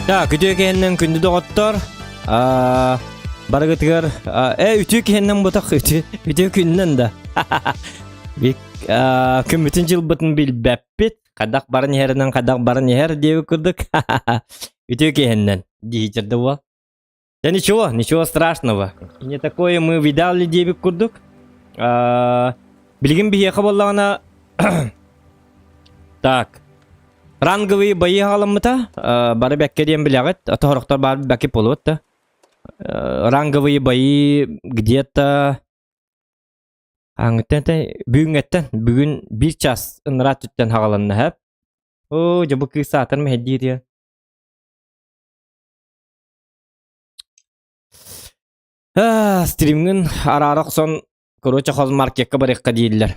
Так, үтүө киһиннэн күндү доҕоттор, барыгытыгар э үтүө киһиннэн бутах үтүө үтүө күннэн да. Күммүтүн дьылбытын билбэппит, хайдах баран иһэринэн хайдах баран иһэр диэбит курдук. Үтүө киһиннэн диэчэрдэ буол. Да ничего, ничего страшного. Не такое мы видали диэбит курдук. Билигин биһиэхэ буоллаҕына так ранговые бои хаҕаламмыта бары бэккэ диэн билэҕит тоһорохтор баар бэкки буолуот да ранговые бои где-то аңыттан бүгүҥҥэттэн бүгүн биир час ынараа өттүттэн хаҕаланна һэп оо дьэ бу кыыс саатар мэһэйдиир диэн Стримҥин араара охсон, короче, хозмаркекка барыахха дииллэр.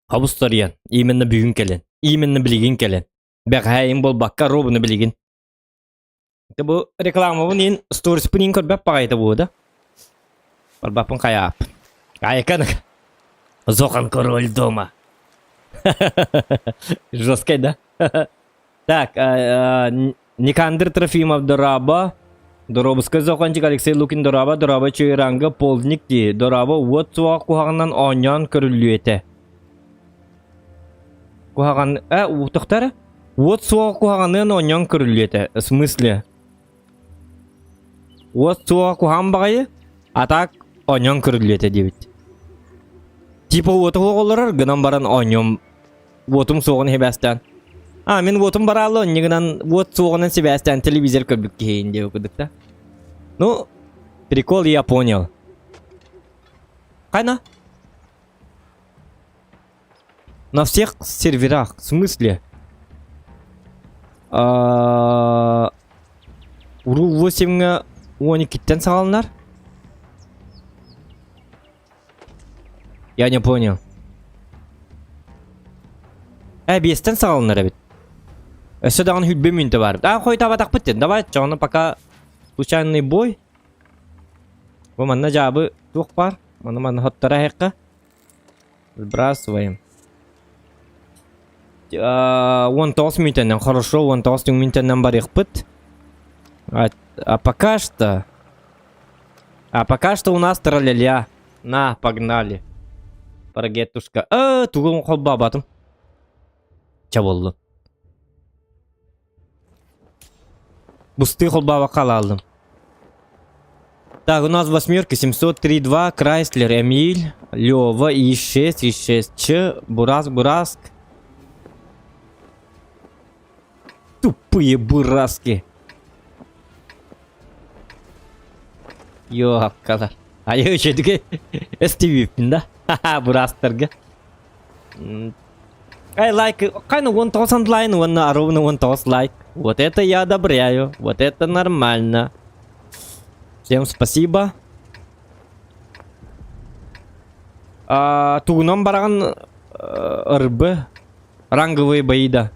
Хобус-торуйан, именно бүгүн кэлэн, именно билигин кэлэн. Бэҕэһээ им буолбакка, ровно билигин. Ити бу рекламабын иин, сториспын иин көрбөт баҕайыта буо да. Барбаппын хайааппын. Айкан Зохан король дома. Жесткий, да? Так, Никандр Трофимов дорообо, Доробуска Зохончик Алексей Лукин дорообо, дорообо Чуйранга Полдник дии, дорообо уот суоҕа куһаҕанынан оонньоон көрүллүө этэ. Куһаҕан, э, утохтар? Уот суоҕа куһаҕаныан оонньоон көрүллүө этэ. В смысле? Уот суоҕа куһаҕан баҕайы, а так оонньоон көрүллүө этэ диэбит. Типа уоту оҕолорор гынан баран оонньуом уотум суоҕун сибээстээн. А, мин уотум бараалы онньугунан уот суоҕунан сибээстээн телевизор көрбүт киһиин диэбит курдук да. Ну, прикол я понял. Хайна? На всех серверах, в смысле? А, Уру 8-ҥа 12-тэн саҕаланар? Я не понял. Э, биэстэн саҕаланар эбит. Өссө даҕаны хүлбэ мүнтэ бар. А, хойутаабатахпыт диэн. Давай, чоҕону пока случайный бой. Бу манна дьаабы туох баар? Маны манна хоттора эһэххэ. Сбрасываем. 19 мүнтэннэн, хорошо, 19 мүнтэннэн барыахпыт. А, а пока что... А пока что у нас траля На, погнали. Парагетушка. Э, тугун холбаабатым. Ча болду. Бустыы холбаабакка алаалдым. Так, у нас восьмерка 703-2, Крайслер, Эмиль, Лева, И6, И6, Ч, Бураск, Бураск. Тупые бураски. Йоаккалар. Айы үчүдүгө эстибиппин да. Бурастарга. Эй, лайк, кайна 19 лайн, уонна ровно 19 лайк. Вот это я одобряю, вот это нормально. Всем спасибо. А, тугунан бараҕын РБ Ранговые бои, да.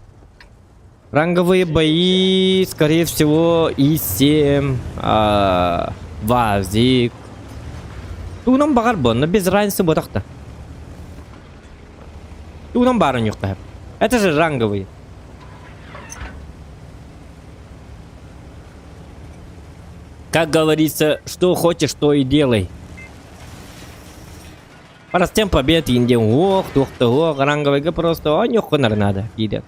Ранговые бои, скорее всего, И7, а, Вазик. Тугунан баҕар бу, но без разницы буотахта. Тугунан баарын юқта. Это же ранговые. Как говорится, что хочешь, то и делай. Парастем побед индиэн уох, туох да уох, ранговыйга просто оонньуоххунар наада диде.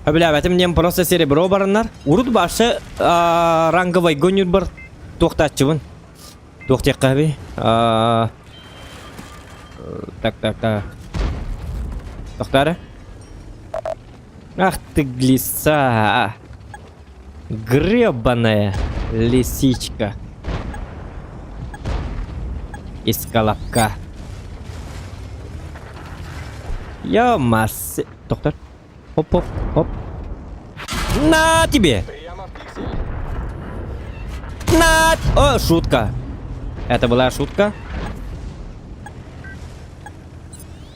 Сөбүлээбэтим диэн просто серебро бараннар. Урут башы ранговайга ойнуурбар туохтааччыбын. Туох диэххэ эбий? Так, так, так. Тохтоо Ах ты глиса. Гребаная лисичка. Из колобка. Ё массы. Доктор. Хоп, хоп, хоп. На тебе! На! О, шутка. Это была шутка.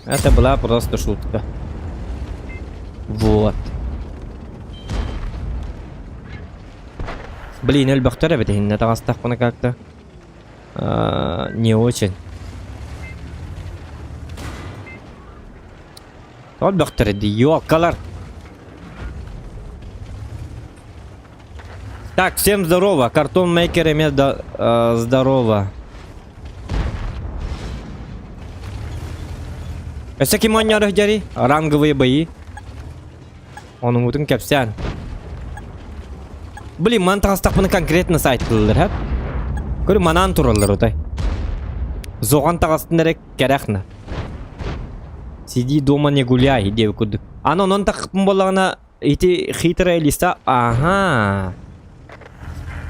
Это была просто шутка. Вот. Блин, элбэхтэр эбит иһиннэ таҕыстахпына как-то. Не очень. Ол бөхтөрө дии, ёлкалар. Так, всем здорово. Картон мейкер эмиэ да, э, здорово. Өссө ким оонньоорох дьэри? Ранговые бои. Онуҥутун кэпсээн. Блин, ман таҕыстахпына конкретно сайттылар, һэ? Көрү манаан тураллар отой. Зоҕан таҕастын эрэ кэрэхна. Сиди дома не гуляй диэбит курдук. Аны онон тахпын буоллаҕына ити хитрая лиса ага.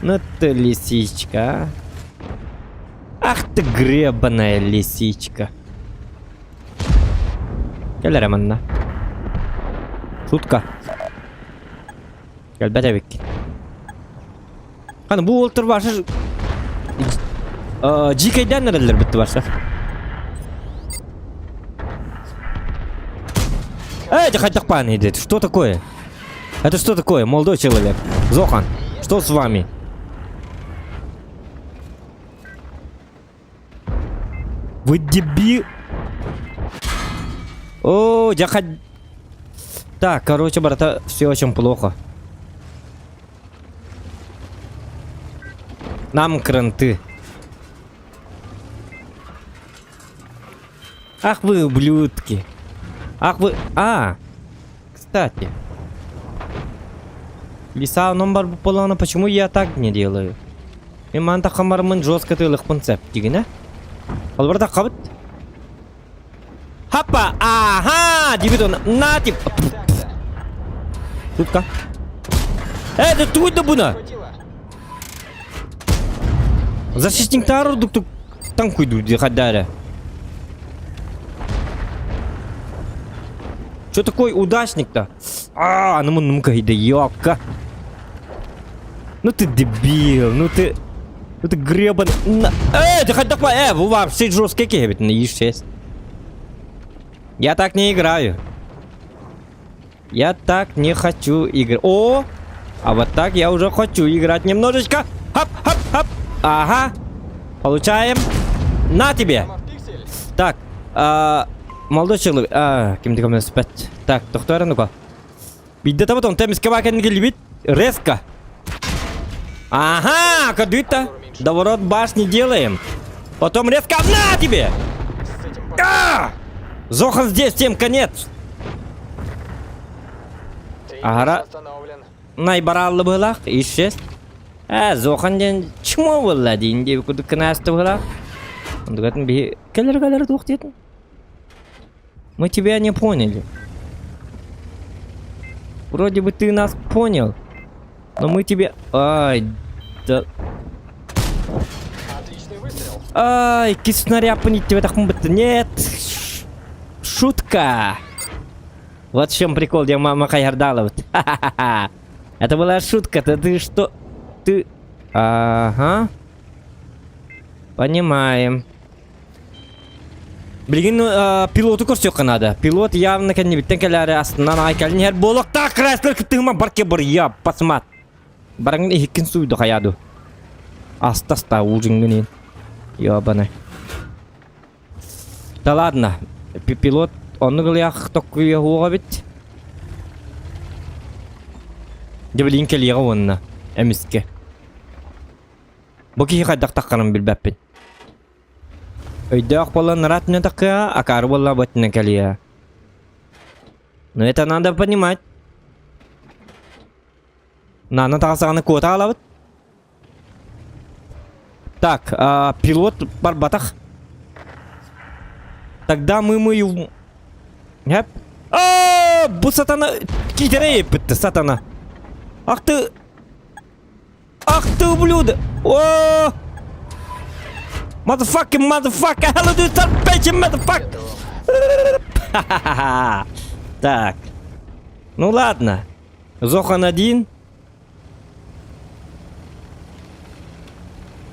Ну ты лисичка. Ах ты гребаная лисичка. Кэл эрэ манна. Шутка. Кэлбэт эбиккин. Хана бу уолтар баша дьиикэйдээн эрэллэр битти барса. Эй, ты хайдах пан идет? Что такое? Это что такое, молодой человек? Зохан, что с вами? Вы дебил? О, я ход... Так, короче, брата, все очень плохо. Нам кранты. Ах вы ублюдки. Ах вы... А, кстати. Лиса номер буоллаҕына, почему я так не делаю? Мен маны таххан бараммын жестко тыылыкпын сөп дигинэ. Холобур таххабыт. Хаппа! Ага! Диэбит он на тип. Тутка. Э, да тугуй да буна? Защитниктар ордук танкуйду дихадара. Что такой удачник-то? А, ну муннум кайда, ёпка. Ну ты дебил, ну ты... Ну ты гребан... На... Э, ты хоть такой... Э, вы вообще жесткий кебет, на Е6. Я так не играю. Я так не хочу играть. О! А вот так я уже хочу играть немножечко. Хоп, хоп, хоп. Ага. Получаем. На тебе. Так. А, молодой человек. А, ким ты спать. Так, доктор, ну-ка. Биирдэ табат онтон эмискэ баа кэнники кэлбит резко. Ага, кадыта. Доворот башни делаем. Потом резко на тебе! А! Зохан здесь, всем конец. Аһара найбарааллы быһылаах, исчез. Ээ, Зохан диэн чмо буолла диин диэбит курдук кынааста быһылаах. Онтукатын биһи кэлэр-кэлэр туох диэтин? Мы тебя не поняли. Вроде бы ты нас понял, но мы тебе... Ай, да... Отличный выстрел. Ай, киснаряпын иттибэтэхпин Нет! Шутка! Вот в чем прикол, где мама хайардала. Ха-ха-ха. Это была шутка-то ты что? Ты... Ага. Понимаем. Билигин пилоту көрсүөххэ наада. Пилот явно кэннибиттэн кэлээри астынан аҕай кэлин иһэр буолуохтаах Крайслер кыттыһыма барке барыйа пасмат. Бараҥын иһиккин сууйду хайаа ду. Аста-аста уулдьыҥҥын иһин. Ёбаный. Да ладно. Пилот оннук ылыах токкуйа уоҕа эбит. Дьэ билигин кэлиэҕэ уонна эмискэ. Бу киһи хайдах таххарын билбэппин. Өйдөөх буолан ыраат түнэ такыа, акаары буолла бу өттүнэн кэлиэ. Но это надо понимать. Наана таҕасаҕына куота аалабыт. Так, а, пилот барбатах. Тогда мы мы... Хэп. А, бу сатана киитэрэ еппитти сатана. Ах ты Ах ты ублюдок! О! Motherfucking motherfucker! Hello, dude, bitch, motherfucker! Так. Ну ладно. Зохан один.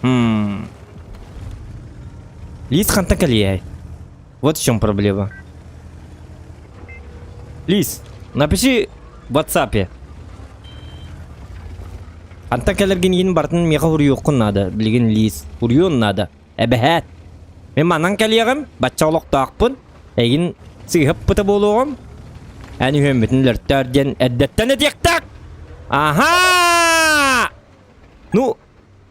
Хм. Лис хантан кэлиэй. Вот в чем проблема. Лис, напиши в WhatsApp. Хантан кэлэргин иин барытын миэхэ уруйуоххун наада. Билигин Лиз, уруйуон наада. Эбэһээт. Мин манан кэлиэҕим, бачча олохтоохпун. Эйигин сыыһаппыта буолуоҕум. Эн үһүөммүтүн өлөртөөр диэн эрдэттэн этиэхтээх. Аха! Ну,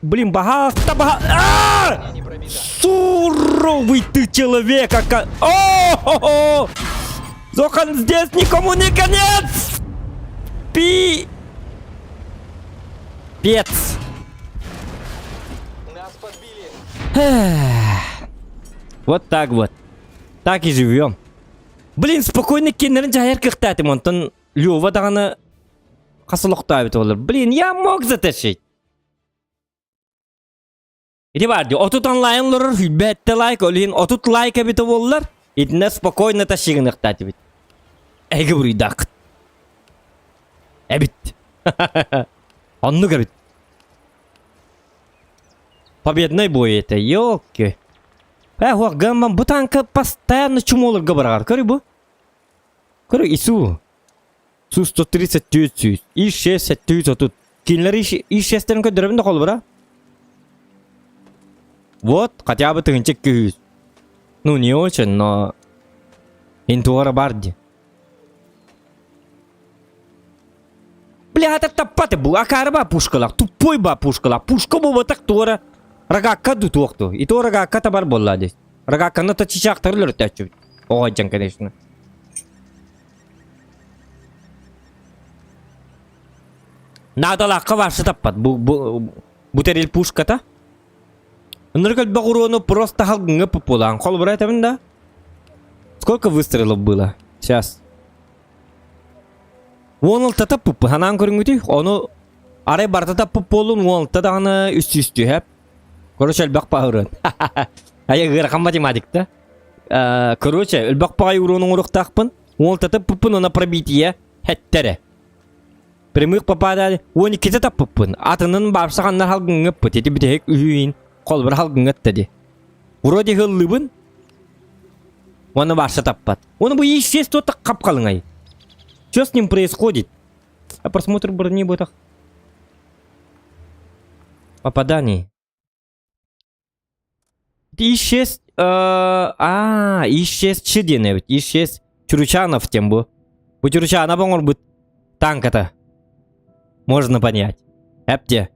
блин, баһаалта баһа... А! Суровый ты человек, ака... О-хо-хо! Зохан, здесь никому не конец! Пи... Пец! Нас подбили. Вот так вот. Так и живем. Блин, спокойно киннэрин дьаһайар кыахтаатым, онтон Лёва даҕаны хас олохтообут олор. Блин, я мог затащить. Ити бар дии, 30 онлайн олорор, сүүрбэттэ лайк, ол иһин 30 лайк эбитэ буоллар, итиннэ спокойно тащигыныахтаатыбыт. Эһиги буруйдааххыт. Эбит. Оннук эбит. Победный бой это, ёлки. Э, хуах, гамман, бу танка постоянно чумолорго быраҕар. Көрү бу. Көрү, ИСУ. Су-134 сүүс, И-6 730. Кинилэр И-6-тэрин көрдөрөбүн да холобура. Вот, хотя бы тыһынча күүс. Ну, не очень, но... Интуара бар дии. Бля, это таппаты бу, акары ба пушкалар, тупой ба пушкалар. Пушка буолбатах туора рогакка ду туохту. И то рогакка табар буолла дии. Рогакканы то чичаахтары өлөртөөччүбүт. Оҕо конечно. Наадалаахха варшы таппат. Бу, бу, бу тэрил пушката. Ынырык элбэх уруону просто халгыҥҥа пупулаан. Холобура этэбин да? Сколько выстрелов было? Сейчас. Уон алтата пуппу. Ханаан көрүҥүтүй? Ону арай барыта таппыт буоллун, уон алта даҕаны үс сүүс түһэп. Короче, элбэх баһырын. Айа ыарахан математикта. Короче, элбэх баҕайы уруон оҥоруохтаахпын. Уон алтата пуппун, она пробитие хэттэрэ. Прямых попадали. 12-те таппыппын. Атынын баарсаҕаннар халгыҥҥыппыт. Ити бүтэһик үһүйүн холбура халгыҥҥытта ди. Вроде һыллыбын. Уонна баарса таппат. Уонна бу естественно так хап-халыҥай. Что с ним происходит? А просмотр брони будет. Попадание. Исчез... А, исчез диэн эбит. Исчез Чуручанов диэн бу. Бу Чуручанов оҥорбут танката. Можно понять. Эпте.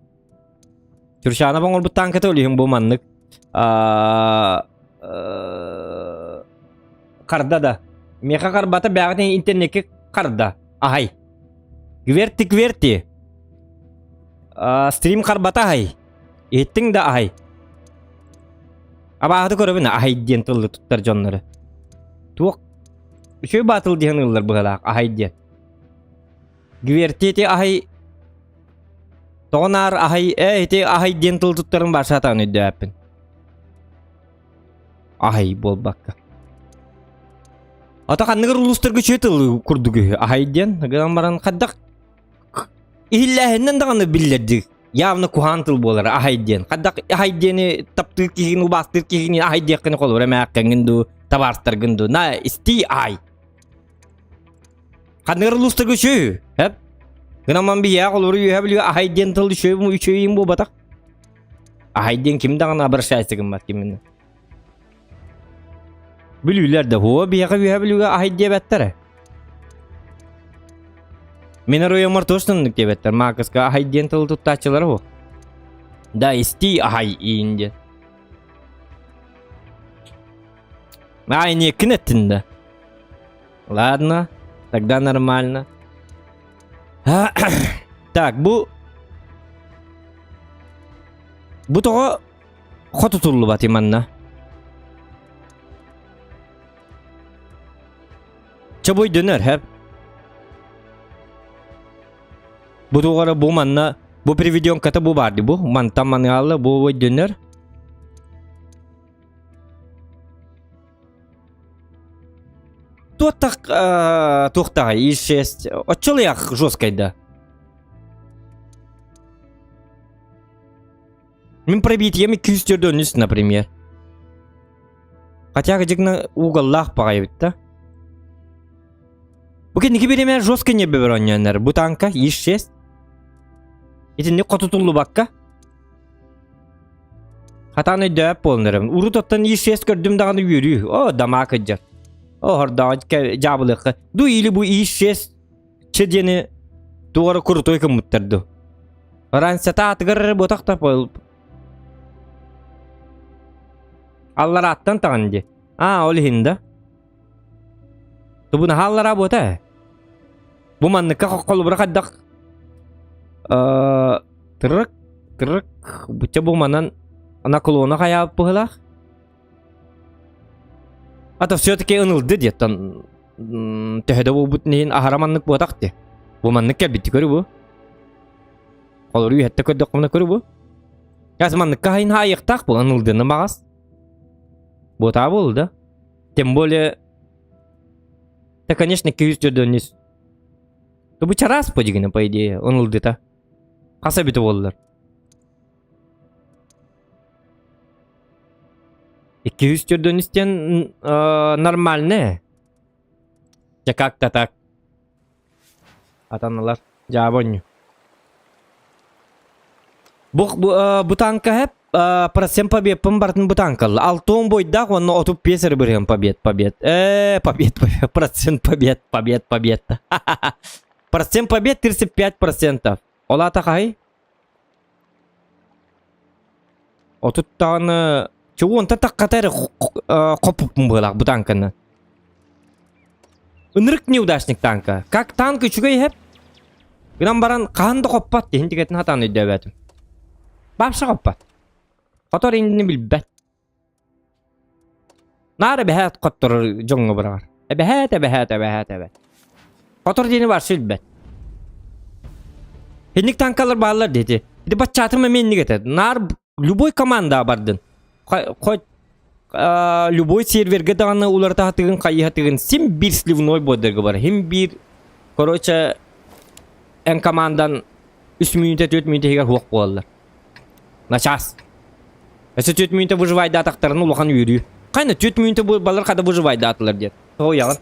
Чуручанов оҥорбут танката ол иһин бу маннык. Харда да. Миэхэ харбата бэҕэтин интернекке харда. Аһай. Кверти кверти. Стрим харбата аһай. Иһиттиҥ да аһай. Абааһыты көрөбүн аһай диэн тылы туттар дьоннору. Туох үчүгэй баатыл диэн ыллар быһалаах аһай диэн. Гверти ити аһай тоҕо наар аһай ээ ити аһай диэн тыл туттарын баар сатаан өйдөөппүн. Аһай буолбакка. Ата ханныгар улуустарга үчүгэй тыл курдук үһү аһай диэн гынан баран хайдах Иһиллээһиннэн даҕаны биллэрдик явно куһаан тыл буолар аһай диэн. Хайдах аһай диэни таптыыр киһигин, убаастыыр киһигин аһай диэххин холобура эмээххиҥҥин дуу, табаарыстаргын дуу. На, истии аһай. Ханныгар улуустарга үчүгэй хэп. Гынан биһиэхэ холобура үөһэ бүлүүгэ аһай диэн тыл үчүгэй үчүгэйин буолбатах. Аһай диэн ким даҕаны обращайся гыммат кимин. Бүлүүлэр да һуо биһиэхэ үөһэ бүлүүгэ аһай диэбэттэрэ. Мин оройуоммар точно оннук диэбэттэр. Маакыска аһай диэн тылы туттааччылара һуо. Да, истии аһай иин диэн. Ай, ниэккин эттин да. Ладно, тогда нормально. Так, бу... Бу тоҕо хотутуллубат манна. Чобуй дөнөр хэп. Бу тугара бу манна бу приведенката бу барды бу мантан мангаалла бу дөнөр. Туохтах туохтаҕай ИС-6 оччолуйах жесткай да. Мин пробитием 204 например. Хотя дьигна уголлаах баҕайы эбит да. Бу кэнники бириэмэ жестко не бөбөр Бу танка ИС-6. Итинник хотутуллубакка. Хатаан өйдөөп буолан эрэбин. Урут оттон ИС-6 көрдүм даҕаны үөрүү. О, дамаа кыдьар. Оһордоох дьаабылыахха. Ду или бу ИС-6 Ч диэни туора крутой гыммыттар ду. Ранцета атыгар ботах та Алларааттан таҕан ди. А, ол иһин да. Тубу наһаа аллараа буота. Бу манныкка холобура хайдах тырык тырык бучча бу манан наклона хайаабыт быһылаах. А то все-таки ынылды диэттэн төһө да буолбут иһин аһара маннык буотах ти. Бу маннык кэлбитти көрү бу. Холору үһэтте көрдөххүнэ көрү бу. Яс манныкка хайын хаайыктаах бу ынылдыны маҕас. Буотаа буолу да. Тем более Да, конечно, күйүс жөрдөнүс. Бу чараас по дигини, по идее, ынылдыта. Хаса бүтү боллар. 204 диэн нормальный. Дьэ как-то так. Атаналар. Дьаабонню. Бу, бу, бу танка хэп процент победпын бартын бу танкалла. Алтон бойдаах уонна 35 эрэ бырыһын побед, побед. Э, побед, побед, процент побед, побед, побед. Процент побед 35%. Ол аата хаһый? Отуттаҕына чугуонтан таххата эрэ хоппуппун быһыылаах бу тааҥканы. Ынырык неудачник тааҥка. Как танк үчүгэй иһэр. Гынан баран хаһан да хоппот иһин тигэтин хатаан өйдөөбөтүм. Баапса хоппот. Хотор иннини билбэт. Наар эбэһээт хотторор дьоҥҥо быраҕар. Эбэһээт, эбэһээт, эбэһээт, эбэт. Хотор диэни барсы билбэт. Инник танкалар бааллар диэти. Ити баччаатым эмиэ инник этэ. Наар любой команда бардын. Хоть любой сервергэ даҕаны уларытаһатыгын хайыһатыгын син биир сливной бодерга бар. Хим биир короче эн командан үс мүнүүтэ түөрт мүнүүтэ иһигэр суох буолаллар. Начаас. Өссө түөрт мүнүүтэ выживайдаатахтарына улахан үөрүү. Хайна түөрт мүнүүтэ балар хада выживайдаатылар диэн. Тоҕуйаҕын.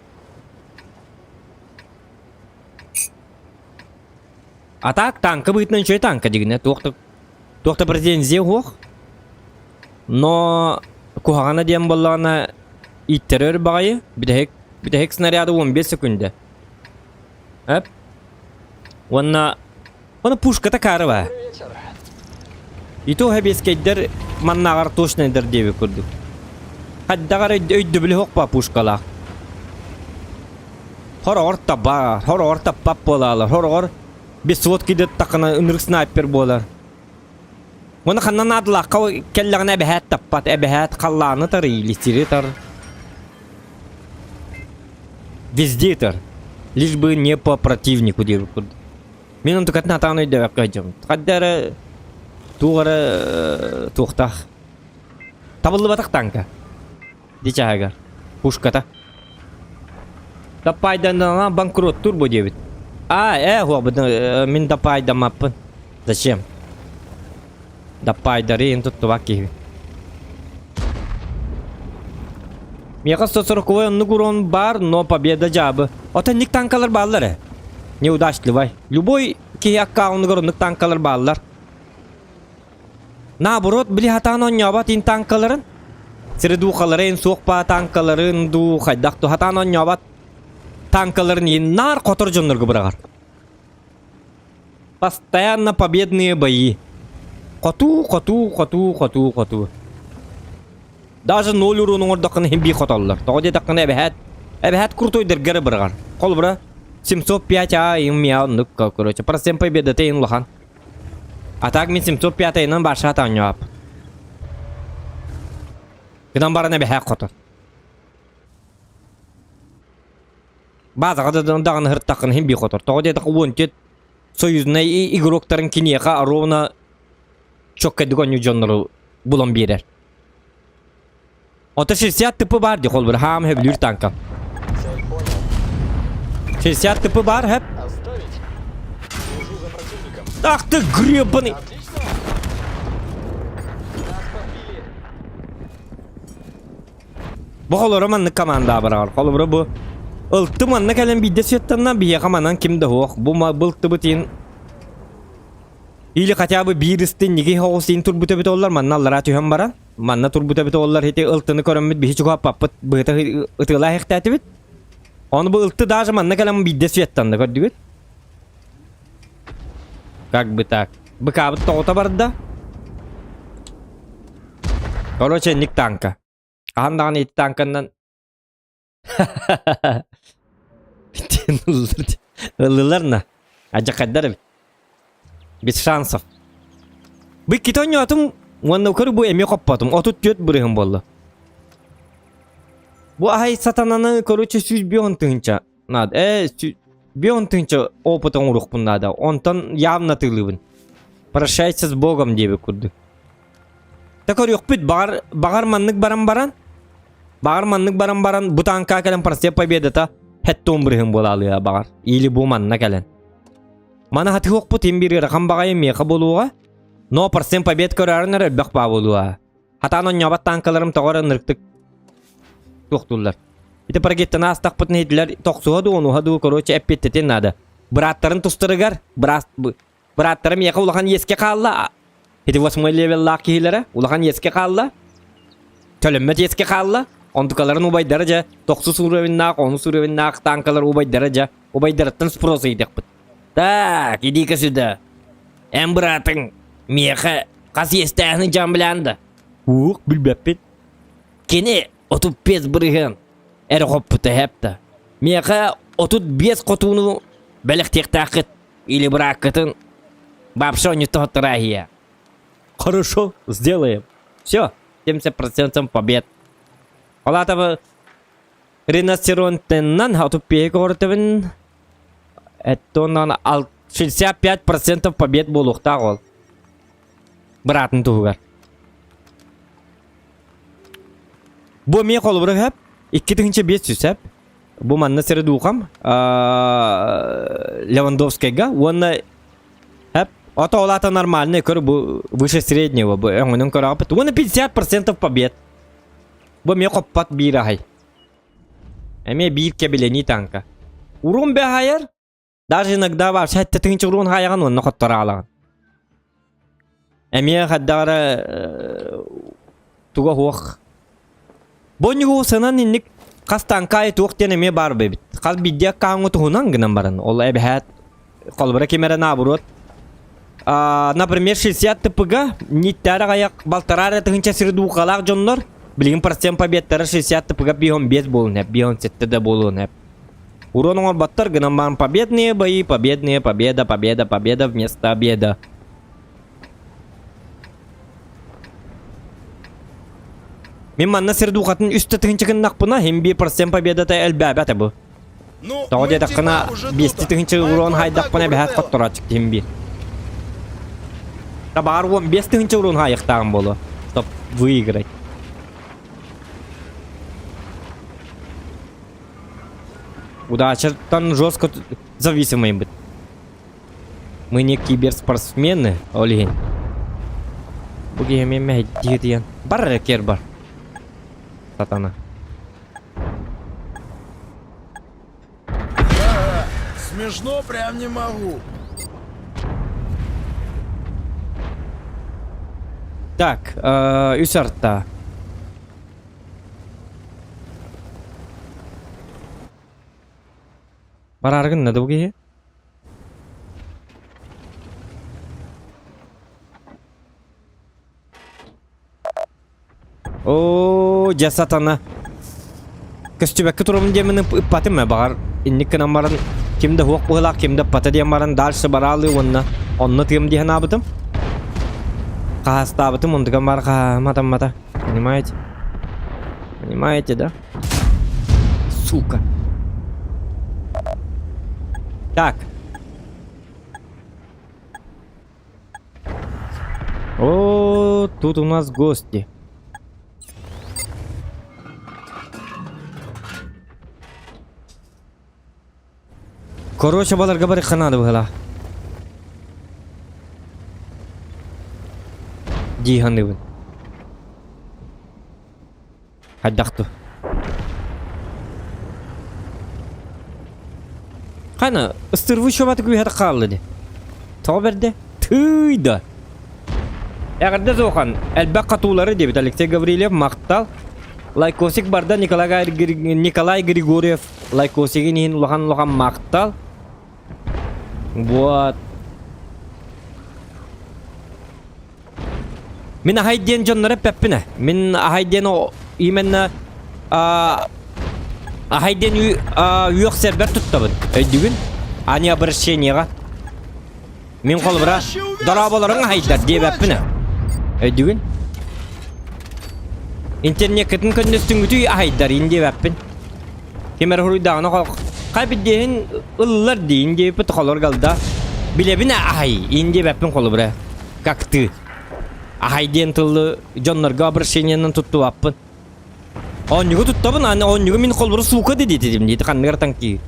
А так танка быһыытынан үчүгэй танка дигинэ туох да туох да претензия суох. Но куһаҕана диэн буоллаҕына ииттэрэр баҕайы бүтэһик бүтэһик снаряды 15 секунда. Эп. Уонна Оны пушката каарыба. И то хэбиэскэйдэр маннааҕар точнайдар диэбит курдук. Хайдаҕар өйдөбүлү хохпа пушкалаах. Хороҕор таба, хороҕор таппап буолаалар, хороҕор без сводки даттахына ынырык снайпер буолар. Уонна ханна наадалаахха кэллэҕинэ эбэһээт таппат, эбэһээт халлааны тар, илистири тар. Везде ытар. Лишь бы не по противнику диэбит курдук. Мин онтукатын атаан өйдөөбөккө сылдьабын. Хайда эрэ туох эрэ туохтаах. Табыллыбатах танка. Ди чааһыгар. Пушката. Таппайданана банкроттуур бу диэбит. А, э, хуабыт, мин таппайдаммаппын. Зачем? Даппайдары туттубак киһи. Миэхэ 140 оннук урон баар, но победа дьаабы. Оттон ник танкалар бааллар э. Неудачливай. Любой киһи аккаунугар оннук танкалар бааллар. Наоборот, били хатаан оонньообот ин танкаларын. Средухаларын, суох танкаларын дуу, хайдах ду хатаан оонньообот танкаларын иин наар хотор дьоннорго быраҕар. Постоянно победные бои. Хотуу, хотуу, хотуу, хотуу, хотуу. Даже ноль урон оҥордоххуна иһин биир хотоллор. Тоҕо диэтэххинэ эбэһээт, эбэһээт крутойдарга эрэ быраҕар. Холобура, 705А им миа оннук, короче, процент победата иһин улахан. А так мин 705-инан баршаат оонньоап. Гынан баран эбэһээт хотор. Базаҕа да даҕаны һыртаххына иһин биир хотор. Тоҕо диэтэххэ уон союзнай игроктарын киниэхэ ровно чоккайдык оонньуур дьоннору булан биэрэр. Ото 60 тыпы баар дии холбур хаам хөбүлүүр танка. 60 тыпы баар хэп. Ах ты гребаный! Бу холоро маннык команда барар. Холобура бу ылты манна кэлэн биирдэ сүөттанна биһиэхэ манан ким да суох. Бу былтыбыт иин. Или хотя бы биир ыстын ньиги соҕус иин турбут эбит оллар, манна аллараа түһэн баран, манна турбут эбит оллар ити ылтыны көрөммүт биһи чугаһаппаппыт быһыта ытыалаах иһтээтибит. Ону бу ылты даже манна кэлэн биирдэ светтанна көрдүгүт. Как бы так. Быкаабыт тоҕута барда. Короче, ник танка. Хаһан даҕаны ити танканнан Ыллылар на. Адьакайдар эбит. Без шансов. Бу иккитэ оонньоотум уонна көрү бу эмиэ хоппотум. 34 бырыһым буолла. Бу аһай сатананы короче 105 тыһынча наада. Э, 5 тыһынча опыт оҥоруохпун наада. Онтон явно тыылыыбын. Прощайся с Богом диэбит курдук. Та көрүөхпүт, баҕар, баҕар маннык баран баран, баҕар маннык баран баран, бу таанкаа кэлэн Просвет Победата хэттон бырыһын буолаалыа баҕар. Или бу манна кэлэн. Маны хатыһыахпыт им биир ыарахан баҕайы миэхэ буолуоҕа. Но процент побед көрөөрүн эрэ элбэх баа буолуоҕа. Хатаан онньообот танкаларым тоҕо эрэ ынырыктык туохтууллар. Ити парагеттан аастахпытын иһитилэр тохсуһа дуу, онуһа дуу, короче, эппиэттэтин наада. Бырааттарын тустарыгар, быраас, Бырааттарым миэхэ улахан иэскэ хаалла. Ити восьмой левеллаах киһилэрэ улахан иэскэ хаалла. Төлөммөт иэскэ хаалла. Онтукаларын убайдара дьэ тохсус уровеннаах, онус уровеннаах танкалар убайдара дьэ убайдарыттан спрос ыйдахпыт. Так, иди-ка сюда. Эн быраатыҥ миэхэ хас иэстээһини дьамблян да? Ух, билбэппин. Кини 35 бырыһыан эрэ хоппута хэпта. Миэхэ 35 хотууну бэлэхтиэхтээххит. Или бырааккытын вообще не тот рагия. Хорошо, сделаем. Все, 70% побед. Ол аата риносеронтеннан 35 көртөбүн эттоннан 65% побед буолуохтаах ол. Быраатын туһугар. Бу эмиэ холобура хөп 2500 сөп. Бу манна сири дуухам Левандовскайга уонна эп ото ол аата нормальный көр бу выше среднего бу өҥөнөн көрөҕүппүт уонна 50% побед. Бу эмиэ хоппот биир аһай. Эмиэ биир кэбилэнии танка. Урун бэһайар Даже иногда вообще сэттэ уруун хаайаҕын уонна хоттораалаҕын. Эмиэ хайдах эрэ туга суох. Бу ньугу сынан инник хас таҥкаайы туох диэн эмиэ баар эбит. Хас биирдии аккааҥҥа туһунан гынан баран ол эбэһээт холобура ким эрэ наоборот например 60 ТП-га ниттээр аҕайах балтараа эрэ тыһыынча сири дуукалаах дьоннор билигин процент победтара 60 ТП-га 55 буолуон сөп, 57 да буолуон сөп. Урон оҥорботтор гынан баран победные бои, победные, победа, победа, победа вместо обеда. Мин манна сир духатын үс тыһынча гыннахпына, хим биир процент победата элбээбэт бу. Ну, Тоҕо мы диэтэххинэ типа уже биэсти тута. тыһынча Моя урон атака хайдахпына эбэһээт брателла. хотторооччук тиһим биир. Табаар 15 тыһынча урон хаайыахтааҕым буолуо. Стоп, выиграть. Удачаттан жестко зависимый быть. Мы не киберспортсмены, ол иһин. Бу киһи эмиэ мэһэйдии диэн. Бар эрэ киэр бар. Сатана. Ага, смешно прям не могу. Так, үс арта. Бараары гынна да бу киһи? Оо, дьэ сатана. Көстүбэккэ турабын диэммин ыппатым ээ баҕар инник гынан баран ким да суох быһыылаах ким да ыппата диэн баран дальше бараалыы уонна онно тыам дии санаабытым. Хаһаастаабытым онтукам баар хаһааматаммата. Понимаете? Понимаете, да? Сука. Так. О, тут у нас гости. Короче, баларга барыахха наада быһыылаах. Дии саныыбын. Хайдах дуу? Хана, ыстырвы чуобаты күүһэ хаалла дии. Тоҕо бэрдэ? Тыый да. Эҕэрдэ Зохан, элбэх хатуулары диэбит Алексей Гаврильев махтал. Лайкосик барда Николай, Николай Григорьев лайкосигин иһин улахан-улахан махтал. Вот. Мин аһай диэн дьоннор эппэппин Мин аһай диэн именно аһай диэн үөх сэрбэр туттабын. Өйдүгүн? А не обращениеға. Мин холобура дорооболоруҥ аһайдар диэбэппин Өйдүгүн? Интернеккытын көннөстүҥҥүтүй аһайдар ин диэбэппин. Ким эрэ хуруйдааҕына хай биддиэһин ыллар диин диэбиппит холор галда. Билэбин аһай ин диэбэппин холобура. Как ты? Аһай диэн тылы дьоннорго обращениенан туттубаппын. Оонньугу туттабын, аны оонньугу мин холбура сука дедитим диэти ханныгар танки.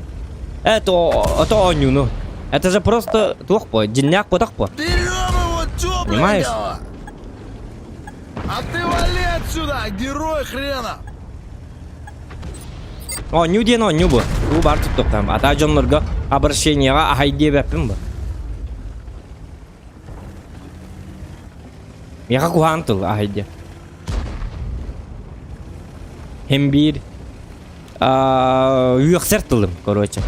Это это оонньууну. Это же просто туох по, дьиннээх потах по. Берем его, Понимаешь? А ты вали отсюда, герой хрена! Оонньуу диэн оонньуу бу. Уу бар туттуктам. Ата дьоннорго обращениеға аһай диэбэппин бу. Миэхэ куһаҕан тыл аһай диэн. Һин биир үөхсэр тылым, короче.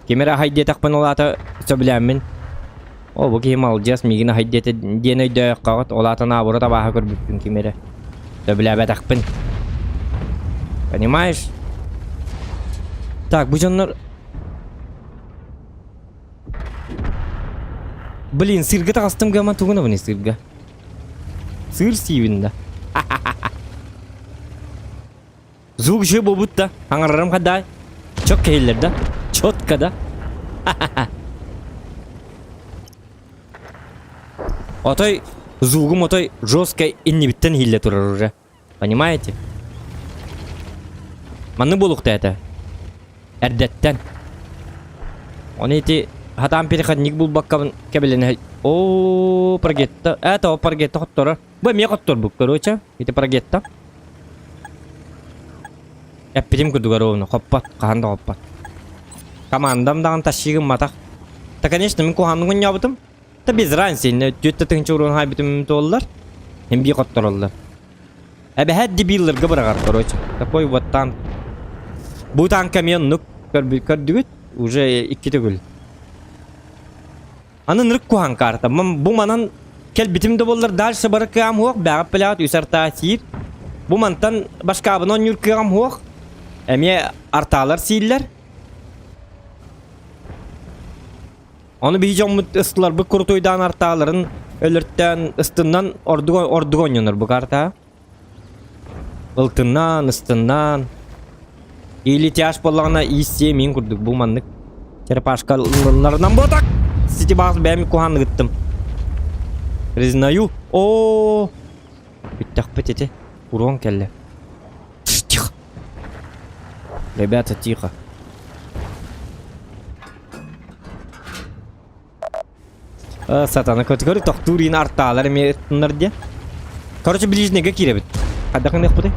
Ким эрэ аһай диэтэхпин ол аата сөбүлээммин. О, бу киһи маладьыас миигин аһай диэтэ диэн өйдөөххөҕүт, ол аата наоборот абааһы көрбүппүн ким эрэ. Сөбүлээбэтэхпин. Понимаешь? Так, бу дьоннор Блин, сыырга таҕыстым гыма тугун абыный сыырга? Сыыр сиибин да. Звук еще буолбут да. Аҥарарым хадай. Чок кэһиллэр да. Четко да. Отой звугум отой жестко иннибиттэн иһиллэ турар уже. Понимаете? Маннык буолуохта этэ. Эрдэттэн. Оны ити хатаан переходник булбаккабын кэбилэнэ О, прогетта. Это прогетта хотторо. Бу эмиэ хотторбут, короче. Ити прогетта. Эппитим курдук ровно. Хоппот, хаһан да хоппот. Командам даҕан тащигым матах. Та, конечно, мин куһааннык оонньообутум. Да без разницы, түөрт тыһыынча уруон хаайбытым туоллар. Hem биир хоттороллор. Эбэһээт дебиллергэ быраҕар, короче. Такой вот танк. Бу танка эмиэ оннук көрдүгүт? Уже икки төгүл. Аны ынырык куһаан карта. Бу манан кэлбитим да буоллар дальше бары кыам хуох, бэҕэ пилят үс артаа сиир. Бу мантан башкаабын оонньуур кыаҕым хуох. Эмиэ артаалар сииллэр. Ону биһи дьоммут ыстыларбыт курутуйдаан артааларын өлөртөөн ыстыннан ордук ордук оонньонор бу карта. Ылтыннаан, ыстыннаан. Или тяж буоллаҕына иис мин курдук бу маннык черепашкаларынан ботак сити баас бэйэм куһаан ыгыттым. Признаю. О, бүттэхпит ити. Урон кэллэ. Тихо. Ребята, тихо. Сатана көтүгөр тохтуур иин артаалар эмиэ ыттыннар диэн. Короче, ближнеге киирэбит. Хайдах гыныахпытый?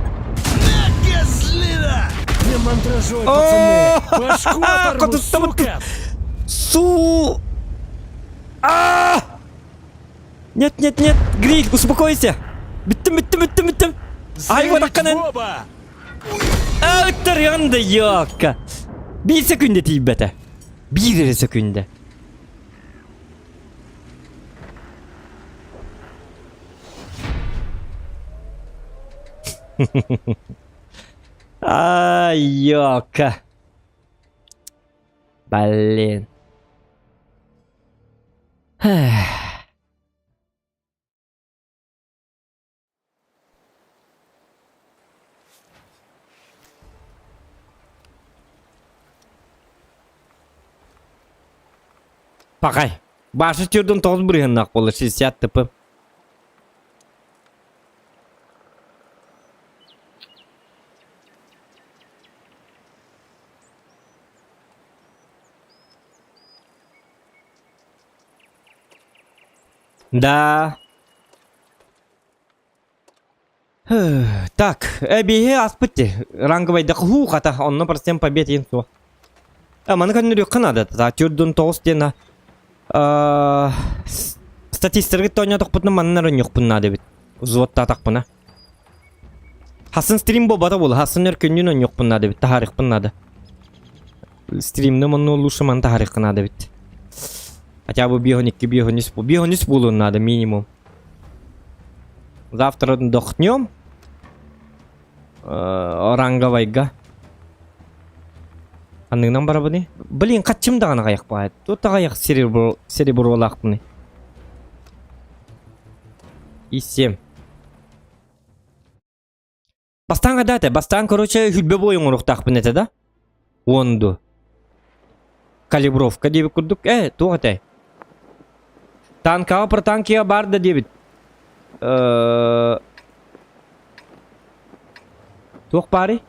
Козлина! Не мандражой, пацаны! Башку оторву, сука! Су... А! Нет, нет, нет, Гриль, успокойся. Бүттүм, бүттүм, бүттүм, бүттүм. Ай, Залить в оба! Ыттарыан да ёкка. Биир сөкүндэ тиийбэтэ. Биир эрэ сөкүндэ. Ай, ёка. Блин. Пахай. Башы түрден тоғыз бырыһыннаах буолар 60 тп. Да. Так, эбиһи аспыт ти. Ранговайдах хуу хата, онно процент побед ен суох. Маны көннөрүөххэ наада. Та түрдүн тоҕус диэн. Статистаргыт оонньоотохпутуна манна оонньуохпун наада эбит. Взводтаатахпына. Хасын стрим буолбата буолла. Хасын өр күннүүн оонньуохпун наада эбит. Таһаарыахпын наада. Стримны манна лучше маны таһаарыахха наада эбит. Хотя бы 5-12, 5-13, 5-13 буолуон наада минимум. Завтра отдохнем. Ранговайга. Анныгынан барабыный? Блин, хаччым даҕаны аҕыйах баайт. Тут аҕыйах серебро, серебролаахпыный. И 7. Бастаан қайда этэ? Бастаан, короче, хүлбэ бой оҥоруохтаахпын этэ да? Уонду. Калибровка диэбит курдук. Э, туох этэй? Танкаҕа протанкия бар да диэбит. Туох баарый?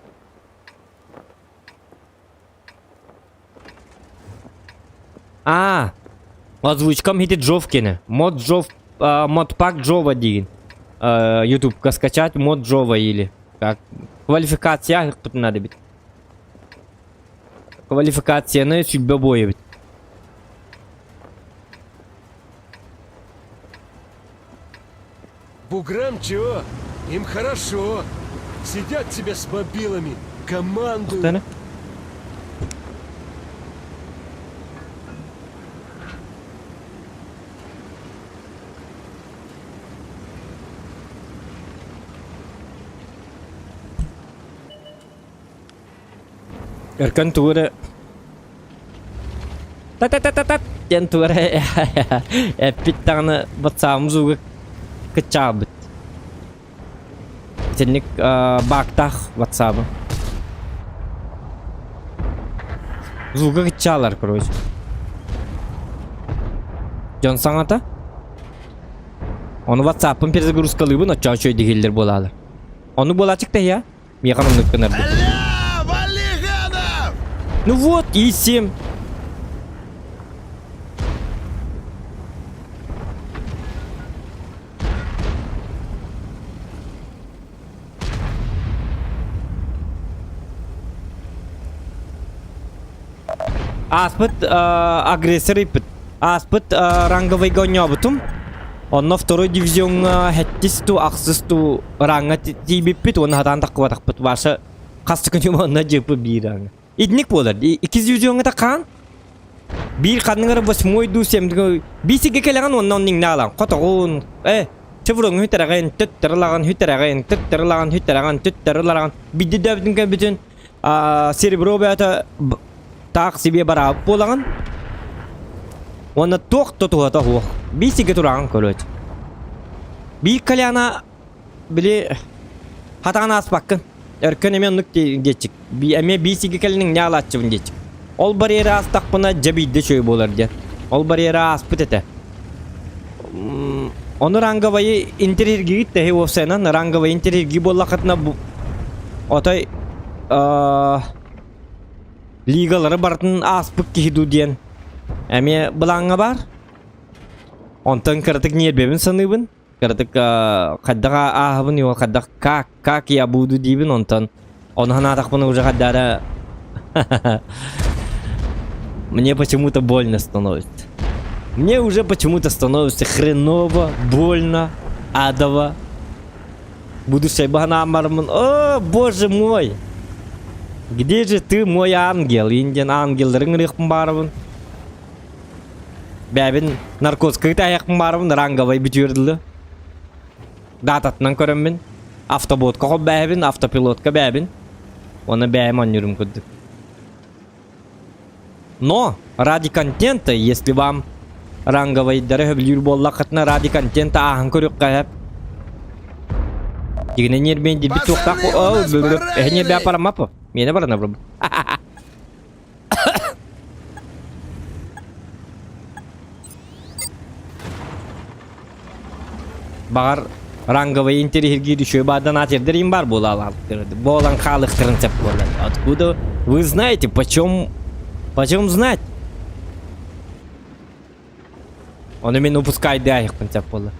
Аа, озвучкам хити Джовкины. Мод Джов, модпак Джова диин. Ютубка скачать мод Джова или как квалификация надо бит. Квалификацияны сүлбэ буойа эбит. Буграм чего? Им хорошо. Сидят себе с мобилами, командуют. Тахтаны. Өркөн тугу эрэ та-та-та-та-та диэн тугу эрэ эппит даҕаны батсаабым зууга кыччаабыт. Итинник баактаах ватсаабы. Зууга кыччаалар, короче. Дьон саҥата. Ону ватсааппын перезагрузкалыыбын, оччоҕо үчүгэй диһиллэр буолаалар. Ону буолаачык да я. Миэхэ оннук гынарбыт. Бля, вали гадов! Ну вот, и 7. Ааспыт агрессор ыйпыт. Ааспыт ранговыйга оонньообутум. Онно второй дивизиоҥҥа сэттис ту, ахсыс ту ранга тиийбиппит уонна сатаан таххыбатахпыт. Ваша хас да күнүм онно дьыппы биир ранга. Итинник буолар. Иккис дивизиоҥҥа таххаан биир ханныгар восьмой дуу семь биир сиргэ кэлэҕин уонна онно иҥнэ аалаҕын. Хотоҕун, э, чевроҥҥа хүтэрэҕин, төттөрү ылаҕын, хүтэрэҕин, төттөрү ылаҕын, хүтэрэҕин, төттөрү ылаҕын. Бидди дөбүтүн кэлбитин серебро бэйэтэ таах себе бараабыт буолаҕын уонна туох да туһата суох биир сиргэ тураҕын көрөөт биир коляна били хатаан ааспаккын өркөн эмиэ оннук диэччик эмиэ биир сиргэ кэлиниҥ ньаалааччыбын диэччик ол барьеры аастахпына дьэ биирдэ үчүгэй буолар диэн ол барьеры ааспыт этэ Ону ранговайы интэриэһиргиигит да уопсайынан ранговай интэриэһиргии буоллаххытына бу отой лигалары барытын ааспыт киһи дуу диэн эмиэ былааҥҥа баар. Онтон кыратык ньиэрбэбин саныыбын. Кыратык хайдах ааһабын его хайдах как как я буду диибин онтон ону санаатахпына уже хайдара Мне почему-то больно становится. Мне уже почему-то становится хреново, больно, адово. Буду шайбанаамармын. О, боже мой! Где же ты, мой ангел? Индиан ангелларың ырыахпын баарабын. Бэбин наркотскай тайахпын баарабын ранговай бүтүөр Дататынан көрөммүн. Автоботка хop бэбин, автопилотка бэбин. Оны бэйэм оонньуурум курдук. Но ради контента, если вам ранговайдары сөбүлүүр буоллаххытына ради контента ааһан көрүөххэ сөп. Дигинэ ньиэрбиэн дирбит туохтаах Пацаны, у нас эһэ ньиэрбэ поранили! парамапа. Миэнэ барана бро. Баҕар ранговый интэриэһиргиир үчүгэй баардан аатырдар им баар буола буолан хаалыахтарын сөп буолар. Откуда вы знаете, почем, почем знать? Ону мин упускайдыахпын сөп буолла.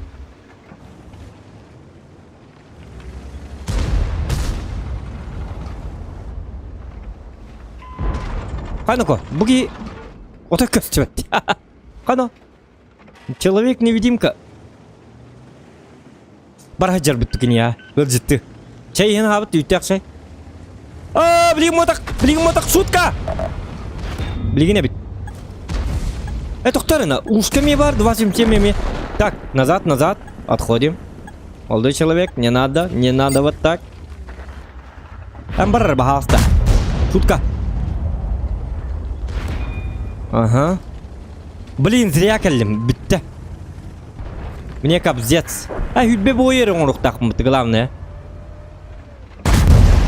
Хайнако, буги отой көстүбэт. Хано. Человек-невидимка. Бар сылдьарбыт кини ыалдьытты. Чэй иһэн аһаабыт үүттээх чэй. Аа, билигин мотак, билигин мотак, сутка! Билигин эбит. Э, тохтор ушка мне бар, 27 эмиэ. Так, назад, назад, отходим. Молодой человек, не надо, не надо вот так. Там бар, пожалуйста. Шутка. Ага. Блин, зря кэллим, бүттэ. Мне капздец. А хүлбэ бойер оҥоруохтаахпын главное.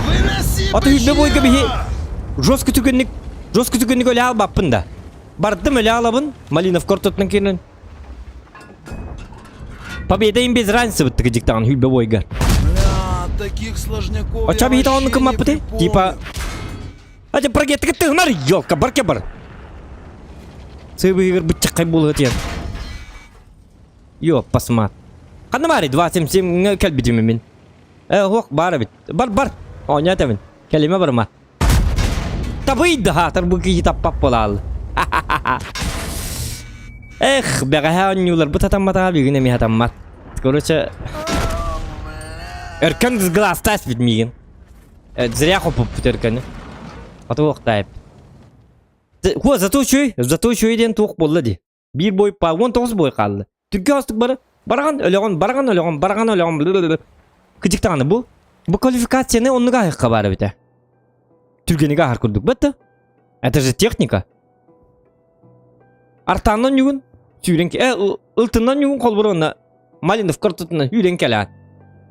Выноси Ото хүлбэ бойга биһи бычье! жестко түгэнник жестко түгэнник өлө албаппын да. Бардым өлө алабын, Малиновка ортотунан киирэн. Победа им без разницы быттыгы дьиктаҕын хүлбэ бойга. Бля, таких сложняков Оча я биһи таҕын вообще не кыммаппыты? припомню. Типа А те прогеттыгы тыгынар, елка, барке бар. Сыбыгыр быччаккай буолуо тиэн. Йо, пасмат. Ханна баарый 277 кэлбитим мин. Э, ох, баар эбит. Бар, бар. Оонньоо этэбин. Кэлимэ барыма. Табый да хаатар бу киһи таппап буолаал. Эх, бэҕэһээ оонньууларбыт хатамматаҕа бүгүн эмиэ хатаммат. Короче, Өркөн глазтаас бит миигин. Зря хоппуппут Өркөнү. Хотуохтаайып. Хуа, зато үчүгэй, зато үчүгэй диэн туох буолла дии. Биир бой па, 19 бой хаалла. Түргэн астык бары, бараҕан өлөҕүн, бараҕан өлөҕүн, бараҕан өлөҕүн, кыдьык даҕаны бу. Бу квалификацияны оннук аһыахха баар эбитэ. Түргэнигэ аһар курдук бытта. Это же техника. Артааннан ньугун сүүрэн э ылтыннан ньугун холбур онно Малинов кортотунан сүүрэн кэлээн.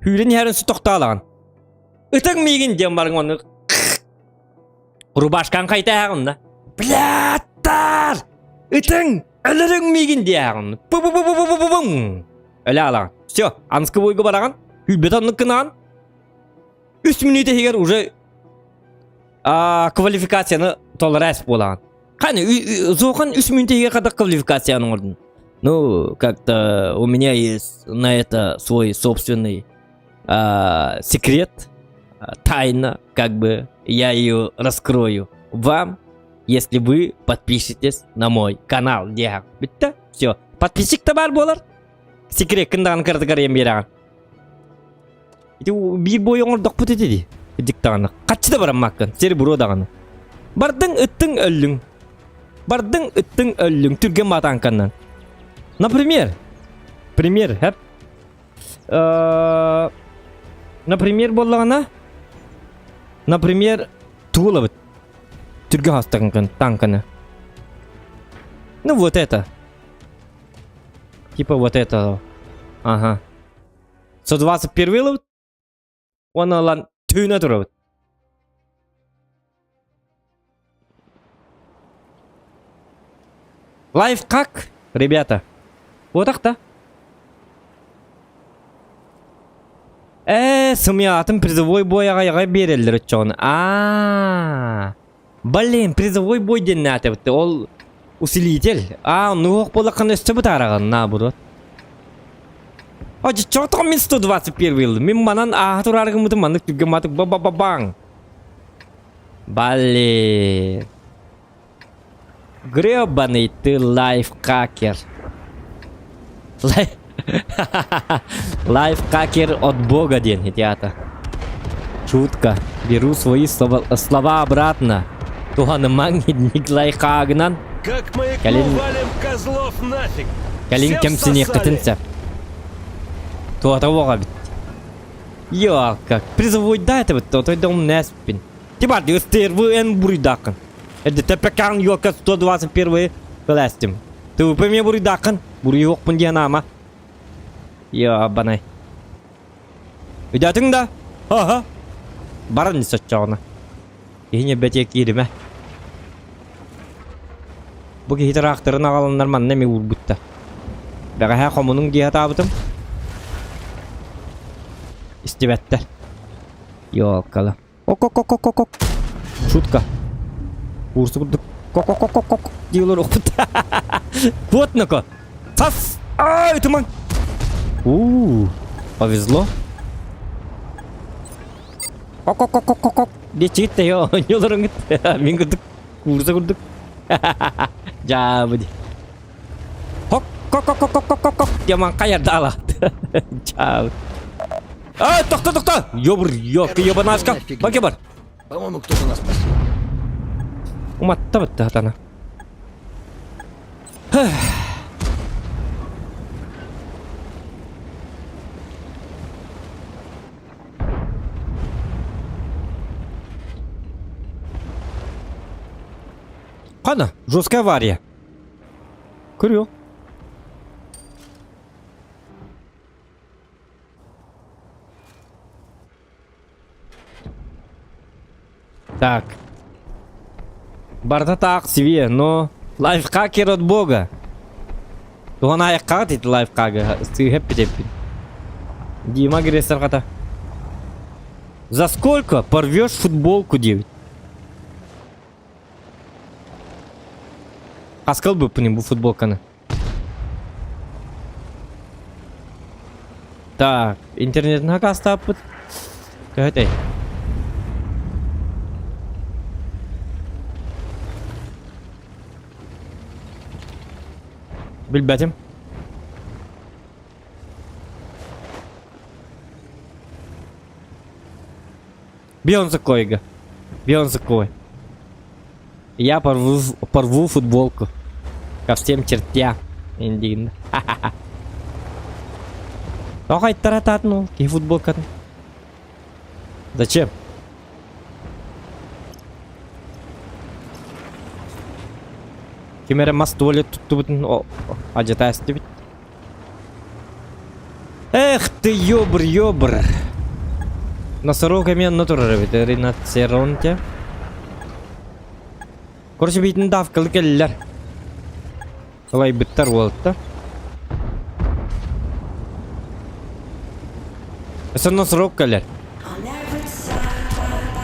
Сүүрэн иһэрин тохтоолаҕын. Ытыҥ миигин диэн барыҥ онну рубашкаҥ хайта онно. Бляттар! Ытыҥ! Өлөрүҥ миигин диэҕин. Бу-бу-бу-бу-бу-бу-бум! Өлө алаҕын. Все, анскы бойго бараҕын. Хүлбэт оннук гынаҕын. Үс мүнүүтэ иһигэр уже а, квалификацияны толорас буолаҕын. Қане, Зохан үс мүнүүтэ иһигэр хадах квалификацияны оҥордун? Ну, как-то у меня есть на это свой собственный а, секрет, тайна, как бы я ее раскрою вам, если вы подпишетесь на мой канал. Диэҕин. Бүттэ? Все. Подписчик да баар буолар. Секреккин даҕаны кыратыгар ыйан биэрэҕин. Ити биир бой оҥордохпут ити дии. Дик даҕаны. Хаччы да бараммаккын. Серебро даҕаны. Бардыҥ, ыттыҥ, өллүҥ. Бардыҥ, ыттыҥ, өллүҥ. Түргэн маатааҥканнан. Например, пример, хэп. Например, буоллаҕына, например, тугу ылабыт? Түргэн хастаҥкын, таҥканы. Ну вот это. Типа вот это. Ага. 121 ылабыт. Уонна ылан түүнэ турабыт. Лайфхак, ребята. Вот так-то. Ээ, сымыйаатын призовой бой аҕайаҕа биэрэллэр оччоҕуна. Аа. Блин, призовой бой диэн наатыбыт. Ол усилитель. Аа, оннук буоллаххына өссө бытаараҕын, наоборот. Оччоҕо мин 121 ыллым. Мин манан ааһа тураары гыммытым маннык түргэн матык ба-ба-ба-баҥ. Блин. Гребаный ты лайфхакер. Лайфхакер от бога диэн театр. Шутка. Беру свои слова, слова обратно. Туһанымаҥ лайфхагынан. Как маякну, Кэлин валим козлов нафиг! кэлин Всем кэмсиниэххитин всосали! сөп. Туата оҕо эбит. Йоалка. Призовойда это вот, той дом нэспин. Тибар, СТРВ буруйдааххын. Это ТПК елка 121 кылаастым. ТВП мне буруйдааххын. Буруйуохпун диэн аама. Ебаный. Өйдөөтүҥ да? Аха. Баран соччоҕуна. Киһини бэтиэ кииримэ. Бу киһи тыраахтарын аҕаланнар манна эмиэ уурбутта. Бэҕэһээ хомунуҥ дии сатаабытым. Истибэттэр. Ёлкала. Ок-ок-ок-ок-ок. Шутка. Курсу курдук кок-кок-кок-кок дии олоруохпут. Плотноко. Сас! Ай, туман! У, повезло. Кок-кок-кок-кок-кок. Диэччигит да оонньууларыҥыт. Мин курдук, куурса курдук. Дьаабы дии. Хок-кок. Кок-кок-кок-кок-кок-кок Диаман хайардаала. Чао. А, тохто, тохто! Ёбр, ёб, ёбанашка. Баке бар. По-моему, кто-то нас спасет. Уматта бытты хатана. Қана, жесткая авария. Көрүө. Так. Барда таах себе, но лайфхакер от бога. Туһан айыккаҕыт ити лайфхагы сыыһа эппит Дима агрессор хата. За сколько порвешь футболку диэбит. Хаска ылбыппын бу футболканы. Так, интернетин хакастааппыт. Төһөтэй? Билбэтим. Бионзакойга. Бионзакой. Я порву, порву футболку. Ко всем чертя. Индигин. Тоҕо айттаратаатын ол киһи футболкатын? Зачем? Ким эрэ мас туалет туттубутун адьата эстибит. Эх ты ёбр-ёбр. Носорог эмиэ онно турар эбит. Риноцеронте. Короче, биитин давкалы кэллилэр. Ылайбыттар уолаттар. Өссө носорог кэлэр.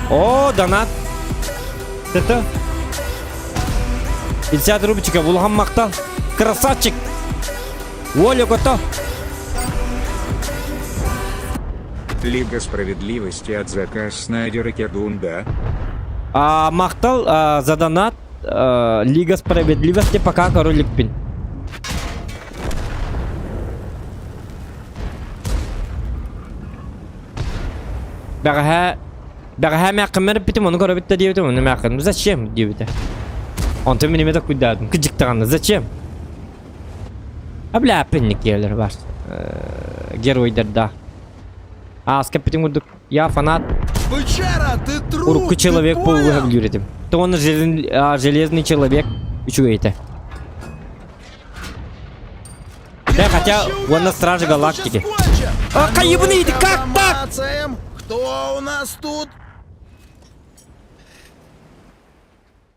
О, донат. Это 50 рубчиков, улахан махтал. Красавчик. Оля готов. Лига справедливости от Зака Снайдера Кедунда. А, махтал а, за донат. А, Лига справедливости пока король Ликпин. Бэҕэһээ бэҕэһээ мээххиммэр эппитим ону көрөбүт да диэбитим ону мээххин зачем диэбитэ. Онтон мин эмиэ да куйдаатым кыдьыктаҕына зачем? А бля пенникиэлэр бар геройдардаах. Ааска эппитим курдук я фанат Бычара, ты труп, урукку ты человек понял? паук этим. То он железный человек үчүгэй этэ. Да, хотя Вообще он на Страже нас Галактики. сейчас кончат. А, ну-ка, ты как так? мацаем. Кто у нас тут?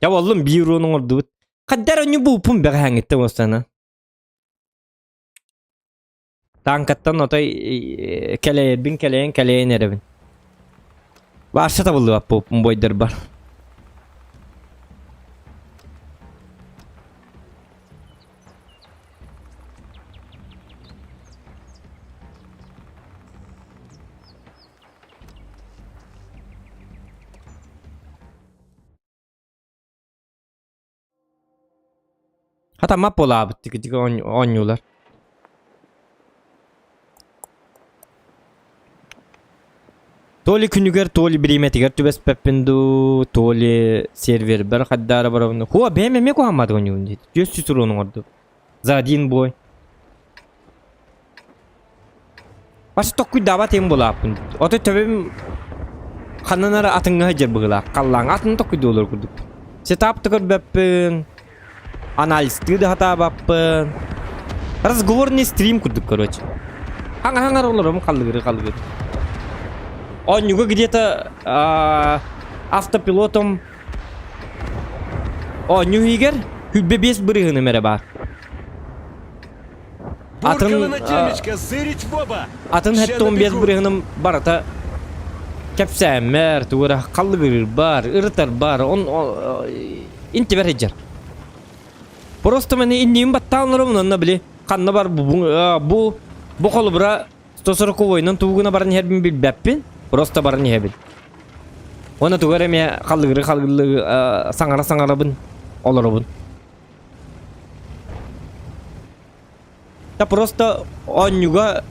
Я боллум биир уонун ордубут. Хаддар онньу бууппун бэҕэһээҥҥиттэн уостана. Таанкаттан отой кэлэйэрбин кэлэйэн кэлэйэн эрэбин. Баарса табыллыбат бууппун бойдарбар. Хата мап буолаабыт тики оонньуулар. То ли күнүгэр, то ли бириэмэтигэр түбэспэппин дуу, то ли сервербэр хайдаара барабын. Хуа, бэйэм эмиэ куһааммат оонньуубун диэт. Түөс сүс оҥордум. За один бой. Башы токкуйдаабат им булааппын. Ото төбөм ханнан эрэ атыҥҥа сылдьар быһыылаах. Халлааҥҥа атын токкуйдуулар курдук. Сетап да көрбөппүн, анализтыы да сатаабаппын. Разговорный стрим курдук, короче. Хаҥа-хаҥар олором халлыгыры халлыгыр. Оонньууга где-то автопилотом оонньуу иһигэр күлбэ биэс бырыһыным эрэ баар. Атын Буркала на темечко, зырить в оба! атын Ща хэттон биэс набегу. бырыһыным барыта кэпсээммэр тугура халлыгырыр бар, ырытар бар, он интибер сылдьар. Просто мени инниим баттаан олоробун онно били ханна бар бу бу бу холобура 140-ойунан тугуна баран иһэрбин билбэппин, просто баран иһэбин. Уонна тугу эрэ эмиэ халлыгыры халлыгы саҥара саҥарабын олоробун. Та просто оонньууга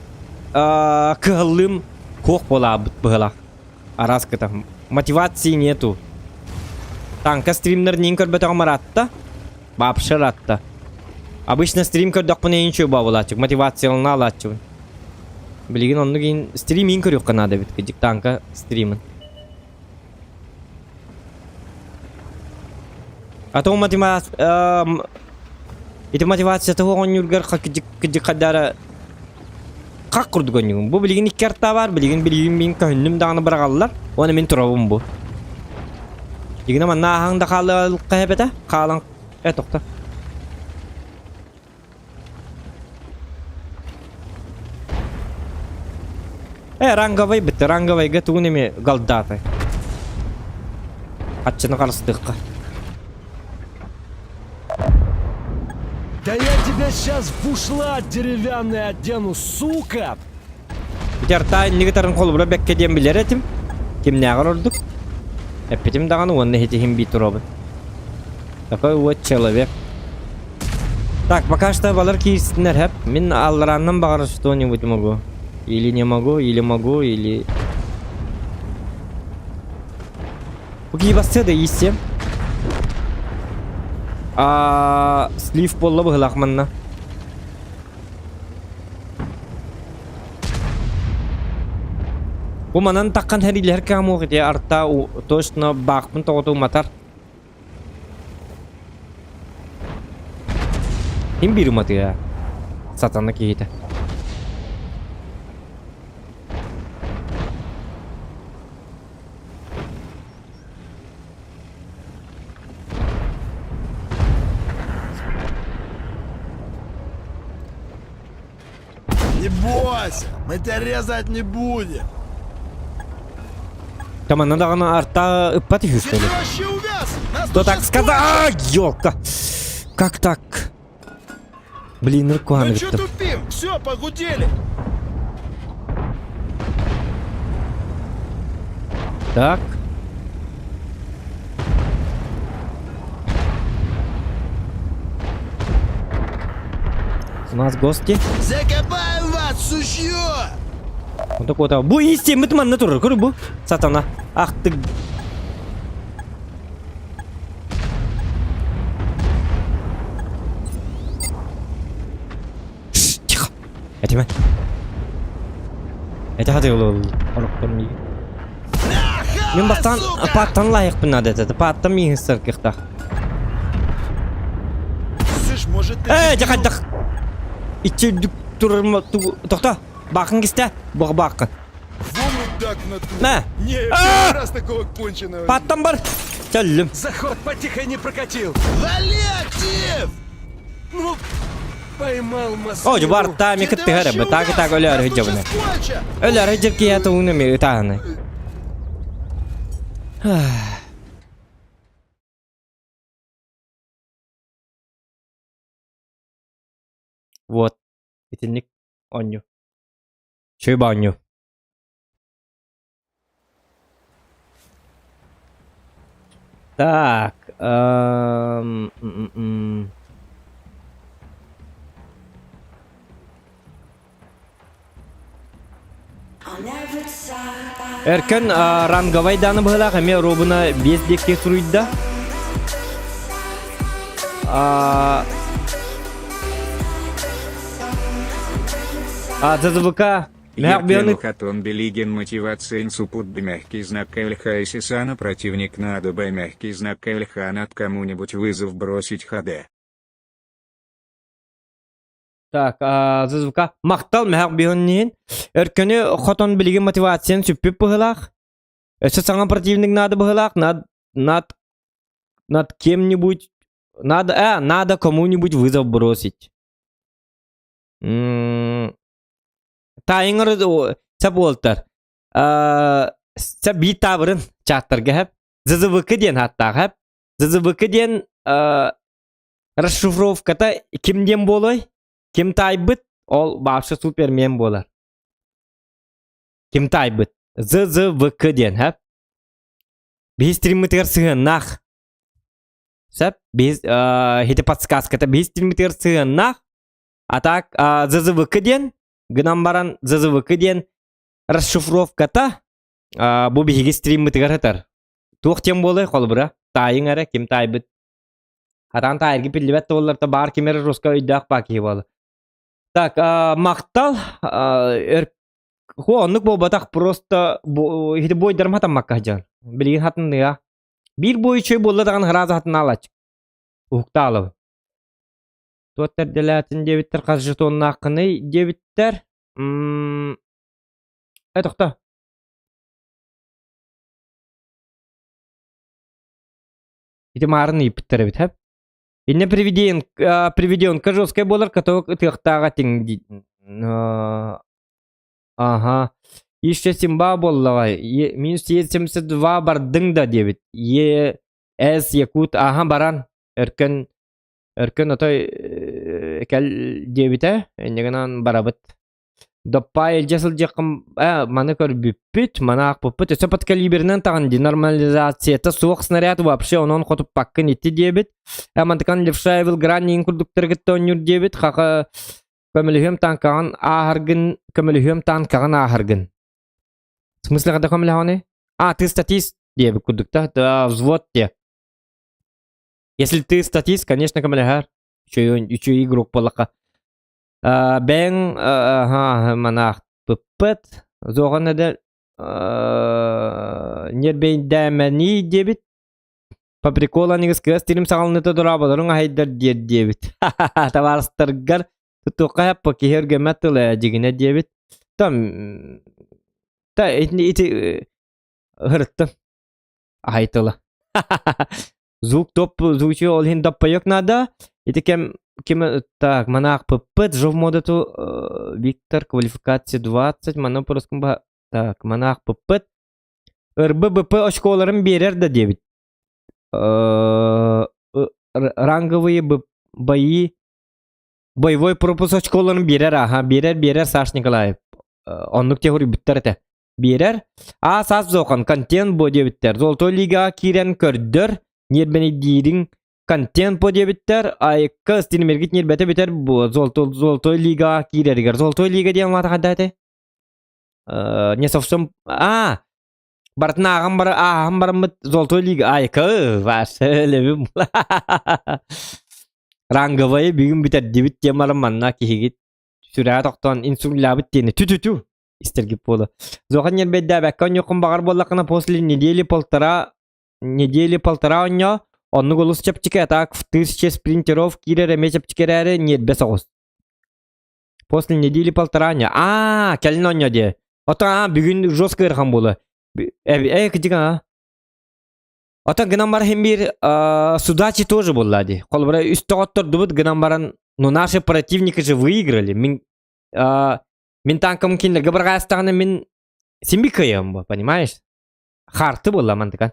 кыһаллыым суох буолаабыт быһыылаах. Араас кыта. Мотивации нету. Танка стримнер нин көрбөтөҕүм ыраатта. Вообще ыраатта. Обычно стрим көрдөхпүнэ иин үчүгэй буолааччы. Мотивациялана алааччыбын. Билигин оннук иин стрим иин көрүөххэ наада эбит кыдьык танка стримин. А то мотивация... Ити мотивацията оҕонньуургар кыдьык хадара хак курдук оонньугун. Бу билигин икки арта бар, билигин билигин мин көһүннүм даҕаны быраҕаллар. Уонна мин турабын бу. Дигинэ манна ааһаҥ да хаалыахха эбэтэ. Хаалан э тохто. Э ранговай битте, ранговайга тугун эми галдааты. Хаччыны харыстыахха. Да я тебя сейчас в бушлат деревянный одену, сука! Ити иннигитарын холобура бэккэ диэн билэр этим. Кимнээҕэр ордук. Эппитим даҕаны уонна иһитиһим бии туруобун. Такой вот человек. Так, пока что балар киирсиннэр хэп. Мин алларааннан баҕар что-нибудь могу. Или не могу, или могу, или... Бу киибассы да ииссиэм. А, слив буолла быһылаах манна. Бу манан таххан хэриилэһэр каамуох ити арта точно баахпын тоҕото уматар. Ким биир уматыа? Сатана киһитэ. Не бойся, мы тебя резать не будем. Там она даҕаны арта ыппат үһү что Ты ли? вообще увяз! Нас Кто тут так щас сказал? А, ёлка! Как так? Блин, Иркуан Ну чё тупим? Все, погудели. Так. У нас гости. Закопаем вас, сучье! Вот такой вот. Бу истеммит манна турар, көр бу. Сатана. Ах ты. Шш, тихо. Этиме. Эти хаты олохтор миигин. Мин бастаан пааттан лайықпын надо это. Пааттан миигин сыркыхтах. Слышь, может ты... Э, дьахайдах. Иччи турар тохто. Баахын кистэ. Бох бааххын. Во мудак в натуре. На. Не, А! первый раз такого конченого. Пааттан бар. Чөллүм. Заход потихо не прокатил. Вали актив! Ну, поймал Москву. О, дьубар тами Ты кыттыһар вообще эбэ. Так увяз! так өлөр Нас тут хыдьабына. щас кончат! Өлөр хыдьыр киһи ууну ми ытааны. Вот. Итинник оонньуу. Үчүгэй оонньуу. Так. эм, м-м-м. Эркэн ранговай дааны быһыылаах эмиэ оруобуна биэс диэки суруйда. А, ЗЗВК Мэх Еркен Хатон Белигин мотивация супут мягкий знак ЛХ Сисана противник надо Б мягкий знак ЛХ над кому-нибудь вызов бросить ХД. Так, ЗЗВК махтал мэх биһонниин. Өркөнү хотон билигин мотивацияны сүппүт быһыылаах. Өссө саҥа противник надо быһыылаах, над над над кем-нибудь надо, надо кому-нибудь вызов бросить. Таайыҥар сап уолтар. Сап биир таабырын чааттарга хэп. ЗЗВК диэн ааттаах хэп. ЗЗВК диэн расшифровката ким диэн буолуой? Ким таайбыт, ол вообще супермен буолар. Ким таайбыт? ЗЗВК диэн хэп. Биһи стриммытыгар сыһыаннаах. Сөп? Биһи хити подсказката биһи стриммытыгар сыһыаннаах. А так ЗЗВК диэн, гынан баран ЗЗВК диэн расшифровката бу биһиги стриммытыгар сытар. Туох диэн буолуой холобура? Таайыҥ эрэ, ким таайбыт? Хатаан таайыргы биллибэт да буоллар баар ким эрэ руска өйдөөх баа киһи буолла. Так, махтал өр Хо оннук буолбатах просто ити буойдарым хатаммакка сылдьан. Билигин хатынныга. Биир буой үчүгэй буолла даҕаны сразу хатынаалач. Уһуктаалабын. Туот тэрдэлээтин диэбиттэр хас жетоннааххыный диэбиттэр. М э тохто. Ити маарын ыйыппыттар эбит хэп. Инне приведен, приведенка жесткая буолар, каток ытыахтааҕа тиҥ Аха. Еще Симба буоллаҕа. Минус Е72 бардыҥ да диэбит. Е С Якут аха баран өркөн өркөн отой кэл диэбитэ. Инньэ гынан барабыт. Доппа илдьэ сылдьыаххын маны көрбүппүт, маны аахпыппыт. Өссө подкалиберынан таҕын денормализацията суох снаряд вообще онон хотуппаккын ити диэбит. Мантыкан левша Эвилгран курдуктары кытта оонньуур диэбит. Хаха Көмөлөһүөм танкаҕын ааһаргын, көмөлөһүөм танкаҕын ааһаргын. В смысле когда көмөлөһөҕүнүй? А, ты статист диэбит курдук да? Да, взвод те. Если ты статист, конечно, көмөлөһөр. Үчүгэй, үчүгэй игрок буоллахха. Бэйэҥ манаахпыппыт. Зоҕан эдэр ньэрбэйдээмэний диэбит. По приколу аныгыс кыас тирим саҕаланыыта дорооболоруҥ аһайдар диэр диэбит. Табаарыстаргар тутуохха хэппо киһи өргөммөт тыл ээ дьигинэ диэбит. Там та ити ити ырыттым. Аһай тыла. Звук топ звучи ол иһин доппойок надо. Ити кем ким так манаахпыппыт жов модату Виктор квалификация 20 маны по-русскому так манаахпыппыт РББП очколарын биэрэр да диэбит. Ранговые бои боевой пропуск очколарын биэрэр аха биэрэр биэрэр Саш Николаев оннук теһуруйбуттар этэ биэрэр а саас зохан контент бо диэбиттэр золотой лигаҕа киирэн көрдөр ньиэрбэнийдиириҥ контент бо диэбиттэр айыкка стримергит ньиэрбэтэ бүтэр бу золотой лигаҕа киирэригэр золотой лига диэн маата хайда этэй не совсем а барытын ааҕан бара ааһан бараммыт золотой лига айка ваше лебим ранговайы бүгүн бүтэрдибит диэн баран манна киһигит сүрэҕэ тохтоон инсультлаабыт диэни тү-тү-тү истэргит буола зохан ньэрбэйдээбэккэ онньуоххун баҕар буоллаххына после недели полтора недели полтора онньоо оннук олус чэпчэки а так в тысяче спринтеров киирэр эмиэ чэпчэки эрээри ньиэрбэ соҕус После недели полтора не. Аа, кэлин онньо диэ. Ото аа бүгүн жестко ыарахан буола. Э, кдик аа. Ото гынан баран хин биир судачи тоже буолла дии. Холобура үс тоҕоттордубут гынан баран, но наши противники же выиграли. Мин мин танкам кинилэргэ бырҕаастаҕына мин син кыайыам понимаешь? Харты буолла мантыкан.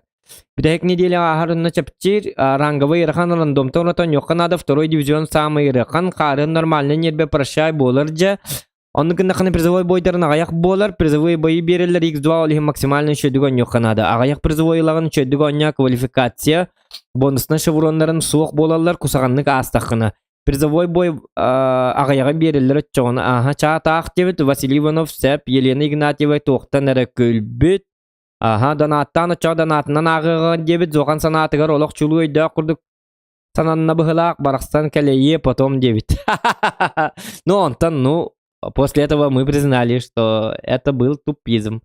Бүтэһик неделя ааһар онно чэпчиир, ранговый ыарахан рандомтан отон ньуохха наада второй дивизион самый ыарахан, хаарын нормальный ньиэрбэ прощай буолар дьэ. Онну гыннахына призовой бойдарын аҕыйах буолар, призовой бойы биэрэллэр X2 ол иһин максимально үчүгэйдик оонньуохха наада. Аҕыйах призовой ылаҕын үчүгэйдик оонньоо квалификация, бонуснай шевроннарын суох буолаллар кусаҕаннык аастаххына. Призовой бой аҕыйаҕы биэрэллэр оччоҕуна ааһа чаатаах диэбит Василий Иванов сэп Елена Игнатьева туохтан эрэ күлбүт Аһа, донааттаан оччоҕо донаатынан ааҕыаҕын диэбит Зохан санаатыгар олох чулуу өйдөөх курдук сананна быһылаах барахсан кэлэйиэ потом диэбит. Ну, онтон, ну, после этого мы признали, что это был тупизм.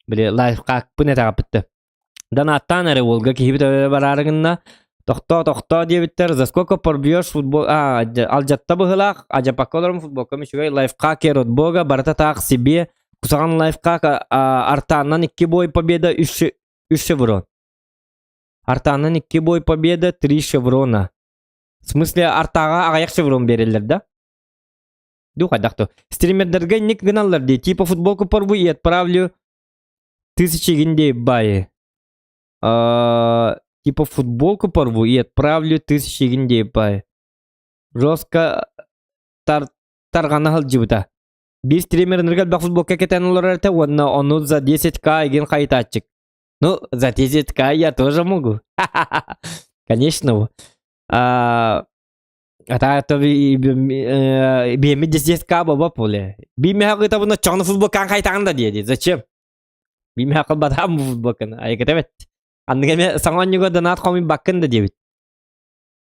Били, лайфхакпын этэҕэппиттэ. Донааттаан эрэ уолга киһибит бараары гынна. Тохтоо, тохтоо диэбиттэр. За сколько порбьешь футбол... А, алдьатта быһылаах, адьапакка олорон футболкам үчүгэй. Лайфхакер от бога, барыта таах себе. Кусаҕан лайфхак Артаннан икки бой победа үс шеврон. Артаннан икки бой победа три шеврона. В смысле Артаҕа аҕыйах шеврон биэрэллэр да? Ду хайдах то. Стримердергэ ник гыналлар дии. Типа футболку порву и отправлю тысячи гиндей баи. Типа футболку порву и отправлю тысячи гиндей баи. Жестко тар тарҕана сылдьыбыта. Биир стримеринэргэ элбэх футболка кэтэн олорор этэ уонна ону за 10к игин хайытааччык. Ну, за 10к я тоже могу. Конечно. Ата биэммит десятка боба поле. Биимэһэ гытабына чоҕну футболкаан хайтаҕын да диэди. Зачем? Биимэһэ кылбатаам бу футболканы. Айыката бэт. Анныга эме саҥа онньуга донат хомуйбаккын да диэбит.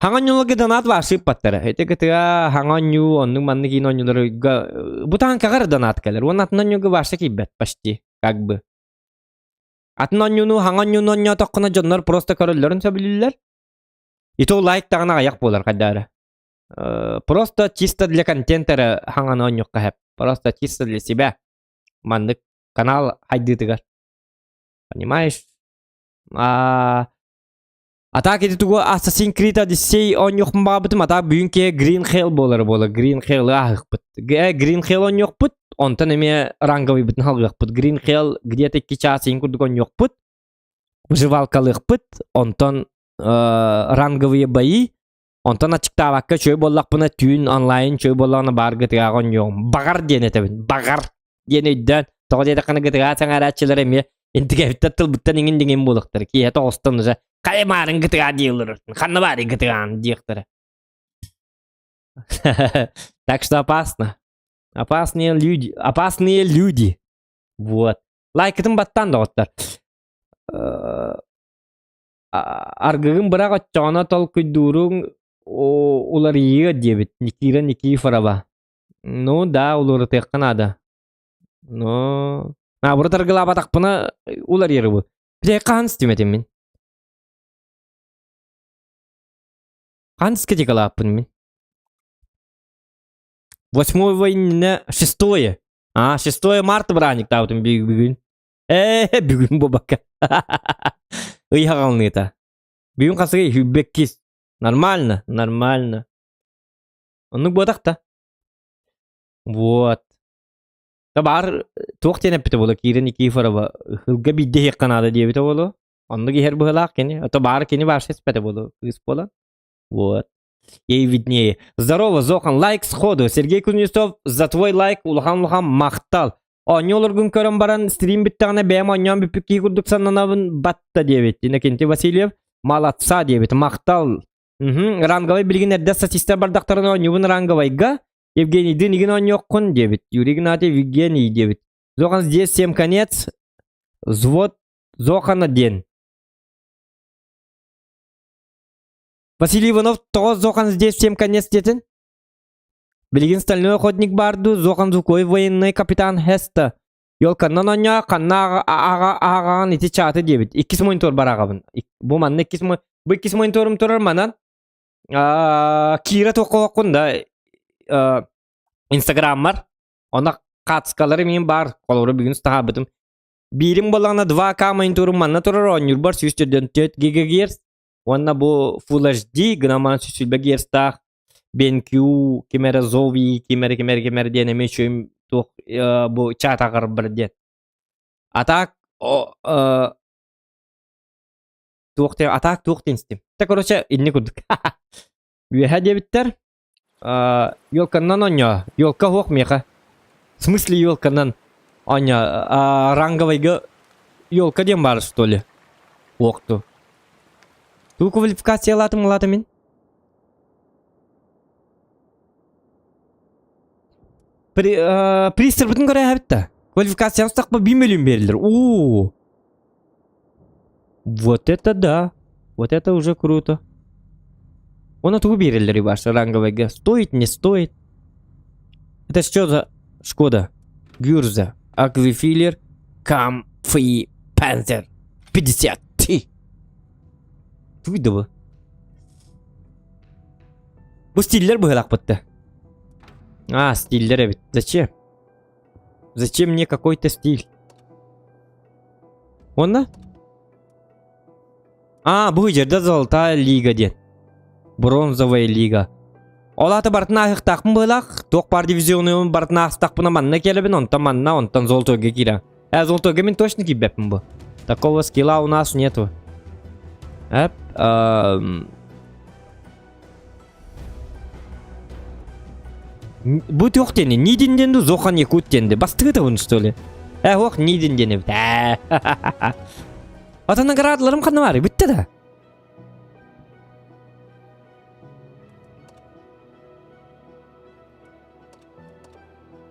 Хаҥа онньуларга донат баар сыыппаттара. Ити кытыга хаҥа онньуу оннук маннык иин онньуларга бу таанкаҕар донат кэлэр. Уонна атын онньуга баарса киирбэт почти как бы. Атын онньууну хаҥа онньууну онньоотоххуна дьоннор просто көрөллөрүн сөбүлүүллэр. И то лайк даҕаны аҕыйах буолар хайдаары. Просто чисто для контента эрэ хаҥаны оонньуохха сөп. Просто чисто для себя. Маннык канал хайдыытыгар. Понимаешь? А, а так ити тугу Assassin's Creed Odyssey оонньуохпун баҕарбытым, а так бүгүн киһи Green Hell буолар буола. Green Hell ааһыахпыт. Green Hell оонньуохпут, онтон эмиэ ранговыйбытын халгыахпыт. Green Hell где-то 2 чаас иһин курдук оонньуохпут. Выживалкалыахпыт, онтон ранговые бои, онтон аччыктаабакка үчүгэй буоллахпына түүн онлайн үчүгэй буоллаҕына баар гытыгаҕа оонньуоҕум. Баҕар диэн этэбин, баҕар диэн өйдөөн, тоҕо диэтэххинэ гытыгаа сэҥээрэччилэр эмиэ интигэбиттэн тылбыттан иҥин диҥин буолуохтара. Киэһэ тоҕустан уже хайа маарын гытыгаа дииллэр, ханна баарый гытыгаан диэхтэрэ. Так что опасно. Опасные люди, опасные люди. Вот. Лайкытын баттаан доҕоттор. Аргыгын бырах оччоҕуна толкуйдууруҥ уларыйыа диэбит Никита Никифорова. Ну да, уларытыахха наада. Но наоборот аргылаабатахпына уларыйарыбы. Бile хаһан истимэтим мин. Хаһан дискотекалааппын мин. Восьмого иннинэ шестое. А, шестое марта бырааһынньыктаабытым бүгүн. Ээ, бүгүн буолбакка. Ый хаҕалныыта. Бүгүн хасыгый хүббэккис. Нормально, нормально. Оннук буотах да. Вот. Табаар туох диэн эппитэ буолуо Кира Никифорова ыһылга биирдэ иһиэххэ наада диэбитэ буолуо. Оннук иһэр быһыылаах кини. Ото баар кини баарса испэтэ буолуо кыыс буолан. Вот. Ей виднее. Здорово, Зохан, лайк сходу. Сергей Кузнецов, за твой лайк улахан-улахан махтал. Оонньуу олоргун көрөн баран стрим бүттэҕинэ бэйэм оонньоон бүппүт киһи курдук сананабын батта диэбит. Иннокентий Васильев молодца диэбит. Махтал. Угу. Ранговай билигин эрдэ статистар бардахтарына оонньуубун ранговайга. Евгенийдин игин оонньуоххун диэбит. Юрий Игнатьев Евгений диэбит. Зохан здесь всем конец. Взвод Зохана диэн. Василий Иванов тоҕо Зохан здесь всем конец диэтин? Билигин стальной охотник баар дуу, Зохан Зукоев военный капитан Хеста. Елканнан оонньоо, ханна ааҕаҕын ити чааты диэбит. Иккис монитор бар аҕабын. Бу манна иккис бу иккис мониторум турар манан. Кира туоххун да Инстаграммар. Онно хаацкалары мин бар. Холобура бүгүн таһаарбытым. Биирим буоллаҕына 2К мониторум манна турар оонньуурбар 144 ГГц. Уонна бу Full HD гынан сүсүлбэ герцтаах BenQ ким эрэ Zowie ким эрэ ким эрэ ким эрэ диэн эмиэ үчүгэй туох бу чат аҕарбар диэн. А так туох а так туох диэн истим. Та короче инни курдук. Үөһэ диэбиттэр. Елканнан оонньоо. Елка суох миэхэ. В смысле елканан оонньоо? Ранговайга елка диэн баар что ли? Уохту. Туу квалификациялаатым ылаата мин? При, Пристрбытын көрөөһөбүт да. Квалификацияны устахпа 1 миллион берилер. Уу. Вот это да. Вот это уже круто. Оны тугу биэрэллэр Иваш ранговайга? Стоит, не стоит? Это что за Шкода? Гюрза, Аквифилер, Камфи, Пантер. 50 Ти. Туйда бу. Бу стиллер быһылаахпытта. А, стиллер эбит. Зачем? Зачем мне какой-то стиль? Онно? А, бу жерде золотая лига диэн. Бронзовая лига. Ол аата барытын ааһыахтаахпын быһыылаах. Туох баар дивизионун барытын аастахпына манна кэлэбин, онтон манна, онтон золотойга киирэн. Э, золотойга мин точно киирбэппин бу. Такого скилла у нас нету. Эп, эм... Бу туох диэни? Нидин диэн дуу, Зохан Якут диэн дии. Бастыгы что ли? Э, ох, Нидин диэн эбит. Ата наградаларым ханна баарый? Бүттэ да.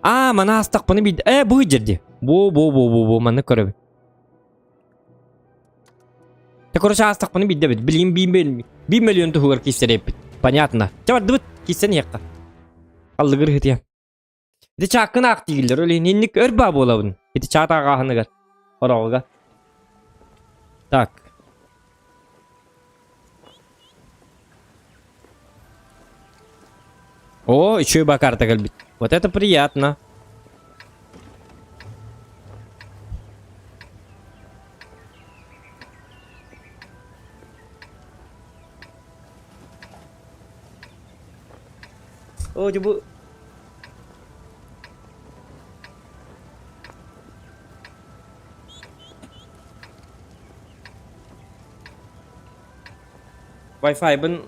Аа, маны аастахпына биирдэ... Ээ, бу дьэрди. Бу, бу, бу, бу, бу, маннык көрөбүн. Те, короче, аастахпына биирдэ эбит. Билигин биир миллион туһугар киирсэр эппит. Понятно. Чэ, бардыбыт. Киирсэн иһиэххэ. Аллыгыр ыһытыйа. Ити чааккын аах дииллэр. Ол иһин инник өр баа буолабын. Ити чаат ааҕааһыныгар. Ороҕуга. Так. О, еще и карта кэлбит. Вот это приятно. О, бу Wi-Fi-бын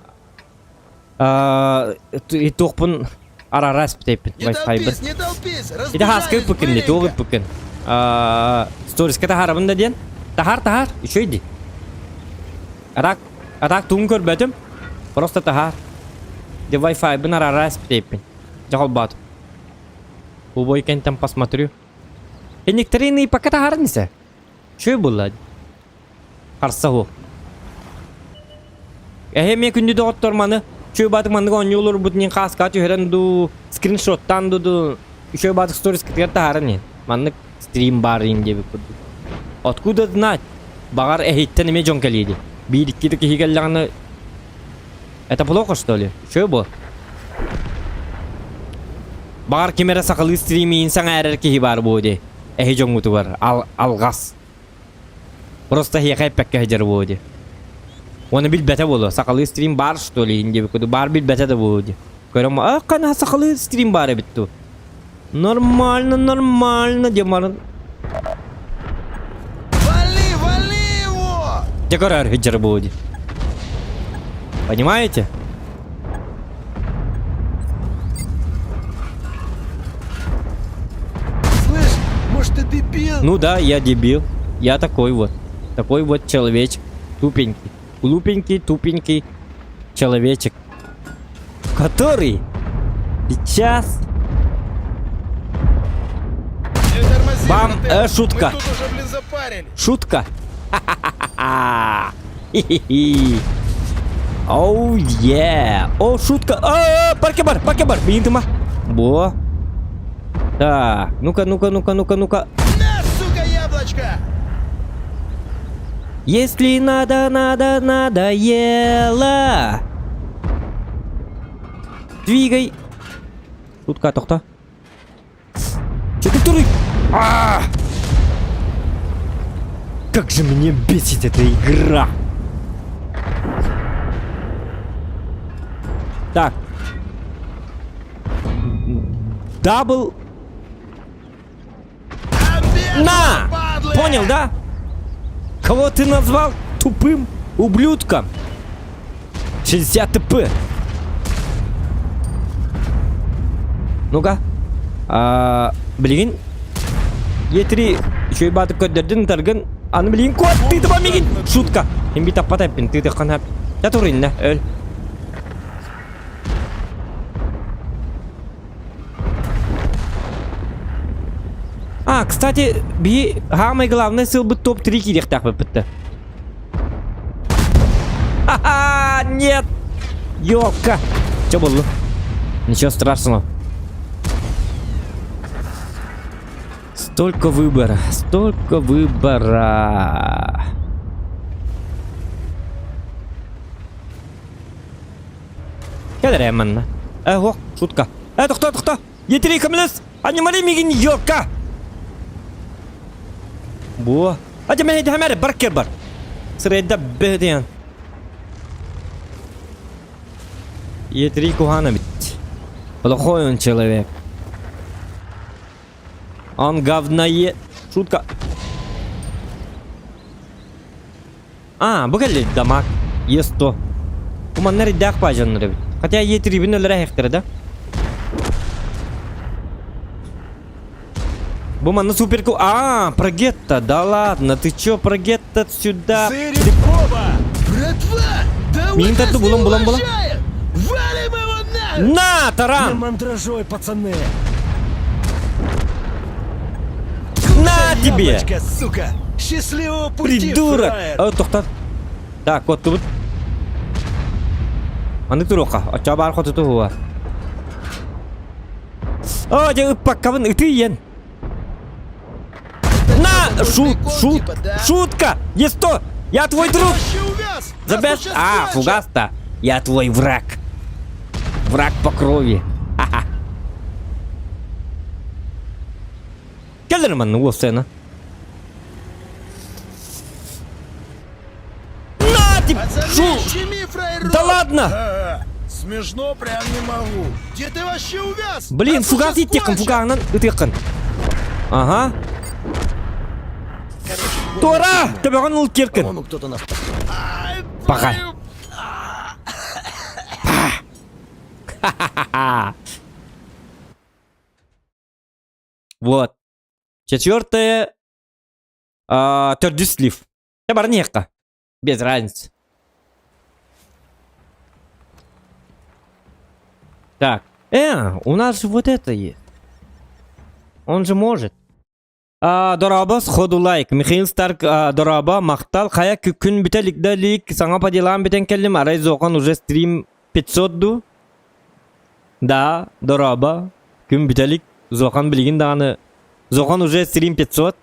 туохпун арара испитейпин Не Wi-Fi-бын. толпись, не толпись! Ити хааска Разбежались ыппыккын дии, туох быренько! ыппыккын. Сториска таһаарабын да диэн. Таһаар, таһаар, үчүгэй дии. Атак, атак тугун көрбөтүм. Просто таһаар. Де Wi-Fi-бын арара испитейпин. Дьэ холбоотум. Убой кэнтэн посмотрю. Инниктерин пока таһааран исэ. Үчүгэй буолла. Харса суох. Эһэ эмиэ күндү доҕоттор маны үчүгэй баатык маннык оонньуу олорбут иһин хааскаҕа түһэрэн дуу, скриншоттаан дуу дуу үчүгэй баатык сторискытыгар таһааран иһин. Маннык стрим баар иһин диэбит курдук. Откуда знать? Баҕар эһиттэн эмиэ дьон кэлиэ дии. Биир икки киһи кэллэҕинэ это плохо что ли? Үчүгэй буо. Баҕар ким эрэ сахалыы стримиин сэҥээрэр киһи баар буо дии. Эһи дьоҥҥутугар ал алҕас. Просто эһиэхэ эппэккэ сылдьар буолуо дии. Уонна билбэтэ буолуо. Сахалыы стрим баар что ли диэбит курдук. Баар билбэтэ да буолуо дии. Көрөм, а хана сахалыы стрим баар эбит дуу. Нормально, нормально диэн баран. Вали, вали его! Дьэ көрөр сылдьар буолуо дии. Понимаете? Слышь, может ты дебил? Ну да, я дебил. Я такой вот. Такой вот человечек. Тупенький. Глупенький, тупенький человечек. Который сейчас... Не тормози, Вам, братан. шутка. Мы тут уже, блин, запарились. Шутка. Ха-ха-ха. Хи-хи-хи. Оу, е. О, шутка. А, парке бар, парке бар. Миин тыма. Бо. Так, ну-ка, ну-ка, ну-ка, ну-ка, ну-ка. На, сука, яблочко! Если надо, надо, надоело. Двигай. Шутка, тохто. Че ты туры? А! Как же меня бесит эта игра! Так. Double. Обед, На! падлы! Понял, да? Кого ты назвал тупым ублюдком? 60 ТП. Ну-ка. А, блин. Е3 еще и батып көрдөрдүн таргын. Аны блин кот ты таба мигин. Шутка. Им бит аппат эппин ты тыккан хап. Я туринна өл. А, кстати, би самый главный сыл бы топ-3 кириэхтээх бытты. Ха-ха, нет! Ёлка! Че было? Ничего страшного. Столько выбора, столько выбора. Кэлэр манна. Э, о, шутка. Э, тохто, тохто! Етирей көмөлөс! Анимали мигин ёлка! Бу. Ати мен хэмэр бар кер бар. Сырайда бэдиэн. Етрий кухана ведь. Плохой он человек. Он говное... Шутка. А, бу кэлли дамаг. Е100. Бу манна эрдээх баажаннар эбит. Хотя Е3-бин өлөрө эһэхтэрэ да. Бу манна суперку... А, про гетто. Да ладно, ты чё, про гетто сюда? Зырим оба! Братва! Да он Мин нас тату не булам, булам, булам. уважает! Валим его на! На, Не таран! мандражой, пацаны! тебе! Яблочко, сука! Счастливого пути, Придурок! фраер! О, тохтор. Так, куоттубут. Маннык туруохха. Оччоҕо баар хотуту хуа. О, дьэ ыппаккабын ытыы иэн. На! Шут, шут, типа, да? шутка! Есто! Я твой Ты друг! вообще увяз! The Нас best... тут щас А, кончат! фугас-то! Я твой враг. Враг по крови. Ха-ха. Кэлэр манна уопсайна. На тебе! Пацаны, Шу... щеми, фраер! Да ладно! Ага, Смешно прям не могу. Где ты вообще увяз? Блин, Нас тут фугас щас иттиэххин, кончат! фугаһынан ытыаххын. Ага. Туора! Төбөҕүн ыл киркин. По-моему, кто-то нас... Ай, Пока. твою- Вот. Четвертое. А, төрдүс слив. Я барниэхха. Без разницы. Так. У нас же вот это есть. Он же может. А, дорообо, сходу лайк. Михаил Старк, а, дорообо, махтал. Хайа күн бүтэ илик лик. Саҥа по делам бүтэн кэллим. Арай Зохан уже стрим 500 ду. Да, дорообо. Күн бүтэ илик. Зохан билигин даҕаны. Зохан уже стрим 500.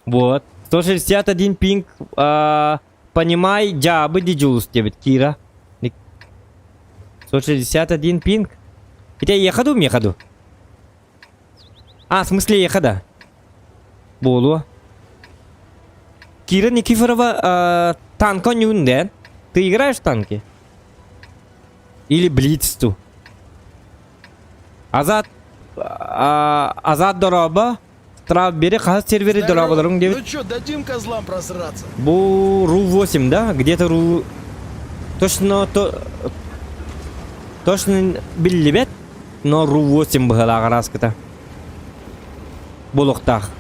Вот. 161 пинг. А, понимай, дьаабы дидьулус диэбит Кира. 161 пинг. Хотя я ходу, мне ходу. А, в смысле я хода. Буолуо. Кира Никифорова э, танка нюн, да? Ты играешь в танки? Или Блицту? Азат а, Азат дорообо Штраф бери хаһыс сервери Здорово. дорооболоруҥ диэбит. Ну чё, дадим козлам просраться? Бу Ру-8, да? Где-то Ру... Точно то... Точно биллибэт, но Ру-8 быһыылаах араскыта. Буолуохтаах.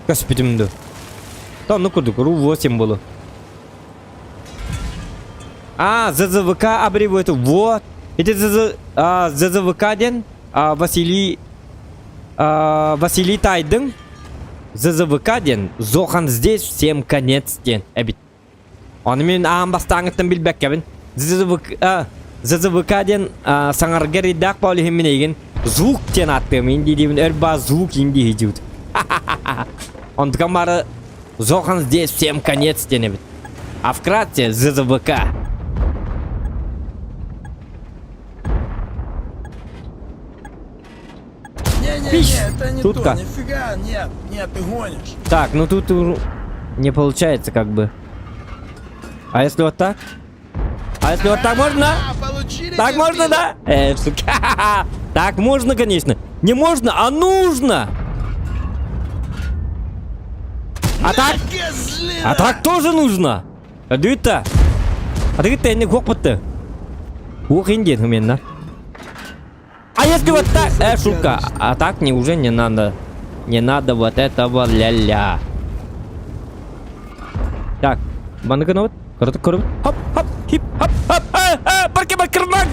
Көспүтүм ду. Оннук курдук Ру-8 буолу. А, ЗЗВК аббревиатура. Вот. Ити ЗЗ, а, ЗЗВК диэн а, Василий а, Василий Тайдын ЗЗВК диэн Зохан здесь всем конец диэн эбит. Ону мин аан бастааҥыттан билбэккэбин. ЗЗВК, а, ЗЗВК диэн а, саҥарга эрэйдээх буол иһин мин эйигин звук диэн ааттыам инди диибин өр баа звук инди иһдьибит. Онтукам бары Зохан здесь всем конец диэн эбит. А вкратце ЗЗВК. Не-не-не, это не Шутка. то, нифига, нет, нет, ты гонишь. Так, ну тут не получается как бы. А если вот так? А если вот так можно? А, получили Так можно, дебилы? да? Сука. Так можно, конечно. Не можно, а нужно. А так? Козлина! А так тоже нужно. Адыта. Адыта не хопоты. Ух, индин именно. А если вот так? Шутка. А так не уже не надо. Не надо вот этого ля-ля. Так, манныгын вот. Кырдык көрүп. Хоп, хоп, хип, хоп, хоп. А, а, барке бар кырман.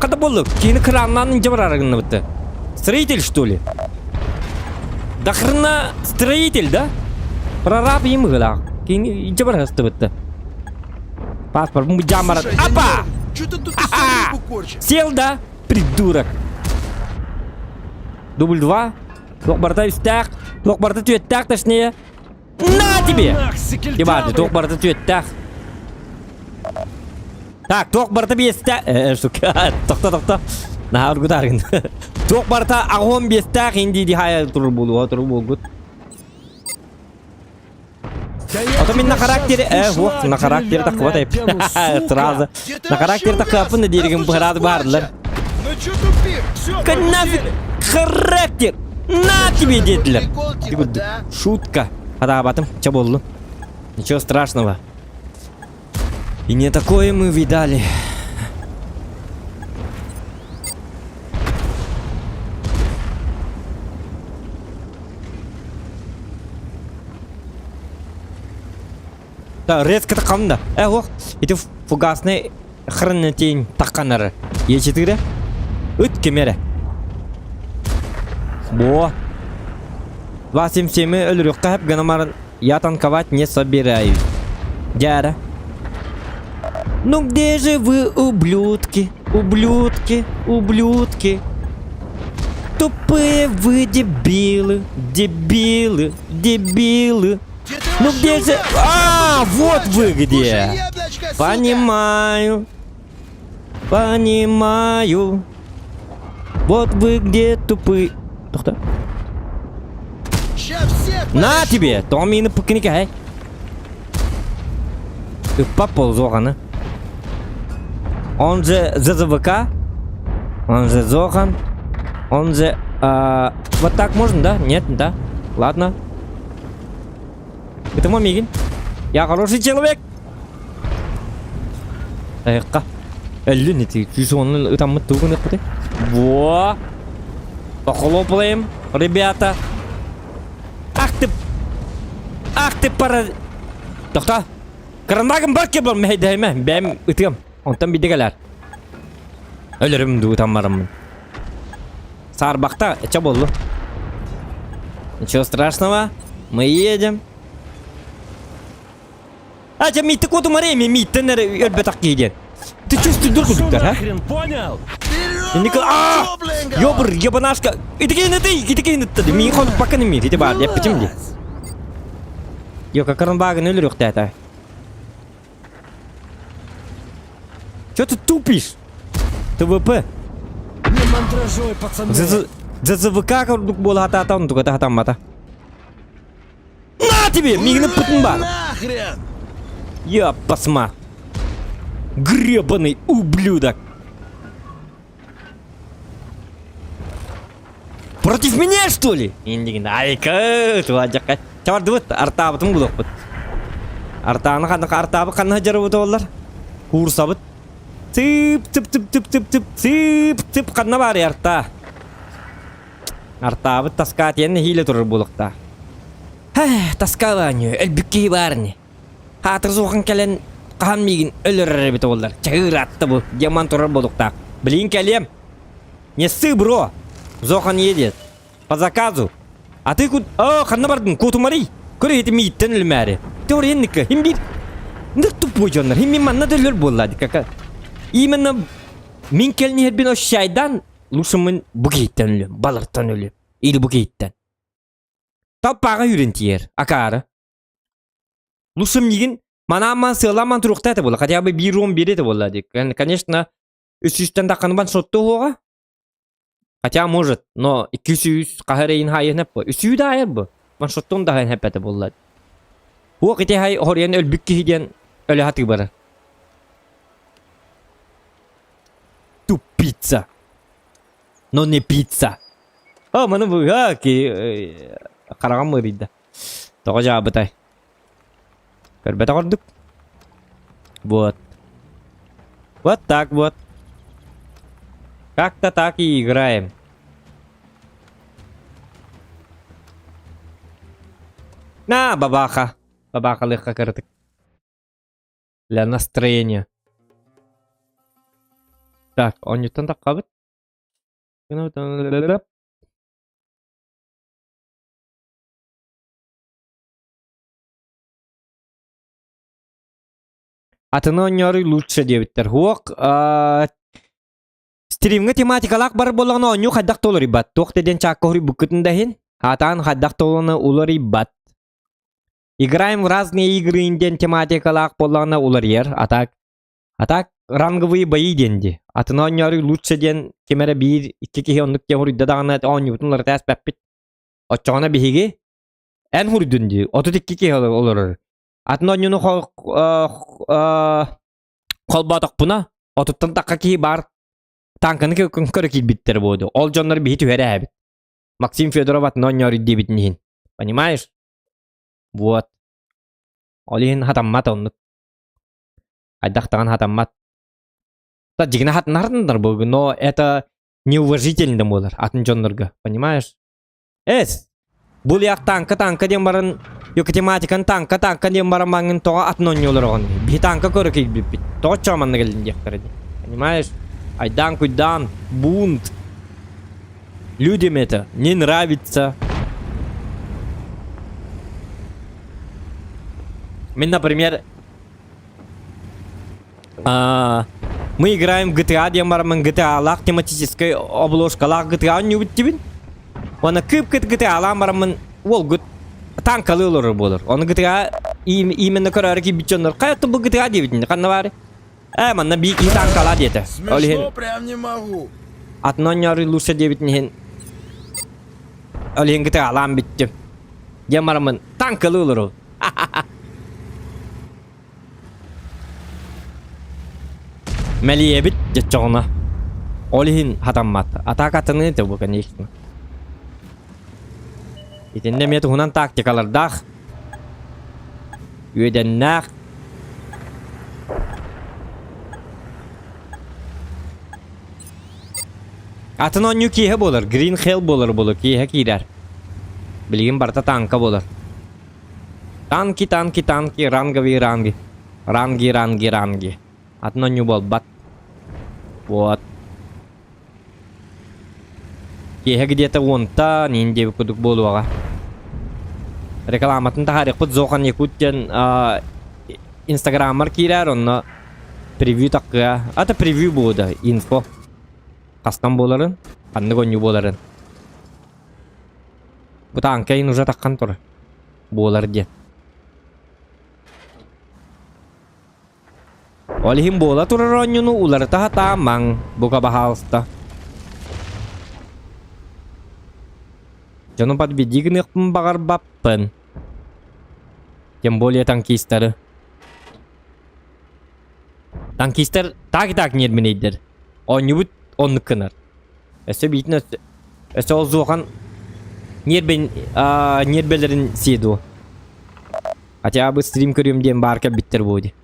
Када болду? Кини краннан инже барарыгын бытты. Строитель, что ли? Да хрена строитель, да? Прораб им гыла. Кини инже барасты бытты. Паспорт, жамара. Слушай, я Апа! нервный. Чё ты тут из рыбу корчишь? Сел, да? Придурок. Дубль два. Туох барыта үстээх. Туох барыта түөртээх, точнее. На тебе! Нах, Дебаты, туох барыта түөртээх. Так, туох барыта биэстээх. Сука, тохто, тохто. Наһаа ургутааргын. Туох барыта аҕыс биэстээх инди ди хая тур буолуо, тур буолгут. Да я А то мин тебя на характере, щас вот, фушлаг на характере так деревянный хватает. одену, сука! Сразу. Где ты На вообще характер так увяз? хапын Нас дерегин тут щас быһаады баардылар. кончат. Ну чё тупим? Всё, Нафиг полетели. характер! На тебе, Такой детлер! прикол, типа, да? Шутка. Хадаабатым, чэ буоллун. Ничего страшного. И не такое мы видали. Да, резко таққанда. Ох, эти фугасный хренатень таққанары. Е4. Үт кемере. Во. 277 өлөрүөххэ сөп гынан баран я танковать не собираюсь. Дьээрэ. Ну где же вы, ублюдки, ублюдки, ублюдки? Тупые вы дебилы, дебилы, дебилы. Ну где же... А, вот вы где! Понимаю. Понимаю. Вот вы где тупые. Тоқта. На тебе! Тоҕо миини пыккыны кэһэй. Ыппап болзоҕаны. Он же ЗЗВК, он же Зохан, он же... А, вот так можно, да? Нет, да. Ладно. Это мой Мигин. Я хороший человек. Айыққа. Өллүн ити. 110 ытаммыт тугун ыкпыты. Во! Похлопаем, ребята. Ах ты... Ах ты пара... Тохта. Карандагым бар ке бар мэйдэймэ. Бэм ытыам. Онтон бидде кэлэр. Өлөрүм дуу таммарыммын. Саарбахта, эчэ боллу. Ничего страшного. Мы едем. А, дьэ, миитти куотумарый, мен мииттен эрэ өлбөтөх киһи диэн. Ты чувствуешь дур Пошел курдуктар, а? нахрен, понял? Никол... А! Ёбр, ебанашка! Итикин ты, итикин ты, миин хон пока не мир, ити баар, эппитим ди. Йока каранбагын өлөрүөхтээтэ. Чё ты тупишь? ТВП. Не мандражой, пацаны. ЗЗВК курдук буола хатаата онтугата хатаммата. На тебе! Миигин ыппытын баар! Нахрен! Я пасма! Гребаный ублюдок! Против меня, что ли? Индигин айка туаджакка. Чабардыбыт артаабытын булуохпут. Артааны ханна артаабы ханна жарыбыт олар. Курсабыт. Цып цып цып цып цып цып цып цып ханна бар арта. Артаабыт таска тиэн нэһиилэ турар буолуохтаах. Таскалаанньу, өлбүт киһи баар ини. Хаатыр суохан кэлэн хаһан миигин өлөрөр эбит буоллар. Чаһыыраатта бу, диаман турар буолуохтаах. Билигин кэлиэм. Не ссы, бро! Зохан едет. По заказу. А ты куд... О, ханна бардын, куотумарый. Көр ити мииттэн өлүмээри. Теория хим биир... Ндык тупой дьоннор, хим мин манна да өлөр буолла кака. Именно мин кэлин иһэрбин ощайдан Лучше мин бу киһиттэн өлүөм, балартан өлүөм. Или бу киһиттэн. Талпааҕа үүрэн тиийэр, акаары. Лучше миигин манаамман сыаламман туруохта этэ буолла. Хотя бы биир уон биир этэ буолла дии. Конечно, үс сүүстэн тахханыбан сотту уһуоҕа. Хотя может, но 200 хаһар эйин хаайыһын эппо. Үсүү да айар бу. Маршруттун да хайын эппэтэ буолла. Уох ити хай хоруйан өлбүт киһи диэн өлө хатыы барар. Тупица. Но не пицца. О, маны быга ки хараҕым ыарыйда. Тоҕо дьаабытай. Көрбөтөх ордук. Вот. Вот так вот. Как-то так и играем. На, бабаха. Бабахалыхха кыратык. Для настроения. Так, оонньуттан таххабыт. Атыны оонньоору лучше диэбиттэр. Уох, стримҥэ тематикалаах бар буоллаҕына оонньуу хайдах да уларыйбат. Туох да диэн чаакка уһуруйбуккутун да иһин, аатаан хайдах да уларыйбат. Играем в разные игры диэн тематикалаах буоллаҕына уларыйар. А так, а так ранговые бои диэн дии. Атын оонньоору лучше диэн ким эрэ биир, икки киһи оннук диэн уруйда даҕаны оонньуубутун уларыта ааспаппыт. Оччоҕуна биһиги эн хуруйдун дии, 32 киһи олорор. Атын оонньууну холбоотохпуна, отуттан тахха киһи баар танканы көрө киирбиттэр буолуо. Ол дьоннор биһи түһэрэ эбит. Максим Федоров атын оонньоору диэбитин иһин. Понимаешь? Вот. Ол иһин хатаммат оннук. Хайдах даҕаны хатаммат. Да, дьигинэ хатынарындар буолгу, но это неуважительно буолар атын дьоннорго, понимаешь? Эс, бу лиах танка танка диэн баран ёки тематикан танка танка диэн баран маҥын тоҕо атын оонньуулар оҕону. Биһи танка көрө киирбиппит. Тоҕо чооманна кэллин диэхтэрэ дии. Понимаешь? Айдаан куйдаан, бунт. Людям это не нравится. Мин, например, а, мы играем в GTA диэн бараммын GTA-лаах тематическай обложкалаах GTA оонньуубут дибин. Уонна кып-кыт GTA-лаан бараммын уолгут танкалыы олорор буолар. Ону GTA именно көрөөрү киирбит дьоннор хайа бу GTA диэбитин ханна баары? Ээ манна биир киһи танкалаа диэтэ. Ол иһин Смешно прям не могу. атын оонньоору лучше диэбитин иһин ол иһин GTA-лаан бүттүм. Диэн бараммын танкалыы олорор. Мэлийэбит дьоччоҕуна. Ол иһин хатаммат. Атаакатыныы это бу, конечно. Итиннэ эмиэ туһунан тактикалардаах, үөдэннээх. Атын оонньуу киэһэ буолар, Green Hell буолар буолар, киэһэ киирэр. Билигин барыта танка буолар. Танки, танки, танки, ранговые ранги. Ранги, ранги, ранги. Атын оонньуу буолбат. Вот. Киэһэ где-то уонтан иин диэбит курдук буолуоҕа. Рекламатын таһаарыахпыт Зохан Якут диэн инстаграммар киирээр, онно превью таккыа. Ата превью буолда, инфо. Хастан буоларын, ханнык оонньуу буоларын. Бу тааҥка иһин уже таххан турар. Буолар диэн. Ол иһин буола турар оонньууну уларыта сатаамаҥ, бука баһаалыста. Дьону подведи гыныахпын баҕарбаппын. Тем более танкистары. Танкистар так и так ньиэрминэйдэр. Оонньуубут оннук гынар. Өссө биитин өссө, өссө ол зуохан ньиэрбин ньиэрбэлэрин сиэ дуо? Хотя бы стрим көрүөм диэн баар кэлбиттэр буо дии.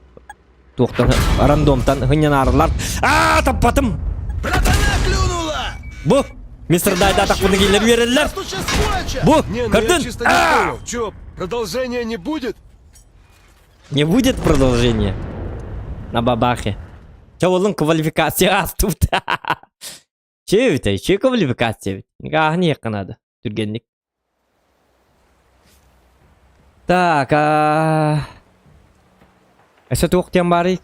Туохтан рандомтан хынньанаарылар. Аа, таппатым! Братана клюнула! Бу! Мистер Дайда атахпыны киилэр үөрэллэр. Нас тут сейчас кончат! Бу! Не, ну я Көрдүн! чисто не Аа! понял. Чё, продолжения не будет? Не будет продолжения? На бабахе. Чэ, уолун квалификация астыбыт. Че эбитэй, че квалификация эбит? Ааһын иһиэххэ наада, түргэнник. Так, а... Өссө туох диэн баарый?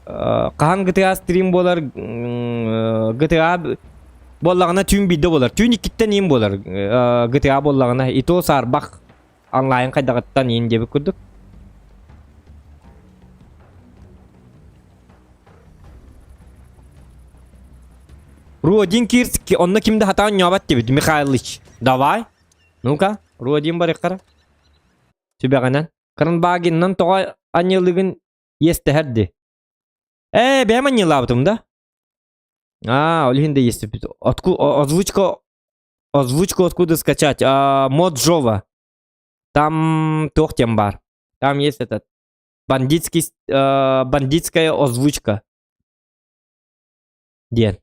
Хаһан GTA стрим буолар, GTA буоллаҕына түүн биирдэ буолар. Түүн иккиттэн иин буолар GTA буоллаҕына. И то саарбах онлайн хайдаҕыттан иин диэбит курдук. Ру-1 Кирск, онно ким да хатаан ньообат диэбит Михайлыч. Давай. Ну-ка, Ру-1 барыххара. Сүбэҕинэн. Кранбагиннан тоҕо анньылыгын иэстэһэр ди. Ээ, бэйэм анньылаабытым да? А, ол иһин да иэстэппит. Отку, озвучка, озвучку откуда скачать? А, мод Жова. Там туох диэн баар. Там есть этот бандитский, бандитская озвучка диэн.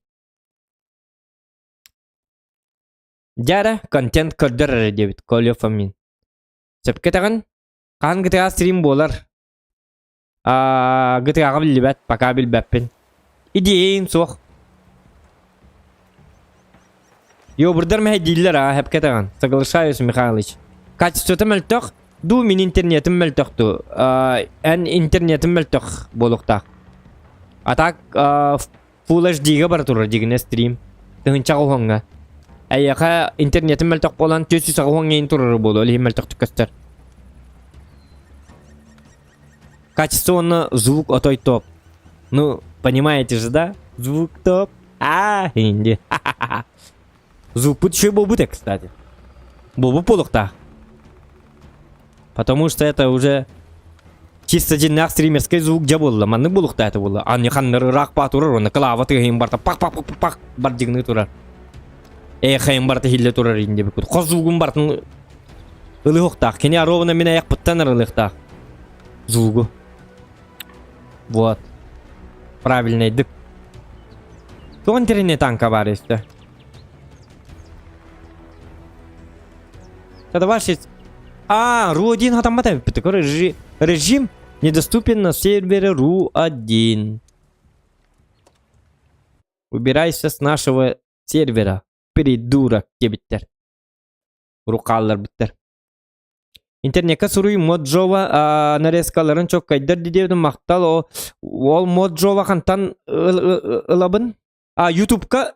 Дьэ эрэ, контент көрдөр эрэ диэбит Коля Фомин. Сөпкө этэҕин? Хаһан GTA стрим буолар? Аа, GTA-ҕа биллибэт, пока билбэппин. Идеям суох. Йобурдар мэһэйдииллэр аа, сөпкө этэҕин. Соглашаюсь, Михайлович. Качествота мөлтөх, дуу мин интернетим мөлтөх дуу? Эн интернетим мөлтөх буолуохтаах. А так Full HD-га бара турар дигинэ стрим. Тыһынча уһуҥҥа. Эйиэхэ интернетим мөлтөх буолан 400 иин турары буолуо, ол иһин мөлтөхтүк көстөр. Качество уонна звук отой топ. Ну, понимаете же, да? Звук топ. А, инди. Звукпут еще буолбут, кстати. Буолбут буолуохтаах. Потому что это уже чисто дьиннээх стримерскэй звук дьэ буолла. Маннык буолуохтаах это буолла. Аны ханнар ыраах баа турар, уонна кылаава тыаһын барта пах-пах-пах-пах бардьыгыныы турар. Эхайын барта иһиллэ турар инде бүкүт. Хос звугун бартын ылыһыахтаах. Кини ровно мин айахпыттан арылыахтаах. Звугу. Вот. Правильнайдык. Туох интернет танка баар истэ. Давай А, РУ-1 хатаммат эбиппит. Режим недоступен на сервере РУ-1. Убирайся с нашего сервера. Придурок диэбиттэр. Урут хаалларбыттар. Интернекка суруй Моджова нарезкаларын чоккайдар диэбитим махтал о ол Моджова хантан ылабын? А Ютубка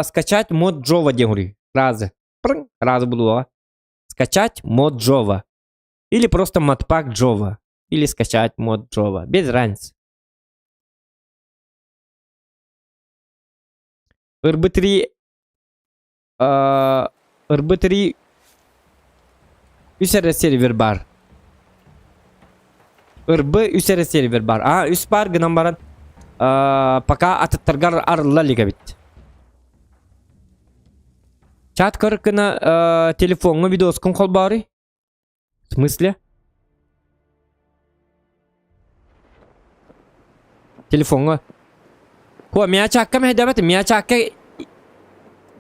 скачать Моджова диэн суруй. Разы. Прың, разы булуоҕа. Скачать Моджова. Или просто модпак Джова. Или скачать мод Джова. Без разницы. Ырбытри Ырбытри үс эрэ сервер бар. Ырбы үс эрэ сервер бар. А, үс бар гынан баран пока атыттаргар арылла илик эбит. Чат көр гына телефоҥҥа видоскун холбоорый. В смысле? Телефоҥҥа. Хуа, миачаакка мэһэйдээбэтим. Миачаакка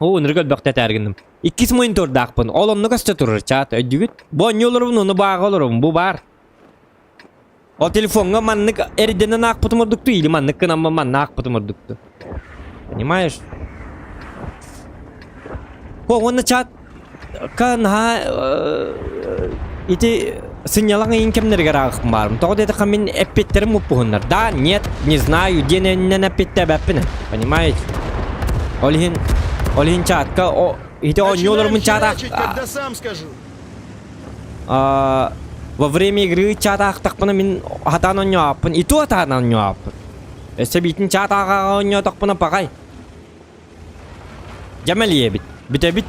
Оо, ынырык өлбөхтө этээргинным. Иккис монитордаахпын. Ол онно көстө турар чат, өйдүгүт? Бу онньу олоробун, ону бааҕа олоробун. Бу баар. Ол телефоҥҥа маннык эрдэнэн аахпытым ордукту или маннык гынаммын манна аахпытым ордукту. Понимаешь? О, уонна чат наһаа ити сынньалаҥ ыйын кэмнэригэр ааҕыахпын баарым. Тоҕо диэтэххэ мин эппиттэрим муппуһуннар. Да, нет, не знаю диэн эппиттээбэппин. Понимаете? Ол иһин ол иһин чатка о ити оонньууларбын чат когда сам скажу. Во время игры чат аахтахпына мин хатаан оонньооппун. И то хатаан оонньооппун. Өссө биитин чат ааҕа оонньоотохпуна паҕай. Дьэмэлийэбит. Бүтэбит.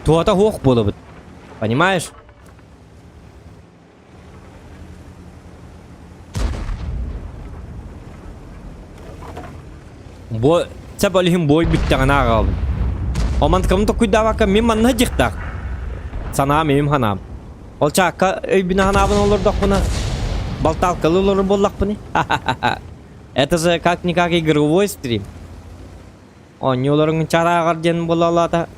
Туота хуох буолабыт. Понимаешь? Бу сөп ол иһин бой бүттэҕинэ ааҕабын. Оманткабын токуйдаабакка мин манна дьихтаах. Санаам өйүм ханаам. Ол чаакка өйбүн ханаабын олордохпуна балтаалкалы олорор буоллахпыный? Это же как-никак игровой стрим. Оонньууларыҥ чарааҕар диэн буолалаата.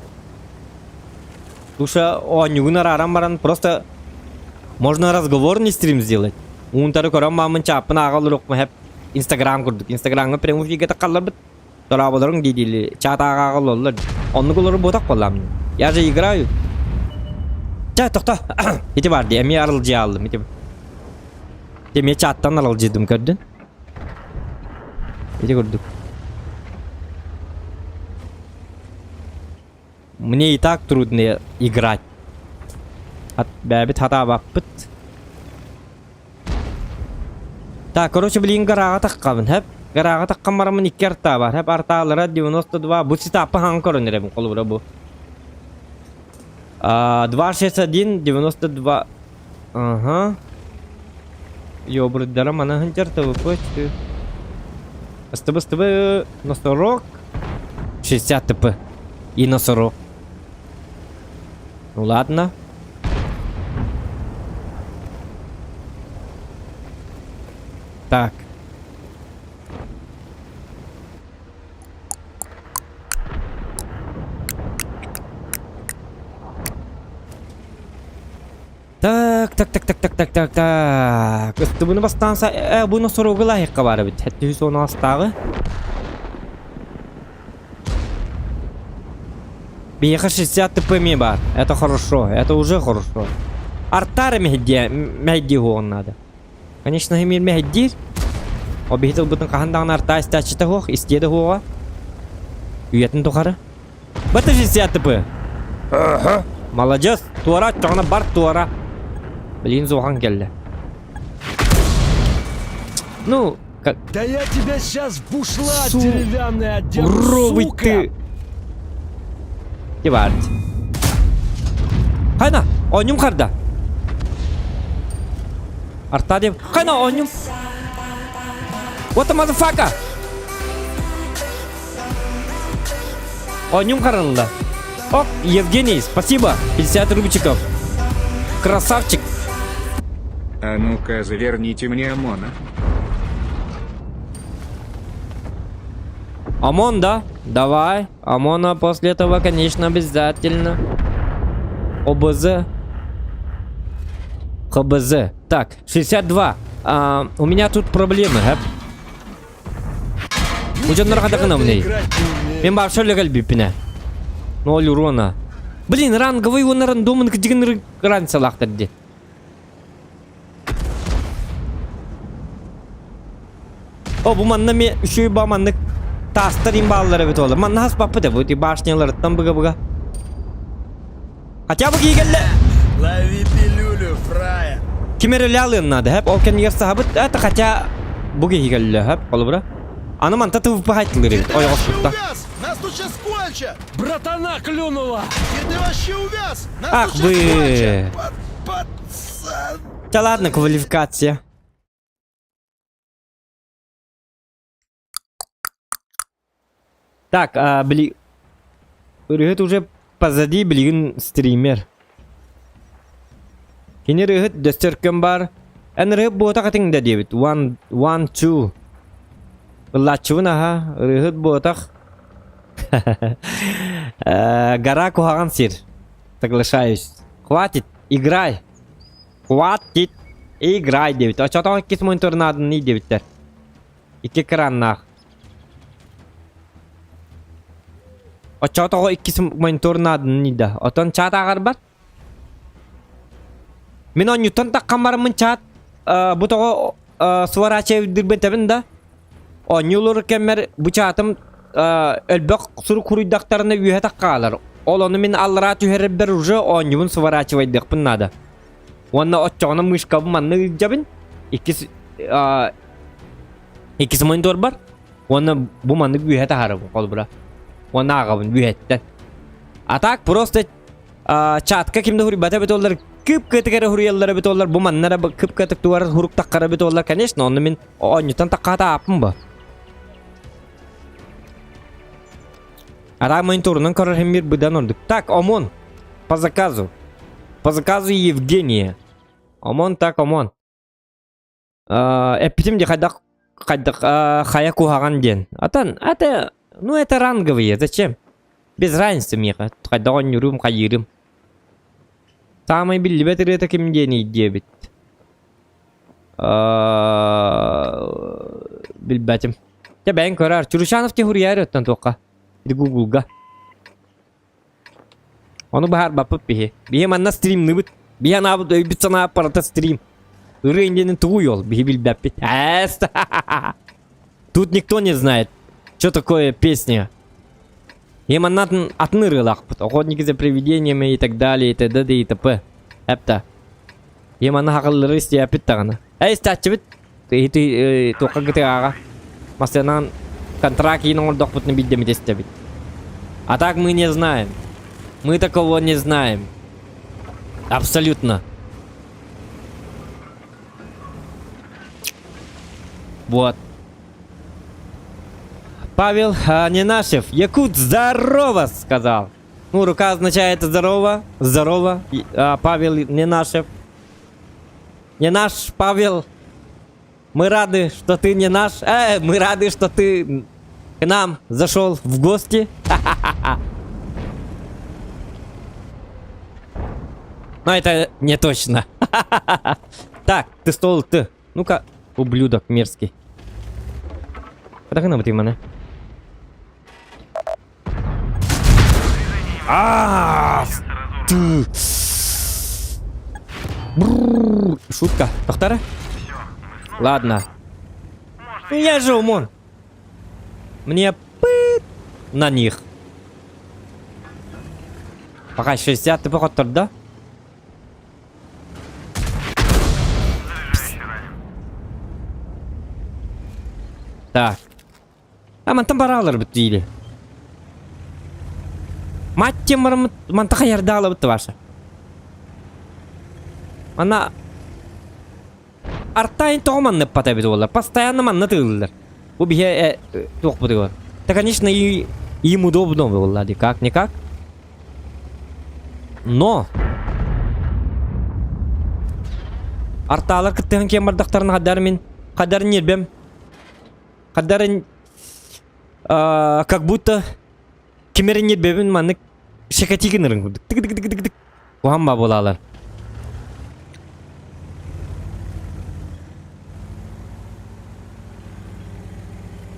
Душа оонньуугун арааран баран просто можно разговорный стрим сделать. Уунтары көрөн маамын чааппын ааҕа олоруохпун хэп Инстаграм курдук. Инстаграмҥа прямой эфиргэ таххалларбыт. Дорооболоруҥ дии-дии чат ааҕа олороллор. Оннук олорор буотах буоллаам. Я же играю. Чэ, тохто. Ити бар дии, эмиэ арылдьыйа аллым. Ити эмиэ чаттан арылдьыйдым көрдүн. Ити курдук. Мне и так трудно играть. От бэйэбит хатаабаппыт. Так, короче, билигин гарааҕа таххабын, хэп. Гарааҕа таххан бараммын икки артаа бар. Хэп артаалара 92. Бу ситаппа хаҥ көрөн эрэбин, холобура бу. 261, 92. Ага. Ёбурдара мана хынчар ТВП 4. СТБ СТБ носорог 60 ТП и носорог. Ну ладно. Так. Так, так, так, так, так, так, так, так. Ыстыбыны бастаан са... Э, бу носорогу лаһыахха баар эбит. Хэттүһүс уон астааҕы. Биһиэхэ 60 ТП эмиэ баар. Это хорошо, это уже хорошо. Артар мэһэйдиэ, мэһэйдии уһуоҕун наада. Конечно, эмиэ мэһэйдиир. Ол биһи тылбытын хаһан даҕаны артаа истээччитэ суох, истиэ да суоҕа. Үйэтин тухары. Бата 60 ТП. Молодец. Туора оччоҕуна бар туора. Блин, зохан кэллэ. Ну, как... Да я тебя сейчас в бушлат Су... деревянный одену, Суровый сука! ты! Ти баарт. Хайна, оонньум харда. Артадиев. Хайна, оонньум. What the motherfucker? Оонньум харылла. О, Евгений, спасибо. 50 рубчиков. Красавчик. А ну-ка заверните мне ОМОНа. ОМОН, да? Давай. ОМОНа после этого, конечно, обязательно. ОБЗ. ХБЗ. Так, 62. А, у меня тут проблемы, хэп. Бу дьоннор Нифига хатакынам ты ней. играть не умеешь. Мен вообще кэлбиппинэ. Ноль урона. Блин, ранговый уонна рандомын кдигин разницалаахтар ди. О, бу манна ме үчүгэй ба маннык таастар им бааллар эбит ола. Манна хаспаппыт бу ти башняларыттан быга-быга. Хотя бы киигелле. Лови пилюлю, фрая. Ким эрэ алыан надо, хэп. Ол кэннигэр саһабыт, это хотя бу киһи хэп, холобура. Аны манта тывыппа хайтылыр эбит, Ты вообще ойоҕоспутта. увяз! Нас тут сейчас кончат! Братана клюнула! Ты вообще увяз! Нас Ах тут сейчас вы. кончат! Пацан! Да ладно, квалификация. Так, а, били... Ырыһыт уже позади билигин стример. Кини ырыһыт дөстөркөн бар. Эн ырыһыт буотах этиҥ да диэбит. One, one, two. Ыллааччыбын аха, ырыһыт буотах. Гора куһаҕан сир. Соглашаюсь. Хватит, играй. Хватит, играй диэбит. Оччотоох иккис мониторнаадын диэбиттэр. Икки экраннаах. Оччотоҕо иккис монитор наадын да. Отон чат ааҕарбар. Мин онньуттан таххан бараммын чат бу тоҕо сворачивайдырбын тэбин да. Оонньуулур кэммэр бу чатым өлбөх сурук хуруйдахтарына үөһэ таххаалар. Ол ону мин аллараа түһэрэрбэр уже оонньуубун сворачивайдыахпын наада. Уонна оччоҕуна мышкабын манна илдьэбин. Иккис иккис монитор бар. Уонна бу маннык үөһэ таһаарабын холобура. Уонна ааҕабын үөһэттэн. А так просто чатка ким да хуруйбата эбит оллар кып-кытык эрэ хуруйаллар эбит оллар бу манна эрэ кып-кытык тугар хуруктаххара эбит оллар конечно онно мин оонньуттан таккаата ааппын бо. А так мониторунан көрөр хэммир быдан ордук. Так, ОМОН. По заказу. По заказу Евгения. ОМОН так ОМОН. Эппитим де хайдах хайдах хайа куһаҕан диэн. Атан, это, ну это ранговые, зачем? Без разницы миэхэ. Хайдах оонньуурум, хайыырым. Саамай биллибэт ырыата ким диэний диэбит. Билбэтим. Дьэ бэйэҥ көрөөр. Чуручанов те хуруйаар оттон туохха. Гуглга. Ону баһаарбаппыт биһи. Биһи манна стримныбыт. Биһи анаабыт өйбүт санаа барыта стрим. Ырыа диэнин тугуй ол, биһи билбэппит. Эс! Тут никто не знает, что такое песня. И манна атын, атын ырыалаахпыт. Охотники за привидениями и так далее, и т.д. и т.п. Эпта. И манна хакыллары истиэппит даҕаны. Эй, истээччибит. Ити туохха гытыаҕа. Массыынан контракт иин оҥордохпутуна биирдэмит истэбит. А так мы не знаем. Мы такого не знаем. Абсолютно. Вот. Павел а, Ненашев. Якут, здорово, сказал. Ну, рука означает здорово, здорово. И, а, Павел Ненашев. Не наш, Павел. Мы рады, что ты не наш. Мы рады, что ты к нам зашел в гости. Но это не точно. Так, ты стол, ты. Ну-ка, ублюдок мерзкий. Подогнал ты мене. А, ты. Бррр. Шутка. Доктора? Ладно. Ну я же ОМОН. Мне пыт на них. Пока 60 ты походтор, да? Так. А мантан баралар бит диили. Мать тем манта хаярдаала бит ваша. Ана Артайн тоҕо манныппата эбит буоллар. Постоянно манна тыыллар. Бу биһи туох бутугар. Да, конечно, и им удобно было, как никак. Но Артаалар кыттыһан киэн бардахтарын хадар мин хадар ньирбэм хадарын как будто ким эрэ ньирбэбин маннык щекотить гынарын курдук тык тык тык тык тык куһаҕан баа буолаалар.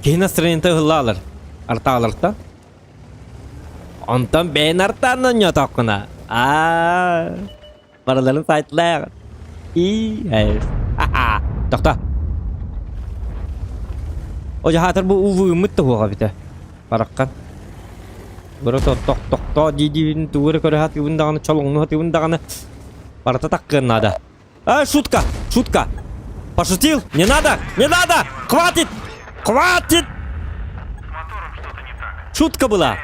Киһи настроениета ыһыллаалар. Артаалартан. Онтон бэйэн артаан онньоотоххуна. Аа, барыларын сайтлаах. И, Тохто. О, жаһаатар бу увыыммыт да хуоҕа битэ. Бараххан. Бара тох тохтоо дии-диибин тугу эрэ көрө сатыыбын даҕаны, чолоҥну сатыыбын даҕаны. Барыта таккыан наада. А, шутка! Шутка! Пошутил? Не надо! Не надо! Хватит! Хватит! Шутка была!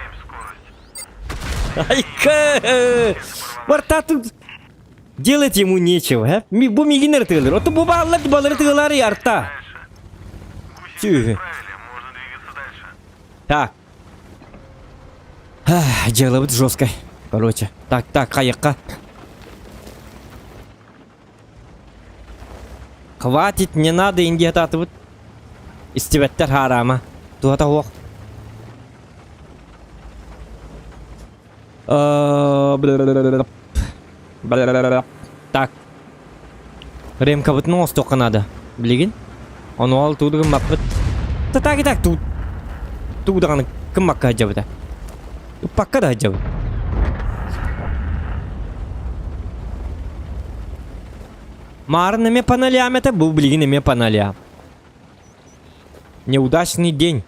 Айка! Барта тут делать ему нечего, э? Бу мигин ыртыылыр. Оту бу бааллар балары тыылары арта. Түү. Так. Дьыалабыт жесткай. Короче. Так, так, хайыққа. Хватит, не надо, Индия татыбыт. Истибэттэр хараама. Туһата суох. Так. Ремкабытын оҥостуохха наада. Билигин. Ону ол тууду гыммаппыт. Так и так туу туу даҕаны кыммакка сылдьабыта. Ыппакка да сылдьабыт. Маарын эмиэ паналям этэ, бу билигин эмиэ паналям. Неудачный день.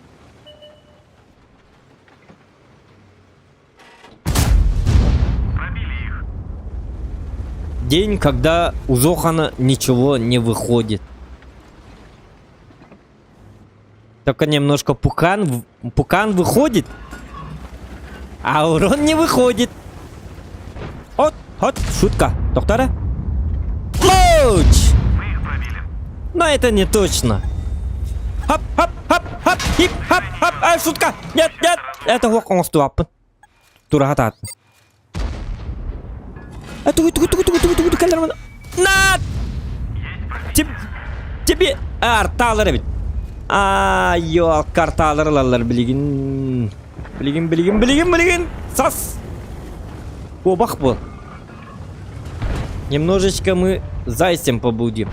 День, когда у Зохана ничего не выходит. Только немножко пукан, пукан выходит, а урон не выходит. От, от, шутка. Доктора? Луч! Но это не точно. Хоп, хоп, хоп, хоп, хип, хоп, хоп. А, шутка! Нет, нет! Это хуох оҥостубаппын. Тураха тааттын. А тугу тугу тугу тугу тугу тугу кэлэр На! Тебе артаалар эбит. А, йо, картаалар ылаллар билигин. Билигин, билигин, билигин, билигин. Сас! Куобах был. Немножечко мы зайцем побудем.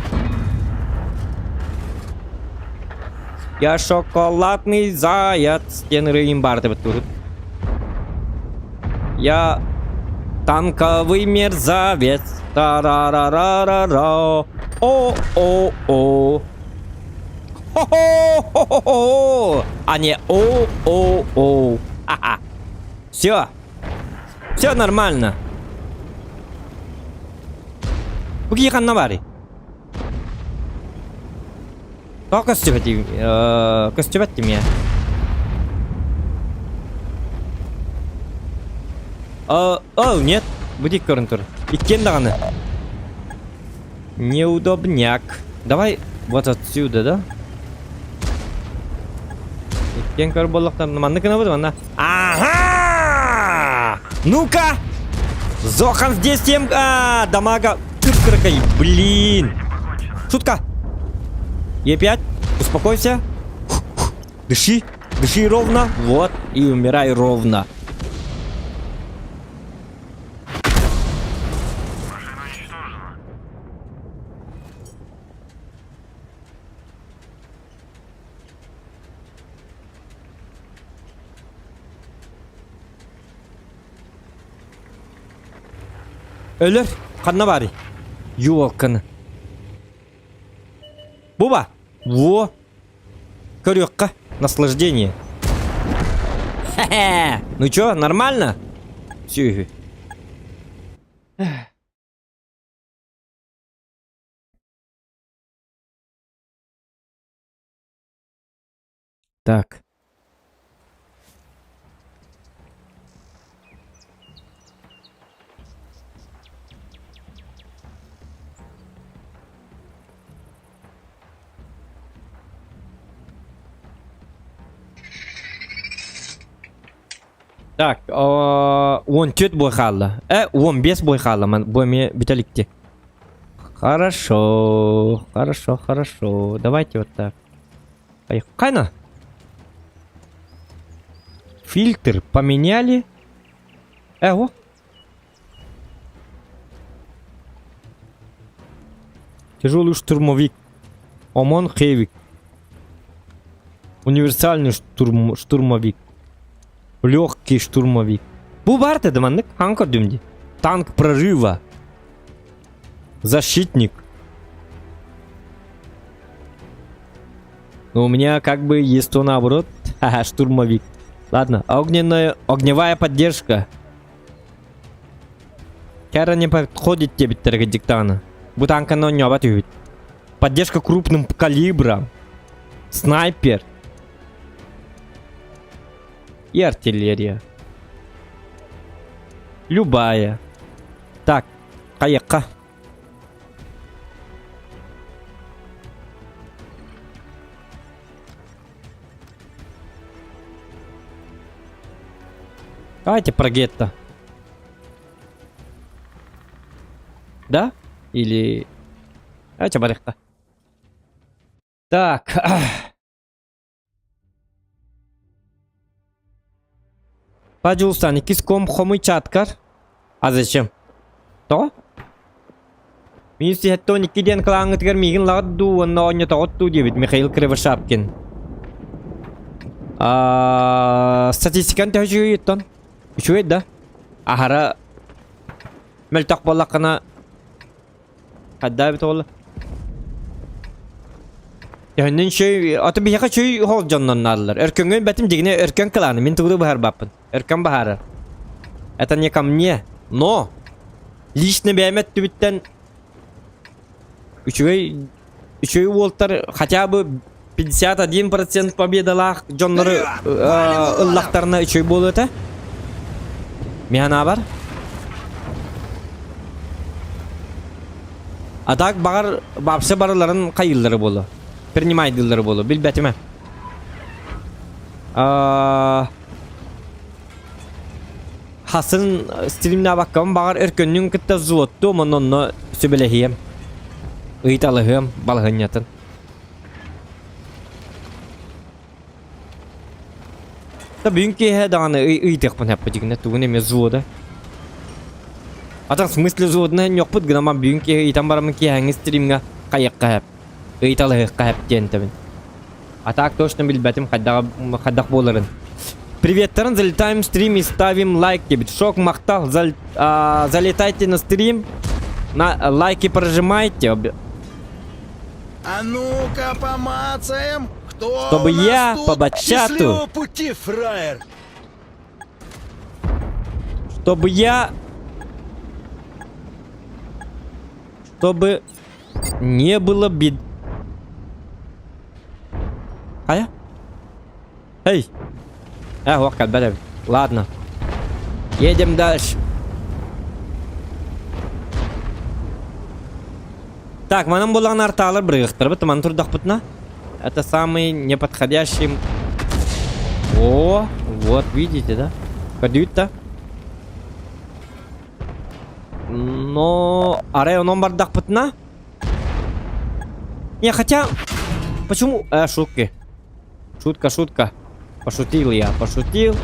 Я шоколадный заяц. Диэн ырыын баар деп тут. Я танковый мерзавец. Тарарарарара. О-о-о. Хо-хо-хо-хо-хо. А не о-о-о. Ха-ха. Все. Все нормально. Бу киһи ханна баарый? Тоҕо көстүбэт көстүбэт димиэ? О, нет, будет көрөн тур. Иккиэн даҕаны. Неудобняк. Давай вот отсюда, да? Иккиэн көр буоллахтарына маннык гынабыт манна. Ага! Ну-ка! Зохан здесь тем... А, дамага кып-кыракай. Блин. Шутка. Е5. Успокойся. Дыши. Дыши ровно. Вот. И умирай ровно. Өлөр, ханна баарый? Юолканы. Буба! Во! Көрүөххэ, наслаждение. Хе-хе! Ну чё, нормально? Сүһү. Так. Так, 14 бой хаалла. Э, 15 бой хаалла. Бу эмиэ бүтэ иликти. Хорошо, хорошо, хорошо. Давайте вот так. Хайна. Фильтр поменяли. Эго. Тяжелый штурмовик. Омон Хевик. Универсальный штурм, штурмовик. Легкий штурмовик. Бу баар да маннык хаҥ көрдүм дии. Танк прорыва. Защитник. Но у меня как бы есть то наоборот. Ха-ха, штурмовик. Ладно, огненная, огневая поддержка. Кара не подходит тебе диктана. Бу танканы оонньообот үһүбүт. Поддержка крупным калибром. Снайпер. И артиллерия. Любая. Так, хайыахха. Давайте про гетто. Да? Или... Давайте барыахха. Так. Пожалуйста, иккис ком хомуй чаткар. А зачем? Тоҕо? Мин сиһэттэн икки диэн кылааҥҥытыгар миигин лаҕыт дуу уонна оонньотоҕут дуу диэбит Михаил Кривошапкин. А, статистикан төһө үчүгэй оттон? Үчүгэй да? Аһара мөлтөх буоллаххына хайдаа эбит оҕолор? Төһөннөн чөй, аты биһиэхэ чөй хоол дьонноннааллар. Өркөҥҥө бэтим дьигинэ өркөн кылааны, мин тугу да быһаарбаппын. Өркөн баһаарар. Это не ко мне, но лично бэйэм өттүбүттэн үчүгэй үчүгэй уолтар хотя бы 51% победалаах дьоннору ыллахтарына үчүгэй буолуо этэ. Мин санаабар. А так баҕар бапсы барыларын хайыыллара буолуо. Принимайдыыллара буолуо. Билбэтим ээ. Хасын стримнаабаккабын баҕар өркөннүн кытта взводтуом онно онно сүбэлэһиэм. Ыйыталаһыам балаһыанньатын. Да бүгүн киэһэ даҕаны ыйытыахпын эппитигинэ тугун эмиэ взвода. Атын в смысле взводунай ньохпут гынаман бүгүн киэһэ ыйытан бараммын киэһээҥҥи стримҥа хайыахха эп. Ыйыталаһыахха эп диэн этэбин. А так точно билбэтим хайдах, хайдах буоларын. Приветтарын залетаем в стрим и ставим лайк тебе. Шок махтал, зал, а, залетайте на стрим, на лайки прожимайте. А ну-ка помацаем, кто Чтобы у нас я тут? по батчату, Счастливого пути, фраер! чтобы я... Чтобы не было бед... Хайа? Эй! Э, ох, Ладно. Едем дальше. Так, манан буоллаҕына артаалар бырыгыахтарбыт, маны турдахпытына. Это самый неподходящий... О, вот, видите, да? Көрдүгүт да? Но... Арай онон бардахпытына... Не, хотя... Почему? Шутки. Шутка, шутка. Пошутил я, пошутил.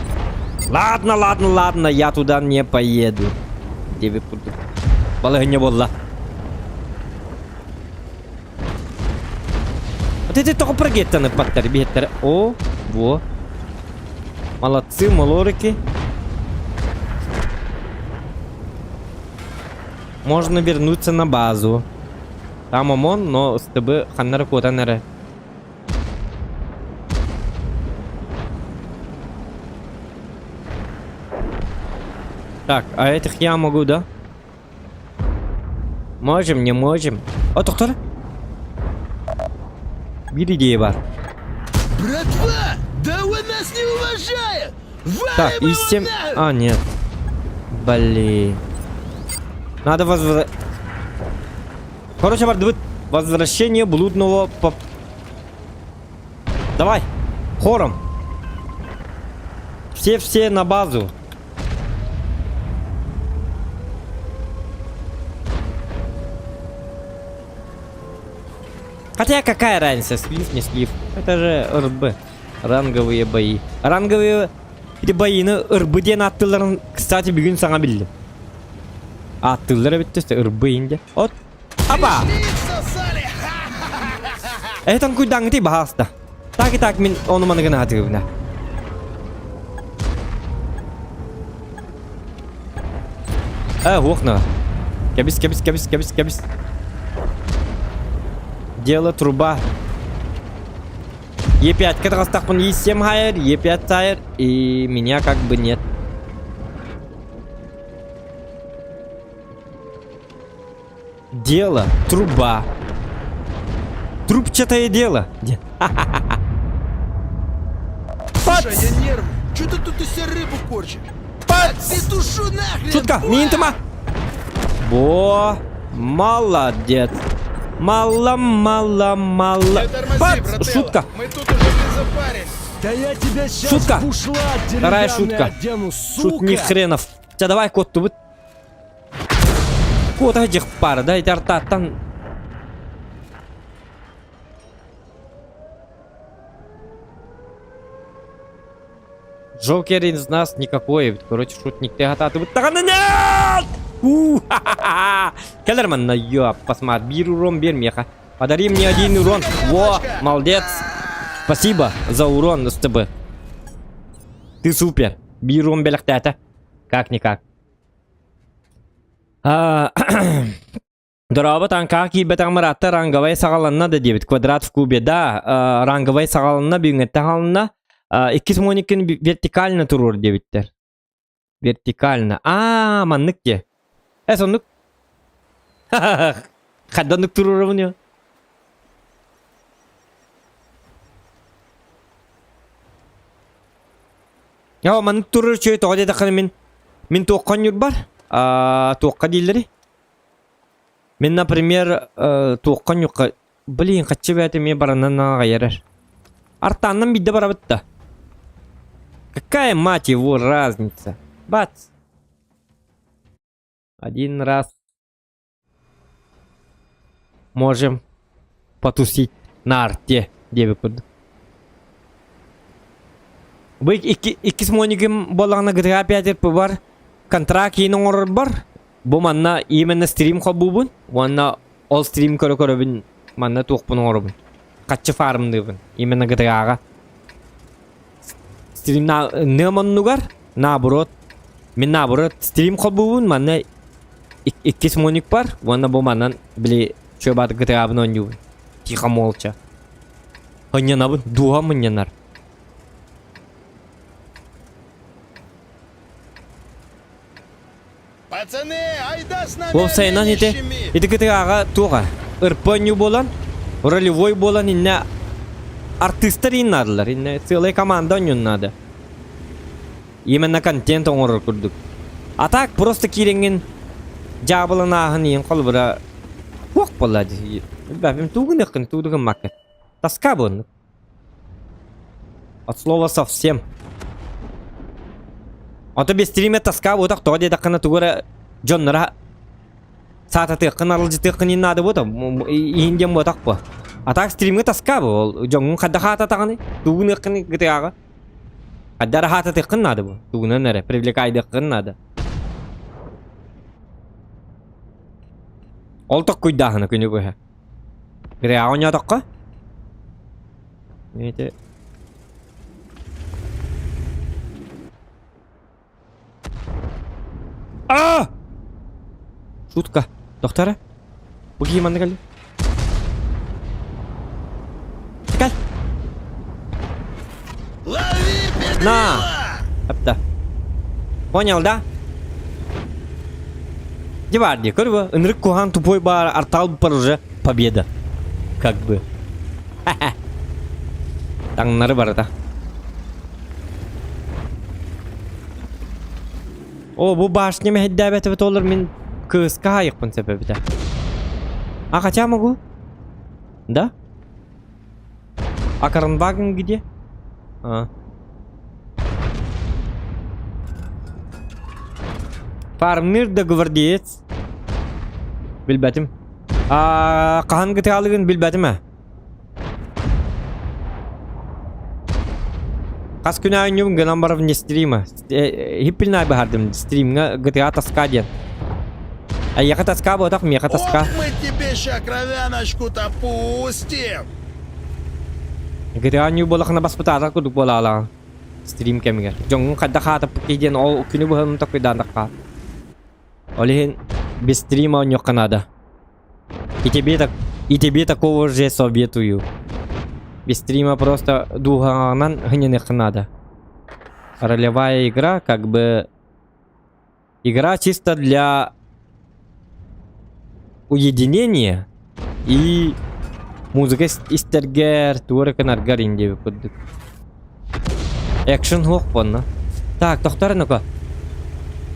Ладно, ладно, ладно, я туда не поеду. Диэбит курдук. Балаһыанньа буолла. Вот эти только прогеттаны паттар, биһеттер. О, во. Молодцы, молорики. Можно вернуться на базу. Там ОМОН, но с тобой ханнара куотан эрэ. Так, а этих я могу, да? Можем, не можем. О, доктор. Биир идея бар. Братва, да он нас не уважает! Так, Валим и его семь... нафиг! А, нет. Блин. Надо возвра... Короче, бардыбыт. Возвращение блудного поп... Давай, хором. Все-все на базу. Хотя какая разница, слив, не слив. Это же РБ. Ранговые бои. Ранговые боины РБ диэн ааттыылларын, кстати, бүгүн саҥа биллим. Ааттыыллар эбит РБ инде. От. Апа! Пришли, всосали! Этан куйдаңыты баһаста. Так и так мин ону маны гына сатыыбын. Э, уох на. Кэбис, кэбис, кэбис, кэбис, кэбис. Дело труба. Е5-ка таҕыстахпын Е7 хайар, Е5 сайар, и меня как бы нет. Дело труба. Трубчатое дело. Слушай, я нервный. Че ты тут из себя рыбу корчишь? Петушу нахрен! Шутка, миинтима. Во, молодец. Мало, мало, мало. Не тормози, Бац, брателло. шутка. Мы тут уже не запарились. Да я тебя сейчас Шутка. в бушлат Вторая деревянный шутка. одену, сука! Шутник хренов. Ча давай кот тубут. Куота дьих пара, да, ити артааттан Джокер из нас никакой. Короче, шутник ты Таганы нет! Кэлэр манна, ёп, посмотри, биир урон биэр миэхэ. Подари мне один урон. Во, молодец. Спасибо за урон, СТБ. Ты супер. Биир урон бэлэхтээтэ. Как-никак. Дорообо таҥкаҕа киирбэтэх Маратта ранговай саҕаланна да диэбит квадрат в кубе да ранговай саҕаланна бүгүҥҥэттэн хаалынна иккис моникин вертикально туруор диэбиттэр вертикально аа маннык диэ э соннук хадданнык туруорабын yo Йоо маннык турар үчүгэй тоҕо диэтэххинэ мин мин туохха ньурбар туохха дииллэрий Мин, например, туохха ньукка блин, хаччы бэйэтэ эмиэ баранан аҕайарар. Артааннан биирдэ барабыт да. Какая мать его разница? Бац. Один раз можем потусить на арте диэбит курдук. Бу икки иккис монигим буоллаҕына GTA 5 бар контракт иин оҥорорбор бу манна именно стрим холбуубун уонна ол стрим көрө көрөбүн манна туохпун оҥоробун хаччы фармныыбын именно GTA-ҕа стрим ныам оннугар наоборот мин наоборот стрим холбуубун манна иккис моник бар уонна бу манан били чуобаат GTA-бын оонньуубун тихо молча Ынньанабын, дууһам ынньанар. Пацаны, айда с нами Уопсайынан ити оленищами! ити кытыгааҕа туоҕа ырпа оонньуу буолан, ролевой буолан иннэ артыыстар иин наадалар. Иннэ целая команда оонньуон наада. Именно контент оҥорор курдук. А так просто киирэҥҥин дьаабыланааһын иин холобура туох буолла дии. Билбэппин тугу гыныаххын, тугу да гыммаккын. Тоска буолла. От слова совсем. Ото без стриме тоска буотах тоҕо диэтэххинэ тугу эрэ дьонноро саататыаххын аралдьытыаххын иһин наада буота иһин диэн буотах буо. А так стримҥэ тоска бу ол дьоҥҥун хайдах аататаҕыный тугу гыныаххыный гытыаҕа хайдах эрэ аататыаххын наада бу тугунан эрэ привлекайдыаххын наада. Ол токкуйдааһына күнү быһа. Гряҕа оонньоотоххо? Ити А! Шутка. Доктора? Бу киһи манна кэллэ. Кэл. Лови, На! педрила! Апта. Понял, да? Диварди, көрбө. Ынырык куһаан тупой баар артаал бар уже победа. Как бы. Таҥнары барыта. О, бу башня мэһэйдээбэтэ олор мин кыыска хаайыкпын сөп эбитэ. А хотя могу? Да? А Карнваген где? А. Фармир да гвардеец. Билбэтим. А хаһан гытаалыгын билбэтим ээ. Хас күн оонньуубун гынан барабын не стрима. Хиппилнай баһардым стримҥа GTA тоска диэн. Эйиэхэ тоска буотах, миэхэ тоска. Ох, мы тебе ща кровяночку-то пустим! GTA New буолахына баспытаатар курдук буолаалаҕын. Стрим кэмигэр. Дьоҥҥун хайдах аатаппыт киһи диэн ол күнү быһа токуйдаан Ол иһин без стрима оонньуохха наада. И тебе, так, и тебе такого же советую. Без стрима просто дууһаҕынан хынньаныахха наада. Ролевая игра как бы Игра чисто для уединения и музыка истэргэр, туора гынаргар ин диэбит курдук. Экшен суох буолна. Так, тохтор ну-ка.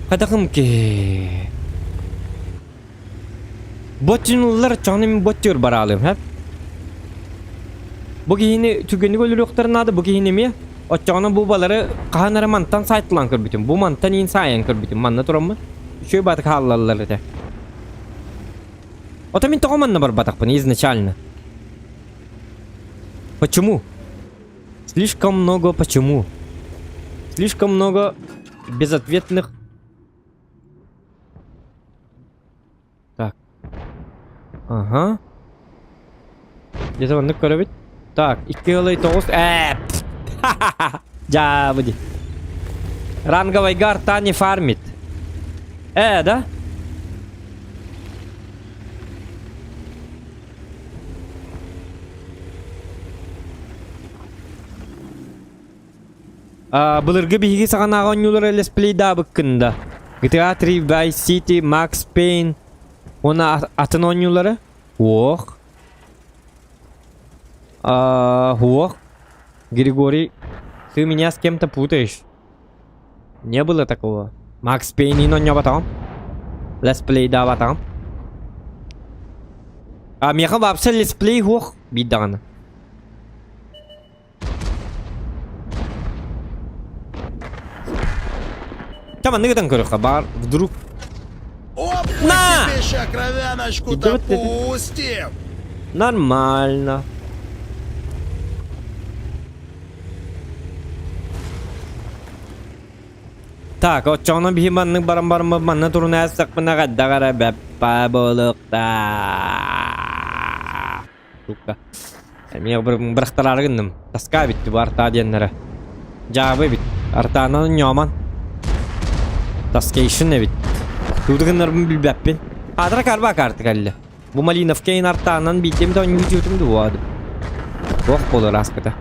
Хайдахым ки. Ботчунуллар чоҕун мин боттур бараалым, хэп? Бу киһини түгэнник өлөрүөхтэрин наада, бу киһини эмиэ. Оччоҕуна бу балары хаһан эрэ мантан сайтылаан көрбүтүм. Бу мантан иин саайан көрбүтүм. Манна тураммын. Үчүгэй баатык хааллаллар этэ. Ото мин тоҕо манна барбатахпын изначально? Почему? Слишком много почему? Слишком много безответных Так. Ага. Где-то маннык көрөбүт. Так, 2,9 ээ. Дьаабы ди. Ранговайга арта не фармит. Э, да? Былыргы биһиги саҕанааҕы оонньуулары летсплейдаабыккын да? GTA 3, Vice City, Max Payne уонна атын оонньуулары? Уох. Уох. Григорий, ты меня с кем-то путаешь. Не было такого. Макс Пейнин оонньооботоҕум. Летсплейдаабатаҕым. А миэхэ вообще летсплей суох биир даҕаны. Там маннык көрөххө баар вдруг Оп, мы На! тебе ща кровяночку-то Идёт это. пустим! Нормально. Так, оччоҕуна биһи маннык баран бараммыт манна туруна сахпына хайдах эрэ бэппэ буолуохтаах. Сука. Эмиэ бырахтараары гынным. Таска эбит бу артаа диэннэрэ. Дьаабы эбит. Артаанан ньооман. Таскейшн эбит. Тугу гыннарбын билбэппин. Аатара карба карта кэллэ. Бу Малиновкейн артаанан биирдэм да оонньуу дьиэтим дуо Туох буолар ааспыта.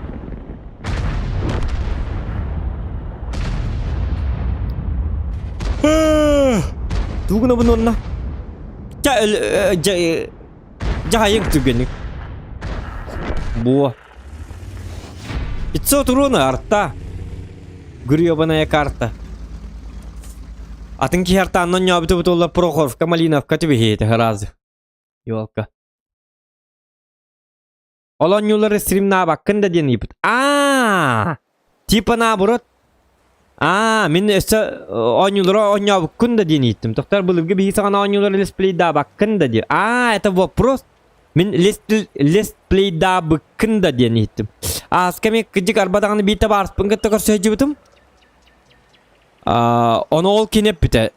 Тугу гынабын уонна? Чэ, Дьаһайыҥ түгэник. Буо. 500 урона арта. Гребаная карта. Атын киһи артааннан ньообүтэ бутулла Прохоровка, Малиновка түбэһиэтэ сразу. Елка. Ол оонньуулары стримнаабаккын да диэн ыйыппыт. Аа! Типа наоборот. Аа, мин өссө оонньуулары оонньообуккун да диэн иһиттим. Тохтор былыргы биһиги саҕана оонньуулары летсплейдаабаккын да диир. Аа, это вопрос. Мин летсплейдаабыккын да диэн иһиттим. Ааска эмиэ кырдьык арба даҕаны биир табаарыспын кытта көрсө сылдьыбытым. Аа, ону ол кини эппитэ.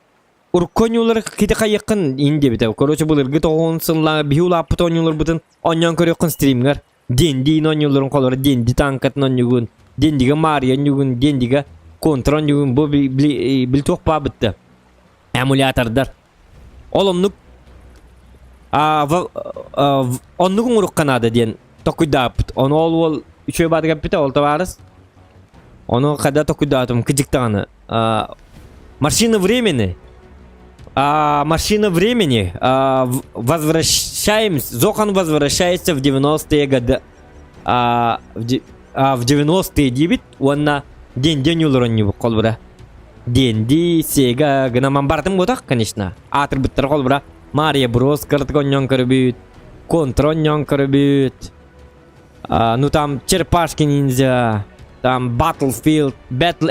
Урукку оонньуулары кити хайыаххын ин диэбитэ. Короче, былыргы тоҕуһун сыллааҕы биһи улааппыт оонньууларбытын оонньоон көрүөххүн стримҥэр. Дендиин оонньуулларын холоро Денди танкатын оонньугун, Дендигэ Мария оонньугун, Дендигэ Контра оонньугун бу били туох баабытта эмулятордар. Ол оннук оннук оҥоруохха наада диэн токуйдааппыт. Ону ол уол үчүгэй баатыгар эппитэ ол табаарыс. Ону когда токуйдаатым кыдьык даҕаны Машина времени. Машина времени. Возвращаемся. Зохан возвращается в 90-е годы. В 90-е диэбит уонна день-день олоронньубут холбура. Денди, Сега, гынаман бардым буотах, конечно. Аатырбыттар холбура. Мария Брос кыртык онньон көрбүт. Контр онньон көрбүт. Ну там Черепашки ниндзя, там Battlefield, Battle,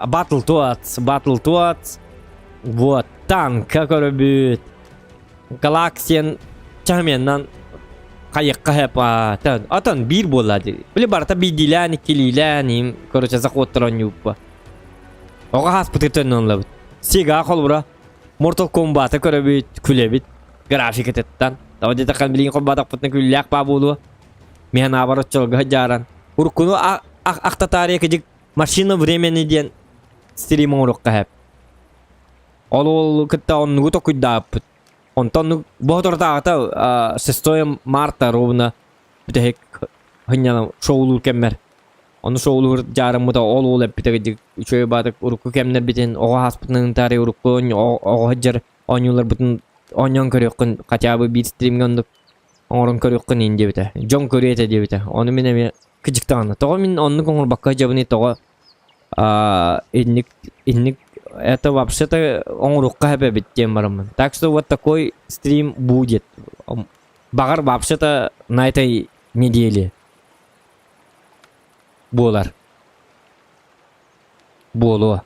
Battletoads, Battletoads, вот, танка көрөбүт, Galaxian чаһымианнан хайыкка хэп атын биир буолла дии. Били барыта биирдиилээн, иккилиилээн, им, короче, заходтар оонньууппа. Оҕо хааспытыгар төннөн ылабыт. Сега холобура Mortal Kombat'ы көрөбүт, күлэбит, графикатыттан. Тоҕо диэтэххэ билигин холбоотохпутуна күллээх баа буолуо. Мин санаабар оччолорго сылдьааран. Уруккуну ахтатаарыйа кыдьык машина времени диэн стрим оҥоруохха сөп. Ол уол кытта оннугу токуйдаабыппыт. Онтон бу соторутааҕыта 6 марта ровно бүтэһик сынньана шоулуур кэммэр. Ону шоулуур дьаарыммыта ол уол эппитэ кыдьык үчүгэй баатык урукку кэмнэрбитин оҕо ааспытын ынтаарый урукку оҕо сылдьар оонньууларбытын оонньоон көрүөххүн хотя бы биир стримҥэ оннук оҥорон көрүөххүн иин диэбитэ. Дьон көрүө этэ диэбитэ. Ону мин эмиэ кыдьыктаҕына. Тоҕо мин оннук оҥорбокко сылдьабыный тоҕо инник инник это вообще-то оҥоруохха сөп эбит диэн бараммын. Так что вот такой стрим будет. Баҕар вообще-то на этой неделе буолар. Буолуо.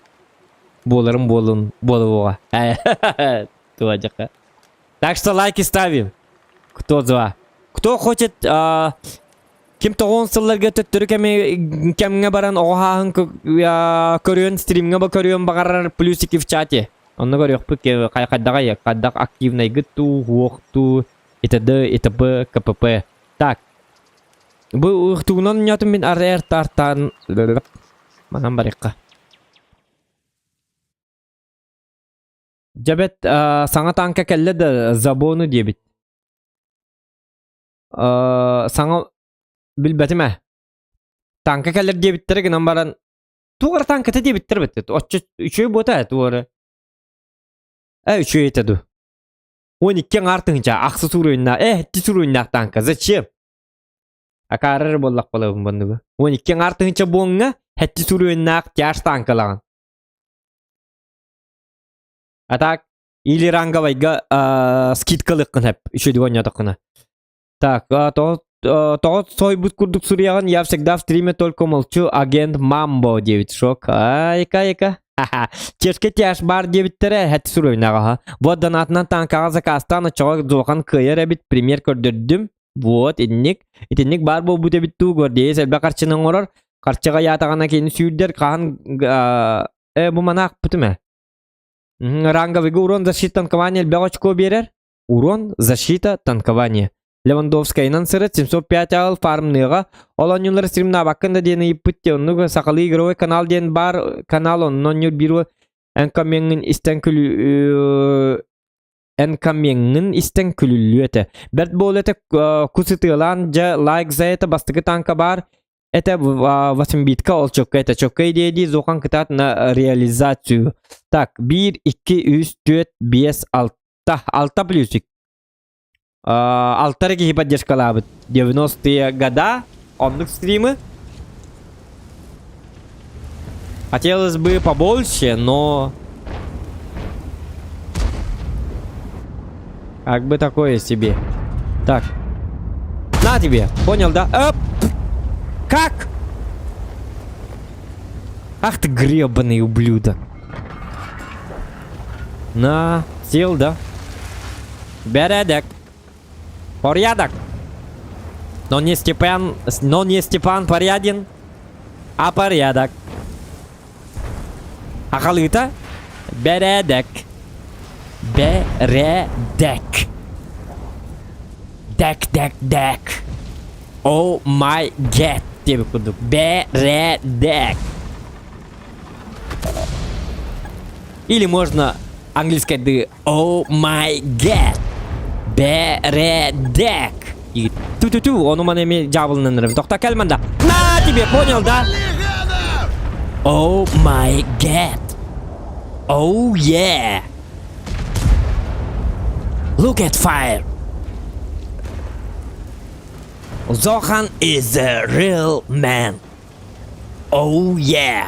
Буоларым буолун буолуоҕа. Туадьака. Так что лайки ставим. Кто за? Кто хочет ким тоҕуон сылларга төттөрү кэми кэмҥэ баран оҕо хааһын көрүөн стримҥэ ба көрүөн баҕарар плюсики в чате. Онно көрүөхпүт хайдаҕай хайдах активнайгыт туу, хуох туу, итд, итп, кпп. Так. Бу ыхтугунан ньотум мин ар тартан манан барыахха. Дьэбэт саҥа тааҥка кэллэ да забону диэбит. Саҥа билбэтим ээ. Тааҥка кэлэр диэбиттэрэ гынан баран туох эрэ тааҥката диэбиттэр эбит. Оччо үчүгэй буота ээ туох эрэ. Ээ үчүгэй этэ дуу. 12 аҥаар тыһыынча ахсыс уруйуннаах э иккис уруйуннаах тааҥка зачем? Акаары эрэ буоллах балабын банныгы. 12 аҥаар тыһыынча буоҥҥа хэттис уруйуннаах тяж тааҥкалаҕын. А так, или ранговайга скидкалыаххын сөп үчүгэй оонньоотоххуна. Так, тоҕо сойбут курдук суруйаҕын я всегда в стриме только молчу агент Мамбо диэбит шок. Айка-айка. Чешке тяж бар диэбиттэрэ хэт суруйнаҕа. Вот донатынан танкаҕа заказтаан оччоҕо Зохан кыайар эбит пример көрдөрдүм. Вот инник. Итинник баар буолбут эбит дуу гвардеец элбэх харчыны оҥорор. Харчыга яатаҕына кини сүүрдэр хаһан э бу манаахпытым ээ. Ранговыйга урон защита танкования элбэх очко биэрэр. Урон, защита, танкование. Левандовскайынан сырыт 705 аал фармныаҕа. Ол оонньуулары стримнаабаккын да диэн ыйыппыт дии. Оннук сахалыы игровой канал диэн баар канал онно оонньуур биир эн коммеҥҥин истэн күлүү эн коммеҥҥин истэн күлүллүө этэ. Бэрт буолуо этэ кус ытыалаан дьэ лайк за это бастакы танка баар Это восьмибитка ол чөккө это чөккө идея дии Зохан кытаат на реализацию. Так, 1, 2, 3, 4, 5, 6. 6 плюсик. Алта киһи поддержкалаабыт. 90-е года. Оннук стримы. Хотелось бы побольше, но... Как бы такое себе. Так. На тебе. Понял, да? Оп! Как? Ах ты гребаный ублюдок. На, сел, да? Бэрээдэк. Порядок. Но не Степан, но не Степан Порядин, а порядок. Ахалыыта бэрээдэк. Бэрээдэк. Дэк дэк дэк. Oh my god диэбит курдук. Бэрээдэк. Или можно английскайдыы Oh my god. Бэрээдэк. И ту-ту-ту, ону маны эмиэ дьаабылынан эрэ. Тохто кэл манда. На тебе, понял, да? Oh my god. Oh yeah. Look at fire. Zohan is a real man. Oh yeah.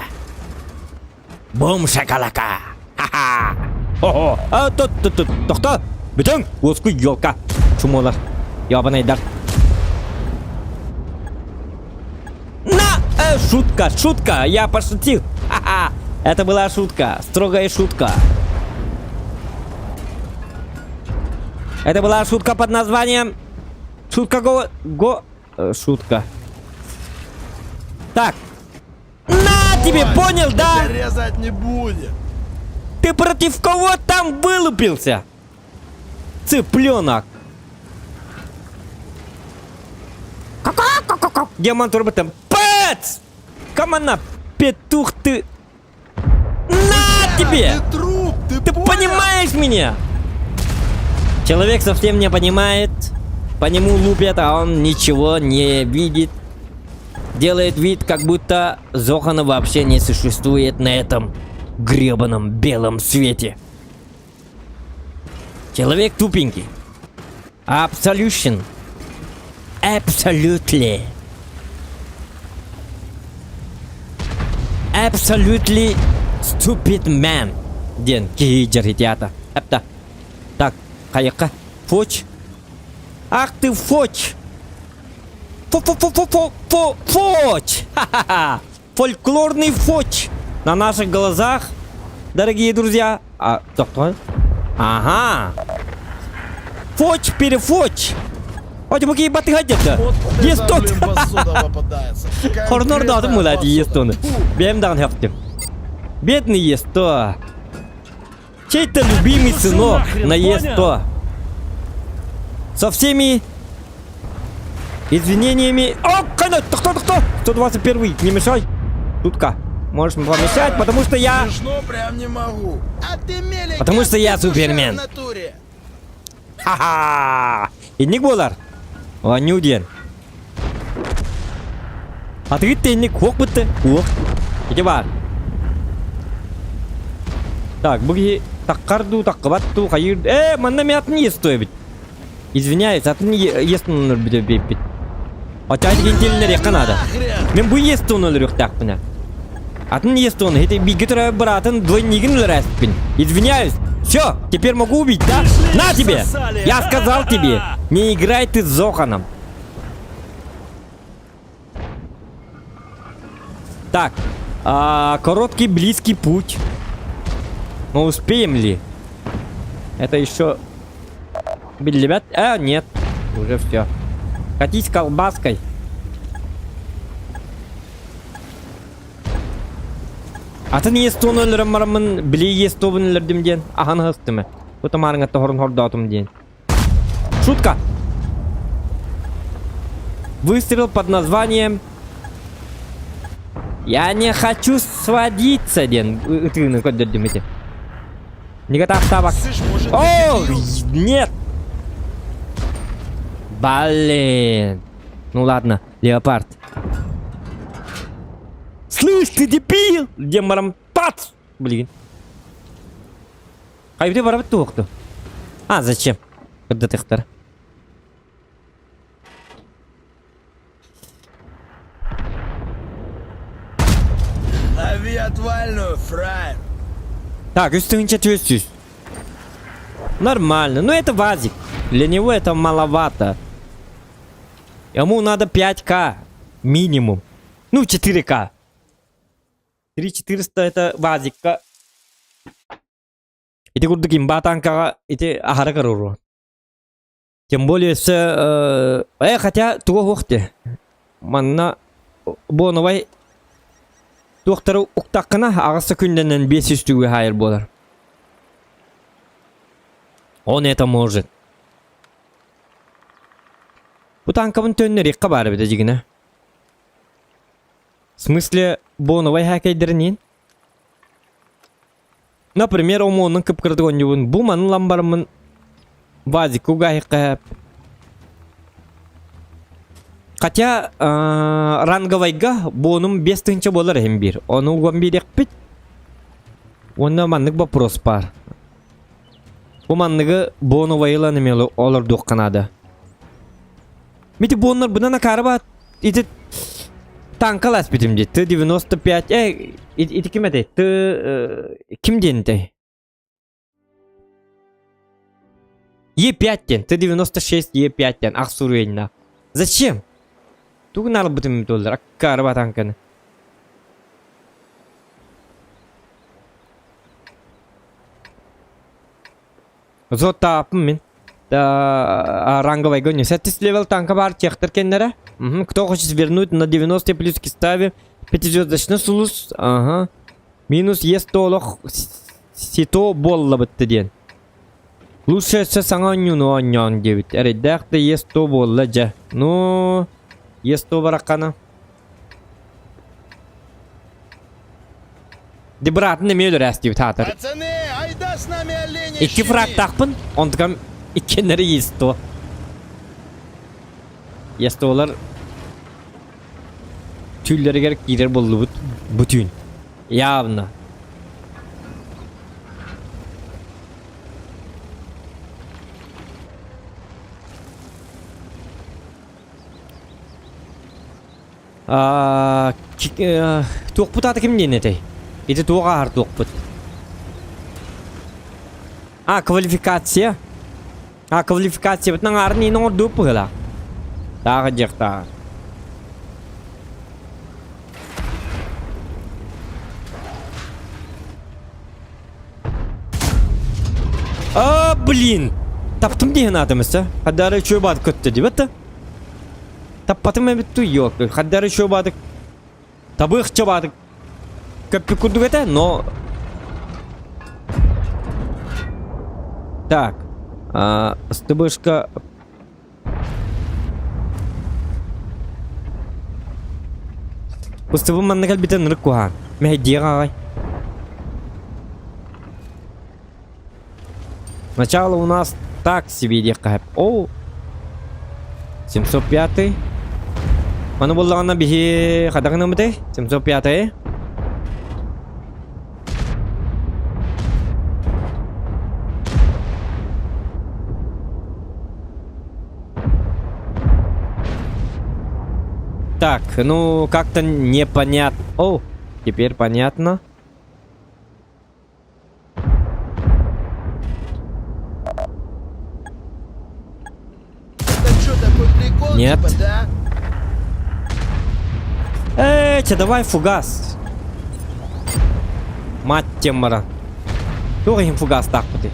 Бум шакалака. Ха-ха. Хо-хо. А, тут, тут, тут. Тохто. Бүтүҥ. Уоскуй елка. Чумолар. Ябанайдар. На! Шутка, шутка. Я пошутил. Ха-ха. Это была шутка. Строгая шутка. Это была шутка под названием Шутка го... го... Шутка. Так. На тебе, Ой, понял, да? Резать не будет. Ты против кого там вылупился? Цыпленок. Диамант турбутым. Пэц! Команда, петух ты! На тебе! Ты труп, ты, Ты понял? понимаешь меня? Человек совсем не понимает. По нему лупят, а он ничего не видит. Делает вид, как будто Зохана вообще не существует на этом гребаном белом свете. Человек тупенький. Абсолютен. Absolutely. Absolutely stupid man. Диэн киһи дьарытята. Эпта. Так, хайыкка. Фоч. Ах ты фоч! Фо-фо-фо-фо-фо-фо фоч! Ха-ха-ха! Фольклорный фоч! На наших глазах, дорогие друзья. А, кто? Ага. Фоч перефоч. Хоть бы батыга где-то. Вот это, Есть тот. блин, посуда попадается. Хорнор Конкретная дадым мулати посуда. есть он. Фу. Бэм даҕаны хөхтүм. Бедный есть то. Чей-то любимый Пошел сынок нахрен, на понял? Е100. Со всеми извинениями... О, кана, кто, кто, 121 не мешай. Тутка. Можешь помешать, потому что я... Смешно прям не могу. А ты меленький, Потому что я петушара супермен. в натуре. Ха-ха! Инник буолар. Оонньуу диэн. Атыгыт тэнник хуох бытты. Хуох. Ити баар. Так, бу киһи таккар дуу, таккыбат дуу, хайыр... Э, манна мен атын ес эбит. Извиняюсь, атын ес өлөрбүтэ биэппит. Очаайдык интеллер надо. Нахрен! Мен бу ес туун өлөрүөхтээхпинэ. Атын ес туун, ити бииргэ төрөөбүт быраатын двойнигин өлөрөөспүн. Извиняюсь. Все, теперь могу убить, да? Пришли, На тебе! всосали. Я сказал тебе, не играй ты с Зоханом. Так, а, короткий близкий путь. Но успеем ли? Это еще... Ребят, а, нет, уже все. Катись колбаской. Атын ес-тону өлөрөн бараммын, били ес-тобун өлөрдүм диэн, ахан ыһыстым. Бу тамаарыҥҥа хордоотум диэн. Шутка! Выстрел под названием Я не хочу сводиться диэн. Ытыыны көрдөрдүм ити. Не готов табак. Слышь, может, ты О, дебил? нет! Блин. Ну ладно, леопард. Слышь, ты дебил! Демаром пац! Блин. Хайбы барабыт туохту. А, зачем? Когда ты Лови отвальную, фраер. Так, үстүнче төссүз. Нормально. Но это вазик. Для него это маловато. Ему надо 5к. Минимум. Ну, 4к. 3400 это вазикка. Ити курдук имба танкаҕа ити аһара каруру. Тем более с... Э, э хотя туга хуохте. Манна боновай туохтары уктаккына аҕыста күннэнэн 500 түгү хайыр буолар. Он это может. Бу танкабын төннөр икка бары бите жигине. В смысле, боновай хакейдеринин? Например, омонун кыпкырдык онньубун бу манын ламбармын вазик угайыкка Хотя э, ранговайга бонум 5 тысяча болар эм бир. Ону уган бирекпит. Онна маннык вопрос бар. Бу манныгы боновайла немеле олар канада. Мити боннар бунан акарба ити танкалас битим ди. Т-95 э ити ким этэй? Т э, ким диэнтэй? Е5 диэн. Т-96 Е5 диэн. Ах суруйна. Зачем? Тугун албытым доллар. Аккарба танканы. Зота мин. Да, ранговый гоню. Сеттис левел танка бар техтер кеннере. Угу. Кто хочет вернуть на 90 плюс ставим. Пятизвездочный сулус. Ага. Минус Е100 олох сито болла бытты диэн. Лучше сэ саҥа онньууну оонньоон диэбит. Эрэйдээх да Е100 буолла дьэ. Ну... Есто бараххана. Ди быраатын эмиэ өлөрөөс диэбит аатар. Пацаны, айда с нами оленя Икки фрактаахпын, онтукам иккиэннэри есто. Естолар түүллэригэр киирэр буоллубут бу түүн. Явно. Туохпут аата ким диэн этэй? Ити туох ааһар туохпут? А, квалификация. А, квалификациябытын аҥаарын иин оҥордубут быһыылаах. Тааҕы дьиэхтааҕа. А, блин! Таптым диэн аатым өссө. Хадары үчүгэй баат көттө дибэт да. Таппатым эбит ту yok. Хадары үчүгэй баатык. Табыахча баатык. Көппүт курдук этэ, но... Так. А, СТБшка Устубун манна кэлбитэ ынырык куһаан. Мэһэйдиэх аҕай. Начало у нас так себе диэххэ сөп. О! 705. Маны буллаҕына биһи хайдах гынаммытай? 705. Так, ну как-то непонятно. О, теперь понятно. Это что, такой прикол, Нет. типа, да? Эй, че, давай фугас. Мать теммара. Туох иһин фугастаахпытый?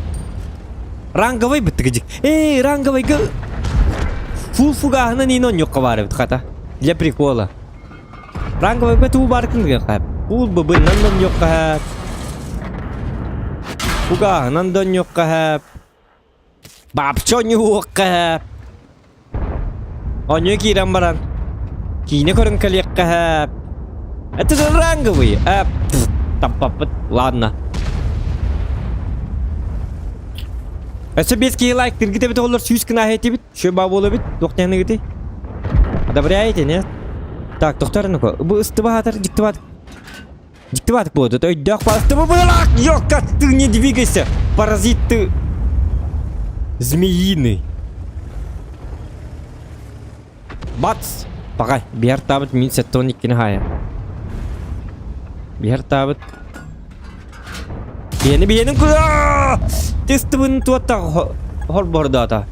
Ранговый быттыгыдьык. Эй, ранговый га... Фул фугаһынан иин онньукка баар эбит хата. Для прикола. Ранговыйга туу баар кынныгыахха. Фул быбыннан да онньуохха Фугаһынан да онньуохха Бабча оонньуохха Оонньуу киирэн баран киинэ көрөн кэлиэххэ Это же ранговый! Э, таппаппыт. Ладно. Өссө 5 киһи лайк тиргит эбит оҕолор 100 гына этибит. Шө баа буола эбит. Туох тэһыныгыты? Одобряете, нет? Так, тохтор ну-ка. Бу ыстыба хатар, дьиктибат. Дьиктибатык буолду. Өйдөөх бастыбы быһалаах! Ёлка, ты не двигайся! Паразит ты! Змеиный. Бац! Пагай, биһэр таабыт мин сеттон иккини хаайа. Биһэр таабыт. Биэни биэнин кула! Тестыбын туотта хорбордаата.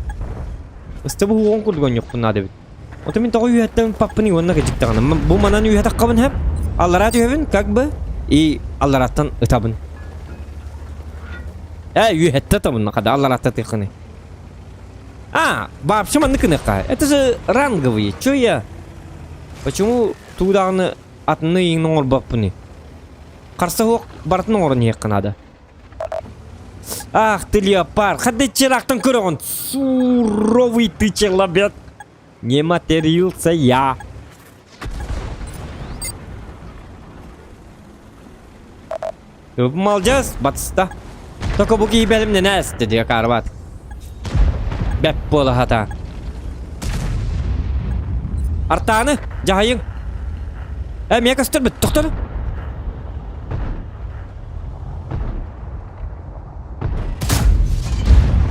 Ыстыбы хуон курдук онньукпун наада эбит. Ото мин тоҕо үөһэттэн паппын уонна кыдьыктаҕына. Бу манан үөһэ хэп. Аллараа түһэбин, как бы, и аллараттан ытабын. Э, үөһэттэ ытабын, хада аллараатта тыххыны. А, вообще маннык гыныахха. Это же ранговые. Чё я? Почему туудаҕаны атыны иҥин оҥорбоппуный? Харса суох барытын оҥорон иһиэххэ наада. Ах ты леопард, хадды чирактан көрөҕүн. Суровый ты человек. Не матерился я. Молодец, батыста. Только бу киһи бэлэмнэнээс диye карбат. Бэп буола хата. Артааны, дьаһайыҥ. Э, миэ көстөр тохтор.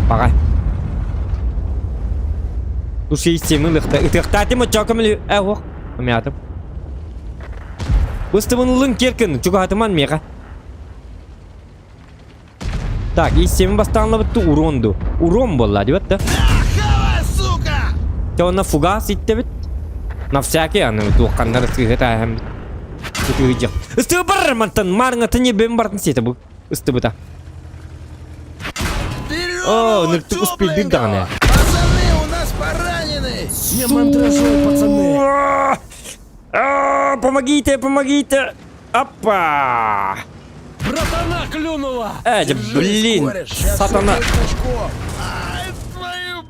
Баҕай. Туши системы лыхта. Ытыахтаатым оччоо көмөлү. Э, ох. Умятым. Быстыбын киркин, чугаһатыман миэхэ. Так, истемин бастаанлабытты уронду. Урон буолла диэбит да. Нахала, сука! Те онно фугас иттебит. На всякий аны туохханнар ысыыһы тааһам. Ытыыдьах. Ыстыы бар мантан маарыҥатын ебен бартын сиэтэ бу ыстыбыта. Берем О, его ныртык успейдыр даҕаны. тепленького! Пацаны, у нас пораненный! Не мандражуй, пацаны! А, Помогите, помогите! Опа! Братана клюнула! Э, Держись, блин, кореш, щас сатана. всё будет ночком. Ай, твою...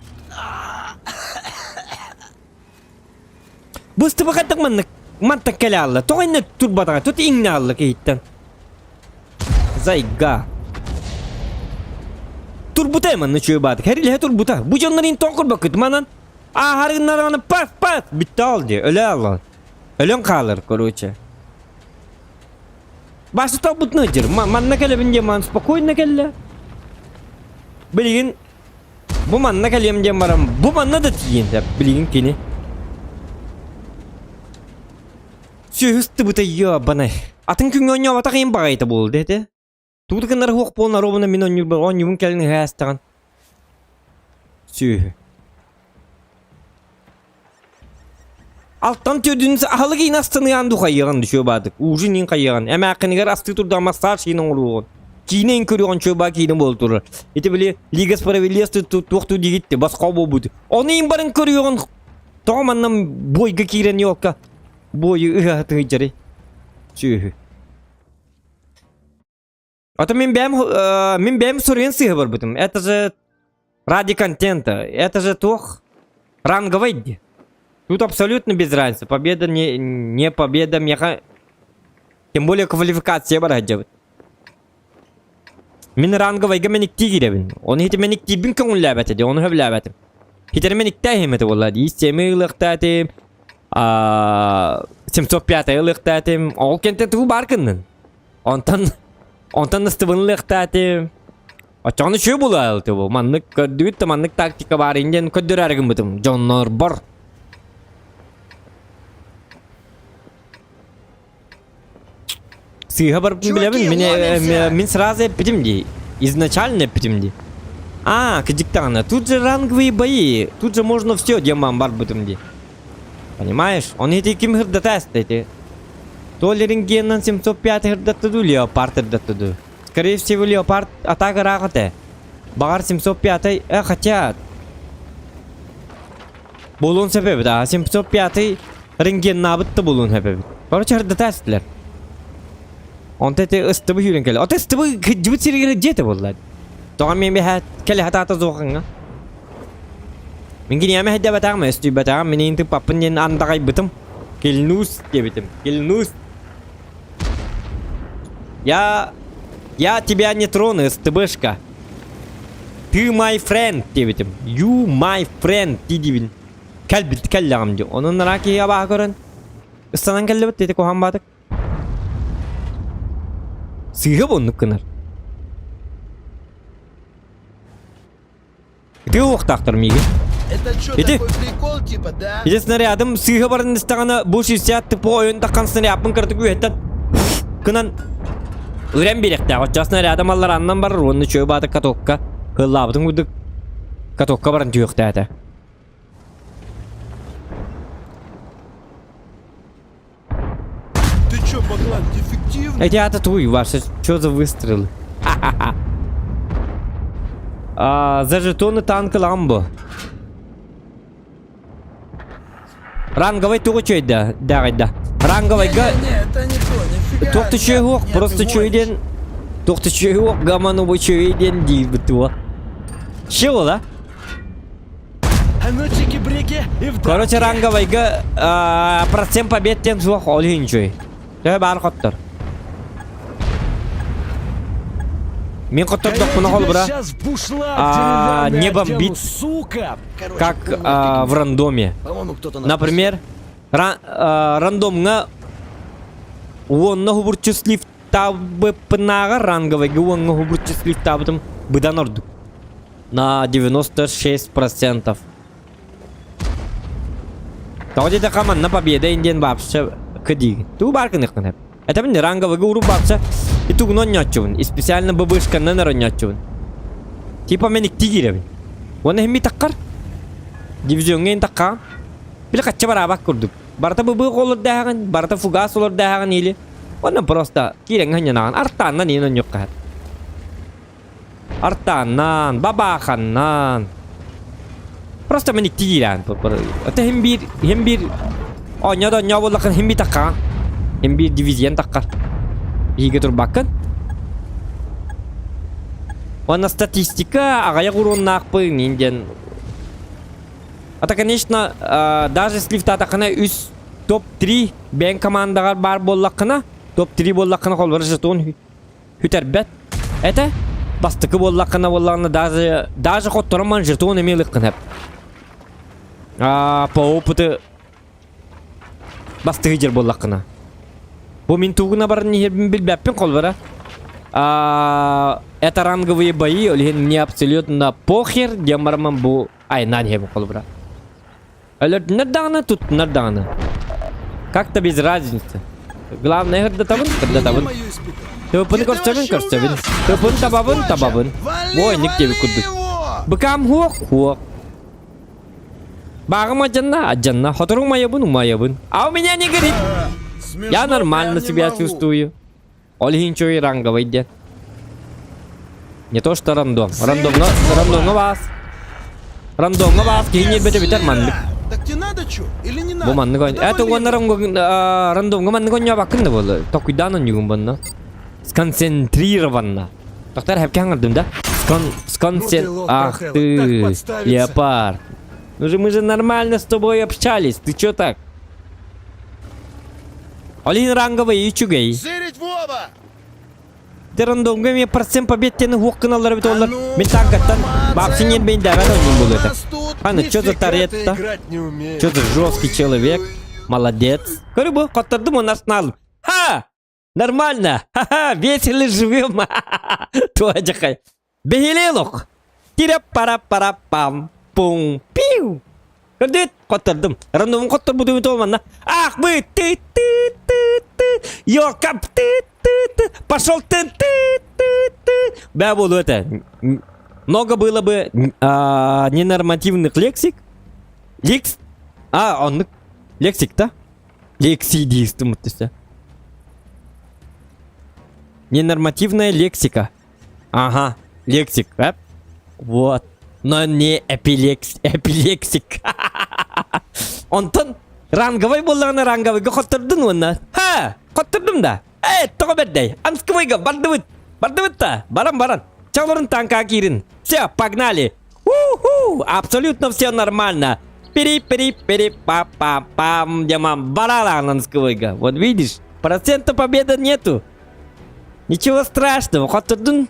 Быстыбы хайдах маннык мантан кэлэ алла. Тоҕо иннэ турбатаҕа, тут иҥнэ алла киһиттэн. Зайга. Турбута манна үчүгэй баатык. Хэрилэһэ турбута. Бу дьоннор ин тоҕо көрбөккүт манан. Ааһарыннараны пас пас бүттэ ол дии. Өлө алла. Өлөн хаалар, короче. Башы талбытын ыдьыр. Манна кэлэбин диэн ман спокойно кэллэ. Билигин бу манна кэлиэм диэн баран бу манна да тиийэн сөп билигин кини. Сүөһү ыстыбыта ёбанай. Атын күҥҥэ оонньооботох иһин баҕайыта буолла этэ. Тугу да гыннар суох буолан оруобуна мин оонньуурбар оонньуубун кэлин ыһа астаҕын. Сүөһү. Алтан төрдүн аһылык иин астыныаан ду хайыаҕын дүшүө баадык. Ужин иин хайыаҕын. Эмээххинигэр астыы турдаҕа массаж иин оҥоруоҕун. Киинэ иин көрүөҕүн чуобаа киинэ буола турар. Ити били Лига справедливости туохтуу диигитти босхо буолбут. Ону иин барын көрүөҕүн тоҕо манна бойга киирэн елка бойу ыһаһытыҥ дьари. Сүөһү. А то мин бэйэм, мин бэйэм суруйан сыыһа барбытым. Это же ради контента. Это же туох ранговый дии. Тут абсолютно без разницы. Победа не, не победа меха. Тем более квалификация бар сылдьабыт. Мин ранговайга мэниктии киирэбин. Оны ити мэниктиирбин көҥүллээбэтэ дии, ону сөбүлээбэтим. Хитэр мэниктээһим этэ буолла дии. Семи ылыахтаатым, 705 ылыахтаатым. Ол кэнтэн тугу баар гыннын? Онтон онтон ыстыбынылыахтаатым. Оччоҕуна үчүгэй буолуо бу. Маннык көрдүгүт да маннык тактика баар диэн көрдөрөөрү гыммытым. Дьоннорбор. Сыыһа барбытын билэбин. Мин, мин сразу эппитим дии. Изначально эппитим дии. А, кыдьык даҕаны. Тут же ранговые бои. Тут же можно все диэн баан барбытым дии. Понимаешь? Он ити ким ырдата эти? То ли рентгеннан 705 ырдатты дуу, леопард ырдатты дуу. Скорее всего, леопард атака ыраах этэ. Баҕар 705 хотя буолуон сөп эбит, а 705 рентгеннаабыт да буолуон сөп эбит. Короче, ырдата эстилэр. Онто ити ыстыбы сүүрэн кэлэ. Ото ыстыбы кыдьыбыт сиригэр дьиэтэ буолла. Тоҕо мен биһэ кэлэ хатаата суохаҥҥа. Мин киниэмэ хэддэбэтээҕим, өстүйбэтэҕим, мин иин тыппаппын диэн андаҕайбытым. Клянусь диэбитим. Клянусь. Я... Я тебя не трону, СТБшка. Ты my friend диэбитим. You my friend дии Кэлбит кэллэҕим дии. Онон ыраах киһи абааһы көрөн ыстанан кэллибит диэти куһаҕан баатык. Сыыһа оннук гынар. Ытыы уохтаахтар миигин. Это что, Иди. такой прикол, типа, да? Ити снарядым сыыһа баран истэҕинэ бу 60 тупо ойун таххан снарядпын кыратык үөһэттэн гынан үрэн биэриэхтээх. Оччо снарядым алларааннан барар уонна чүө баата катокка хыллаабытын курдук катокка баран түһүөхтээтэ. Ты чё, баклан, дефективный? Эти ата туй, ваши, что за выстрелы? А, за жетоны танка Ламбо. Ранговый тугу чөйдө, дагайда. Ранговайга Не, не, это не то, нифига. туох Нет, чөйүөх, нет, просто ты гонишь. чөйден туох чөйүөх, гаману бу чөйден диир туа. Чего, да? А ну чики-брики и в Короче, ранговайга процент побед диэн суох ол иһин үчүгэй. Төһө баар хоттор. Мин хоттордохпуна холобура сейчас бушлат а, деревянный не одену, бомбит. сука! Короче, как полная в фигня. рандоме. По-моему, кто-то нас Например, рандомҥа уонна хубурчу сливтаабыппынааҕар ранговайга уоҥҥа хубурчу сливтаабытым быдан ордук. На 96%. Тоҕо диэтэххэ манна победа диэн вообще кыдиигин. Тугу баар гыныаххын сөп. Это мин ранговыйга уруп вообще и тугун оонньооччубун. И специально ББшканнан эрэ оонньооччубун. Типа мен икки киирэбин. Уонна иһин таккар. Дивизиоҥҥа иһин таккаҕын. Били хачча бараабат курдук. Барыта ББ олордааҕын, барыта фугас олордааҕын или уонна просто киирэҥҥэ ханньанаҕын. Артааннан иһин оонньуохха сөп. Артааннаан, бабааханнаан. Просто мин икки киирээн. Это хим биир, хим биир оонньоо да оонньоо буоллаххына хим биир таккаҕын. Хим биир дивизион таккар. Биһиги турбаккын. Уонна статистика аҕыйах уруоннаахпын иин диэн. Это, конечно, даже если лифтаатаххына үс. Топ-3 бэйэҥ командаҕар баар буоллаххына, топ-3 буоллаххына холобура жетон сүтэрбэт этэ. Бастакы буоллаххына буоллаҕына даже даже хотторон ман жетон эмиэ ылыаххын сөп. А по опыту бастыгы дьер буоллаххына. Бу мин тугуна баран иһэрбин билбэппин холобура. А это ранговые бои, ол иһин мне абсолютно похер диэн бараммын бу айнаан иһэбин холобура. Өлөрдүнэр даҕаны, туттунар даҕаны. Как-то без разницы. Главное ырдатабын, ырдатабын. Тыппыны көрсөбүн, көрсөбүн. Тыппын табабын, табабын. Бойник диэбит курдук. Быкам хуох, хуох. Бааҕым адьанна, адьанна. Хоторуҥ майабын, умайабын. А у меня не горит. Я нормально себя чувствую. Ол иһин чуй ранговый диэн. Не то что рандом. Рандомно, рандомҥа баас. Рандомҥа баас киһи ньиэрбэтэ бүтэр маннык. Так тебе надо что? Или не надо? Бу маннык он... Это уонна рандомҥа маннык онньообаккын да буолла. Токуйдаан онньугун банна. Сконцентрированно. Доктор хэпке хаҥырдым да? Скон... Сконцен... Ах ты, леопард. Ну же мы же нормально с тобой общались. Ты чё так? Олин ранговый үчүгэй. Зырить Вова! Рандомга мен процент побед тені хуаққыналар бит олар. Мен танкаттан бабсин ербейін дәвәт ойын бұл это. Аны, что за таретта? Что за жесткий человек? Молодец. Көрі бұл, қоттырдым, он арсеналым. Ха! Нормально! Ха-ха! Весело живем! Туа жакай. Бэһилиэ Тирэ-пара-пара-пам пум пиу. Көрдүт хоттордум. Рандомун хотторбутум то манна. Ах вы ты ты ты ты Йокап ты ты ты пошел ты ты ты ты Бә буолуо это. Много было бы а, ненормативных лексик. Лекс. А, оннук. Лексик да? Лекси диистим түстэ. Ненормативная лексика. Ага, лексик, эп. Вот. Но не эпилекс, эпилексик. Онтон ранговый буоллаҕына ранговыйга хоттордун уонна. Ха, хоттордум да. Э, тоҕо бэрдэй. Ансквыйга бардыбыт. Бардыбыт да. Баран баран. Чалырын танка киирин. Все, погнали. Уху! Абсолютно все нормально. Пери-пери-пери па па пам дямам баралаан Ансквыйга. Вот видишь, процента победы нету. Ничего страшного, хоттордун.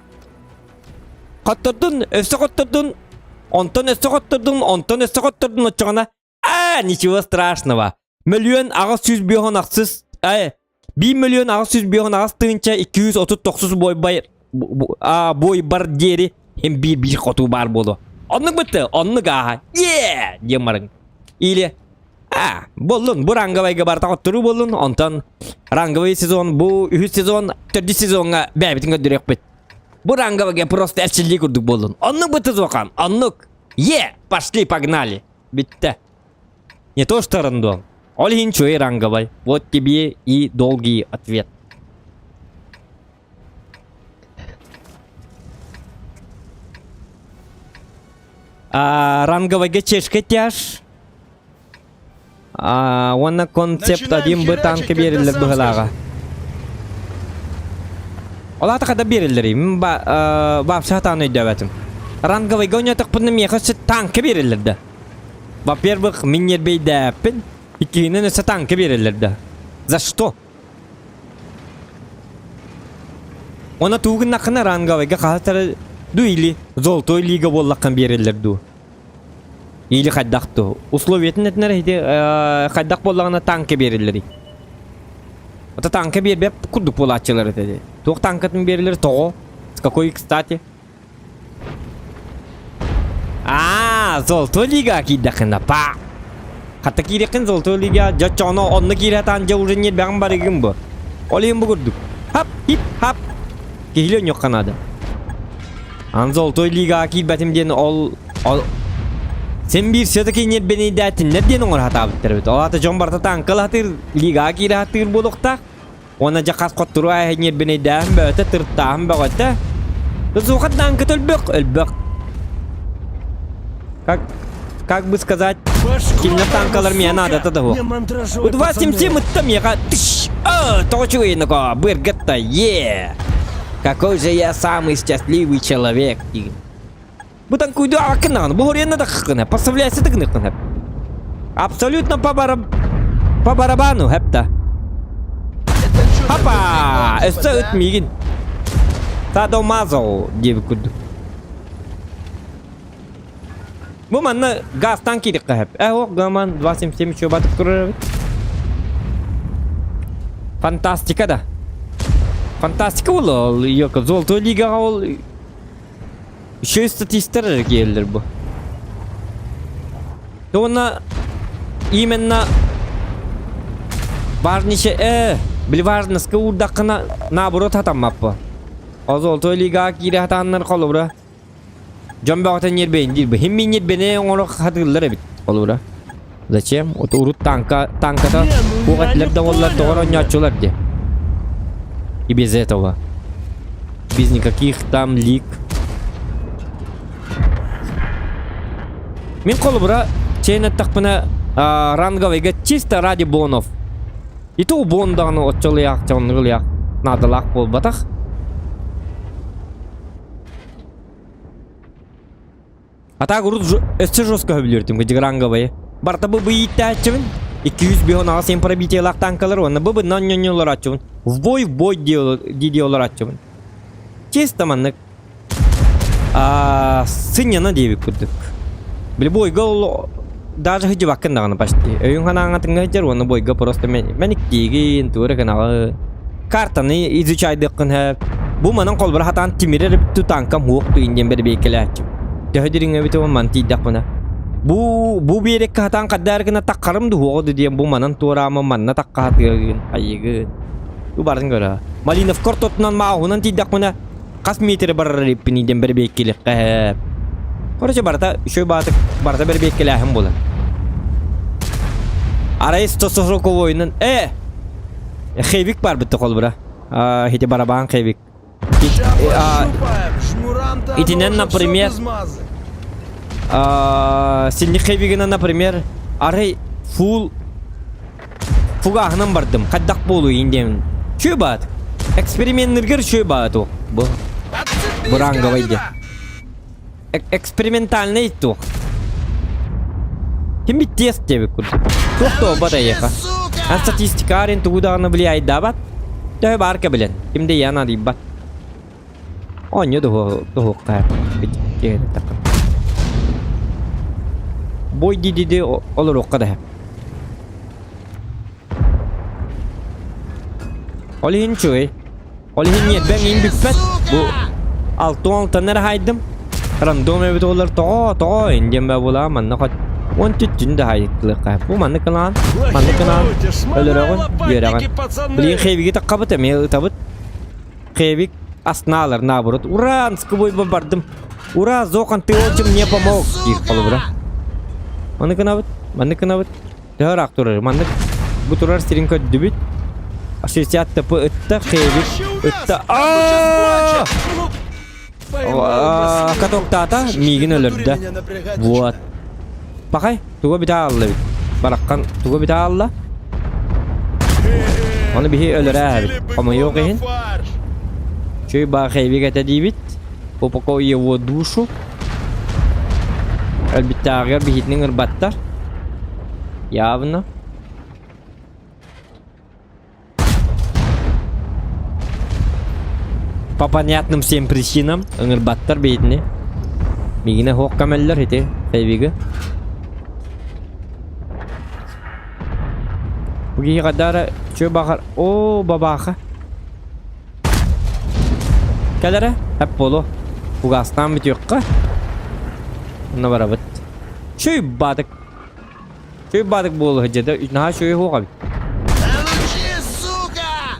Хоттордун, өссө хоттордун. Онтон өссө хоттордун, онтон өссө хоттордун оччоҕуна. А, ничего страшного. Мөлүйүөн 805 ахсыс, э, 1 миллион 858 тыһыынча 239 бойбай бой бар диэри hem биир биир хотуу баар буолуо. Оннук бытты, оннук ааха. Е! диэн барыҥ. Или А, буоллун, бу ранговайга барыта хотторуу буоллун, онтон ранговый сезон бу үһүс сезон, төрдүс сезоҥҥа бэйэбитин көрдөрүөхпүт. Бу ранговайга просто эрчиллии курдук буоллун. Оннук бытты суохан, оннук. Е, пошли, погнали. Бүттэ. Не то что рандом. Ол иһин чуй ранговай. Вот тебе и долгий ответ. А, ранговайга чешка тяж. А, уонна концепт один бы танка биэриллэр быһылааҕа. Ол аата хата биэриллэрий? Мин ба вообще сатаан өйдөөбөтүм. Ранговайга ойнотохпуна миэхэ өссө танка биэрэллэр да. Во-первых, мин ньиэрбэйдээппин. Иккиһинэн өссө танка биэрэллэр да. За что? Уонна тугу гыннаххына ранговайга хаһытары ду или золотой лига буоллаххын биэрэллэр дуу? Или хайдах дуу? Условиятын этинэр ити хайдах буоллаҕына танка биэрэллэрий? Ото танка биэрбэт курдук буолааччылар этэ. Туох танкатын биэрэллэр тоҕо? С какой кстати? Аа, золотой лига киирдэххинэ па. Хата киирэххин золотой лига дьоччоҕуна онно киирэ сатаан дьэ уже ньиэрбэҕин барыгын бу. Ол иһин бу курдук. Хап, хип, хап. Киһили онньуохха наада. Ан золотой лигаҕа киирбэтим диэн ол ол син биир все-таки ньиэрбэнийдээтиннэр диэн оҥоро сатаабыттар эбит. Ол аата дьон барыта тааҥкалаһатыыр, лигаҕа киирэ сатыыр буолуохтаах. Уонна дьэ хас хоттору ааһа ньиэрбинэйдээһин бөҕөтө, тыртааһын бөҕөтө. Суохат тааҥката өлбөх, өлбөх. Как, как бы сказать, кинилэр танкалар миэхэ наадата да суох. 277 ытта миэхэ тыш! О, тоҕо үчүгэйин быргатта, е! Какой же я самый счастливый человек. Бу танкуйду аҕаккын даҕаны, бу хоруйанна да хыккына, поставляйся да гыныххына. Абсолютно по бараб... По барабану, хэпта. Хапа! Өссө ыт миигин. Садомазо диэбит курдук. Бу манна газтан киириххэ хэп. Э, ох, гаман 277 еще батып турар эбит. Фантастика да. Фантастика ол, йока, золотой лигаҕа ол Еще статистар эрэ киирэллэр бу. Уонна именно важнейшее э били важноска уурдаххына наоборот хатаммаппа. Ол золотой лигаҕа киирэ хатааннар холобура дьон бөҕөтө ньиэрбэйин диир бу. Хим мин ньиэрбэни оҥоро хатыыллар эбит холобура. Зачем? Вот урут танка танката Не, ну уох я этилэр не да буоллар понял, тоҕор бля. оонньооччулар дии. И без этого. Без никаких там лик. Мин холобура чэйин эттэхпинэ ранговыйга чисто ради бонов. И то бон даҕаны оччолуйаах чоннулуйаах наадалаах буолбатах. А так урут өссө жестко сөбүлүүртүм ранговые. Барта бу быйыттааччыбын. 200 7 пробитиялаах танкалар уонна бу быннан ньонньолорааччыбын. В бой в бой дии олорааччыбын. Чисто маннык сынньана диэбит курдук. Били бойга ол даже сылдьыбаккын даҕаны почти. Өйүҥ санааҥҥа сылдьар уонна бойга просто мэниктиигин, тугу эрэ гынаҕын. Картаны изучайдыаххын сөп. Бу манан холборо хатаан тимирэр эбит танкам уох туйун диэн бэрэбиэркэлээччим. Төһө дириҥ эбит уон ман тиийдэхпинэ. Бу бу биэрэккэ хатаан хардаар гына таххарым дуһуоҕа ду диэн бу манан туораама манна тахха хатыагын айыгын. Бу барын көрө. Малиновка ортотунан мааһынан тиийдэхпинэ хас метр барар эбиппиний диэн бэрэбиэркэлиэххэ. Короче, барыта үчүгэй баатык барыта бэрэбиэркэлээһин буолар. Арай 140-ойунан э Хевик бар битте холбура. Хити барабан хевик. Итинэн, например, синник хевигинэн, например, арай фул фугаһынан бардым. Хайдах буолуйун диэн. Чү баат. Эксперименниргер чү баат ол. Бу. Буранговай диэн. Экспериментальный туох. Ким бит тест диэбит курдук. Туох да обат эйиэхэ. Ан статистика арен тугу даҕаны влияйдаабат. Төһө баар кэбилэн. Ким да ийэ наадыйбат. Оонньуу туһуохха Бой дии-дии олоруохха да Ол иһин үчүгэй. Ол иһин ньиэрбэм иин бүппэт. Бу алтын алтан эрэ хаайдым. Рандом эбит олар тоҕо тоҕо индиэн бэ була манна хот он түттүн да хаайыттылыкка. Бу маннык кылаан, маннык кылаан өлөрөҕүн, үөрэҕин. Билигин хевиги таккабыт эмиэ ытабыт. Хевик аснаалар наоборот. Ура, анскыбой бардым. Ура, Зохан, ты очень мне помог. Диир холобура. Маннык гынабыт, маннык гынабыт. Төһө ыраах турар? Маннык бу турар сирин көрдүбүт. 60 ТП ытта, Хевик ытта. Аа! Катоктаата миигин өлөрдө. Вот. Пахай, туга бүтэ аалла эбит. Бараххан туга бүтэ аалла. Ону биһи өлөрөө эбит. Хомойуох иһин. Чүй баа Хевик этэ диибит. Упокой его душу. Өлбүттээҕигэр биһитин ыҥырбаттар. Явно. По понятным всем причинам ыҥырбаттар биһитини. Миигинэ суох көмөллөр ити Эвиги. Бу киһи хадара чү баҕар о бабааха. Кэл эрэ, эп буолуо. Угаастаан бүтүөххэ. Онно барабыт. Чүй баатык. Чүй баатык буолуо дьэ наһаа үчүгэй суох эбит.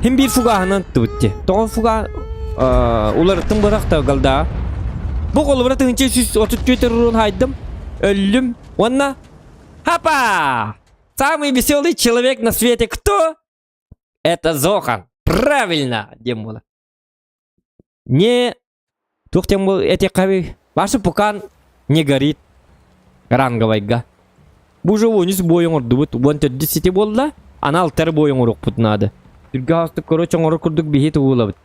Хим биир фугаһынан ыттыбыт дии. Тоҕо фуга уларыттым бырах да галдаа. Бу холобура 1134 урун хайдым. Өллүм. Уонна Хапа! Самый веселый человек на свете кто? Это Зохан. Правильно, диэн буолар. Не туох диэн буол этиэххэ Ваша пукан не горит ранговайга. Бу уже онус бой оҥордубут. Уон төрдүс сити буолла. Аны алтар бой оҥоруохпут наада. Түргэ хаастык короче оҥорор курдук биһи тугулабыт.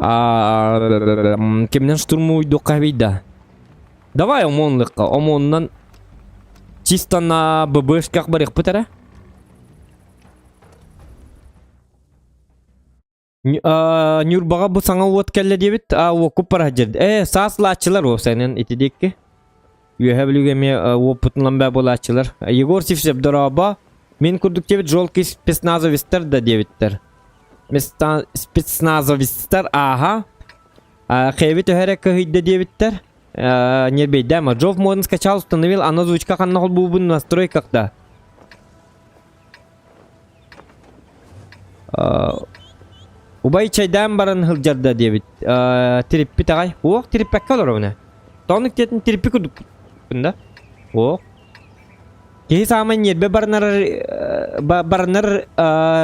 Кимнен штурмуйдуохха эбий да. Давай ОМОНлыкка. ОМОНнан чисто на ББшках барыахпыт эрэ. Ньурбаҕа бу саҥа уот кэллэ диэбит, а уоккуп бара сылдьар. Ээ, саас ылааччылар уопсайынан ити диэки. Үөһэ Бүлүүгэ эмиэ уоппутунан баа буолааччылар. Егор Сивцев дорообо. Мин курдук диэбит желтый спецназовецтар да диэбиттэр. Спецназовецтар ааһа. Хэби төһө эрэ кыһыйда диэбиттэр. Нербейдама. Джов модун скачал, установил, ана озвучка ханна холбуубун настройках да. Убай чайдаан баран сылдьар да диэбит. Тириппит аҕай. Уох тириппэккэ олоробун ээ. Тоҕо диэтин тириппи курдукпун да. Уох. Киһи саамай ньиэрбэ баранар баранар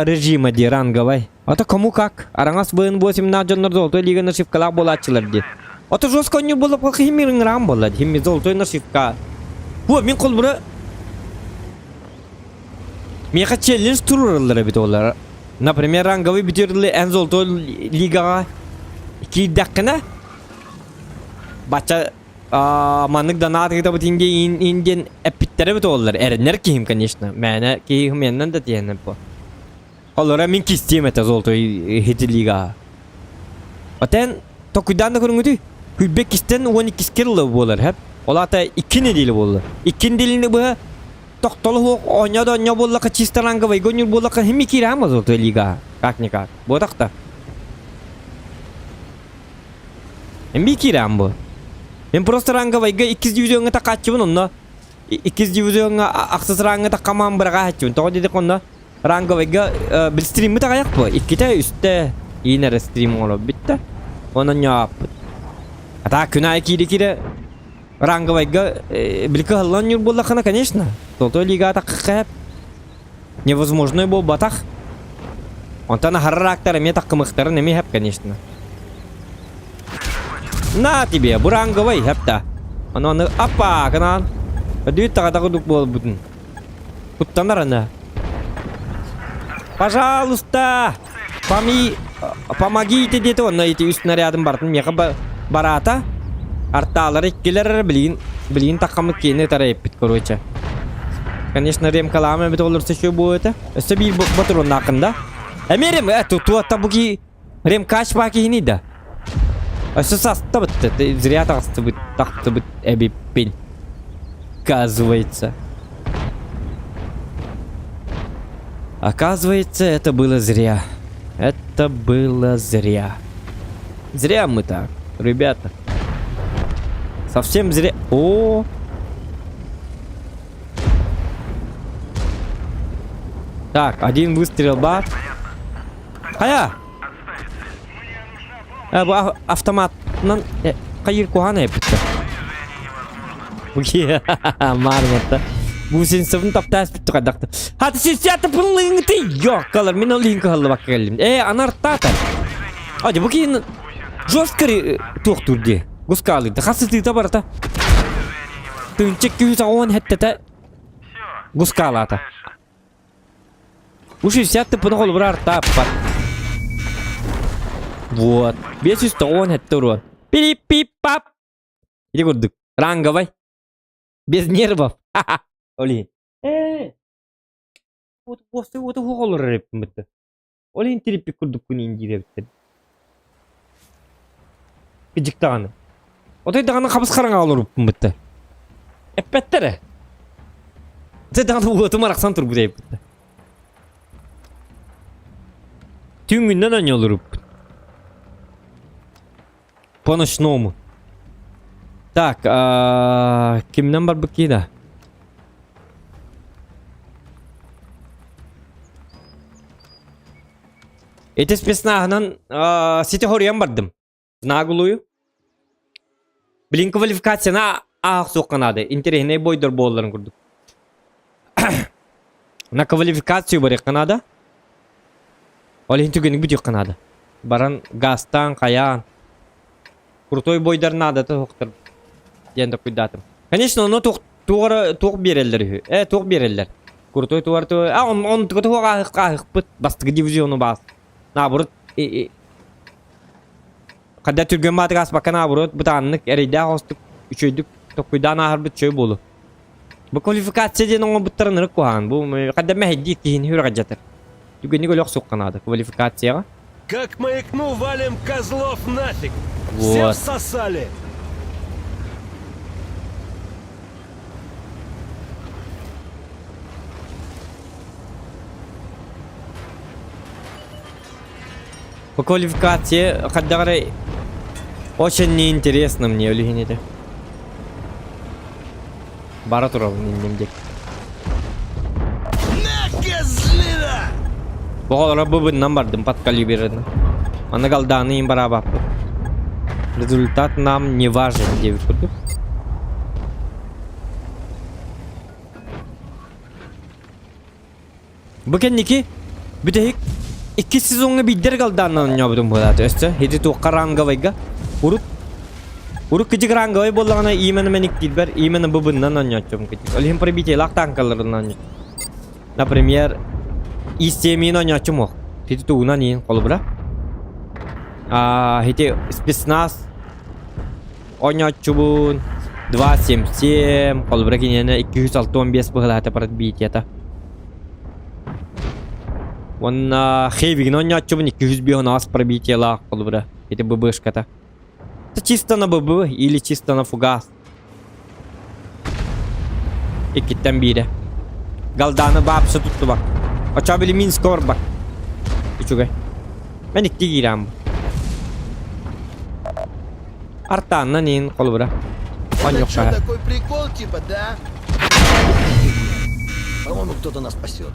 режима дии ранговай. Ата кому как? Араҥас быын 18 дьоннор золотой лига нашивкалаах буолааччылар дии. Ата жестко онньур буоллар химми ыҥыраан буолла химми золотой нашивка. Бу мин холбура Миэхэ челлендж туруораллар эбит олар. Например, ранговый бүтүрли эн золотой лигаҕа киирдэххинэ бачча маннык донат ыытабыт индиэн индиэн эппиттэрэ эбит олар. Эрэнэр киһим, конечно. Мээнэ киһи меннен да тиэнэ бу. Олора мин кистиэм этэ золотой хити лигаҕа. Отен токуйдаан да көрүҥүтүй. Хүлбек кистен 12 кило буолар, хэп. Ол аата 2 неделя буолла. 2 неделяны быһа тохтоло суох оонньоо да оонньоо буоллахха чисто ранговайга оонньуур буоллахха химми киирэҕин золотой лига как-никак буотах да Эмби киирэҕин бу Мен просто ранговайга иккис дивизиоҥҥа такааччыбын онно иккис дивизиоҥҥа ахсыс ранга таккамаан быраҕааччыбын тоҕо диэтик онно ранговайга бил стриммит аҕайах бу иккитэ үстэ иин эрэ стрим оҥоро бүттэ онон ньооппут а так күн аайы киирэ-киирэ Ранговайга били кыһаллан ньур буоллаххына, конечно, золотой лига атахха невозможный буолбатах. Онтон аһарар аактар эмиэ таккымыхтарын эмиэ хэп, конечно. На тебе, бу ранговай хэп да. Ону аны аппа кынаан. Өдүйт таҕата курдук буолбутун. Куттанар аны. Пожалуйста, поми... помогите диэти онно ити үс снарядын барытын миэхэ бараата. Артаалары иккилэр билигин билигин таххаммыт киэни тарайыппыт короче. Конечно, ремкалаама эбит олорсо еще будет. Өссө биир ботуруоннааххын да. Эмиэ рем, э, туотта бу ки ремкач баа киһини да. Өссө састабыт, зря таҕыстыбыт, тахтыбыт эбиппин. Оказывается. Оказывается, это было зря. Это было зря. Зря мы так, ребята. Совсем зря. О! Так, один выстрел бар. Хайа! Э, бу автоматынан хайыр куһаҕан эппиттэр. Марматта. Гусенцевын таптаас бүттү хайдахты. Хаты сисята пыллыҥты ёккалар мин ол иһин кыһаллыбакка кэллим. Э, анартаата. Адя бу киһин жестко туохтуур дии. Гускаалыйда. Хас сытыыта барыта. Тыынча күүс аҕуон хэттэтэ гускаалаата. Уж 60 тыппыны холобура артааппат. Вот. 597 урон. Пип-пип-пап. Ити курдук. Ранговай. Без нервов. Оли. Э. Вот после вот олорор эппин Ол иһин тириппит курдуккун иин диир эбиттэр. Кыдьык даҕаны. Отой даҕаны хабыс хараҥаҕа олорбуппун бытта. Эппэттэр ээ. Дьэ даҕаны уотум арахсан турбут эбиппит. Түүҥҥүннэн оонньуу олорбуппут. По ночному. Так, кимнэн барбыт киһи да? Ити спецнаһынан сити хоруйан бардым. Наагулую. Блин, квалификацияны аах суохха наада. Интэриэһинэй бойдор буолларын курдук. На квалификацию барыахха наада. Ол иһин түгэни бүтүөххэ наада. Баран газтаан, хайаан. Крутой бойдар наадата суохтар диэн толкуйдаатым. Конечно, ону туох туох туох биэрэллэр үһү. Э, туох биэрэллэр. Крутой туар ту а он он туох ааһыкпыт бастакы дивизиону баас. Наоборот, Когда түргэн баатык ааспакка наоборот бытааннык эрэйдээх оҕустук үчүгэйдик толкуйдаан ааһарбыт үчүгэй буолуо. Бу квалификация диэн оҥорбуттарын ырык куһаҕан. Бу хайда мэһэйдиир киһини сүрэҕэлдьэтэр. Түгэнник өлөх суохха наада квалификацияҕа. Как маякну, валим козлов нафиг! Все Вот. всосали! По квалификации хайдах эрэ очень неинтересно мне ол иһин этэ. Бара турабын инним диэки. На, козлина! Оҕолоро быбыннан бардым подкалиберынан. Аны галдааны иин бараабаппыт. Результат нам не важен диэбит курдук. Бу кэнники бүтэһик иккис сезоҥҥа биирдэр галдааннан оонньообутум буолаата өссө ити туохха ранговайга урут урут кыдьык ранговай буоллаҕына именно мэниктиирбэр именно быбыннан оонньооччум кыдьык ол иһин пробитиелаах танкаларынан оонньооччум например ИС-7 оонньооччум уох ити тугунан иин холобура а ити спецназ Оонньооччубун 2.77, холобура киниэнэ 265 быһылаата пробитиета. Уонна Хейвигин оонньооччубун 205 пробитиелаах холобура ити ББшката. Это чисто на ББ или чисто на фугас. Иккиттэн биирэ. Галдааны баапса туттубак. Очоо били Минск барбак. Үчүгэй. Мен икки киирээм. Артааннан иин холобура. Это что, Онньукка. такой прикол, типа, да? По-моему, кто-то нас спасет.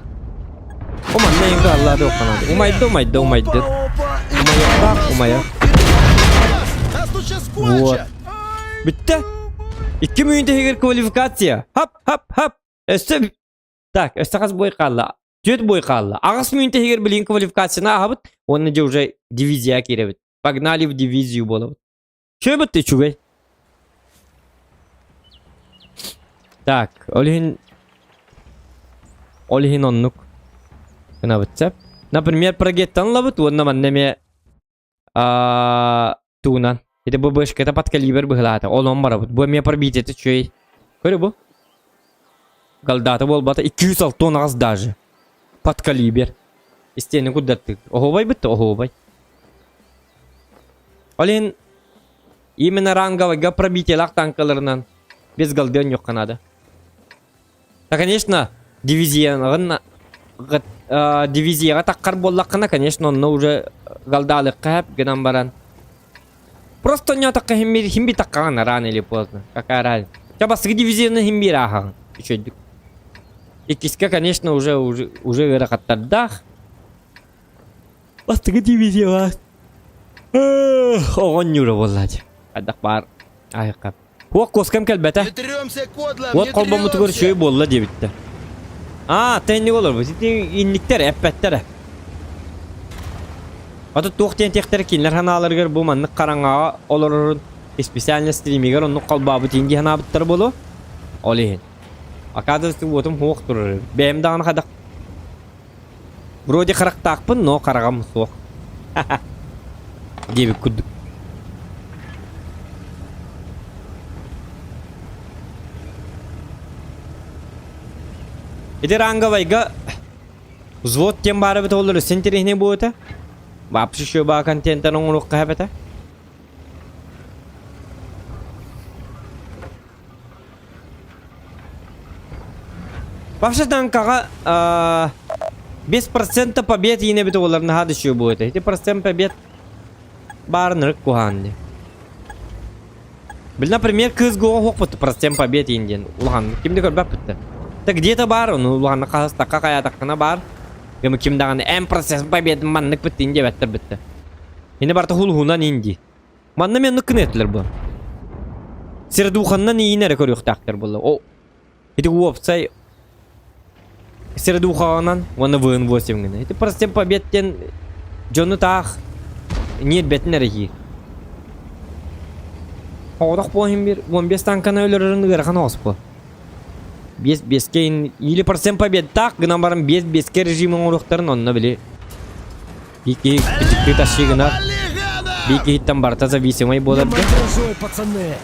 Уманна иин кыаллаа дуохханаат. Умайда, умайда, умайды. Опа, опа, и Умайыахтаах, у нас умайа. тут- и Нас тут сейчас Вот. кончат! Бүттэ. Икки мүнүүтэ иһигэр квалификация. Хап, хап, хап. Өссө Так, өссө хас бой хаалла? Түөрт бой хаалла. Аҕыс мүнүүтэ иһигэр билигин квалификацияны ааһабыт уонна дьэ уже дивизия киирэбит. Погнали в дивизию буолабыт. Үчүгэй үчүгэй. Так, ол иһин ол иһин оннук гынабыт сөп. Например, прогеттан ылабыт уонна манна эмиэ тугунан ити ББшката подкалибр быһылаата. Ол он барабыт. Бу эмиэ пробитиета үчүгэй. Көрө бу. Голдата буолбата 268 даже. Подкалибр. Истиэни курдаттык. Оһуобай бытта, оһуобай. Ол иһин именно ранговайга пробитиелаах танкаларынан без голды оонньуохха наада. Да, конечно, дивизияҕын дивизияҕа таххар буоллаххына, конечно, онно уже голдаалыахха сөп гынан баран. Просто оонньоотоххо иһин биир иһин биир таххаҕын рано или поздно. Какая разница. Чэ, бастакы дивизияны иһин биир ааһаҕын. Үчүгэйдик. Иккискэ, конечно, уже уже уже ыарахаттардаах. Бастакы дивизия оҕонньуура буолла дии. Хайдах баар аһыахха. Уох куоскам кэлбэтэ. Не трёмся, кодлам, Уот не холбоммутугар трёмся! үчүгэй буолла диэбиттэр. Аа, тэнник олорбут. Ити инниктэр эппэттэрэ. Ата туох диэн тиэхтэрэ кинилэр санааларыгар бу маннык хараҥаҕа олорорун специально стримигэр оннук холбообут иин дии санаабыттара буолуо. Ол иһин. Оказывается, уотум суох турар эбит. Бэйэм даҕаны хадах Вроде харахтаахпын, но хараҕым суох. Диэбит курдук. Ити ранговайга взвод диэн баар эбит олор өссө интэриэһинэй буолуо Вообще еще баа контентан оҥоруохха эбэтэ. Вообще танкаҕа без процента побед иинэ эбит оҕолор наһаа да үчүгэй буолуо этэ. Ити процент побед баарын ырык куһаан дии. Бил, например, кыыс гоҕа оһохпут процент побед иин диэн улахан ким да көрбөппүт да. Так где-то баар, ону улаханнык хаһыстахха хайаатаххына баар. Гэмэ ким даҕаны эн процесс победы маннык быттын диэбэттэр бытта. Ини барыта хулуһунан иин дии. Манна мен оннук гыныаттылар бу. Сирэдууханнан иин эрэ көрүөхтээхтэр буолла. О, ити уопсай Сирэдуухаҕынан уонна ВН8 гына. Ити просто побед диэн дьону таах ньиэрбэтин эрэ иһиир. Оҕотох буолан биир 15 танканы өлөрөрүн ыарахан оҕус буол. Биэс биэскэ или процент победтаах гынан баран биэс биэскэ режим оҥоруохтарын онно били биир киһи кычыкты тащи гынар биир киһиттэн барыта зависимый буолар Не диэн. мандражуй, пацаны!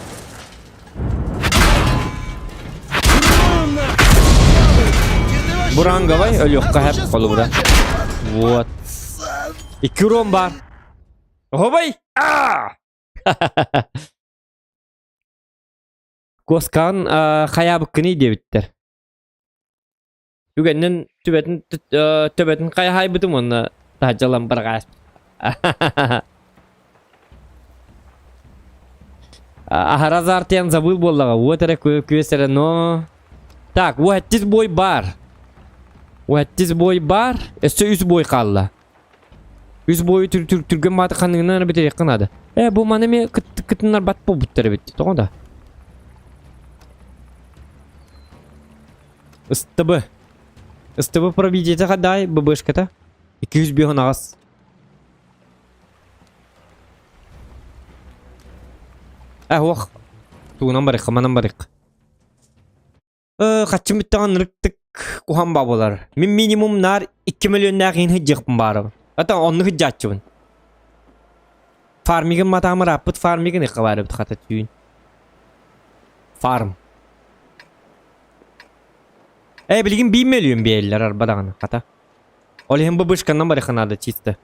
Буранговай өлүөххэ сөп холобура. Вот. Икки урон бар. Оһобай! Аа! Куоскаҕын хайаабыккыный диэбиттэр. Түгэннэн түбэтин төбөтүн хайаһайбытым уонна таһдьалан барҕаас. Аһара азартыйан забыл буоллаҕа. Уот эрэ күөс эрэ но. Так, уоттис бой бар. Уоттис бой бар. Өссө үс бой хаалла. Үс бойу түр түр түргэн бааты ханныгынан эрэ бүтэриэххэ наада. Э, бу маны эмиэ кытыннарбат буолбуттар эбит. Тоҕо да? СТБ. СТБ пробитиетэ хадай ББшката. 205 аҕас. Э, ох. Тугунан барык, манан барык. Э, хаччым бүттэҕин ынырыктык куһан ба буолар. Мин минимум наар 2 миллионнаах иһин сылдьыахпын баарабын. Ата оннук сылдьааччыбын. Фармигын матаамыр ааппыт фармигын ыкка баар эбит хата түүн. Фарм. Э, билигин биир мөлүйүөн биэрэллэр арба даҕаны хата. Ол иһин быбышканнан барыха наада чисто.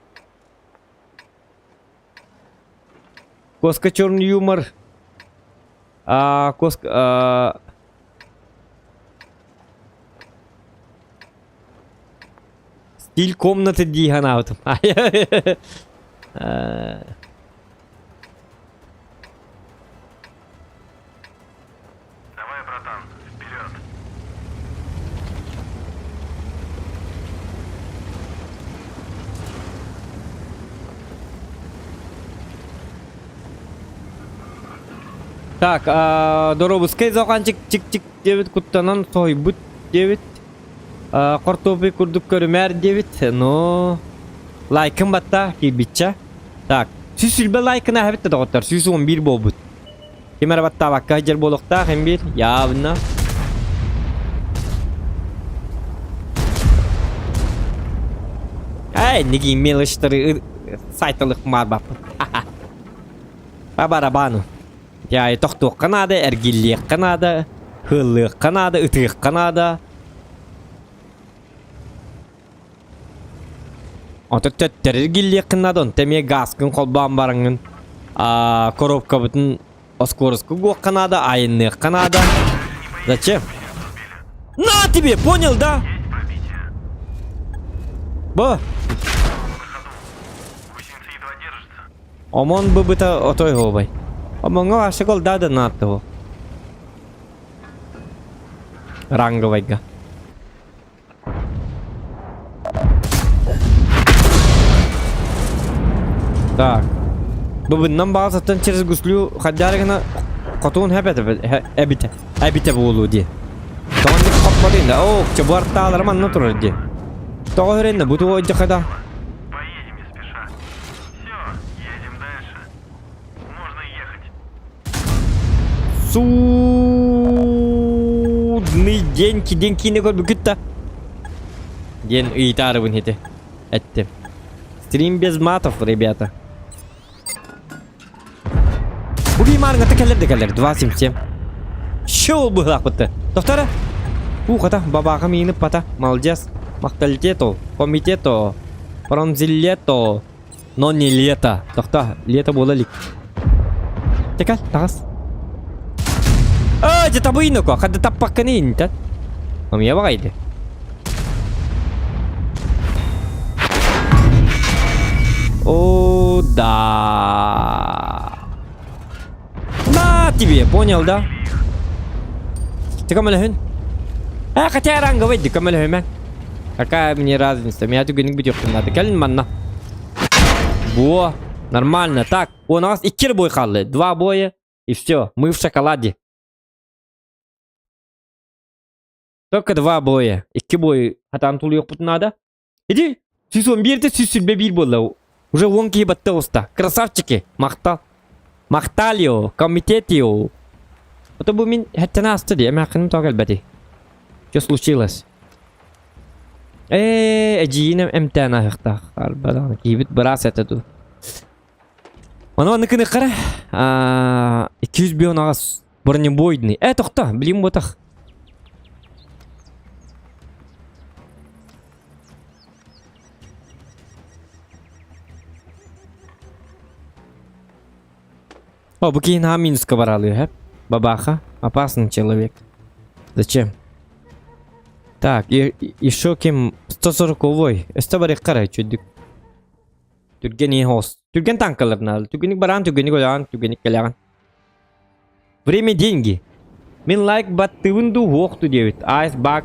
Коска черный юмор. А, коска... А... Стиль комнаты дии санаабытым. Давай, братан, вперед. Так, доробускай зоқанчик чик-чик диэбит куттанан соһуйбут диэбит. Хортуопуй курдук көрүмээр диэбит, но лайкын батта киирбиччэ. Так, 120 лайкын аһабит да доҕоттор, 111 буолбут. Ким эрэ баттаабакка сылдьар буолуохтаах эн биир, явно. Эй, нигии мелочтары сайталык маарбаппын. Ба барабану. Я тохтуохха наада, эргиллиэххэ наада, хыллыахха наада, ытыахха наада. Ото төттөрү эргиллиэххин наада, онто эмиэ газкын холбоон бараҥҥын аа коробкабытын оскуоруска угуохха наада, айанныахха наада. Зачем? На тебе, понял, да? Бо. Омон быбыта отой хообай. Омоҥҥо вообще голда да нааттого. Ранговайга. Так. Быбыннан баҕасаттан через гуслю хаддары гына хотуун эбитэ эбитэ буолуо дии. Тоҕо хоппотун да оо чебуартаалара манна турар дии. Тоҕо өренне бу тугу дьахада. Поедем не спеша. Все, едем дальше. Можно ехать. Судный день день киинэ көрбүккүт да? Диэн ыйытаарыбын ити эттим. Стрим без матов, ребята. Бу бимаарыҥата кэлэр да кэлэр 2.77. Шоу быһылаахпытты. Тохтора. У хата бабааха миини пата. Молодец. Махталитето, комитето, пронзилето. Но не лето. Тохто, лето буола илик. Текал, таҕыс. Аа, дьэ табыйныко, хадда таппакканы интэн. Омия баҕайды. О, да. На тебе, понял, да? Ты көмөлөһүн? А, хотя ранговый, ты көмөлөһүмэ. Какая мне разница? Меня түгенник бүтүөхпүн надо. Кэлин манна. Во, нормально. Так, у нас икки бой хаалла. Два боя, и все. Мы в шоколаде. Только два боя. Икки бой хатаан тулуйуохпутун наада. Иди, 111 121 буолла. Уже уон киһи батта оста. Красавчики. Махтал. Махталио, комитетио. Это бу мин хэттэн ааста дии, эмээххиним тоҕо кэлбэтий? Что случилось? Ээ, эдьиийин эмтээн аһыахтаах. Арба киһибит быраас этэ дуу. Ону маннык гыныаххара. 200 аҕас бронебойный. Э, тохто, билим ботах. О, бу киһи наһаа минуска баралыы, хэп. Бабаха, опасный человек. Зачем? Так, и, еще ким 140-й. Өстө барыахха эрэ үчүгдүк. Түргэн иһ ос. Түргэн танкалар наада. Түргэнник бараан, түргэнник өлөҕүн, түргэнник кэлэҕин. Время деньги. Мин лайк баттыыбын дуу, уох дуу диэбит. Айс баг.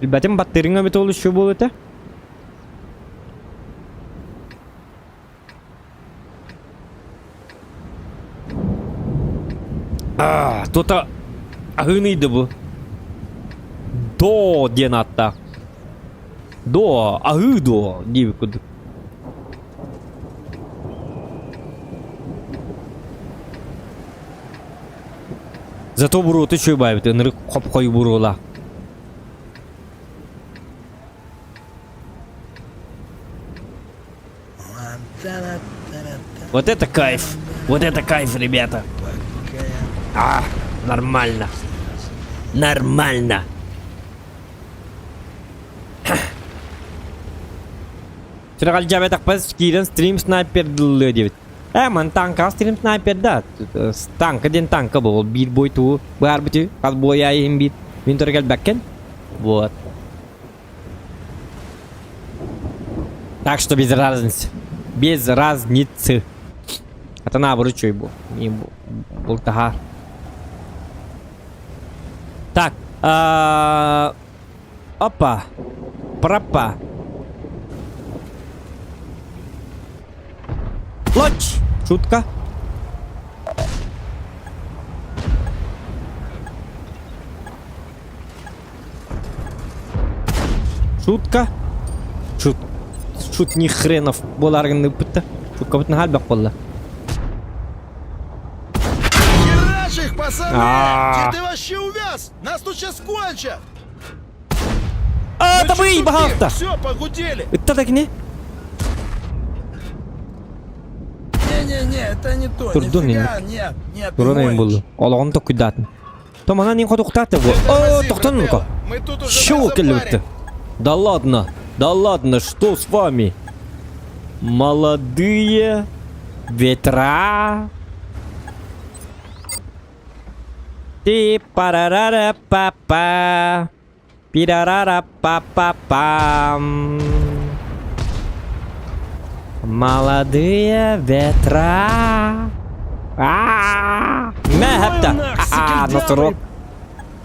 Билбэтим баттыырыҥ эбит ол еще буол этэ. А, тута аһыыныйды бу. До диэн ааттаах. До, аһыы до диэбит курдук. Зато буруота үчүгэй баайбыт, ынырык хоп-хойуу буруолаах. Вот это кайф! Вот это кайф, ребята! А, нормально. Нормально. Сүрэҕэлдьээбэтэхпэр киирэн стрим снайпердыллыа диэбит. Ээ, ман танка стрим снайпер да. Танка диэн танка буол. Биир бой туу баарбыты. Хас бой аайы биир. Мин тура кэлбэккин. Вот. Так что без разницы. Без разницы. Это наоборот чой бу. Бултаһар. Так. Опа. Пропа. Лоч! Шутка. Шутка. Шут. Шут ни хренов буолааргын ыппытта. Шуткабытын хаалбах буолла. Херачь их, пацаны! А. Ты вообще увяз! Нас тут сейчас кончат! А, Ну табый, чё тупим? пожалуйста! Все, погудели! Ытта да кини. Не-не-не, это не то, Турдун нифига, нет, нет, ты Туран эйин гонишь. булду. Олоҕун токуйдаатын. Томанан ин хотуктааты бу. О, Тормози, тоқтон брателло, ну-ка. Мы тут уже Чего на келбитті? запаре. Да ладно, да ладно, что с вами? Молодые ветра. Ти парарара па па пирарара па па пам. Молодые ветра. А, Мехепта. А, носорог.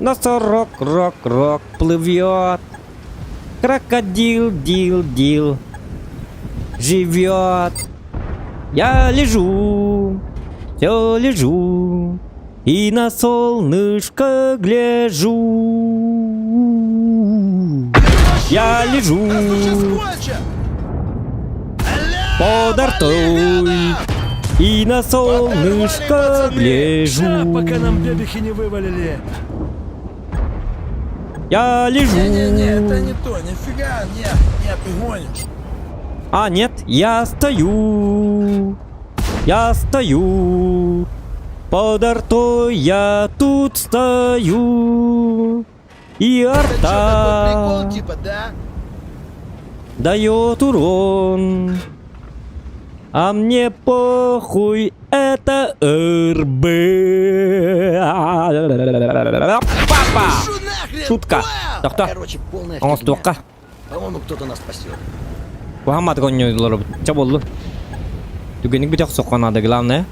Носорог, рок, рок плывет. Крокодил, дил, дил. Живет. Я лежу, все лежу. И на солнышко гляжу. Я лежу Нас тут сейчас кончат! под артой. И на солнышко пацаны! гляжу. Ща, пока нам бебехи не вывалили. Я лежу. Не-не-не, это не то, нифига, нет, нет, ты гонишь. А, нет, я стою. Я стою. Под артой я тут стою. И Это чё, такой арта прикол, типа, да? дает урон. А мне похуй, это РБ. Папа! Шу нахрен, Шутка. понял? Тохто. Короче, полная фигня. Оҥостуохха. По-моему, кто-то нас спасет. Куһаамматык оонньууллар ча буоллун. Түгэнник бүтэх соххо надо, главное.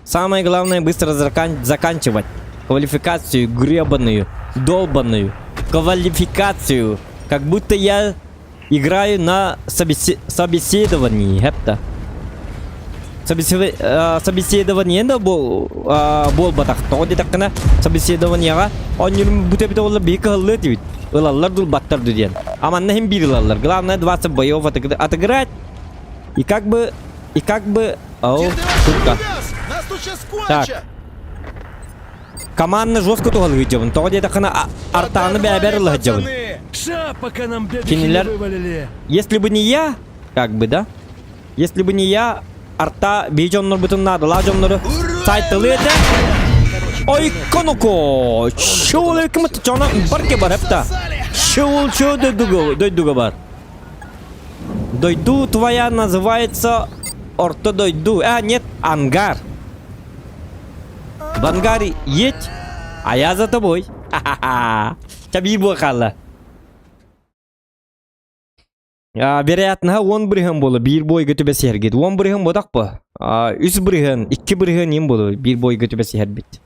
Самое главное быстро заканчивать. Квалификацию гребаную, долбаную. Квалификацию. Как будто я играю на собеседовании. Хепта. Собеседование да бол буолбатах. Тоҕо диэтэххинэ собеседованиеҕа оонньуурум бүтэ-бүтэ буолла биһи кыһыллыа этибит. Ылаллар дуу, ылбаттар дуу диэн. А манна иһин биир ылаллар. Главное 20 боев отыграть. И как бы... И как бы... О, Ты вообще шутка. увяз! Нас тут сейчас Так. кончат! Командны жестко туһалыы Тоҕо диэтэххинэ артааны бэбэр ылыһдьабын. пацаны! Ша, пока нам бебехи не Кинилэр вывалили. Если бы не я, как бы, да? Если бы не я, арта бии дьоннорбутун наадалаах дьоннору сайтылыы этэ. Ой, конуко! Чуул кымыт чона барке бар хепта. Чуул чуу дойдуга дойдуга бар. Дойду твоя называется Орто дойду. А, нет, ангар. В ангаре едь, а я за тобой. Ха-ха-ха. Чаби буохалла. Вероятно, 10 бырыһыан буолла. Биир бойга түбэсиһэргит. 10 бырыһыан буотах бу. 3 бырыһыан, 2 бырыһыан им буолу. Биир бойга түбэсиһэрбит.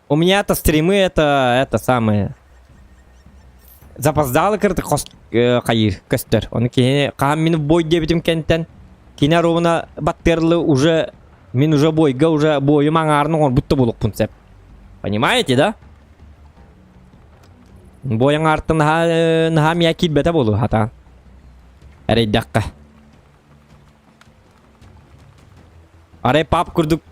У меня-то стримы это самое. Запоздало кырты хайыр көстөр. Оны кини хаһан мин бой диэбитим кэнтэн кини ровно баттыарлы уже мин уже бойга уже бойум аҥаарын оҥорбут да буолуохпун сөп. Понимаете, да? Бой аҥаартан наһаа наһаа миэ киирбэтэ буолуо хатаан. Эрэйдэххэ. Арай пап курдук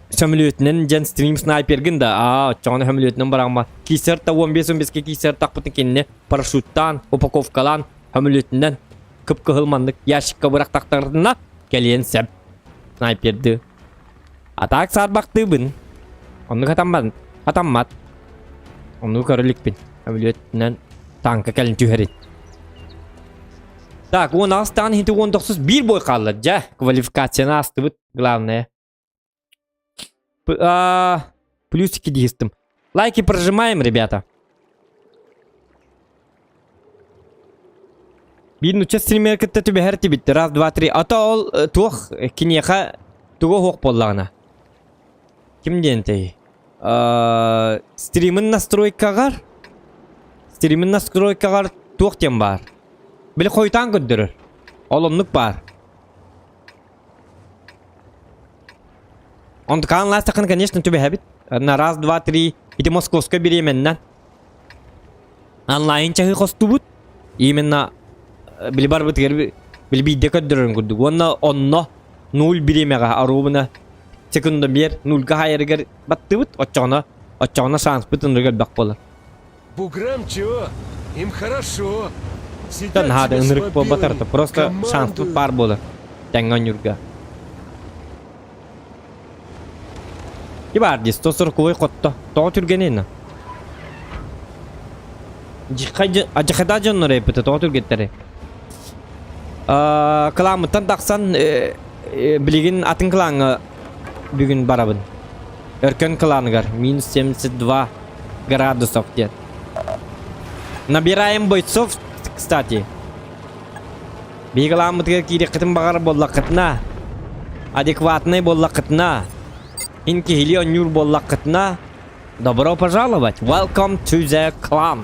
сөмөлүөтүнэн дьэн стрим снайпергын да аа оччоҕуна сөмөлүөтүнэн бараҕма киисэр та 15-15 киисэр тахпытын кинини парашюттаан упаковкалаан сөмөлүөтүнэн кып-кыһыл маннык ящикка бырахтахтарына кэлиэн сөп снайперды а так саарбахтыыбын оннук хатаммат хатаммат оннук көрө иликпин сөмөлүөтүнэн танка кэлин түһэрин. Так, 18 таан иһити 19 биир бой хаалла. Дьэ, квалификацияны аастыбыт, главное. Плюсики дьиһистим. Лайки прожимаем, ребята. Биир нучча стример кытта түбэһэр тибит. Раз, два, три. А то ол туох киниэхэ туга суох буоллаҕына. Ким диэнтэй? Стримин настройкаҕар стримин настройкаҕар туох диэн баар? Били хойутаан көрдөрөр. Ол оннук баар. Онтукаан лаастаххына, конечно, түбэһэбит. На раз, два, три. Ити московскай бириэмэннэн. Онлайн чаһы хостубут. Именно били барбытыгар били биирдэ көрдөрөрүн курдук. Уонна онно нуль бириэмэҕэ оруобуна секундомер нульга хаайарыгар баттыбыт. Оччоҕуна оччоҕуна шанспыт ынырык элбэх буолар. Буграм чего? Им хорошо. Сидят Наһаа да себе с ынырык буолбатар мобилами, просто шанспыт командуют. баар буолар. Тэҥҥэ оонньуурга. И баар дии, 140 хотто. Тоҕо түргэнин? Дьахада дьоннор эппитэ тоҕо түргэттэри. Кыламмыттан тахсан билигин атын кылааҥҥа бүгүн барабын. Өркөн кылааныгар минус 72 градусов диэн. Набираем бойцов, кстати. Биһиги кылааммытыгар киириэххитин баҕар буоллаххытына, адекватнай буоллаххытына, ин киһилии оонньуур буоллаххытына, добро пожаловать! Welcome to the clan!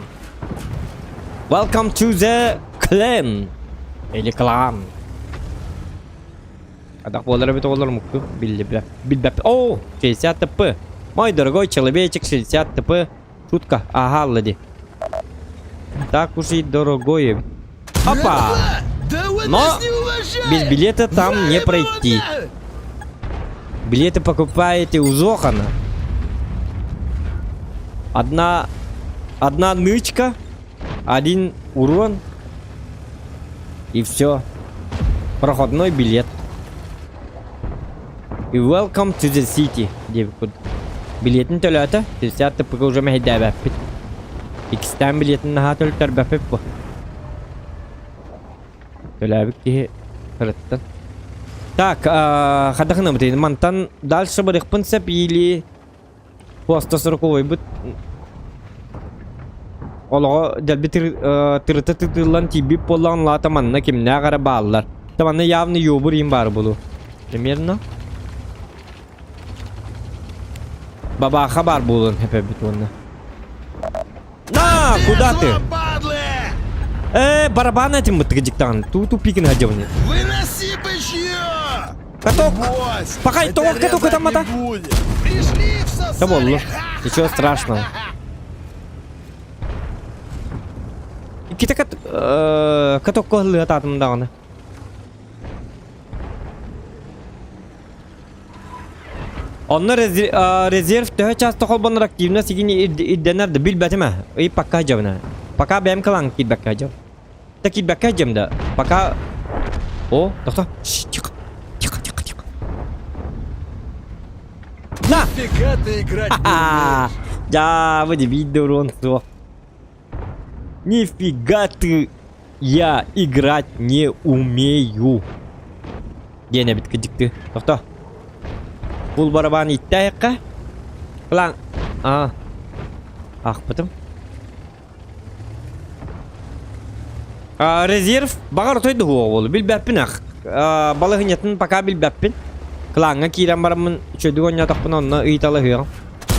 Welcome to the clan! Или клан. Атах буолар эбит оҕолор мукту биллибэт. Билбэп. О, 60 ТП. Мой дорогой человечек 60 ТП. Шутка. Ага, лади. Так уж и дорогой. Опа! Да вы Но нас не уважаете! Без билета там не Валим его пройти. нахуй! Билеты покупаете у Зохана. Одна нычка, один урон. И все. Проходной билет. И welcome to the city. Диэбит Билетин төлөөтө. 60 ТП уже мэһэйдээбэппит. Иккистээн билетин наһаа төлтөрбөппүт бу. Төлөөбүт киһи ырыттан. Так, хадахына мантан дальше барыахпын сөп или по 140 бут олоҕо дэлби тырыта тытыллан тиийбит буоллаҕын лаата манна кимнээх эрэ бааллар. Та манна явно ёбур им баар буолу. Примерно. Бабаха баар буолуон хэпэбит уонна. На, куда ты? Трезво, падлы! Барабан этим бытыгы дьиктаҕын. Ту пикин хадьабыны. Выноси бычье! Каток! Брось! Пока Это тоҕо каток резать ытаммата. не будет. Пришли, всосали! Да буоллу. Ничего страшного. Иккитэ катокка ыллыатаатым даҕаны. Онно резерв төһө часто холбонор активность игини ирдэнэр да билбэтим ээ. Ый пока дьабына. Пока бэйэм кылаан киирбэккэ дьам. Да киирбэккэ дьам да. Пока... О, тохто. Шш, тихо. Тихо, тихо, тихо. На! Фига ты играть не Ха-ха! умеешь. Да, вы биирдэ урон суох. Нифига ты. Я играть не умею. Диэн эбит кыдьыкты. Тохто. Бул барабан иттээххэ. План. А. Аахпытым. А, резерв баҕар отой да суох буолу билбэппин ах. А, балаһынньатын пока билбэппин. Клаҥҥа киирэн бараммын үчүгэйдик оонньоотохпуна онно ыйыталаһыаҕым.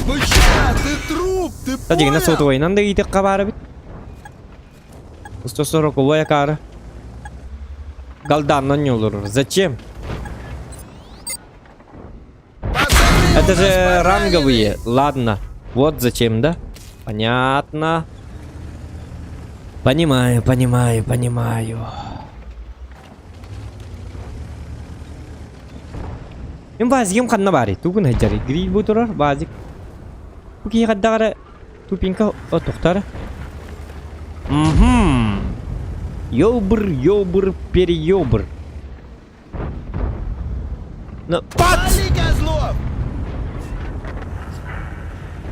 Быча, ты труп, ты Та дьиҥинэ понял? сотовайынан да ыйытыахха баар эбит. 140 акаары. Галданнан не олорор. Зачем? Пацаны, Это у нас же пораненый! ранговые. Ладно. Вот зачем, да? Понятно. Понимаю, понимаю, понимаю. Мин базигым ханна баарый? Тугун сылдьарый? Гриль бу турар, базик. Бу киһи хайдах эрэ тупенько тохтор. Угу. Ёбр, ёбр, переёбр. Ну, пат! Вали, козлов!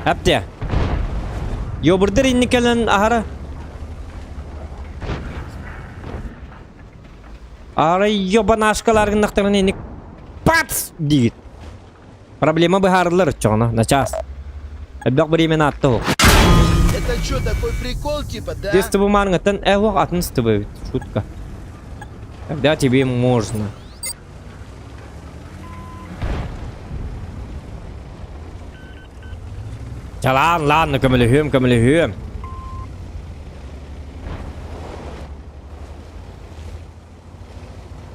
Әпте. Ёбырдыр инникелен аһара. Ара ёбанашкаларгыннахтарын инник пац диир. Проблема быһаарыллар оччоҕуна, начаас. Элбэх бириэмэни аатта ол. Это что, такой прикол типа, да? Ты с тобой маарыҥҥыттан э атын с тобой шутка. Тогда тебе можно. Чалаан, ладно, көмөлөһүөм, көмөлөһүөм.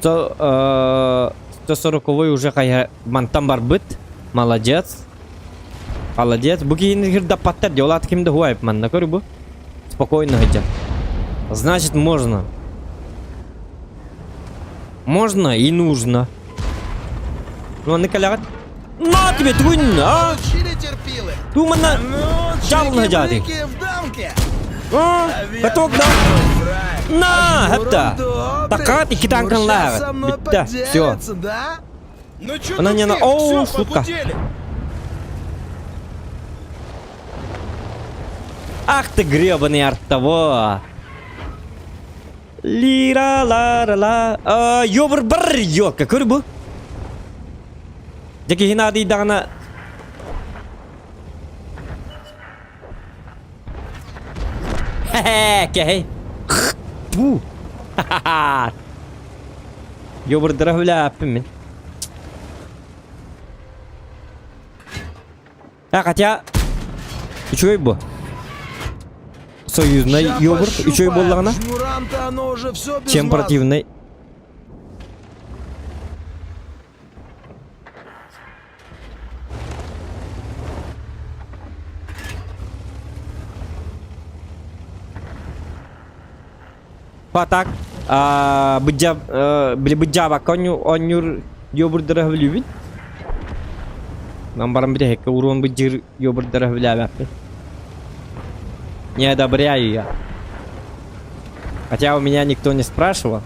То, 140 уже хайа мантан барбыт. Молодец. Молодец. Бу киһини кирдаппаттар дьолаат ким да хуайп манна көр бу. Спокойно хотя. Значит, можно. Можно и нужно. Ну, аны кэлэҕит. На тебе тугун, а? Получили терпилы? Ту манна Ну, дьаалына дьааты. чики-брики в дамке! А, каток да. На, Жмуром хатта. добрый. Такаат икки Жмур щас танканлааҕыт. со мной Бүтте. Все. поделится, да? Ну чё Она тут не на- все? Оу, Всё, шутка. погудели. Ах ты гребаный артово. Лира ла ла ла. Ёбр бар ёлка көр бу. Дьэ киһи наадыйдаҕына Хе-хе, кэһэй. Ту. Ха-ха-ха. Ёбурдара хүлээппин мин. А, хотя үчүгэй бу. Союзнай Ща ёбур үчүгэй пощупаем. буоллаҕына, Жмурам-то оно уже все без чем масла. противный. Патак, били быдьаабакка оонньуур ёбурдара сөбүлүүбүн. Нам баран бүтэһиккэ уруон быдьыыр ёбурдара сөбүлээбэппин. Не одобряю я. Хотя у меня никто не спрашивал.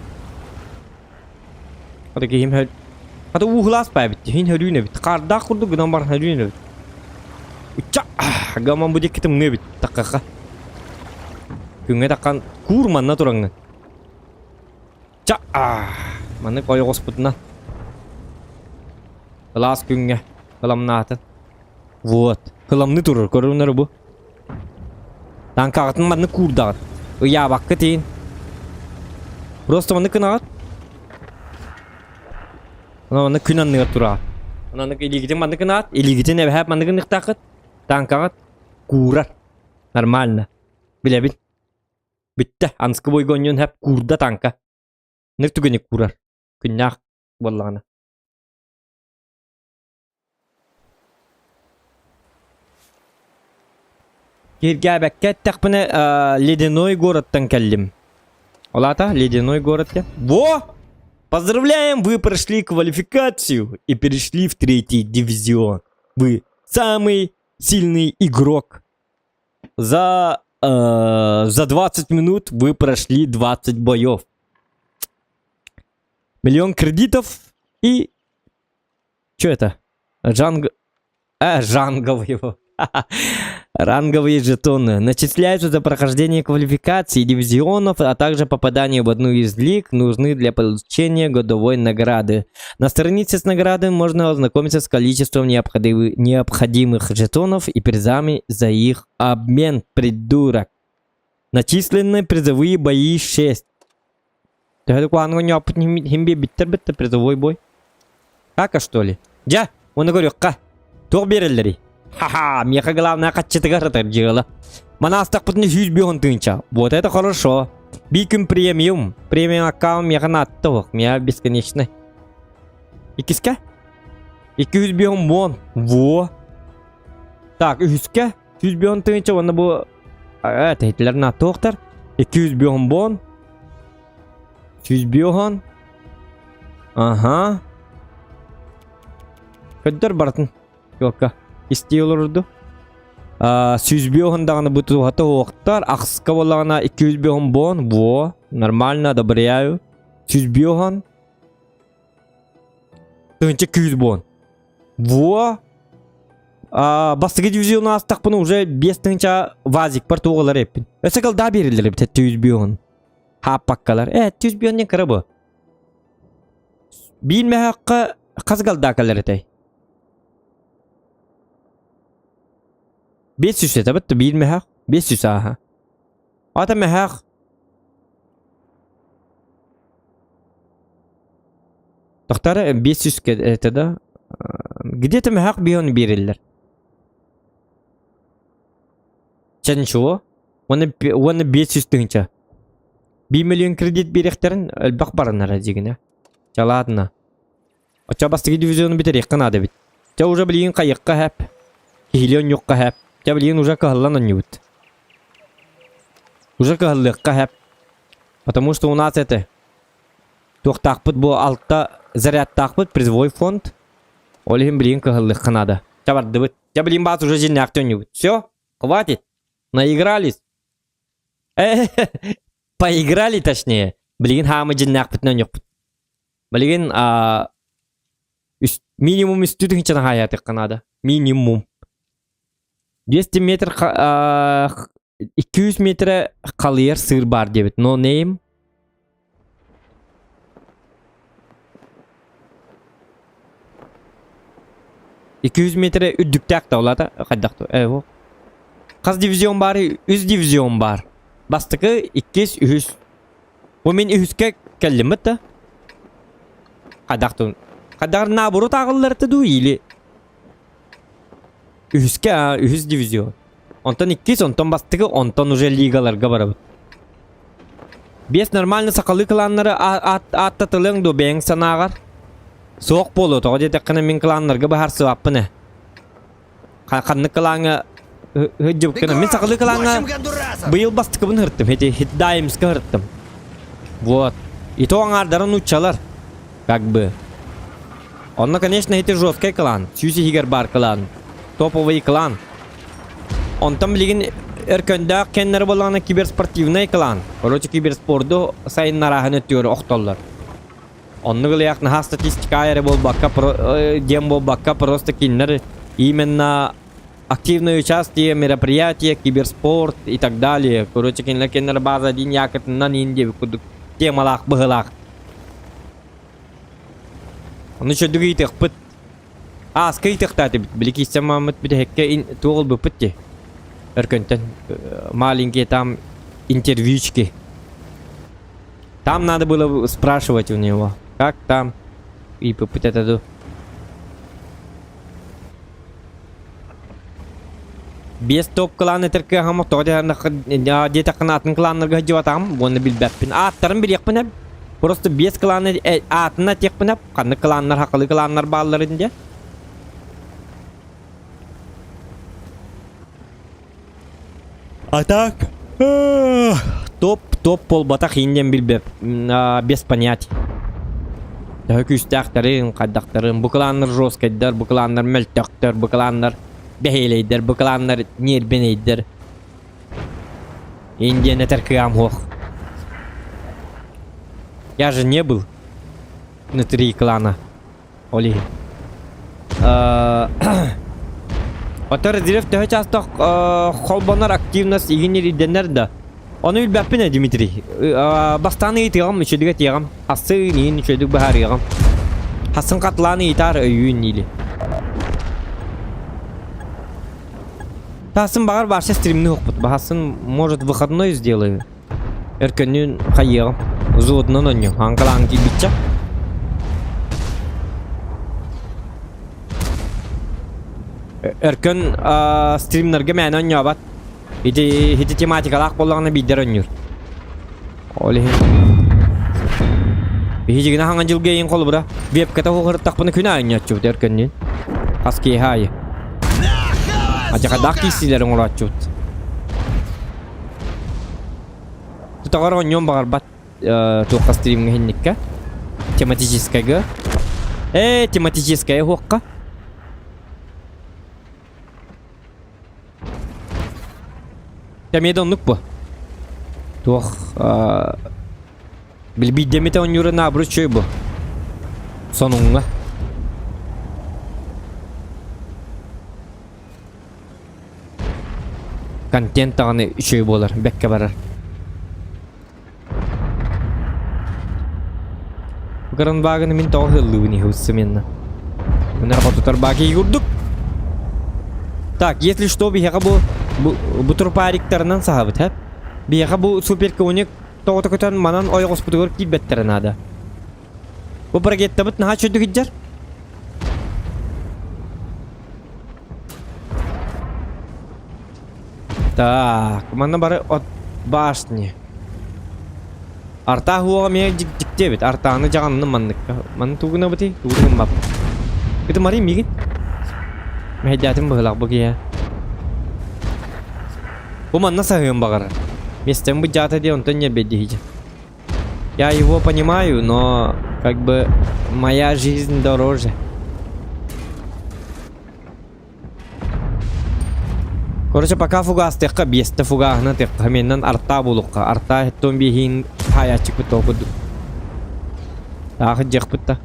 Хата киһим хөл... Хата ууһулаас баайбыт. Хин хөрүүн эбит. Хаардаах курдук гынан баран хөрүүн эбит. Уча! Гаман бу диэки тымныы эбит. Таккаха. Күҥҥэ таккан куур манна тураҥҥын. Ча! Маннык ойоҕоспутуна. Ылаас күҥҥэ ыламнаатын. Вот. Кыламны турар, көрүнэр бу. Танкаҕытын маннык куурдаҕыт. Ыйаабакка тиин. Просто маннык гынаҕыт. Ана маннык күн анныгар тураҕыт. Маннык илиигитин маннык гынаҕыт, илиигитин эбэһээп маннык гыныахтааххыт. Танкаҕыт куурар. Нормально. Билэбин. Бүттэ. Анскы бойга онньуон хэп куурда танка. Нык түгэни куурар. Күннээх буоллаҕына. Кииргээбэккэ эттэхпинэ, Ледяной городтан кэллим. Ол аата Ледяной город диэн. Во! Поздравляем, вы прошли квалификацию и перешли в третий дивизион. Вы самый сильный игрок. За, за 20 минут вы прошли 20 боев. Миллион кредитов и... Что это? Джанг... Джангов его. Ранговые жетоны начисляются за прохождение квалификации дивизионов, а также попадание в одну из лиг нужны для получения годовой награды. На странице с наградой можно ознакомиться с количеством необходимых жетонов и призами за их обмен, придурок. Начислены призовые бои 6. Төһө куһаҕаҥҥа ньооппут иһин биэрбиттэр битта призовой бой. Кака что ли? Дьэ, уону көрүөххэ. Туох биэрэллэрий? Ха-ха, миэхэ главное хаччытыгар ытар дьыала. Манаастахпытына 105 тыһыынча. Вот это хорошо. Биир күн премиум. Премиум аккаунт миэхэ наадата суох. Миэхэ бесконечный. Иккискэ? 205 вон. Во. Так, үһүскэ 105 тыһыынча уонна бу тэһитилэр нааттуохтар. 205 бон. 105 Аха. Көрдөр барытын. Туокка. Истии олорорду. 105 даҕаны бу туһата уохтар. Ахска буоллаҕына 205 бон. Во. Нормально, одобряю. 105 Тыһыынча күүс буон. Во! Бастакы дивизиону аастахпына уже 5 тыһыынча вазикпар туох ылар эппин. Өссө кылдаа биэрэллэр эбит 105 Хааппаккалар. Э, 105 не кыра бу. Биир мөһөөххө хас галдаа кэлэр этэй? 500 этэ бытты биир мөһөөх. 500 ааха. Ата мөһөөх Тохтара 500 это да? Где-то мөһөөх биһон биэрэллэр. Чэ ничего. Уонна 500 тыһыынча. 1 миллион кредит биэриэхтэрин элбэх баранара дьигинэ. Чэ ладно. Оччо бастакы дивизиону бүтэриэххэ наада эбит. Чэ уже билигин хайыахха хэп. Киһилии онньуохха хэп. Чэ билигин уже кыһаллан онньубут. Уже кыһаллыахха хэп. Потому что у нас это туохтаахпыт бу алта зарядтаахпыт призовой фонд. Ол иһин билигин кыһаллыахха наада. Чэ бардыбыт. Чэ билигин баас уже дьиннээхтик онньубут. Все, хватит. Наигрались. Поиграли точнее. Билигин хаамы дьиннээхпитинэн онньуохпут. Билигин минимум үстүү тыһыынчаны хаайаатыахха наада. Минимум. 200 метр 200 метрэ халыйар сыыр баар диэбит. No name. 200 метрэ үрдүктээх да улаата хайдах э Хас дивизион баар? Үс дивизион баар. Бастакы, иккис, үһүс. Бу мин үһүскэ кэллим да. Хайдах Хайдах наоборот ааҕыллар дуу или үһүскэ үһүс дивизион. Онтон иккис, онтон бастакы, онтон уже лигаларга барабыт. Биэс нормально сахалыы кланнары ааттатылыаҥ дуо бэйэҥ санааҕар? Суох буолуо, тоҕо диэтэххинэ мин кланнарга быһаарсыбаппын ээ. Ханнык клаҥҥа сылдьыбыккына мин сахалыы клаҥҥа быйыл бастакыбын ыһыртым, ити Хитдаймска ыһыртым. Вот. И то аҥаардара нууччалар. Как бы. Онно, конечно, ити жесткий клан. Сүүс иһигэр баар клан. Топовый клан. Онтон билигин өркөндөөх кэннэрэ буоллаҕына киберспортивный клан. Короче, киберспорду сайыннарааһын өттүгэр охтоллор. Оннук ылыах наһаа статистика эрэ буолбакка, диэн буолбакка, просто кинилэр именно активное участие, мероприятие, киберспорт и так далее. Короче, кинилэр кинилэр база диин якотынан иин диэбит курдук темалаах быһылаах. Ону чөдүк ыйытыахпыт. Ааска ыйытыахтаатыбыт. Били киирсэн мааммыт бүтэһиккэ туох ылбыппыт дии. Өркөнтөн маленькие там интервьючки. Там надо было спрашивать у него, как там и это Без топ клан этэр кыаһам тоҕо диэтэххинэ атын кланнарга сылдьыбатаҕым уонна билбэппин. Ааттарын билиэхпин Просто без кланы аатын этиэхпин ханнык кланнар хахалы кланнар баалларын диye. А так топ топ буолбатах ииннэн билбэп без понятия. Төһө күүстээхтэрин, хайдахтарын, бу кланнар жесткайдар, бу кланнар мөлтөхтөр, бу кланнар бэһиэлэйдэр, бу кланнар ньиэрбинэйдэр. Индиан этэр кыам суох. Я же не был внутри клана. Ол иһин. Оттон резерв төһө часто холбонор активность игин ирдэнэр да. Ону билбэппин ээ Дмитрий. Бастаан ыйытыаҕым, үчүгэй этиэҕим. Хассын иин үчүгэйдик быһаарыаҕым. Хассын хатылаан ыйытаар өйүүн диили. Тасын баҕар барса стримни уһукпут. Баһасын может выходной сделаю. Өркөннүүн хайыаҕым. Взводунан онньу. Аҥкалаан киирбиччэ. Өркөн стримнарга мээнэ онньообот. Ити ити тематикалаах буоллаҕына биирдэр онньуур. Ол иһин биһигини хаҥан дьылга иһин холобура вебката хуһуртахпына күн аайы онньооччубут өркөннүүн. Хас киэһэ аайы. Адьахадаах кииссиилэр оҥорооччубут. Тутаҕар оонньуон баҕарбат туохха стримҥа иһинниккэ. Тематическайга. Ээ, тематическая уһуохха. Эмиэ да оннук бу. Туох билбийдэммит оонньуура наоборот үчүгэй бу. Сонуҥҥа. Контент даҕаны үчүгэй буолар, бэккэ барар. Гранваганы мин тоҕо ыһыллыыбын иһи усуменно. Мына хотутар баки курдук. Так, если что, биһиэхэ бу бу, бу трупариктарынан саһабыт, һэ? Биһиэхэ бу суперконик тоҕото көтөн манан ойоҕоспутугар киирбэттэрэ наада. Бу прогеттабыт наһаа чөдүк иджэр. Так, манна бары от башни. Артаа хуоҕа эмиэ дьикти эбит. Артааны дьаҕанным манныкка. Манна тугу гынабытый? Тугу гыммап. Это Мари мигин. Мэһэйдээтим быһылаах бу киһи. Бу манна саһыам баҕарар. Миэстэм быдьаата диye онтон ньэрбэйдиһиджэ. Я его понимаю, но как бы моя жизнь дороже. Короче, пока фугастыахха биэстэ фугаһынан тыахха меннан артаа булукка. Артаа хеттон биэһин хаайааччыкпыт тоҕо курдук. Таах дьиэхпит да.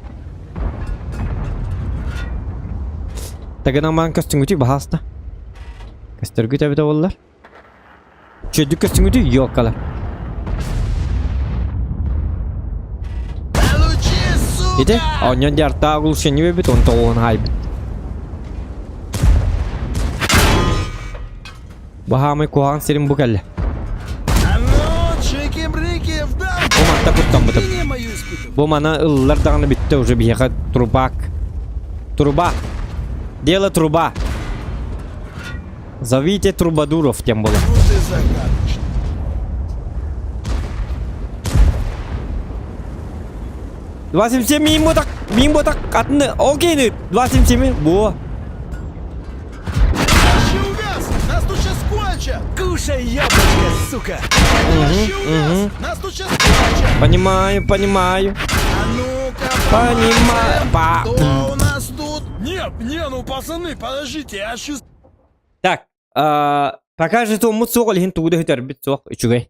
Тагынан маан көстүҥүтүй баһааста. Көстөргүт эбитэ буоллар. Чөдүк көстүҥүтүй ёккала. Получи, сука! Ити, оонньоон дьэ артаа оглушение эбит, он тоҕуһун хаайбыт. Баһаамай куһаҕан сирим бу кэллэ. А ну, чики-брики, в Бу манта куттаммытым. терпение мою испытывай. Бу мана ыллар даҕаны бүттэ уже биһиэхэ трубак. Труба. Дело труба. Зовите трубадуров тем более. Ну ты загадочный. 277 миин ботак, миин ботак, атын окей, 277 бу. Вообще увяз! Нас тут сейчас кончат! Кушай яблочко, сука! Вообще увяз! Нас тут сейчас кончат! Понимаю, понимаю. А ну-ка, Понимаю. Па. Кто у нас тут? Нет, не, ну пацаны, подождите, я сейчас... Так, пока же туоммут суох, ол иһин тугу да өтөрбүт суох, үчүгэй.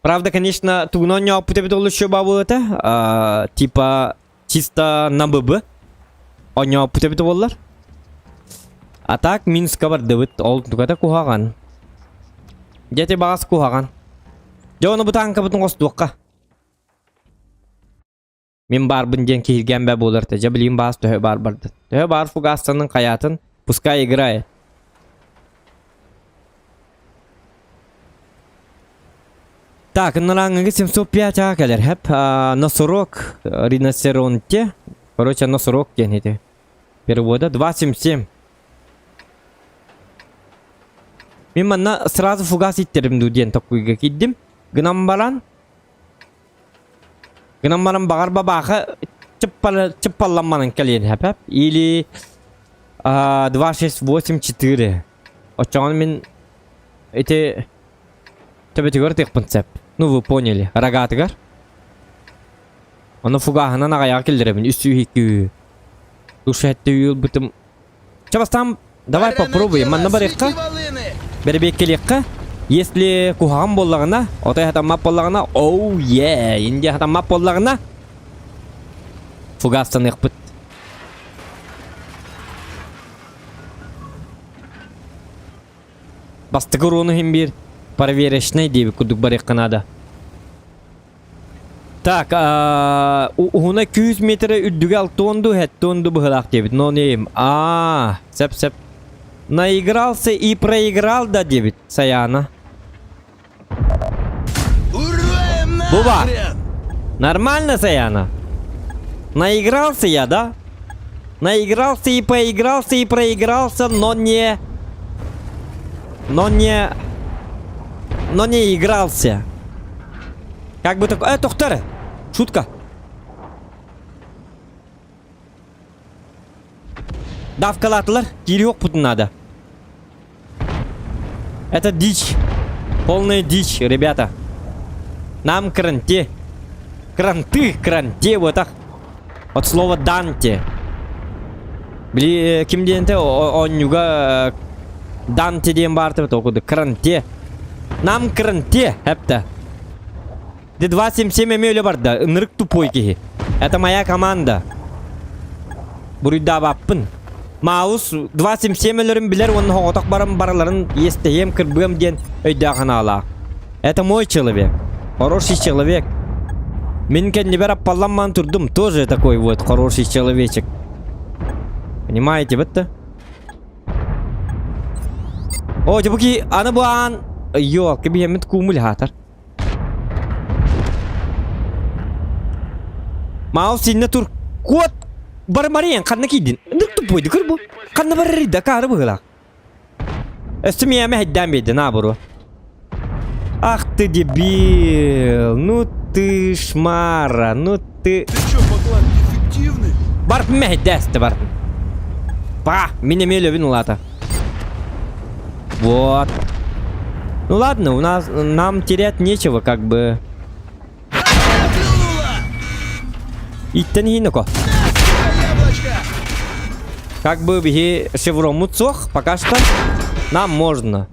Правда, конечно, тугунан ньооппут эбит ол еще бабыта, типа чисто на ББ онньооппут эбит буоллар. А так Минска бардыбыт, ол тугата куһаҕан. Дьэ баҕас куһаҕан. Дьэ ону бу тааҥкабытын хостуохха. Мин баарбын диэн киһиргээн бэ буолар дьэ билигин баас төһө баар бардын. Төһө баар фугастанын хайаатын, пускай играет. Так, ынырааҥҥыгы 705 аа кэлэр хэп. Носорог, риносеронте. Короче, носорог диэн ити. Перевода 277. Мин манна сразу фугас иттерим дуу диэн токкуйга киирдим. Гынан баран Гынан баран баҕар бабааха чыппалламманан кэлиэн хэпэп. Или 2 6 8 4. Оччоҕуна мин ити төбөтүгэр тыахпын сөп. Ну вы поняли. Рогатыгар. Ону фугаһынан аҕайаҕа киллэрэбин. Үс сүүс икки Душа ылбытым. Чэ бастаан давай попробуем. Манна барыахха. Бэрэбиэккэлиэххэ. Если куһаҕан буоллаҕына, отой хатаммат буоллаҕына, оу е, Индия хатаммат буоллаҕына, фугастаныахпыт. Бастакы уруону иһин биир проверочный диэбит курдук барыахха наада. Так, уһуна 200 метрэ үрдүгэ 60 ду, 70 ду быһылаах диэбит. Но нейм. А, сеп-сеп. Наигрался и проиграл да диэбит Саяна. Ура им Буба! нахрен! Нормально, Саяна? Наигрался я, да? Наигрался и поигрался и проигрался, но не... Но не... Но не игрался. Как бы так... Тохтар! Шутка. Давкалаатылар, киириэхпутун надо. Это дичь. Полная дичь, ребята. Нам кранте. Кранты, кранте, вот так. От слова Данте. Били ким диэнте оонньууга Данте диэн баарты курдук кранте. Нам кранте, эптэ. Д-277 эмиэ өлө барда. Ынырык тупой киһи. Это моя команда. Буруйдаабаппын. Маус 277 өлөрүн билэр уонна соҕотох баран бараларын иэстэһиэм кырбыам диэн өйдөөх санаалаах. Это мой человек. Хороший человек. Мин кэннибэр аппалламмаан турдум. Тоже такой вот хороший человечек. Понимаете, бытта? О, дьэ аны бу аан... Йоо, кибиһэммит куумул хаатар. Маус иннэ тур. Куот! Бармарыйан ханна киирдин? Ынырык туппуйду көр бу. Ханна барарый да каары быһыылаах. Өссө миэмэ хэйдээн биэрдэ наоборот. Ах ты дебил! Ну ты шмара, ну ты... Ты чё, баклан, дефективный? Барпын мэһэйдээстэ барпын. Па, мин эмиэ өлөбүн улаата. Вот. Ну ладно, у нас нам терять нечего, как бы. Иттен иһиноко. Как бы биһи шевроммут суох, пока что нам можно.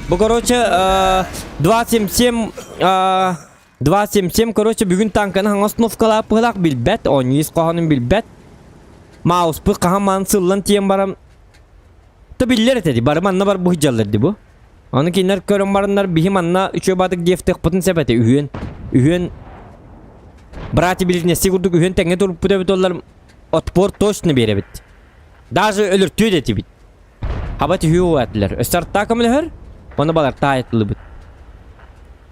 Бу, короче, 277, 277, короче, бүгүн танканы хаҥас установкалаах быһылаах билбэт, оонньуу ис хоһоонун билбэт. Мауспыт хаһан маан сыллан тиийэн баран Та биллэр этэ дии, бары манна бар быһдьаллар дии бу. Аны кинилэр көрөн бараннар биһи манна үчүгэй баатык диэхтэхпитин сөп этэ үһүөн. Үһүөн братья близнецы курдук үһүөн тэҥҥэ турбут эбит оллар отпор точно биэрэбит. Даже өлөртүө да этибит. Хаба түһүө этилэр. Өссө артаа көмөлөһөр, оны балартаа айтылыбыт.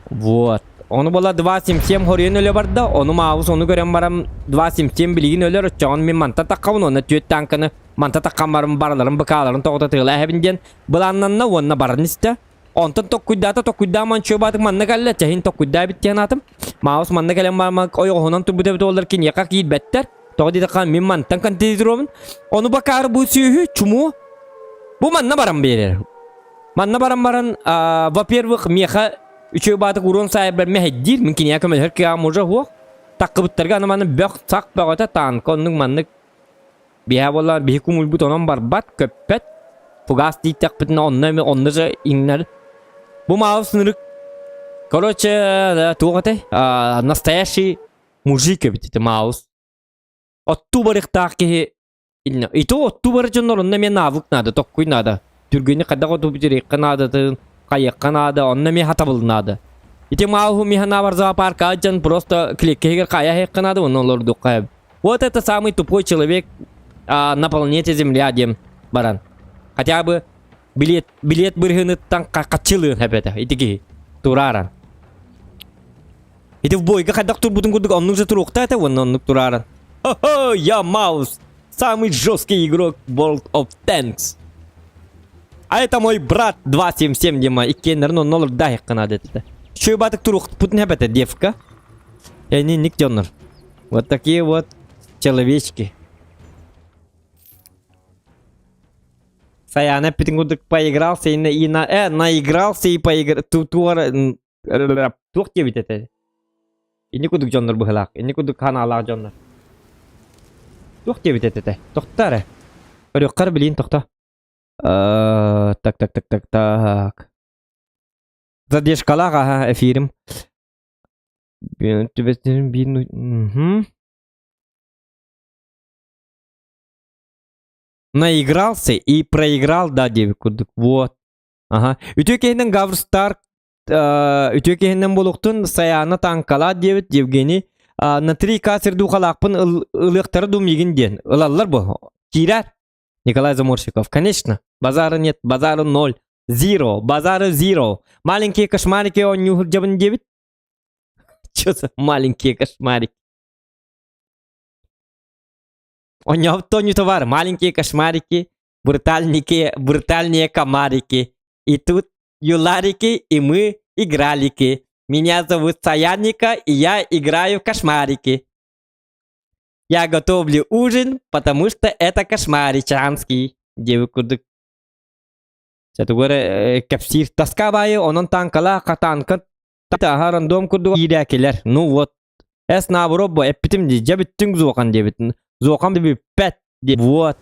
Вот. Ону була 2.77 хоруйан өлө барда, ону маабыс ону көрөн баран 2.77 билигин өлөр, оччоҕун мин манта таххабын, уонна түөт танканы манта таххан баран бараларын быкааларын тоҕото тыала эһэбин диэн былааннанна уонна баран истэ. Онтон токкуйдаата токкуйдааман чуобаатык манна кэллэ, чэһин токкуйдаабит диэн аатым. Маабыс манна кэлэн баран ойоҕоһунан турбут эбит уоллар киниэхэ киирбэттэр. Тоҕо диэтэххэ мин мантан контейнеровын. Ону бакаары бу сүөһү чуму бу манна баран биэрэр. Манна баран баран, во-первых, миэхэ үчүгэй баатык уруон саайбар мэһэйдиир, мин киниэхэ көмөлөһөр кыаҕым уже суох. Таккыбыттарга аны маны бөх сах бөҕөтө танка оннук маннык биһэ буолла биһи кумуйбут онон барбат, көппөт. Фугас дийтехпитинэ онно эми онно же иҥнэр. Бу маус нырык. Короче, туох этэй? Настоящий мужик эбит ити Маус. Оттуу барыахтаах киһи И то оттуу бар дьоннор онно эмиэ навык наада, токкуй наада. Түргэни хайдах оту бүтэриэххэ наадатын, хайыахха наада, онно эмиэ хатабыл наада. Ити мааһу миһанаабар зоопарка дьон просто клеткэһигэр хайа аһыахха наада, онно олордуохха Вот это самый тупой человек на планете Земля диэн баран. Хотя бы билет, билет бырыһыныттан хаччылыын хэпэтэ ити киһи турааран. Ити в бойга хайдах турбутун курдук оннук же туруохта этэ уонна оннук турааран. Хо-хо, я Маус, самый жесткий игрок World of Tanks. А это мой брат 277 дима, иккиэннэрин онно олорда аһыахха этэ. Үчүгэй баатык туруохпутун эбэтэ девка. Эни ник дьоннор. Вот такие вот человечки. Саяна эппитин курдук поигрался и, на, и на, наигрался и поиграл. Туох диэбит этэ? Инни курдук дьоннор быһылаах, инни курдук ханаалаах дьоннор. Туох диэбит этэ? Тохто эрэ. Көрүөххэ эрэ билиин тохто. Так, так, так, так, так. Задержкалаах аха эфирим. Мгм. Наигрался и проиграл, да, диэбит курдук. Вот. Аха. Үтүө киһинэн Гавр Старк үтүө киһинэн буолуохтун Саяна Танкала диэбит Евгений на 3К сирдуухалаахпын ылыахтара дуу миигин диэн. Ылаллар бу. Киирэр. Николай Заморщиков. Конечно. Базара нет, базара ноль. Zero. Базара zero. Маленькие кошмарики оонньуу сылдьабын диэбит. Чё за маленькие кошмарики? Оонньообут оонньуута бар. Маленькие кошмарики, брутальники, брутальные комарики. И тут юларики, и мы игралики. Меня зовут Саяника, и я играю в кошмарики. Я готовлю ужин, потому что это кошмаричанский. Диэбит курдук. Чэ тугу эрэ кэпсиир таска баайы онон таанкалаах хатаанка таһа рандом курдук киирээкилэр. Ну вот эс наоборот бу эппитим дии дьэ бүттүҥ зуохан диэбитин. Зуохан бүппэт диэ. Вот.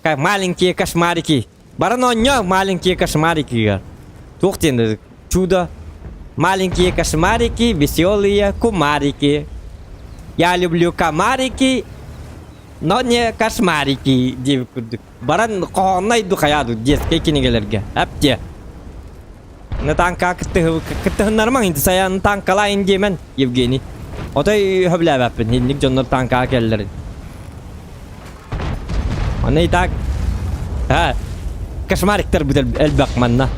Как маленькие кошмарики. Баран оонньоо маленькие кошмарикига. Туох диэн чудо. Маленькие кошмарики, веселые кумарики. Я люблю комарики, но не кошмарики диэбит курдук. Баран хоһооннай ду хайаа ду детскэй кинигэлэргэ. Эптиэ. На танка кыттыһыннарымаҥ инти сайан танкалаайын диэмэн Евгений. Отой хөблээбэппин инник дьоннор танкаҕа кэллэрин. Аны и так а, кошмариктар бит элбэх манна.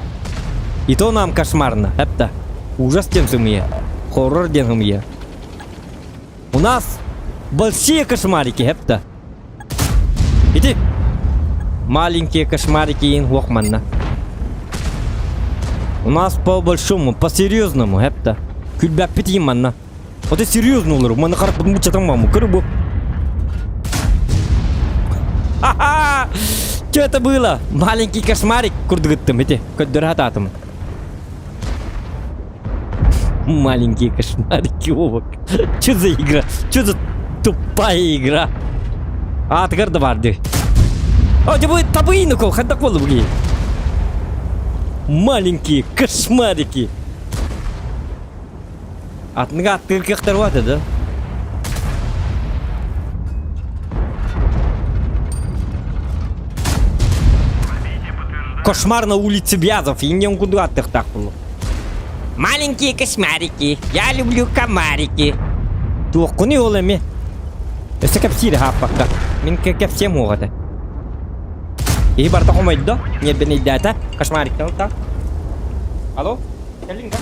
И то нам кошмарно, эпта. Ужас диэн сымыйа. Хоррор диэн сымыйа. У нас большие кошмарики, эпта. Ити маленькие кошмарики ин хуох манна. У нас по-большому, по-серьезному, эпта. Күлбэппит иин манна. Вот серьезно олору, манна харахпытын буччатан көрү бу. Ха-ха! Что это было? Маленький кошмарик курдугуттым ити. Көрдөрө хатаатым. Маленькие кошмарики, овок. Что за игра? Что за тупая игра? Аатыгар да бар дии. О, дьэ бу табыйны кол, хайдах буолла бу Маленькие кошмарики. Атыныга аттыыр кыахтар баата да? Кошмар на улице Вязов. Иннем куду аттыхтаах булу. Маленькие кошмарики. Я люблю комарики. Туохкуну ол эми. Өссө кэпсиир хааппакка. Мин кэпсиэм уоҕа Киһи барыта хомойдо. Ньиэрбэнэйдээтэ. Кошмариктан ылта. Алло? Кэллиҥ да?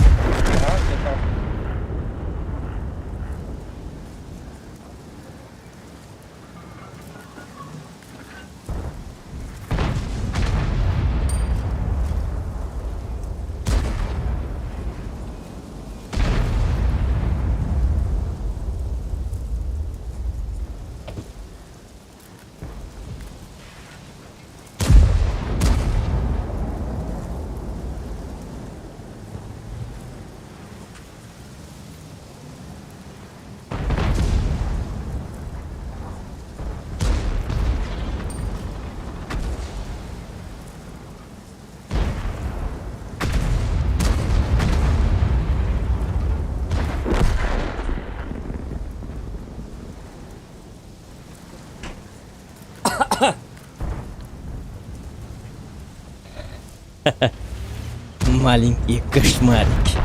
Маленькие кошмарики.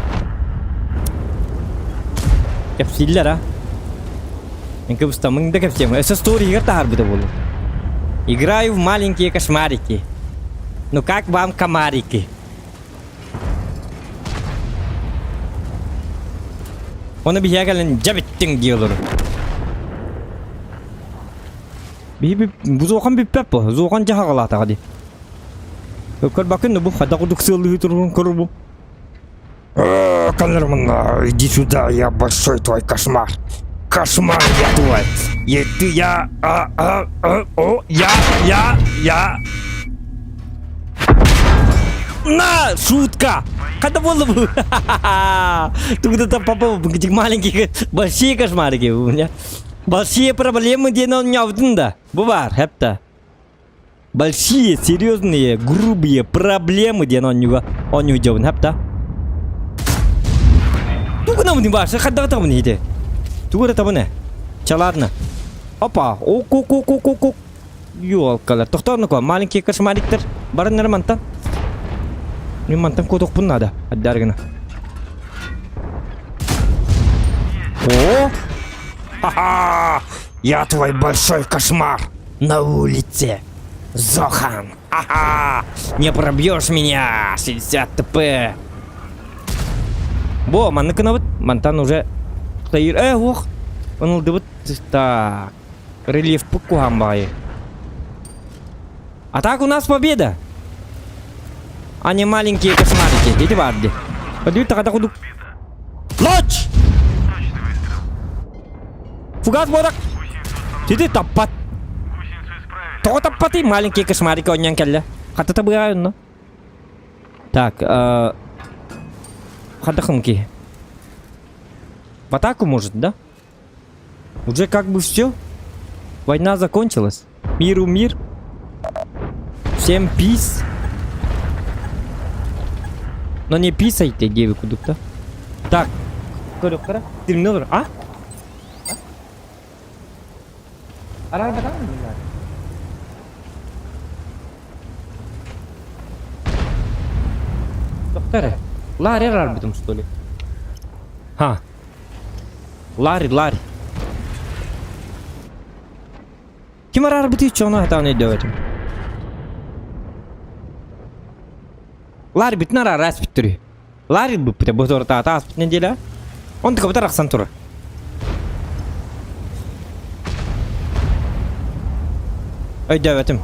Кэпсииллэр а? Мен кыбыстаммын да кэпсиэм. Өссө сториигар таһаарбыта буолуо. Играю в маленькие кошмарики. Ну как вам комарики? Оны биһиэхэ кэлэн дьэ бүттүҥ дии олорор. Биһи бу зохан бүппэт бу. Зохан дьэ хаҕалаатаҕа дии. Көрбөккүн да бу хайдах курдук сыаллыы турурун көрөр бу. Каннармана, иди сюда, я большой твой кошмар. Кошмар я твой. И ты, я, а, а, а, о, я, я, я. На, шутка! Когда было бы? Тут это попал маленькие, большие кошмарики у меня. Большие проблемы диэн оонньообутун да. Бу баар, хэпта. Большие, серьезные, грубые проблемы диэн оонньууга оонньуу дьобун хэпта. Тугунамын баар, хайдах табын ити? Тугу эрэ табын э? Ча ладно. Опа, ок ок ок ок ок ок. Ёлкалар, тохтоонуко, маленькие кошмариктар. Барын эрэ мантан. Мин мантан куотуохпун наада. Аддар гына. О! Ха-ха! Я твой большой кошмар на улице. Зохан. Ха-ха! Не пробьешь меня! 60 ТП. Бо, маннык гынабыт. Мантан уже тайыр. Э, ох! Ынылдыбыт. Так. Рельеф куһаан баҕайы. А так у нас победа! А не маленькие кошмарики. Иди барды. Подъют тахата кудук. Лоч! Фугас бодак! Тити таппат. Тоҕо таппатый маленькие кошмарики онньон кэллэ. Хата табыга онно. Так, э, хадахымки. В атаку может, да? Уже как бы все. Война закончилась. Миру мир. Всем пис. Но не писайте, девы кудукта. Так. Терминал, а? Доктор, Ларри арбитум, что ли? Ха. Ларри, Ларри. Ким араарбытый чоно хатаан өйдөөбөтүм. Ларри бүтүн араара аспыт Ларри быппыта бу тортаата ааспыт неделя. Онтукабыт арахсан турар. Өйдөөбөтүм.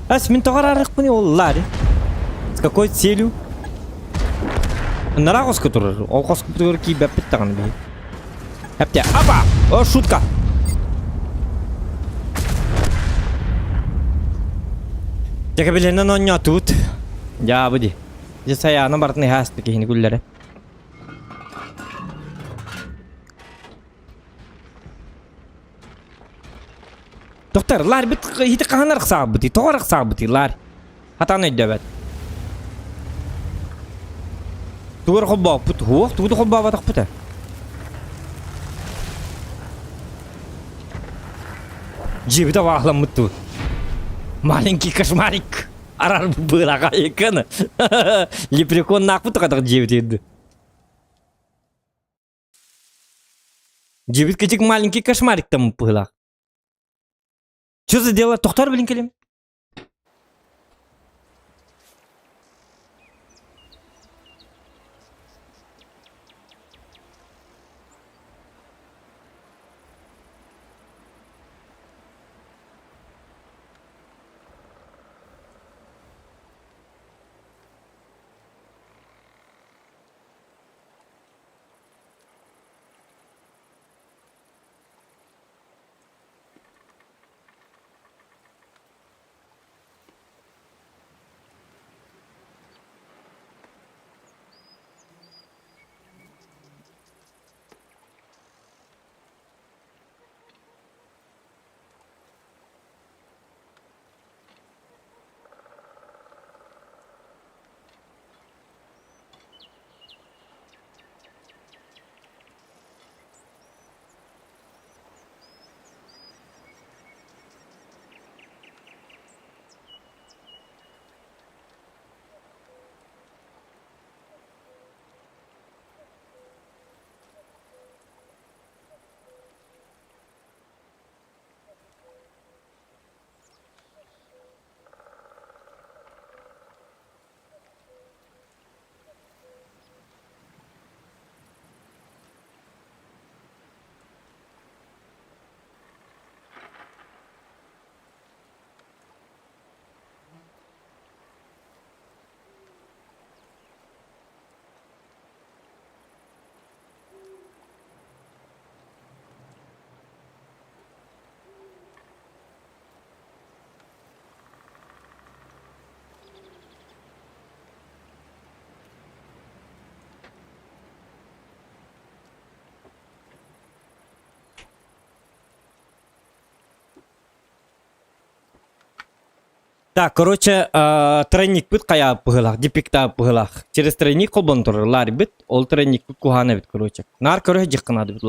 Ас мин тоҕо араарыахпыный ол Ларри? С какой целью? Ынараа хоско турар. Ол хоскутугар киирбэппит даҕаны биһи. Эптэ, апа! О, шутка! Дьэкэбилэнэн оонньоотубут. Дьаабы дии. Дьэ сайаана барытын иһэ ааспыт киһини күллэрэ. Доктор, Ларь бит ити хаһан арахсаабытый? Тоҕо арахсаабытый, Ларь? Хатан өйдөбөт. Тугу эрэ холбооппут? Суох, тугу да холбооботохпут ээ. Дьиэбит абааһыламмыт дуу? Маленький кошмарик. Арар быраҕайыккын. Лепреконнаахпыт хатах дьиэбит ирди. Дьиэбит кичик маленький кошмариктан быһыылаах. Что за дело? Тохтор билин кэлим. Так, короче, э, тройникпыт хайа быһыылаах, дипиктаах быһыылаах. Через тройник холбон турар лаарбыт, ол тройникпыт куһаан эбит, короче. Наар көрө дьихханаады бит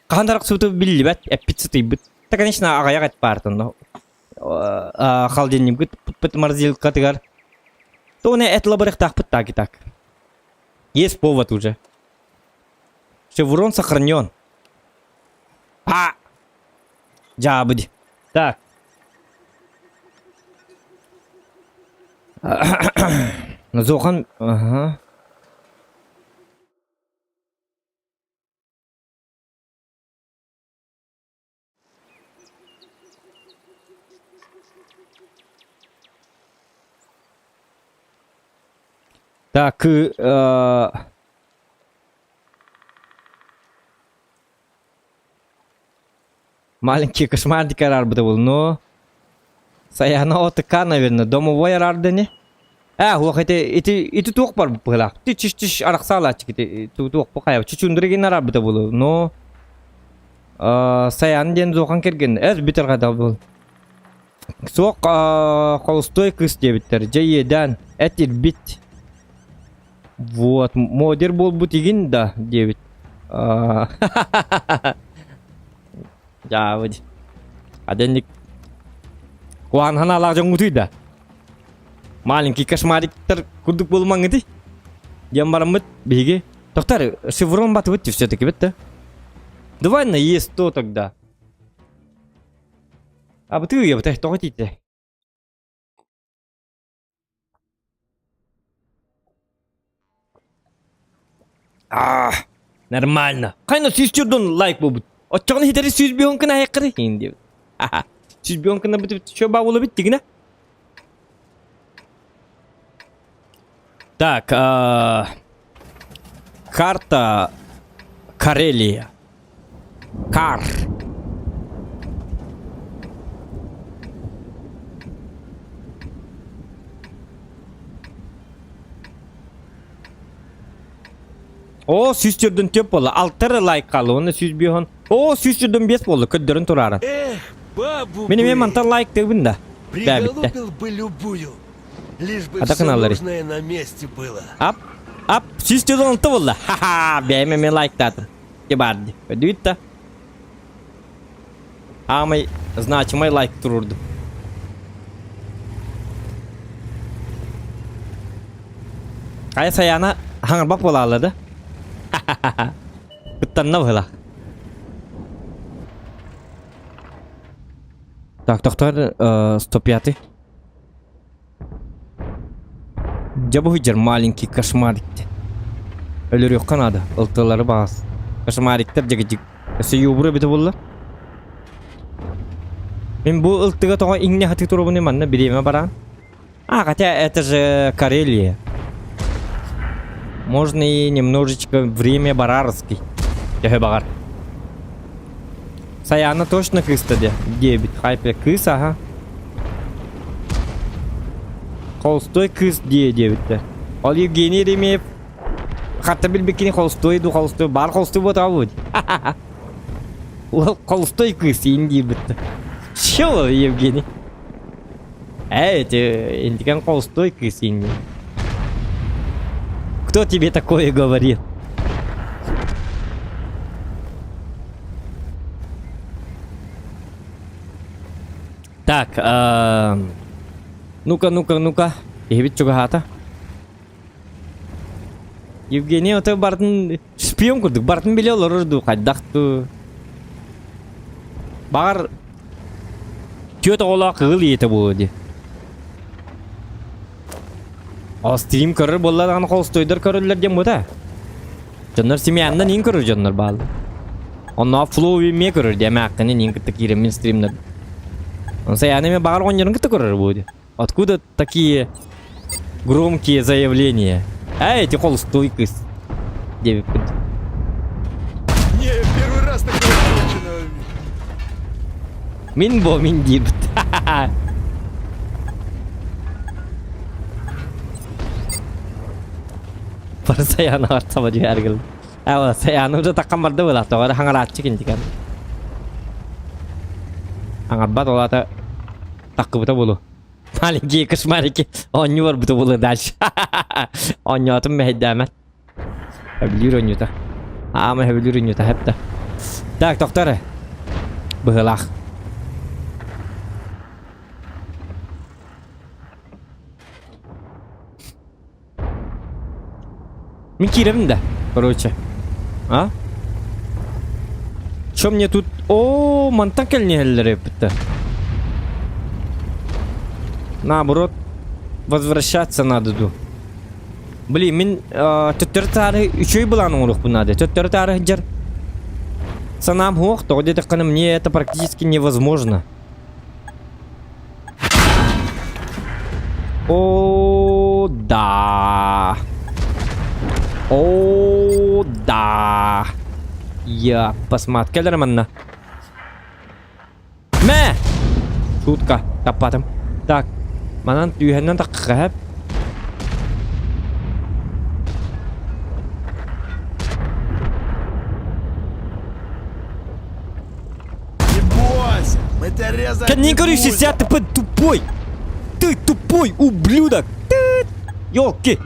Хаһан арахсыбыта биллибэт, эппит сытыйбыт. Та, конечно, аҕыйах эт баартан. Холодильникпыт морозилкатыгар. Тоне эт лабырыктаахпыт так и так. Есть повод уже. Шеврон сохранен. А! Дьаабыди. Так. Зохан... Ага. Так, э, маленький кошмарник араарбыта был, но Саяна отыка, наверное, домовой араардыни. Э, хуох ити ити ити туох бар быһылаах. Ти чиш чиш арахсаалааччы ити туох бу Чучундуригин араарбыта булу, но Саян диэн зохан кэргэн эс бүтэр хата был. Суох холостой кыыс диэбиттэр. Дьэ иэдээн эт ирбит. Вот, модер буолбут игин да диэбит. Дьаабыт. Аденник куһаҕан санаалаах дьоҥҥутуй да. Маленький кошмариктар курдук буолумаҥҥытый. Диэн бараммыт биһиги Тоқтар, шеврон батыбыт все-таки бит Давай на Е100 тогда. А бытыы я бытай, тоҕо тиийдэ? А, нормально. Хайна сүүс чурдун лайк буолбут. Оччоҕуна хитэри сүүс биһон кына айаккары хин диэбит. Сүүс биһон кына бит чө баа буола бит тигинэ. Так, а, карта Карелия. Кар. Оо, сүүс төрдүн төп буолла. Алтары лайк хаалла. Уонна сүүс биэһон. Оо, сүүс төрдүн биэс буолла. Көрдөрөн тураарын. Эх, бабу Мин эмиэ бы. мантан лайк тыыбын да. Бэбиттэ. Приголубил бы любую. Лишь бы А все так нужное на месте было. Ап, ап, сүүс төрдүн алта буолла. Ха-ха, бэйэм эмиэ лайктаатым. Барды. Өдүйүт да. Аамай значимай лайк туруордум. Хайа Саяна хаҥырбат буолаалла да? Кыттанна быһыла. Так, тохтор 105 Дьэ бу сылдьар маленький кошмарик диэн. Өлөрүөххэ наада, ылтылары баҕас. Кошмариктар дьигидьик. Өссө юбура эбитэ буолла. Мин бу ылтыга тоҕо иҥнэ сатыы турабыный манна бириэмэ бараан. А, хотя это же Карелия. Можно и немножечко время барарский. Төһө баҕар. Саяна точно кыыста де диэбит. Хайпе кыыс аха. Холстой кыыс диэ диэбиттэр. Ол Евгений Еремеев хатта билбиккини холстой ду холстой бар холстой буотаабыт. Ол холстой кыыс иин диэбит. Чего, Евгений? Эй, эти интиген холстой кыыс иин Кто тебе такое говорит? Так, ну-ка, ну-ка, ну-ка. Киһибит чугаһаата. Евгений ото бартын шпион курдук бартын биле олорор дуу хайдах дуу. Баҕар түөрт оҕолоох кыыл ийэтэ буолуо дии. Ол стрим көрөр буолла даҕаны холостуойдар көрөллөр диэн бута. Дьоннор семьяннан иин көрөр дьоннор бааллар. Онно флоу эмиэ көрөр диэ эмээххини иин кытта киирэммин стримнер. Он саяны эмиэ баҕар оҕонньорун кытта көрөр буо дии. Откуда такие громкие заявления? Эй, эти холостуй кыс. Диэбиппит. Не, первый раз такое конченого вижу. Мин бо мин диэбит. Бары Саяны артсама дьүһээргил. Ава Саяны уже таккан барды была, тоҕо хаҥарааччы кинтикэн. Аҥарбат ол ата таккыбыта булу. Маленькие кошмарики оонньуу барбыта булу дальше. Оонньоотум мэһэйдээмэт. Өбүлүүр оонньуута. Аама өбүлүүр оонньуута хэптэ. Так, доктор. Быһылаах. Мин киирэбин да, короче. А? Чё мне тут... О, мантан кэлниһэллэр эппиттэ. Наоборот, возвращаться надо ду. Блин, мин төттөрү таары үчүгэй былаан оҥоруохпун наада. Төттөрү таары сылдьар санаам суох, тоҕо диэтэххинэ мне это практически невозможно. О, да. О, да. Я посмотрю. Кэлэр манна. Мэ! Шутка. Таппатым. Так. Манан түһэннэн таххаһап. Не бойся, мы тебя резать Не не говорю, будем. сейчас ты тупой! Ты тупой ублюдок! Ты... Ёлки!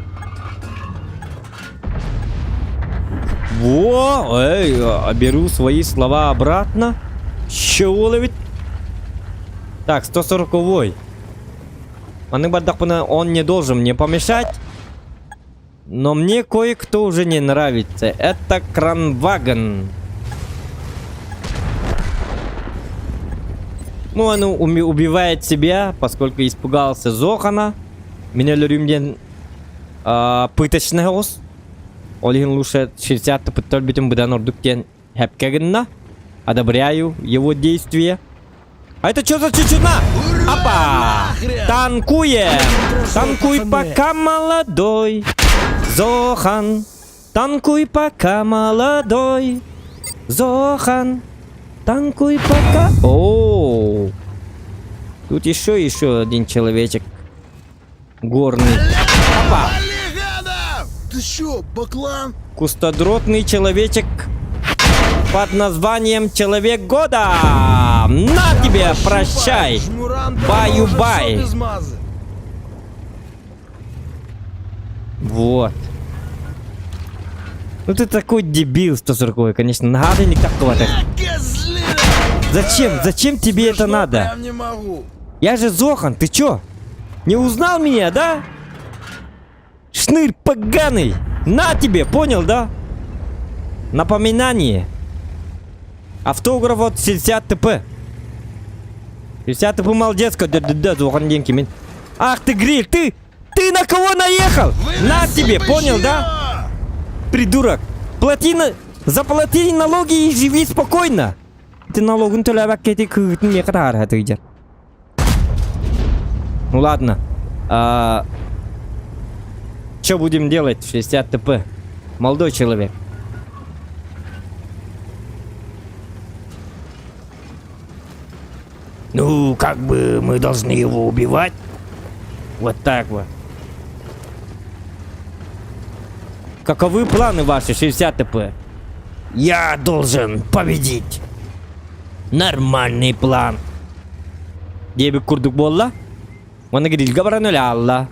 Во, эй, а, беру свои слова обратно. Чего ведь? Так, 140-й. Маннык бардахпына он не должен мне помешать. Но мне кое-кто уже не нравится. Это Кранваген. Ну, он убивает себя, поскольку испугался Зохана. Меня өлөрүм диэн пыточный оҕус. Ол иһин лучше 60 бүтүн быдан ордук диэн хэпкэ гынна. Одобряю его действия. А это что за чучуна? Опа! Танкуем! Танкуй пока молодой. Зохан. Танкуй пока молодой. Зохан. Танкуй пока... О, Тут еще еще один человечек. Горный. Опа! Ты что, баклан? Кустодротный человечек под названием Человек Года! На тебе, прощай! Баю-бай! Вот. Ну ты такой дебил 140 конечно. Надо не так хватает. Зачем? Зачем тебе это надо? Прям не могу. Я же Зохан, ты чё? Не узнал меня, да? Шнырь поганый! На тебе, понял, да? Напоминание. Автограф от 60 ТП. 60 ТП молодец, да да да Зохан деньги мен. Ах ты гриль, ты! Ты на кого наехал? На тебе, понял, да? Придурок. Плати на... Заплати налоги и живи спокойно. Ты налогын төлөбөккө ити кыытын миэхэ таһаарар тыйдьар. Ну ладно. А... Что будем делать в 60 ТП? Молодой человек. Ну, как бы мы должны его убивать. Вот так вот. Каковы планы ваши, 60 ТП? Я должен победить. Нормальный план. Диэбит курдук буолла. Уонна грильга баран өлө аалла.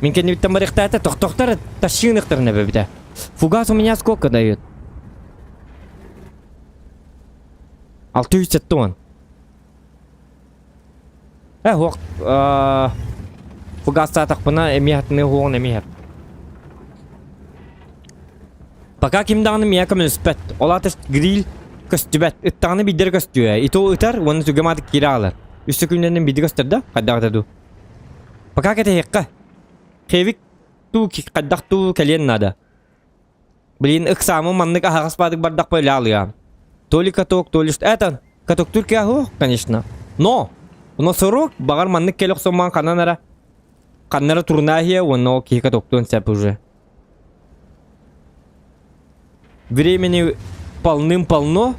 Мин кэннибиттэн барыахтаата тохтохтор тащыыныхтарын эбэбитэ. Фугас у меня сколько дает? 670. Э, уох, фугастаатахпына эмиэ хатыны уоҕун эмиэ Пока ким даҕаны миэхэ көмөлөспөт. Ол аата гриль көстүбэт. Ыттаҕына биирдэрэ көстүө. И то ытар уонна түгэм ааты киирэ аҕалар. Үс секүндэнэн биирдэ көстөр да? Хайдах дуу? Пока кэтэһиэххэ. Хевик туу хайдах туу кэлиэн наада. Блин, ыксаамы маннык аһаҕас баадык бардахпа үлэ алыам. То ли каток, то ли что. Это каток Турция конечно. Но! Носорог баҕар маннык кэлэ охсоммаан ханан эрэ ханна эрэ турунаа уонна ол киһи катоктуон сөп уже. Времени полным-полно.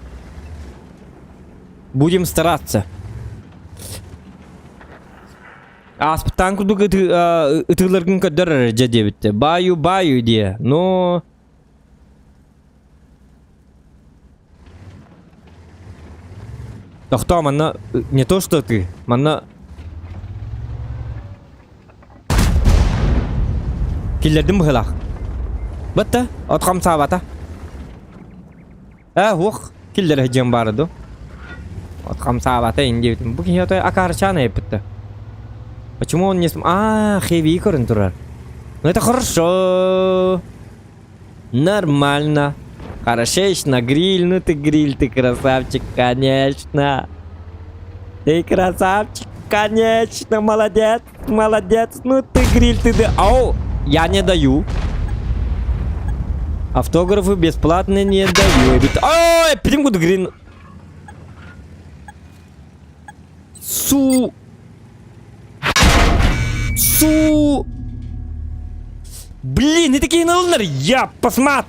Будем стараться. Ааспыттаан курдук ытыыларгын көрдөр эрэ дьэ диэбиттэ. Баю-баю диэ. Но... Тохтоо, манна не то что ты. Манна Киллэрдим быһыылаах. Батта, от хамсаабата. Ээ, уох, киллэрэ сылдьыам баара дуу. От хамсаабата ин диэбитим. Бу киһи отой акаарычаан эппитте. Почему он не см... Аа, хевии көрөн турар. Ну это хорошо. Нормально. Хорошечно, гриль, ну ты гриль, ты красавчик, конечно. Ты красавчик, конечно, молодец, молодец. Ну ты гриль, ты да. Ау, я не даю. Автографы бесплатно не даю. Ой, прям грин. Су. Су. Блин, ити киһини ылынар. Я посмат.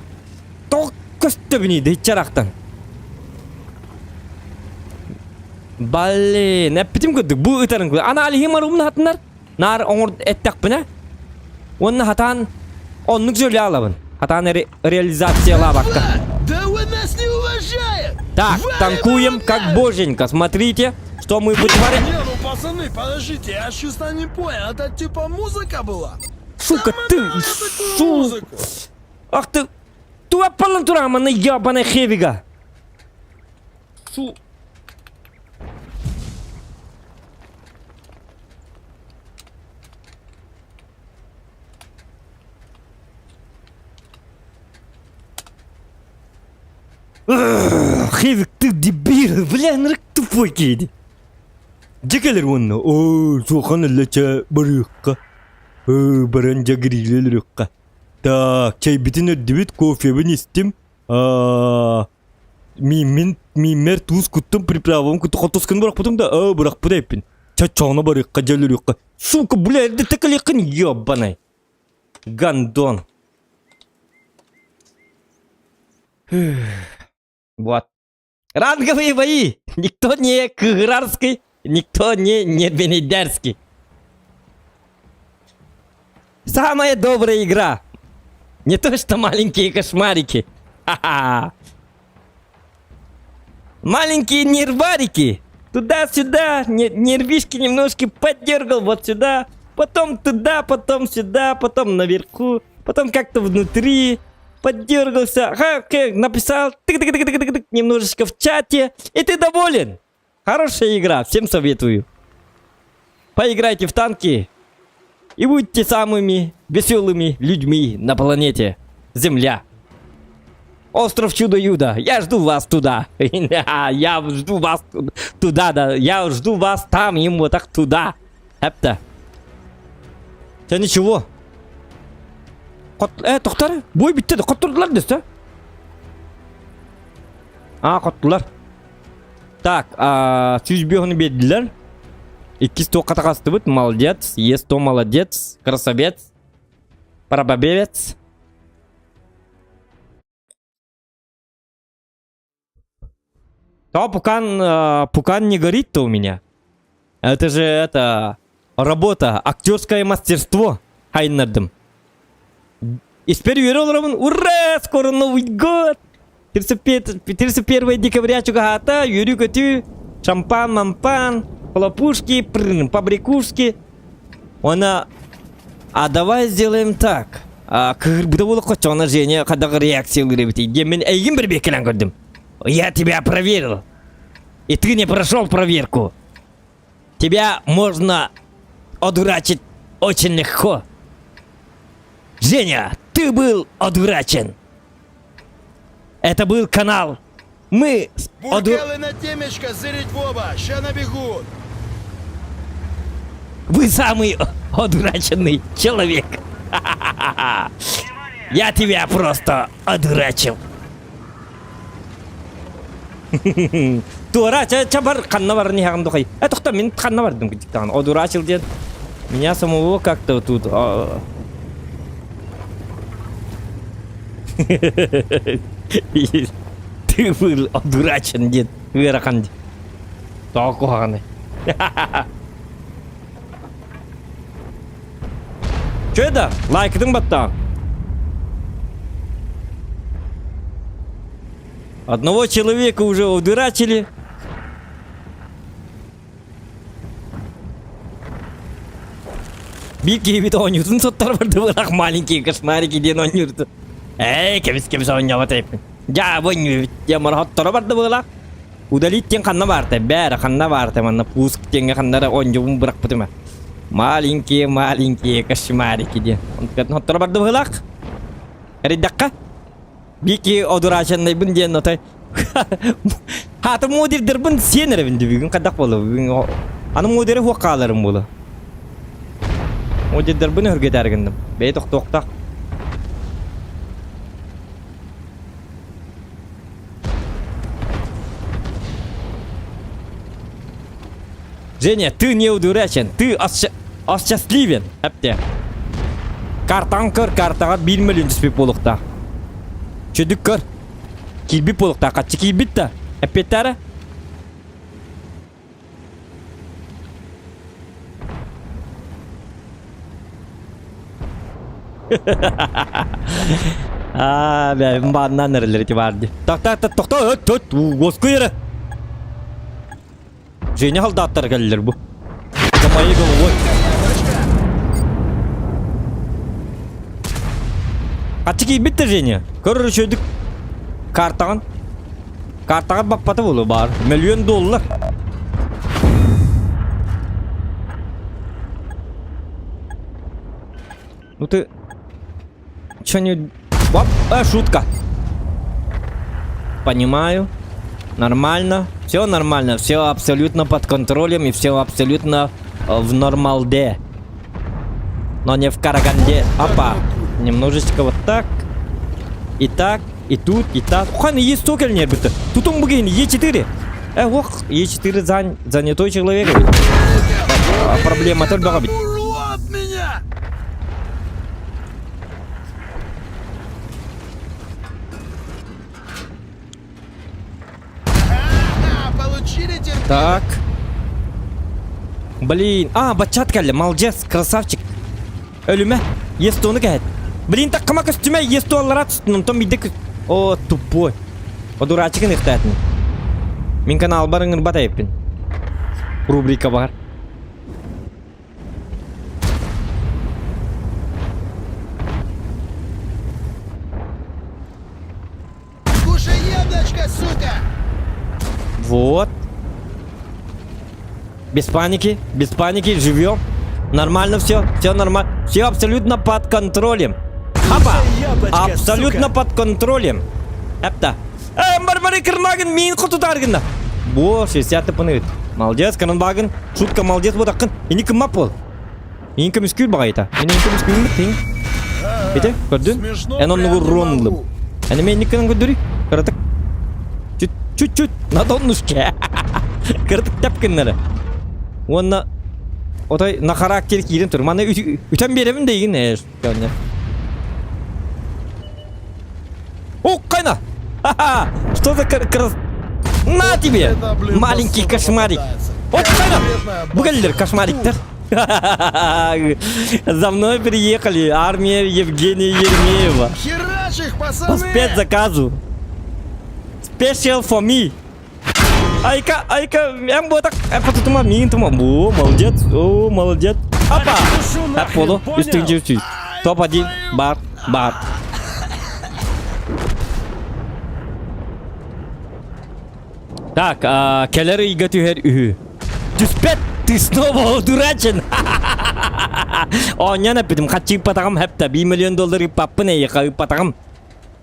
Тоқ көстөбүнүй дыйчарахтан. Блин, эппитим көрдүк. Бу ытарын көр. Ана алихим арумна хатынар. Нар оңор эттэхпинэ. Уонна хатаан оннук жөлө алабын. Хатаан ре реализациялаабакка. Да вы нас не уважает! Так, Валим танкуем его как нафиг! боженька. Смотрите, что мы вытворяем. Не, ну пацаны, подождите, я честно не понял, это типа музыка была? Сука, Сама ты, дала такую су... музыку. Ах ты, туапалан турамана ебаная хевига. Су... Хевик, ты дебил, бля, нырык тупой киһи. Дьэ кэлэр уонна, оо, суохан ылла чэ, барыахха. Ээ, баран дьэ гриле өлөрүөххэ. Так, чэйбитин өрдүбүт, кофебин истим. Аа, мииммин, мииммэр туус куттум, приправабын куттум, хотускун бырахпытым да, аа, бырахпыт эппин. Чаччоҕуна барыахха, дьэ өлөрүөххэ. Сука, бля, эрдэ тэкэлиэххин, ёбаный. Гандон. Вот. Ранговые бои! Никто не кыгырарский, никто не нербенедерский. Самая добрая игра. Не то, что маленькие кошмарики. Ха-ха. Маленькие нерварики. Туда-сюда, нервишки немножко подергал вот сюда, потом туда, потом сюда, потом наверху, потом как-то внутри поддергался, ха, написал тык тык тык тык тык немножечко в чате, и ты доволен. Хорошая игра, всем советую. Поиграйте в танки и будьте самыми веселыми людьми на планете Земля. Остров Чудо-Юдо, я жду вас туда. Я жду вас туда, да. Я жду вас там, им вот так туда. Эпта. Це ничего. Кот, э, тохтар, бой битте, коттурдулар десе. А, коттулар. Так, а, 105 биэрдилэр. Иккис туохха тахастыбыт, молодец, есть то молодец, красавец, парабабевец. То пукан, э, пукан не горит-то у меня. Это же это работа, актерское мастерство. Хайнардым. Испэр үөрэ олоробун. Ура! Скоро Новый год! 35, 31 декабря чугаһаата, үөрүү-көтүү, шампан, мампан, хлопушки, прын, побрякушки. Она... А давай сделаем так. Кыһырбыта буолуохха чоҕуна Женя хайдах реакциялыыр эбитий диэммин эйигин бэрэбиэркэлээн көрдүм. Я тебя проверил. И ты не прошел проверку. Тебя можно одурачить очень легко. Женя, ты был одурачен. Это был канал. Мы... Оду... Буркалы на темечко, зырить в оба, ща набегут. Вы самый одураченный человек. Я тебя просто одурачил. Туора, ча, ча бар, ханна бар, не духай. Э, тохто, мин ханна бардым диктан. Одурачил дед. Меня самого как-то тут... А. Ты был одурачен, дед. Ыарахан Тоҕо куһаҕаный. Чё да? Лайкытын баттаан. Одного человека уже одурачили. Биир киһибит оонньуутун соттор барды бырах маленькие кошмарики диэн оонньуурду. Эй, кэбис-кэбис оонньообот эбиппин. Дьаа, бу оонньуу диэн морохотторо барды быһыылаах. Удалить диэн ханна баартай? Бээрэ, ханна баартай манна пуск диэҥҥэ ханна эрэ оонньуубун бырахпытым ээ. Маленькие, маленькие кошмарики диэн. Онтон барды быһылаах. Эрийдэххэ. Бики одураченнайбын диэн отой. Хаата модердербин сиэн эрэбин бүгүн хайдах буола бүгүн аны модеры хуох хааларым буола. Модердербин өһүргэтээр гынным. Бэйэ тохтуохтаах. Женя, ты не удурачен, ты осчастливен. Әпте. Картаң көр, картаға 1 миллион түспек болуқта. Чөдүк көр. Киирбит буолуохтаах, хаччы киирбит да. Эппиэттээрэ? Аа, бэ, бааннаан эрэллэр ити баар дии. Так, так, так, тохтоо, өт, өт, уоскуй эрэ. Женя халдааттара кэллилэр бу. За моей головой. Аччы киирбит да Женя. Көрөр үчүгдүк. Картаҕын. Картаҕар баппата буолуо баар. Мөлүйүөн доллар. Ну ты... Чё не... Оп, а, шутка. Понимаю. Нормально. Все нормально. Все абсолютно под контролем и все абсолютно э, в нормалде. Но не в Караганде. Опа. Немножечко вот так. И так, и тут, и так. Хан, есть токель не бит. Тут он бугин, Е4. Э, ох, Е4 зан... занятой человек. А, проблема только бит. Урод меня! Ха-ха, Получили терпение? Так. Блин. А, бачат кэллэ. Молодец, красавчик. Өлүмэ. Естоны кэһэт. Блин, таккама көстүмэ. Есто аллара түстүн. Онтон биирдэ көс... О, тупой. О, дурачыгын ыхтаатын. Мин каналбар ыҥырбат эбиппин. Рубрика бар. Кушай яблочко, сука! Вот. Без паники, без паники, живем. Нормально все, все нормально. Все абсолютно под контролем. Апа! яблочко, Абсолютно сука! под контролем. Эпта. Э, Барбары Кырмагын, мин хотутаргында. Бо, 60 тыпыны. Молодец, Кырмагын. Шутка, молодец, вот акын. Ини кыммап бол. Мин көмүскүүр баҕайыта. Мин эн көмүскүүрүм тиҥ. Ити, көрдүн? Смешно Эн оннугу прям не рон ыллым. могу. Эн эмиэ инник гынан көрдөрүй. Кыратык. Чуть, чуть-чуть. На доннушке. Кыратык тэп гыннары. Уонна отой на характер киирэн тур. Маны үтэн биэрэбин да игин э, О, кайна! Ха-ха! Что за крас... На тебе! Это, блин, Маленький посуда кошмарик! попадается. О, кайна! Конкретная Бу кэллилэр посуда. кошмариктар. За мной приехали армия Евгения Еремеева. Херач их, По пацаны! спецзаказу. Special for me. Айка, айка, эн буотах, потутума, миин тума. О, молодец, о, молодец. Апа! Душу нахрен, Полу, понял? үстүн Топ-1, бар, бар. Так, а, кэлэр ыйга түһэр үһү. Түспэт, ты снова дурачен. Оонньоон эппитим, хаччы ыппатаҕым хэптэ, 1 миллион доллар ыппаппын эйиэхэ ыппатаҕым.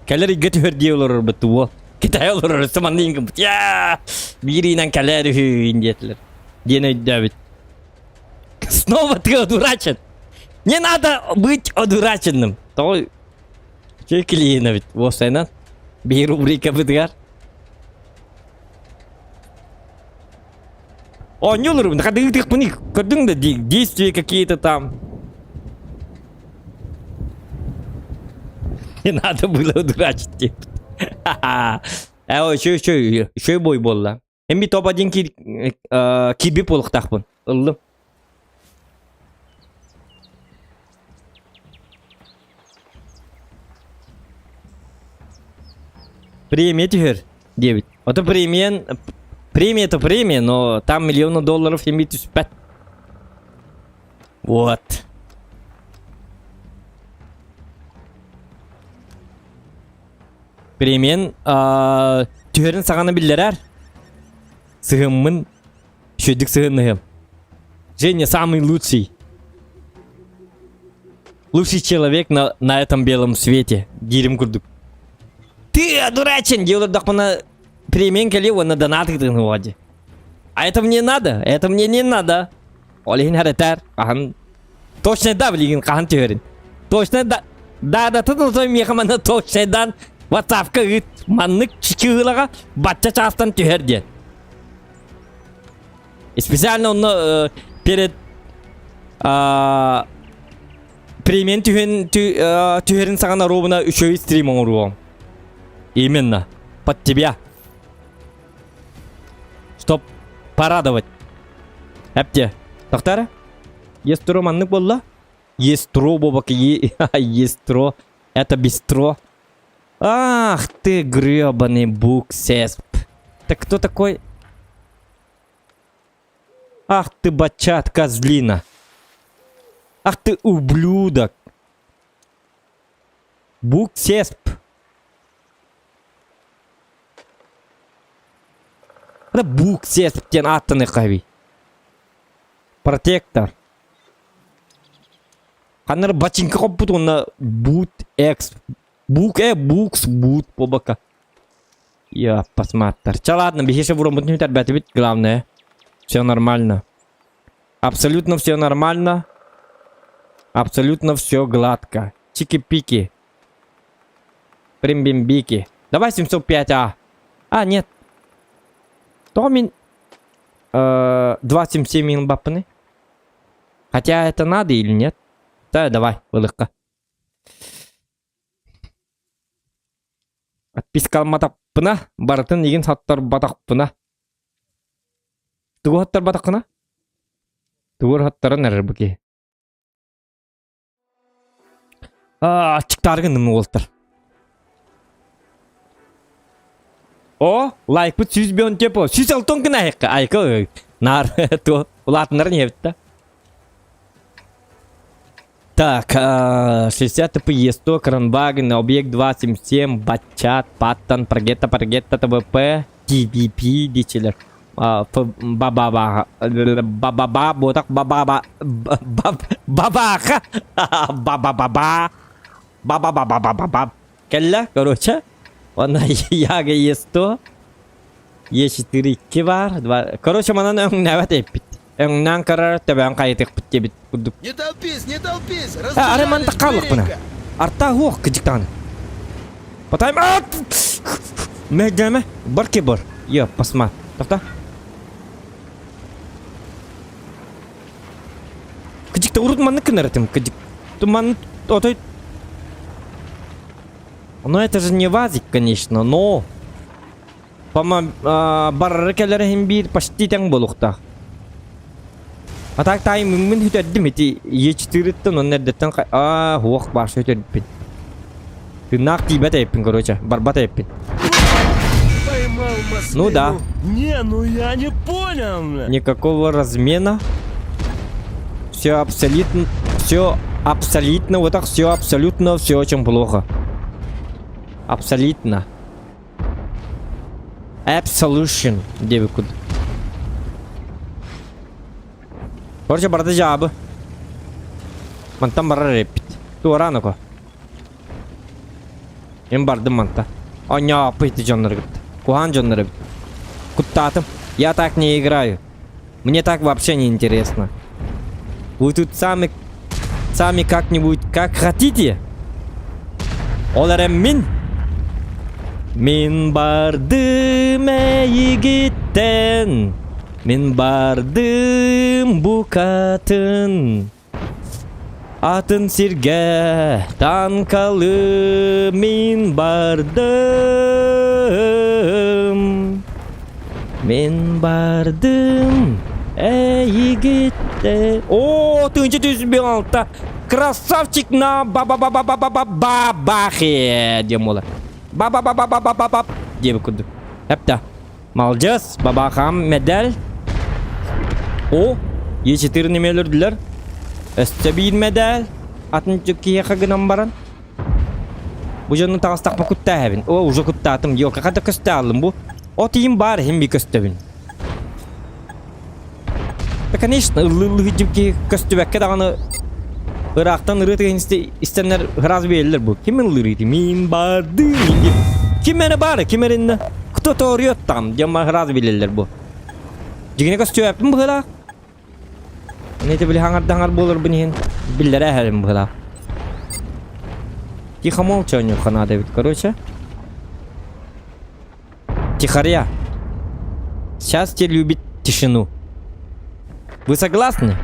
Кэлэр ыйга түһэр дии олорорбут уол. Китай олорор, өссө манна иҥкыммыт. Яа! Биир ыйынан кэлээр үһү диэтилэр. Диэн өйдөөбүт. Снова ты одурачен. Не надо быть одураченным. Тоҕо үчүгэй клиент эбит. Уопсайынан биир рубрикабытыгар Оонньууллар хадыытыахпыный көрдүҥ да действия какие-то там. Не надо было дурачить деп. Э, еще, еще, еще бой буолла. Эми топ-1 киирбит буолуохтаахпын. Ыллым. Премия түһэр диэбит. Ото премиян премия это премия, но там миллионы долларов эми түспэт. Вот. Премиян түһэрин саҕана биллэрэр. Сыһыммын Үчүгэйдик сыһынныһым. Женя самый лучший. Лучший человек на, на этом белом свете диирим курдук. Ты дурачен дии олордохпуна премиен кэлиэ уонна донат ыытыһын дии. А это мне надо, это мне не надо. Ол иһин харытар, хаһан точно да билигин хаһан түһэрин. Точно да даадатын отой миэхэ манна точно ватсапка ыыт маннык чыылаҕа бачча чаастан түһэр диэн. И специально онно э, перед э, премиен түһэн түһэрин саҕана ровно үчүгэй стрим оҥоруоҥ. Именно. Под тебя. Чтоб порадовать. Эпте. Тоқтары? Естро маннык болла? Естро бобак Естро. Это бистро. Ах ты гребаный буксесп. Так кто такой? Ах ты бачат козлина. Ах ты ублюдок. Буксесп. Это буксесп диэн ааттаныахха Протектор. Ханнар бачинка хоппут уонна бут экс бук э букс бут буолбакка. Я посмотр. Ча ладно, биһиэхэ буроммутун бүтэрбэтибит, главное. Все нормально. Абсолютно все нормально. Абсолютно все гладко. Чики-пики. Примбимбики. Давай 705А. А, нет. Тоҕо мин 277 ылбаппыный? Хотя это надо или нет? Да, давай, ылыхха. Отпискалматахпына, барытын игин саттарбатахпына. Тугу саттарбатаххына? Тугу саттаран эрэр бу киһи. Аччыктаары гынным уолтар. О, лайкпыт 100 тепо. 106 гына айыкка. Айка нар то улаатыннарын иһэбит да. Так, 60 ТП Е100, Кранваген, Объект 277, Батчат, Паттон, Прогетта, Прогетта, ТВП, TVP диэчилэр. Ба-ба-ба, ба-ба-ба, буотах ба-ба-ба, бабаха, ба-ба-ба-ба, ба-ба-ба-ба-ба-ба. Кэллэ, короче, онно Яга Е100, Е4 2 бар, два. Короче, манан өҥнөөбөт эппит. Өҥнөөн көрөр төбөөн хайытыахпыт диэбит курдук. Не толпись, не толпись! Арай манта Разбежались хааллахпына. быренько! Арта уох кыдьыктаҕына. Потайм Мэйдээмэ, бар ки бар. Йо, посма. Тоқта. Кыдьыкта урут маннык гынар этим. Кыдьык. Туман отой Ну это же не вазик, конечно, но По-моему, барары кэлэр иһин биир почти тэҥ буолуохтаах. А так таай мин хүтэрдим ити Е4-тэн онно эрдэттэн аа уох баша үтэрбин. Тыыннаах тиийбэт эппин короче, барбат эппин. Поймал Ну да. Не, ну я не понял. Никакого размена. Все абсолютно, все абсолютно, вот так все абсолютно, все очень плохо. Абсолютно. Absolution диэбит курдук. Короче, барда дьаабы. Мантан барар эппит. Туораан око. Мен бардым манта. Оонньооппут ити дьоннору кытта. Куһаан дьоннор эбит. Куттаатым. Я так не играю. Мне так вообще не интересно. Вы тут сами сами как-нибудь как хотите. Ол эрэн мин Мин бардым эйигиттэн Мин бардым букатын Атын сиргэ танкалы мин бардым Мин бардым эйигиттэн О, тыынча 106 Красавчик на ба-ба-ба-ба-ба-ба-ба-бахе диэн буолар. Ба-ба-ба-ба-ба-ба-ба диэбит курдук. Эптэ. Молодец, бабахам медаль. О, Е4 неме өлөрдүлэр. Өстө биир медаль. Атын киһиэхэ гынан баран. Бу дьону таҕыстахпа куттааһабын. О, уже куттаатым. Ёлка, хата көстө бу. От иим баар иһин би көстөбүн. Да, конечно, ыллыы-ыллыы киһи көстүбэккэ даҕаны. Ыраахтан ырыа тыаһын истэннэр ыраас биэрэллэр бу. Ким ыллыыр ити? Мин бардым диэн. Ким эрэ баар, ким эриннэ? Кто-то орет там диэн ыраас билэллэр бу. Дьигинэ көстүөппүн быһыылаах. Аны ити били хаҥардаҥар буоларбын иһин биллэрэ эһэрим быһыылаах. Тихо молча оонньуохха наада эбит, короче. Тихаря. Счастье любит тишину. Вы согласны?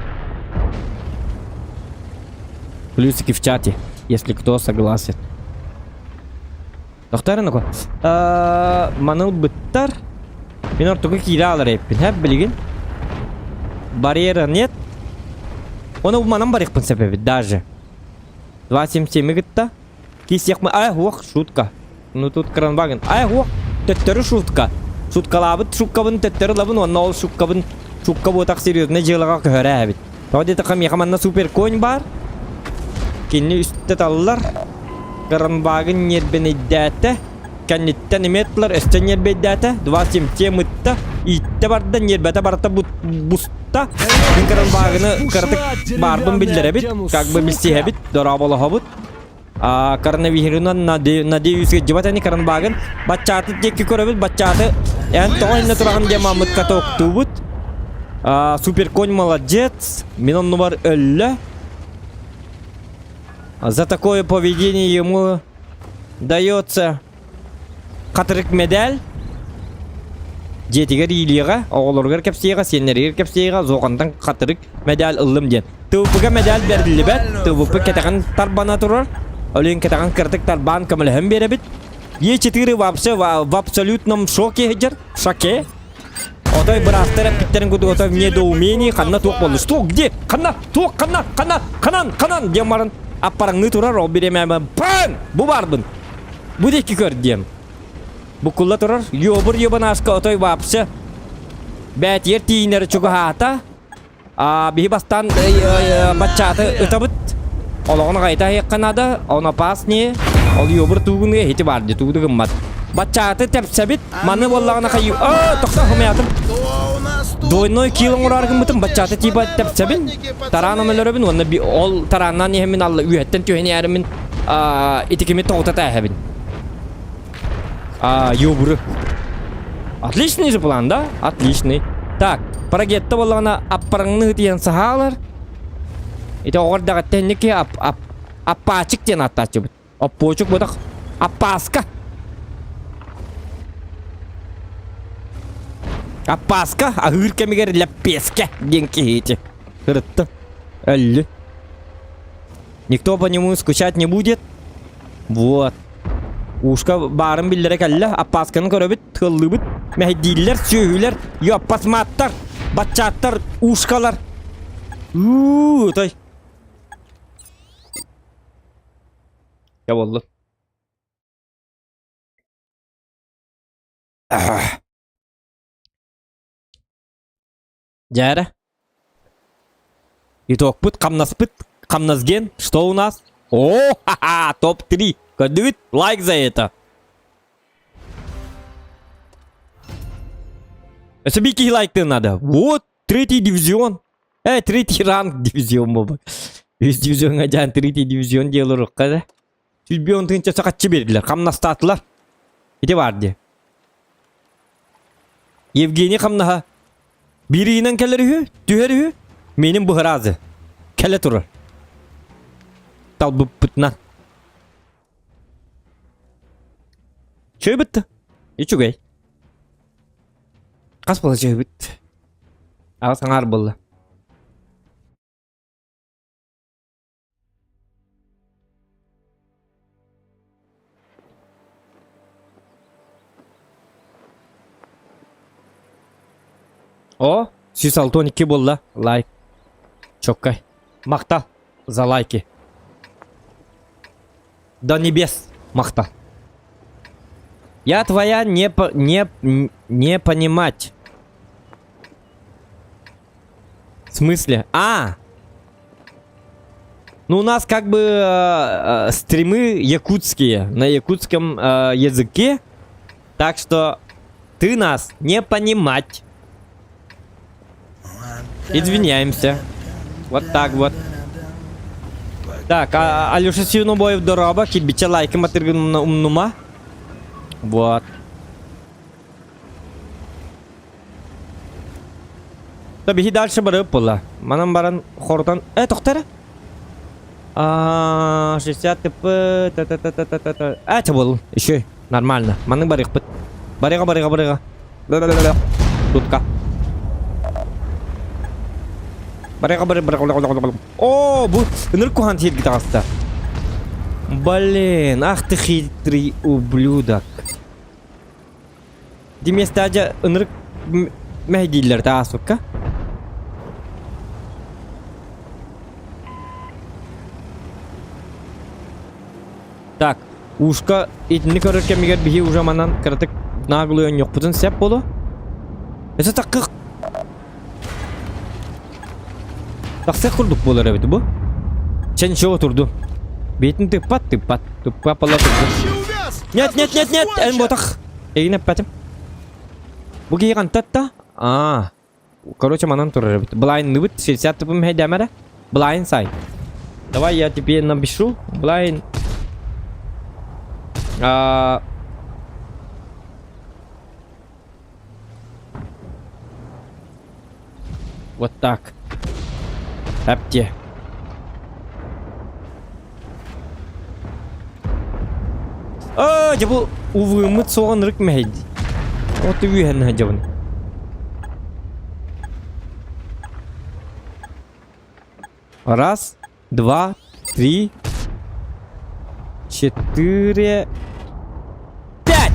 Плюсики в чате, если кто согласен. Тохтор ну Маныл быттар. Мин ортоку киирэ алар эппин, һэ билигин. Барьера нет. Оны манан барыахпын сөп эбит даже. 2.77 кытта. Киисиэхмэ ай уох шутка. Ну тут кранваген. Ай уох төттөрү шутка. Шуткалаабыт шуккабын төттөрү ылабын уонна ол шуккабын шукка буотах серьезный дьыалаҕа көһөрөө эбит. Тоҕо диэтэххэ миэхэ манна супер конь баар. Кинини үстэ таллар. Кранваген ньиэрбэнэйдээтэ. Кэнниттэн иметлар өстө ньиэрбэйдээтэ. 2.7 ытта. Ииттэ барда, ньиэрбэтэ барыта буста. Мин кранвагыны кыратык баарбын биллэрэбит. Как бы билсиһэбит, дорооболоһобут. Коронавирунан надеюсь дьыбат ани коронбагын баччааты диэки көрөбүт баччааты эн тоҕо иннэ тураҕын диэн мааммыт катоктуубут суперконь молодец мин оннубар өллө за такое поведение ему дается Хатырык мэдээл дьиэтигэр иилиэҕэ, оҕолоругар кэпсиэҕэ, сиэннэригэр кэпсиэҕэ, Зоҕантан хатырык мэдээл ыллым диэн. ТВП-га мэдээл бэриллибэт, ТВП кэтэҕин тарбана турар. Олен кэтэҕин кыратык тарбаан көмөлөһөн биэрэбит. Е4 вообще в абсолютном шоке сылдьар, шоке. Отой быраастар эппиттэрин курдук отой в недоумении ханна туох буолла? Что, где? Ханна? Туох ханна? Ханна? Ханан? Ханан? диэн баран аппараҥныы турар, ол бириэмэбэ пан! Бу баарбын! Бу диэки көр диэм. Буккулла турар, ёбур ёбанааска отой вообще бээтигэр тиийинэр чугаһаата. А биһи бастаан баччааты ытабыт. Олоҕун аҕайта аһыахха наада, он опаснее. Ол ёбур туугунуга хити бар дии, тууду гыммат. Баччааты тэпсэбит, маны буоллаҕына хайыы... Оо, тохтоо, хомуйаатым. Двойной килл оҥороор гыммытым, баччааты типа тэпсэбин. Тараан омөлөрөбүн уонна ол тарааннаан иһэммин алла үөһэттэн түһэн иһэримин итикими тоҕута тээһэбин. А, ёбуры. Отличный же план, да? Отличный. Так, парагетта буоллаҕына аппараңны ытыйан саһаалар. Ити оҕор даҕаттэнники ап ап аппаачык диэн ааттааччыбыт. Оппуочук бутах аппааска. Аппааска аһыыр кэмигэр лэппиэскэ диэн киһи ити. Ырытты. Өллү. Никто по нему скучать не будет. Вот. Ушка баарын биллэрэ кэллэ. Аппаасканы көрөбүт, тыллыыбыт. Мэһэйдииллэр, сүөһүлэр, ёппасмааттар, баччааттар, ушкалар. Уу, той. Я болду. Дьээрэ. Итогпут, хамнаспыт, хамнасген, что у нас? О, ха-ха, топ-3. Көрдүгүт? Лайк за это. Өссө биир киһи лайктыан надо. Вот, третий дивизион. Э, третий ранг дивизион буолбут. Үс дивизионҥа дьаан третий дивизион диэлорукка да. Сүлбүөн тыынча сахаччы биэрдилэр, хамнастаатылар. Ити баар дии. Евгений хамнаһа биир ыйынан кэлэр үһү, түһэр үһү, миэнин быһыраазы. Кэлэ турар. Талбыппытынан. Чөйбүт. Үчүгэй. Хас буола чөйбүт? Аҕыс аҥаар буолла. О, 162 буолла. Лайк. Чоккай. Махтал за лайки. До небес. Махтал. Я твоя не, по, не, не понимать. В смысле? А! Ну, у нас как бы э, э, стримы якутские, на якутском э, языке. Так что ты нас не понимать. Извиняемся. Вот так вот. Так, а, Алеша Сюнобоев дорообо, кирбиччэ лайкым атыргын умнума. Вот. Да биһи дальше барып була. Манан баран хорутан... Э, тохтара. А, 60 тп, та та та та та та та. А, это был. Еще нормально. Маны барыхпыт. Барыга, барыга, барыга. Да-да-да-да. Тутка. Барыга, барыга, барыга. О, бу ынырык куһаҕан сиргэ таҕыста. Блин, ах ты хитрый ублюдок. Ди миэстэҕэ ынырык мэһэйдииллэр тааспыкка. Так, ушка итини көрөр кэмигэр биһи уже манан кыратык наглый оонньуохпутун сөп буолуо. Өссө таккых Тахсыах курдук буолар эбит бу. Чэ ничего турду. Бэйэтин тыппат, тыппат. Тыппат буолла турду. Нет, нет, нет, нет, эн ботах. Эйигин эппэтим. Бу киһи хантатта? Аа. Короче, манан турар эбит. Блайнныбыт, 60 тыпым хэйдэмэрэ. Блайн сай. Давай я тебе напишу. Блайн. А... Вот так. Әпте. Аа, дьэ бу увыммыт суоҕун ырык мэһэйди. От үөһэн сылдьабын. Раз, два, три, четыре, пять!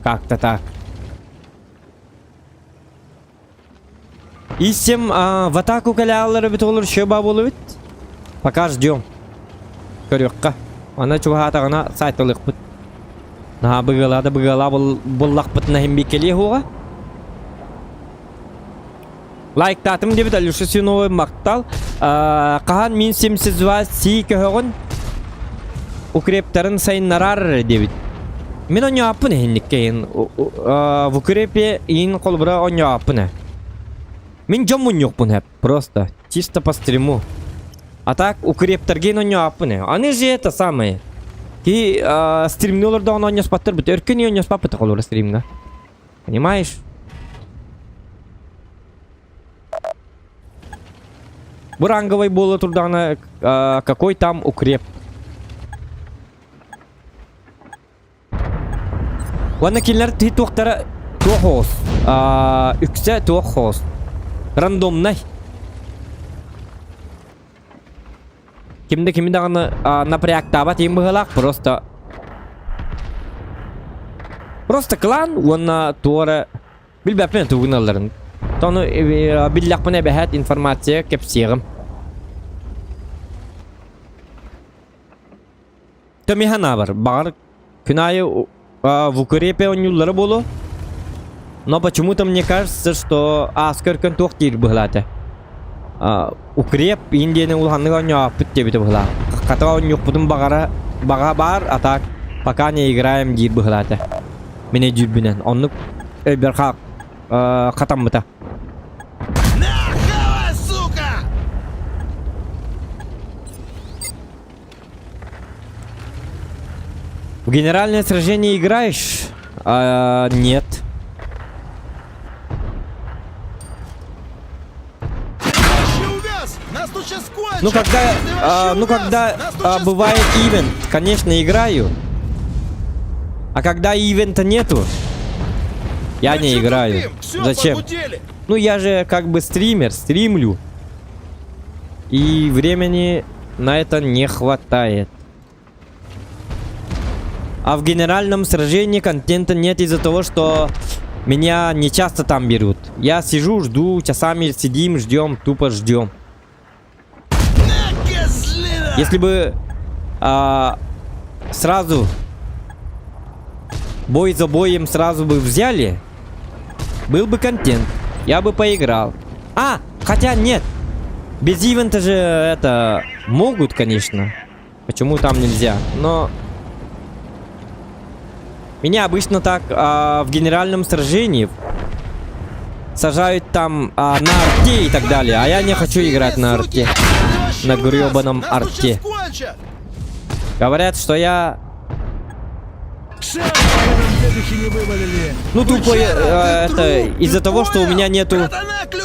Как-то так. Исем а, в атаку кэлэаллар эбит олор шөба буолубут. Пока ждем. Көрүөххэ. Ана чугаһаатаҕына сайталыахпыт. Наһаа быгыалаа да быгыалаа буллахпытына иһин кэлиэ уоҕа. Лайктаатым диэбит Алеша Синовой махтал. Хаһан мин 72 си көһөҕүн укрептарын сайыннарар диэбит. Мин онньооппун иһинниккэ в укрепе иин холобура онньооппун э. Мин дьон мунньуохпун эп просто чисто по стриму. А так укрептаргин онньооппун э. Они же это самое. Ки стримни олордоҕун онньоспаттар бит өркөн онньоспаппыт холобура стримҥа. Понимаешь? Бу ранговый буола турдаҕына какой там укреп? Уонна кинилэр туохтара туох оҕус? Үксэ туох оҕус? Рандомнай. Ким да кими даҕаны напрягтаабат иһин быһыылаах просто просто клан уонна туора билбэппин тугун ылларын. Тону биллэхпинэ эбэһээт информация кэпсиэҕим. Төмиһэ бар. Баҕар күн аайы в укрепе оонньууллара буолуо. Но почему-то мне кажется, что ааска өркөн туох диир быһылаата. Укреп иин диэни улаханнык оонньооппут диэбитэ быһылаах. Хата оонньуохпутун баҕара баҕа баар, а так пока не играем диир быһылаата. Мин өйдүүрбүнэн. Оннук өйбөр хатаммыта. На, сука! В генеральное сражение играешь? А, нет. Ну когда, а, ну когда а, бывает ивент, конечно, играю. А когда ивента нету, я не играю. Зачем? Ну я же как бы стример, стримлю. И времени на это не хватает. А в генеральном сражении контента нет из-за того, что меня не часто там берут. Я сижу, жду, часами сидим, ждем, тупо ждем. Если бы сразу бой за боем сразу бы взяли, был бы контент. Я бы поиграл. А, хотя нет. Без ивента же это могут, конечно. Почему там нельзя? Но меня обычно так в генеральном сражении. сажают там а, на арте и так далее. А я не хочу играть на арте. На гребаном арте. Говорят, что я... Ну тупо э, это из-за того, что у меня нету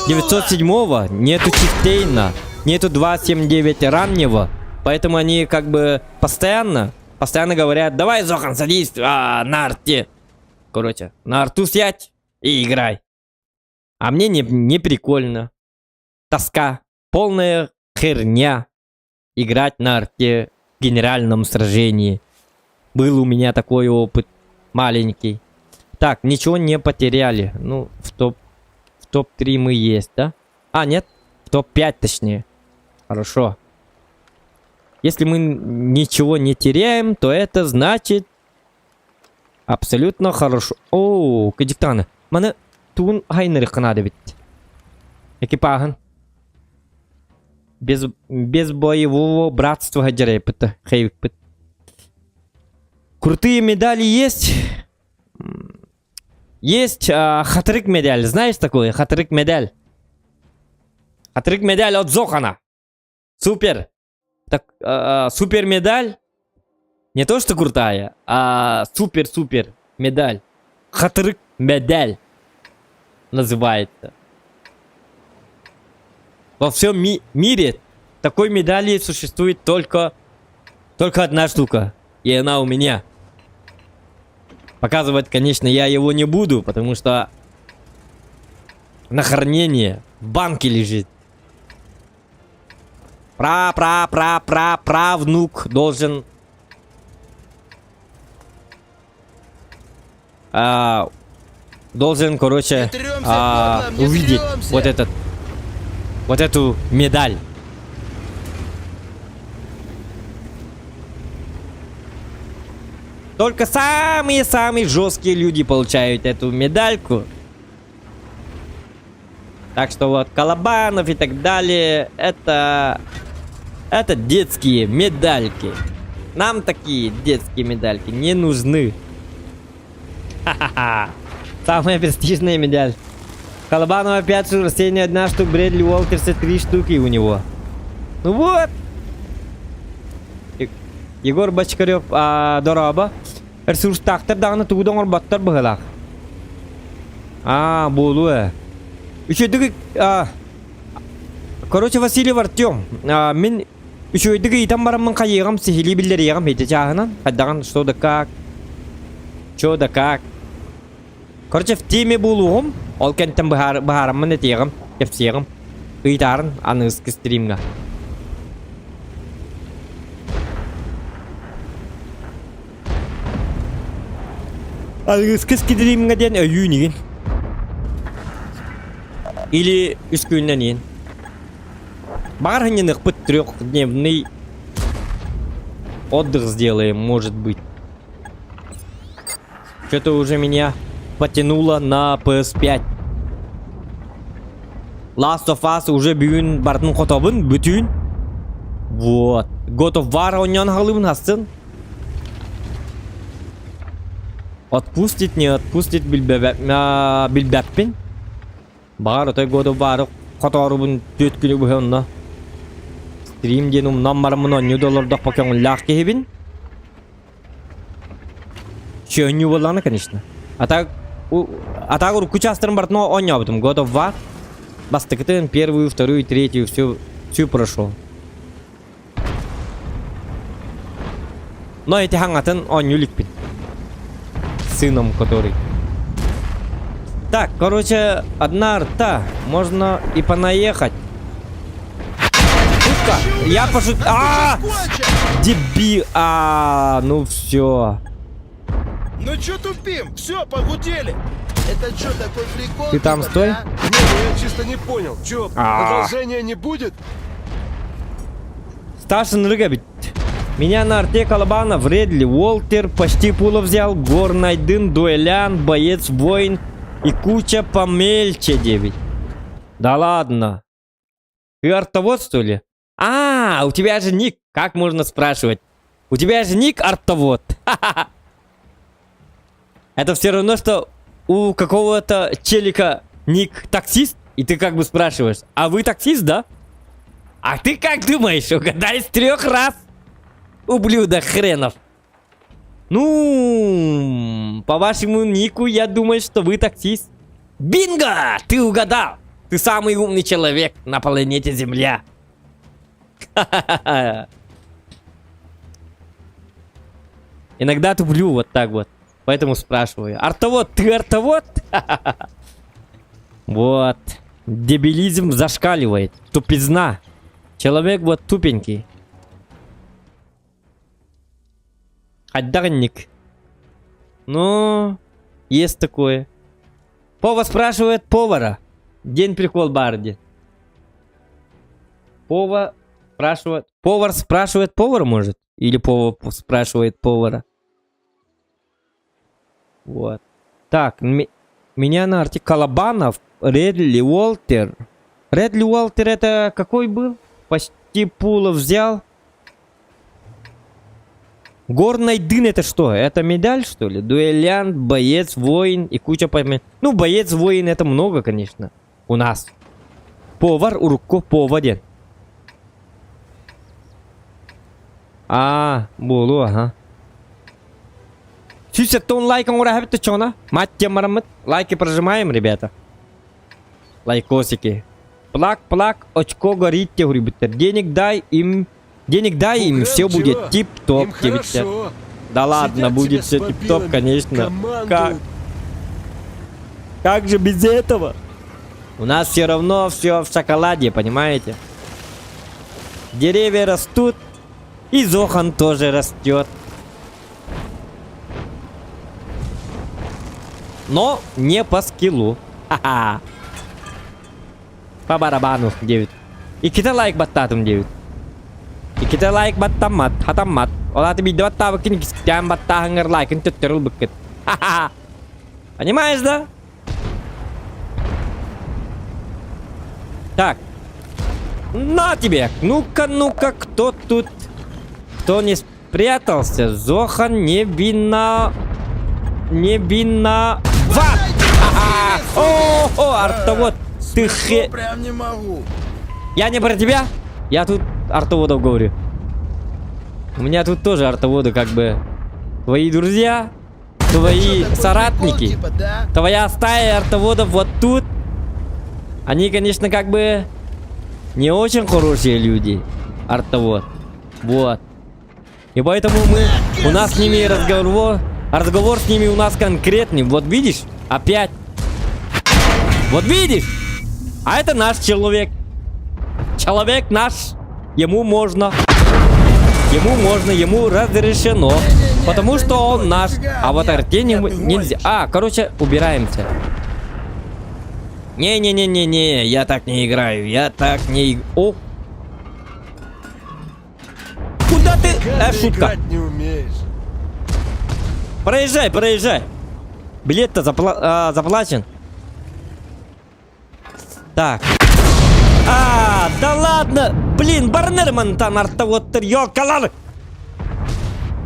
907-го, нету Чифтейна, нету 279 раннего, поэтому они как бы постоянно, постоянно говорят, давай, Зохан, садись а, на арте. Короче, на арту сядь и играй. А мне не, не прикольно. Тоска. Полная херня. Играть на арте в генеральном сражении. Был у меня такой опыт маленький. Так, ничего не потеряли. Ну, в топ в топ-3 мы есть, да? А, нет, в топ-5 точнее. Хорошо. Если мы ничего не теряем, то это значит абсолютно хорошо. О, кадиктаны. Маны туун хайнырыккына эбит. Экипажын. Без, без боевого братства дьарайпыт. Хейвикпит. Крутые медали есть. Есть а, хатырык медаль. Знаешь такое? Хатырык медаль. Хатырык медаль от Зохана. Супер. Так, а, супер медаль. Не то что крутая, а супер-супер медаль. Хатырык медаль называется. Во всем ми мире такой медали существует только, только одна штука. И она у меня. Показывать, конечно, я его не буду, потому что на хранение в банке лежит. Пра-пра-пра-пра-правнук должен а, должен, короче, а, увидеть вот этот, вот эту медаль. Только самые-самые жесткие люди получают эту медальку. Так что вот Колобанов и так далее, это, это детские медальки. Нам такие детские медальки не нужны. Ха-ха-ха. Самая престижная медаль. Колобанова 5 штук, растение одна штука, Брэдли Уолтерса 3 штуки у него. Ну вот. Егор Бочкарев, а, дорообо. Ресурстаахтар даҕаны тугу да оҥорботтор быһыылаах. Аа, буолуо ээ. Үчүгэйдик а, короче, Васильев Артем, а, мин үчүгэйдик ыйытан бараммын хайыаҕым сиһилии биллэриэҕим ити чааһынан. Хайдаҕын что да как, чё да как. Короче, в теме буолуоҕум, ол кэнтэн быһаар, быһаараммын этиэҕим, кэпсиэҕим. Ыйытаарын аныгыскы стримҥа. Аныгыскы стримҥа диэн өйүүн игин. Или үс күнүнэн иин. Баҕар ханньаныахпыт трехдневный отдых сделаем, может быть. Что-то уже меня потянуло на PS5. Last of Us уже бүгүн бартын хотобун бүтүн. Вот. God of War оонньоон хаалыбын хастын. Отпустит, не отпустит билбэппин. Баҕар отой God of War хоторубун түөрт күнү быһа онно. Стрим диэн умнан бараммын оонньуу да олордохпо көҥүллээх киһибин. Чөннүү буоллаҕына, конечно. А так, а так урукку чаастарын барытын оонньообутум. God of War. Бастакытын, первую, вторую, третью, всю, всю прошел. Но эти хаҥатын оонньуу иликпин. Сыном который. Так, короче, одна арта. Можно и понаехать. Шутка. Я пошут... А! Дебил. А, ну все. Ну чё тупим? Все, погудели. Это что, такой прикол? Ты там типа, стой. да? Не, ну я чисто не понял. Чё, А. продолжения не будет? Старшин Рыгабит. Меня на арте Колобанов, Редли, Уолтер, почти пулов взял, Гор Найдын, Дуэлян, Боец, Воин и куча помельче 9. Да ладно. Ты артовод, что ли? А, у тебя же ник. Как можно спрашивать? У тебя же ник артовод. Это все равно, что у какого-то челика... Ник таксист, и ты как бы спрашиваешь, а вы таксист, да? А ты как думаешь, угадай с трех раз? Ублюдок хренов. Ну, по вашему нику я думаю, что вы таксист. Бинго! Ты угадал! Ты самый умный человек на планете Земля. Ха-ха-ха. Иногда туплю вот так вот. Поэтому спрашиваю. Артовод, ты артовод? Вот. Дебилизм зашкаливает. Тупизна. Человек вот тупенький. Хайдаҕый ник. Ну, есть такое. Повар спрашивает повара. Диэн прикол баар дии. Повар спрашивает... Повар спрашивает повара, может? Или повар спрашивает повара? Вот. Так, меня на арте Колобанов, Редли Уолтер. Редли Уолтер это какой был? Почти Пулов взял. Горный дын это что? Это медаль, что ли? Дуэлянт, боец, воин и куча пойми. Ну, боец, воин это много, конечно. У нас. Повар, урукку, повар. А, буолуо, ага. 170 лайк оҥоро чона. Мать марамыт. Лайки прожимаем, ребята. Лайкосики. Плак, плак, очко горит, те ребята. Денег дай им. Денег дай им, Буграм все чего? будет тип-топ. Им тебе хорошо. Да ладно, Сидят будет себе все с тип-топ, мобилами, конечно. командуют. Как? Как же без этого? У нас все равно все в шоколаде, понимаете? Деревья растут, и Зохан тоже растет. Но не по скиллу. Ха-ха. По барабану 9. Иккитэ лайк баттаатым 9. Иккитэ лайк баттаммат, хатаммат. Ол аата биирдэ баттаабыккын иккистээн баттааһыҥҥар лайкын төттөрү ылбыккыт. Ха-ха. Понимаешь, да? Так. На тебе! Ну-ка, ну-ка, кто тут? Кто не спрятался? Зохан не вина... Не виноват! Ага! О, о, артовод! Ты Смешно хе... прям не могу. Я не про тебя. Я тут артоводов говорю. У меня тут тоже артоводы как бы... Твои друзья, твои Что, такой соратники. прикол, типа, да? Твоя стая артоводов вот тут. Они, конечно, как бы не очень хорошие люди. Артовод. Вот. И поэтому мы... У нас с ними разговор... Разговор с ними у нас конкретный. Вот видишь? Опять. Вот видишь? А это наш человек. Человек наш. Ему можно. Ему можно, ему разрешено. Не-не-не, Потому это что не он то, наш. нифига, А вот нет, Артению нет, ты нельзя. гонишь. А, короче, убираемся. Не-не-не-не-не, я так не играю. Я так не иг... О! Куда ты? Как Э, ты шутка. играть не умеешь. Проезжай, проезжай. Билет-то запла- а, заплачен. Так. А, да ладно. Блин, Барнерман-тан артоводтар, ёкалар.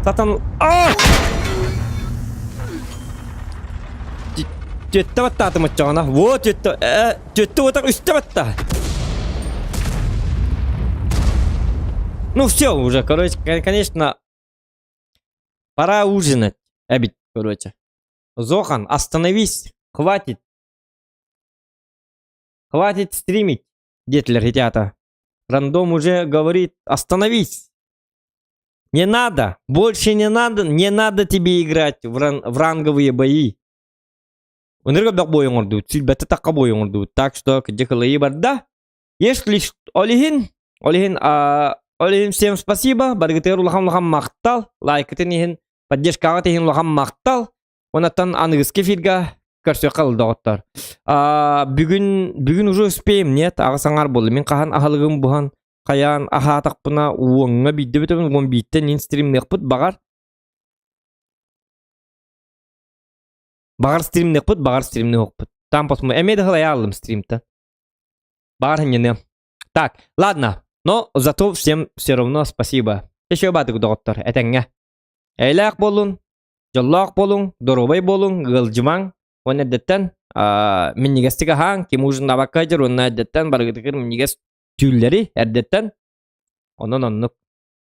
Сатан... А! Түөртэ баттаатым оччоҕуна. Вот түөртэ... Э, түөртэ вот үстэ батта. Ну все уже, короче, конечно, пора ужинать. Эбит, короче. Зохан, остановись. Хватит. Хватит стримить, диэтилэр, ребята. Рандом уже говорит, остановись. Не надо, больше не надо, не надо тебе играть в ранговые бои. Ынырык бой оҥордубут, сүүрбэттэн тахса бой оҥордубут. Так что, где барда. Если ол иһин, ол иһин, а, ол иһин всем спасибо. Барыгытыгар улахан улахан махтал. Лайкытын иһин, поддержкаҕыт иһин улахан махтал. Онтон аныгыскы эфиргэ көрсүөххэ доҕоттор. А, бүгүн, бүгүн уже успеем, нет, аҕыс аҥаар буолла. Мин хаһан аһылыгым буһан, хайаан аһаатахпына уоҥҥа биирдэ бүтэбин, уон бииртэн ин стримныахпыт баҕар. Баҕар стримныахпыт, баҕар стримныахпыт. Там посмотрим. Эмиэ да стримта. Баҕар не. Так, ладно. Но зато всем все равно спасибо. Еще баатык доҕоттор, этэҥҥэ. Эйэлээх буолуҥ, дьоллоох буолуҥ, доруобай буолуҥ, ыалдьымаҥ. Уонна эрдэттэн минньигэстик аһааҥ, ким ужиннаабакка дьэр уонна эрдэттэн барыгытыгар минньигэс түүллэри эрдэттэн. Онон оннук.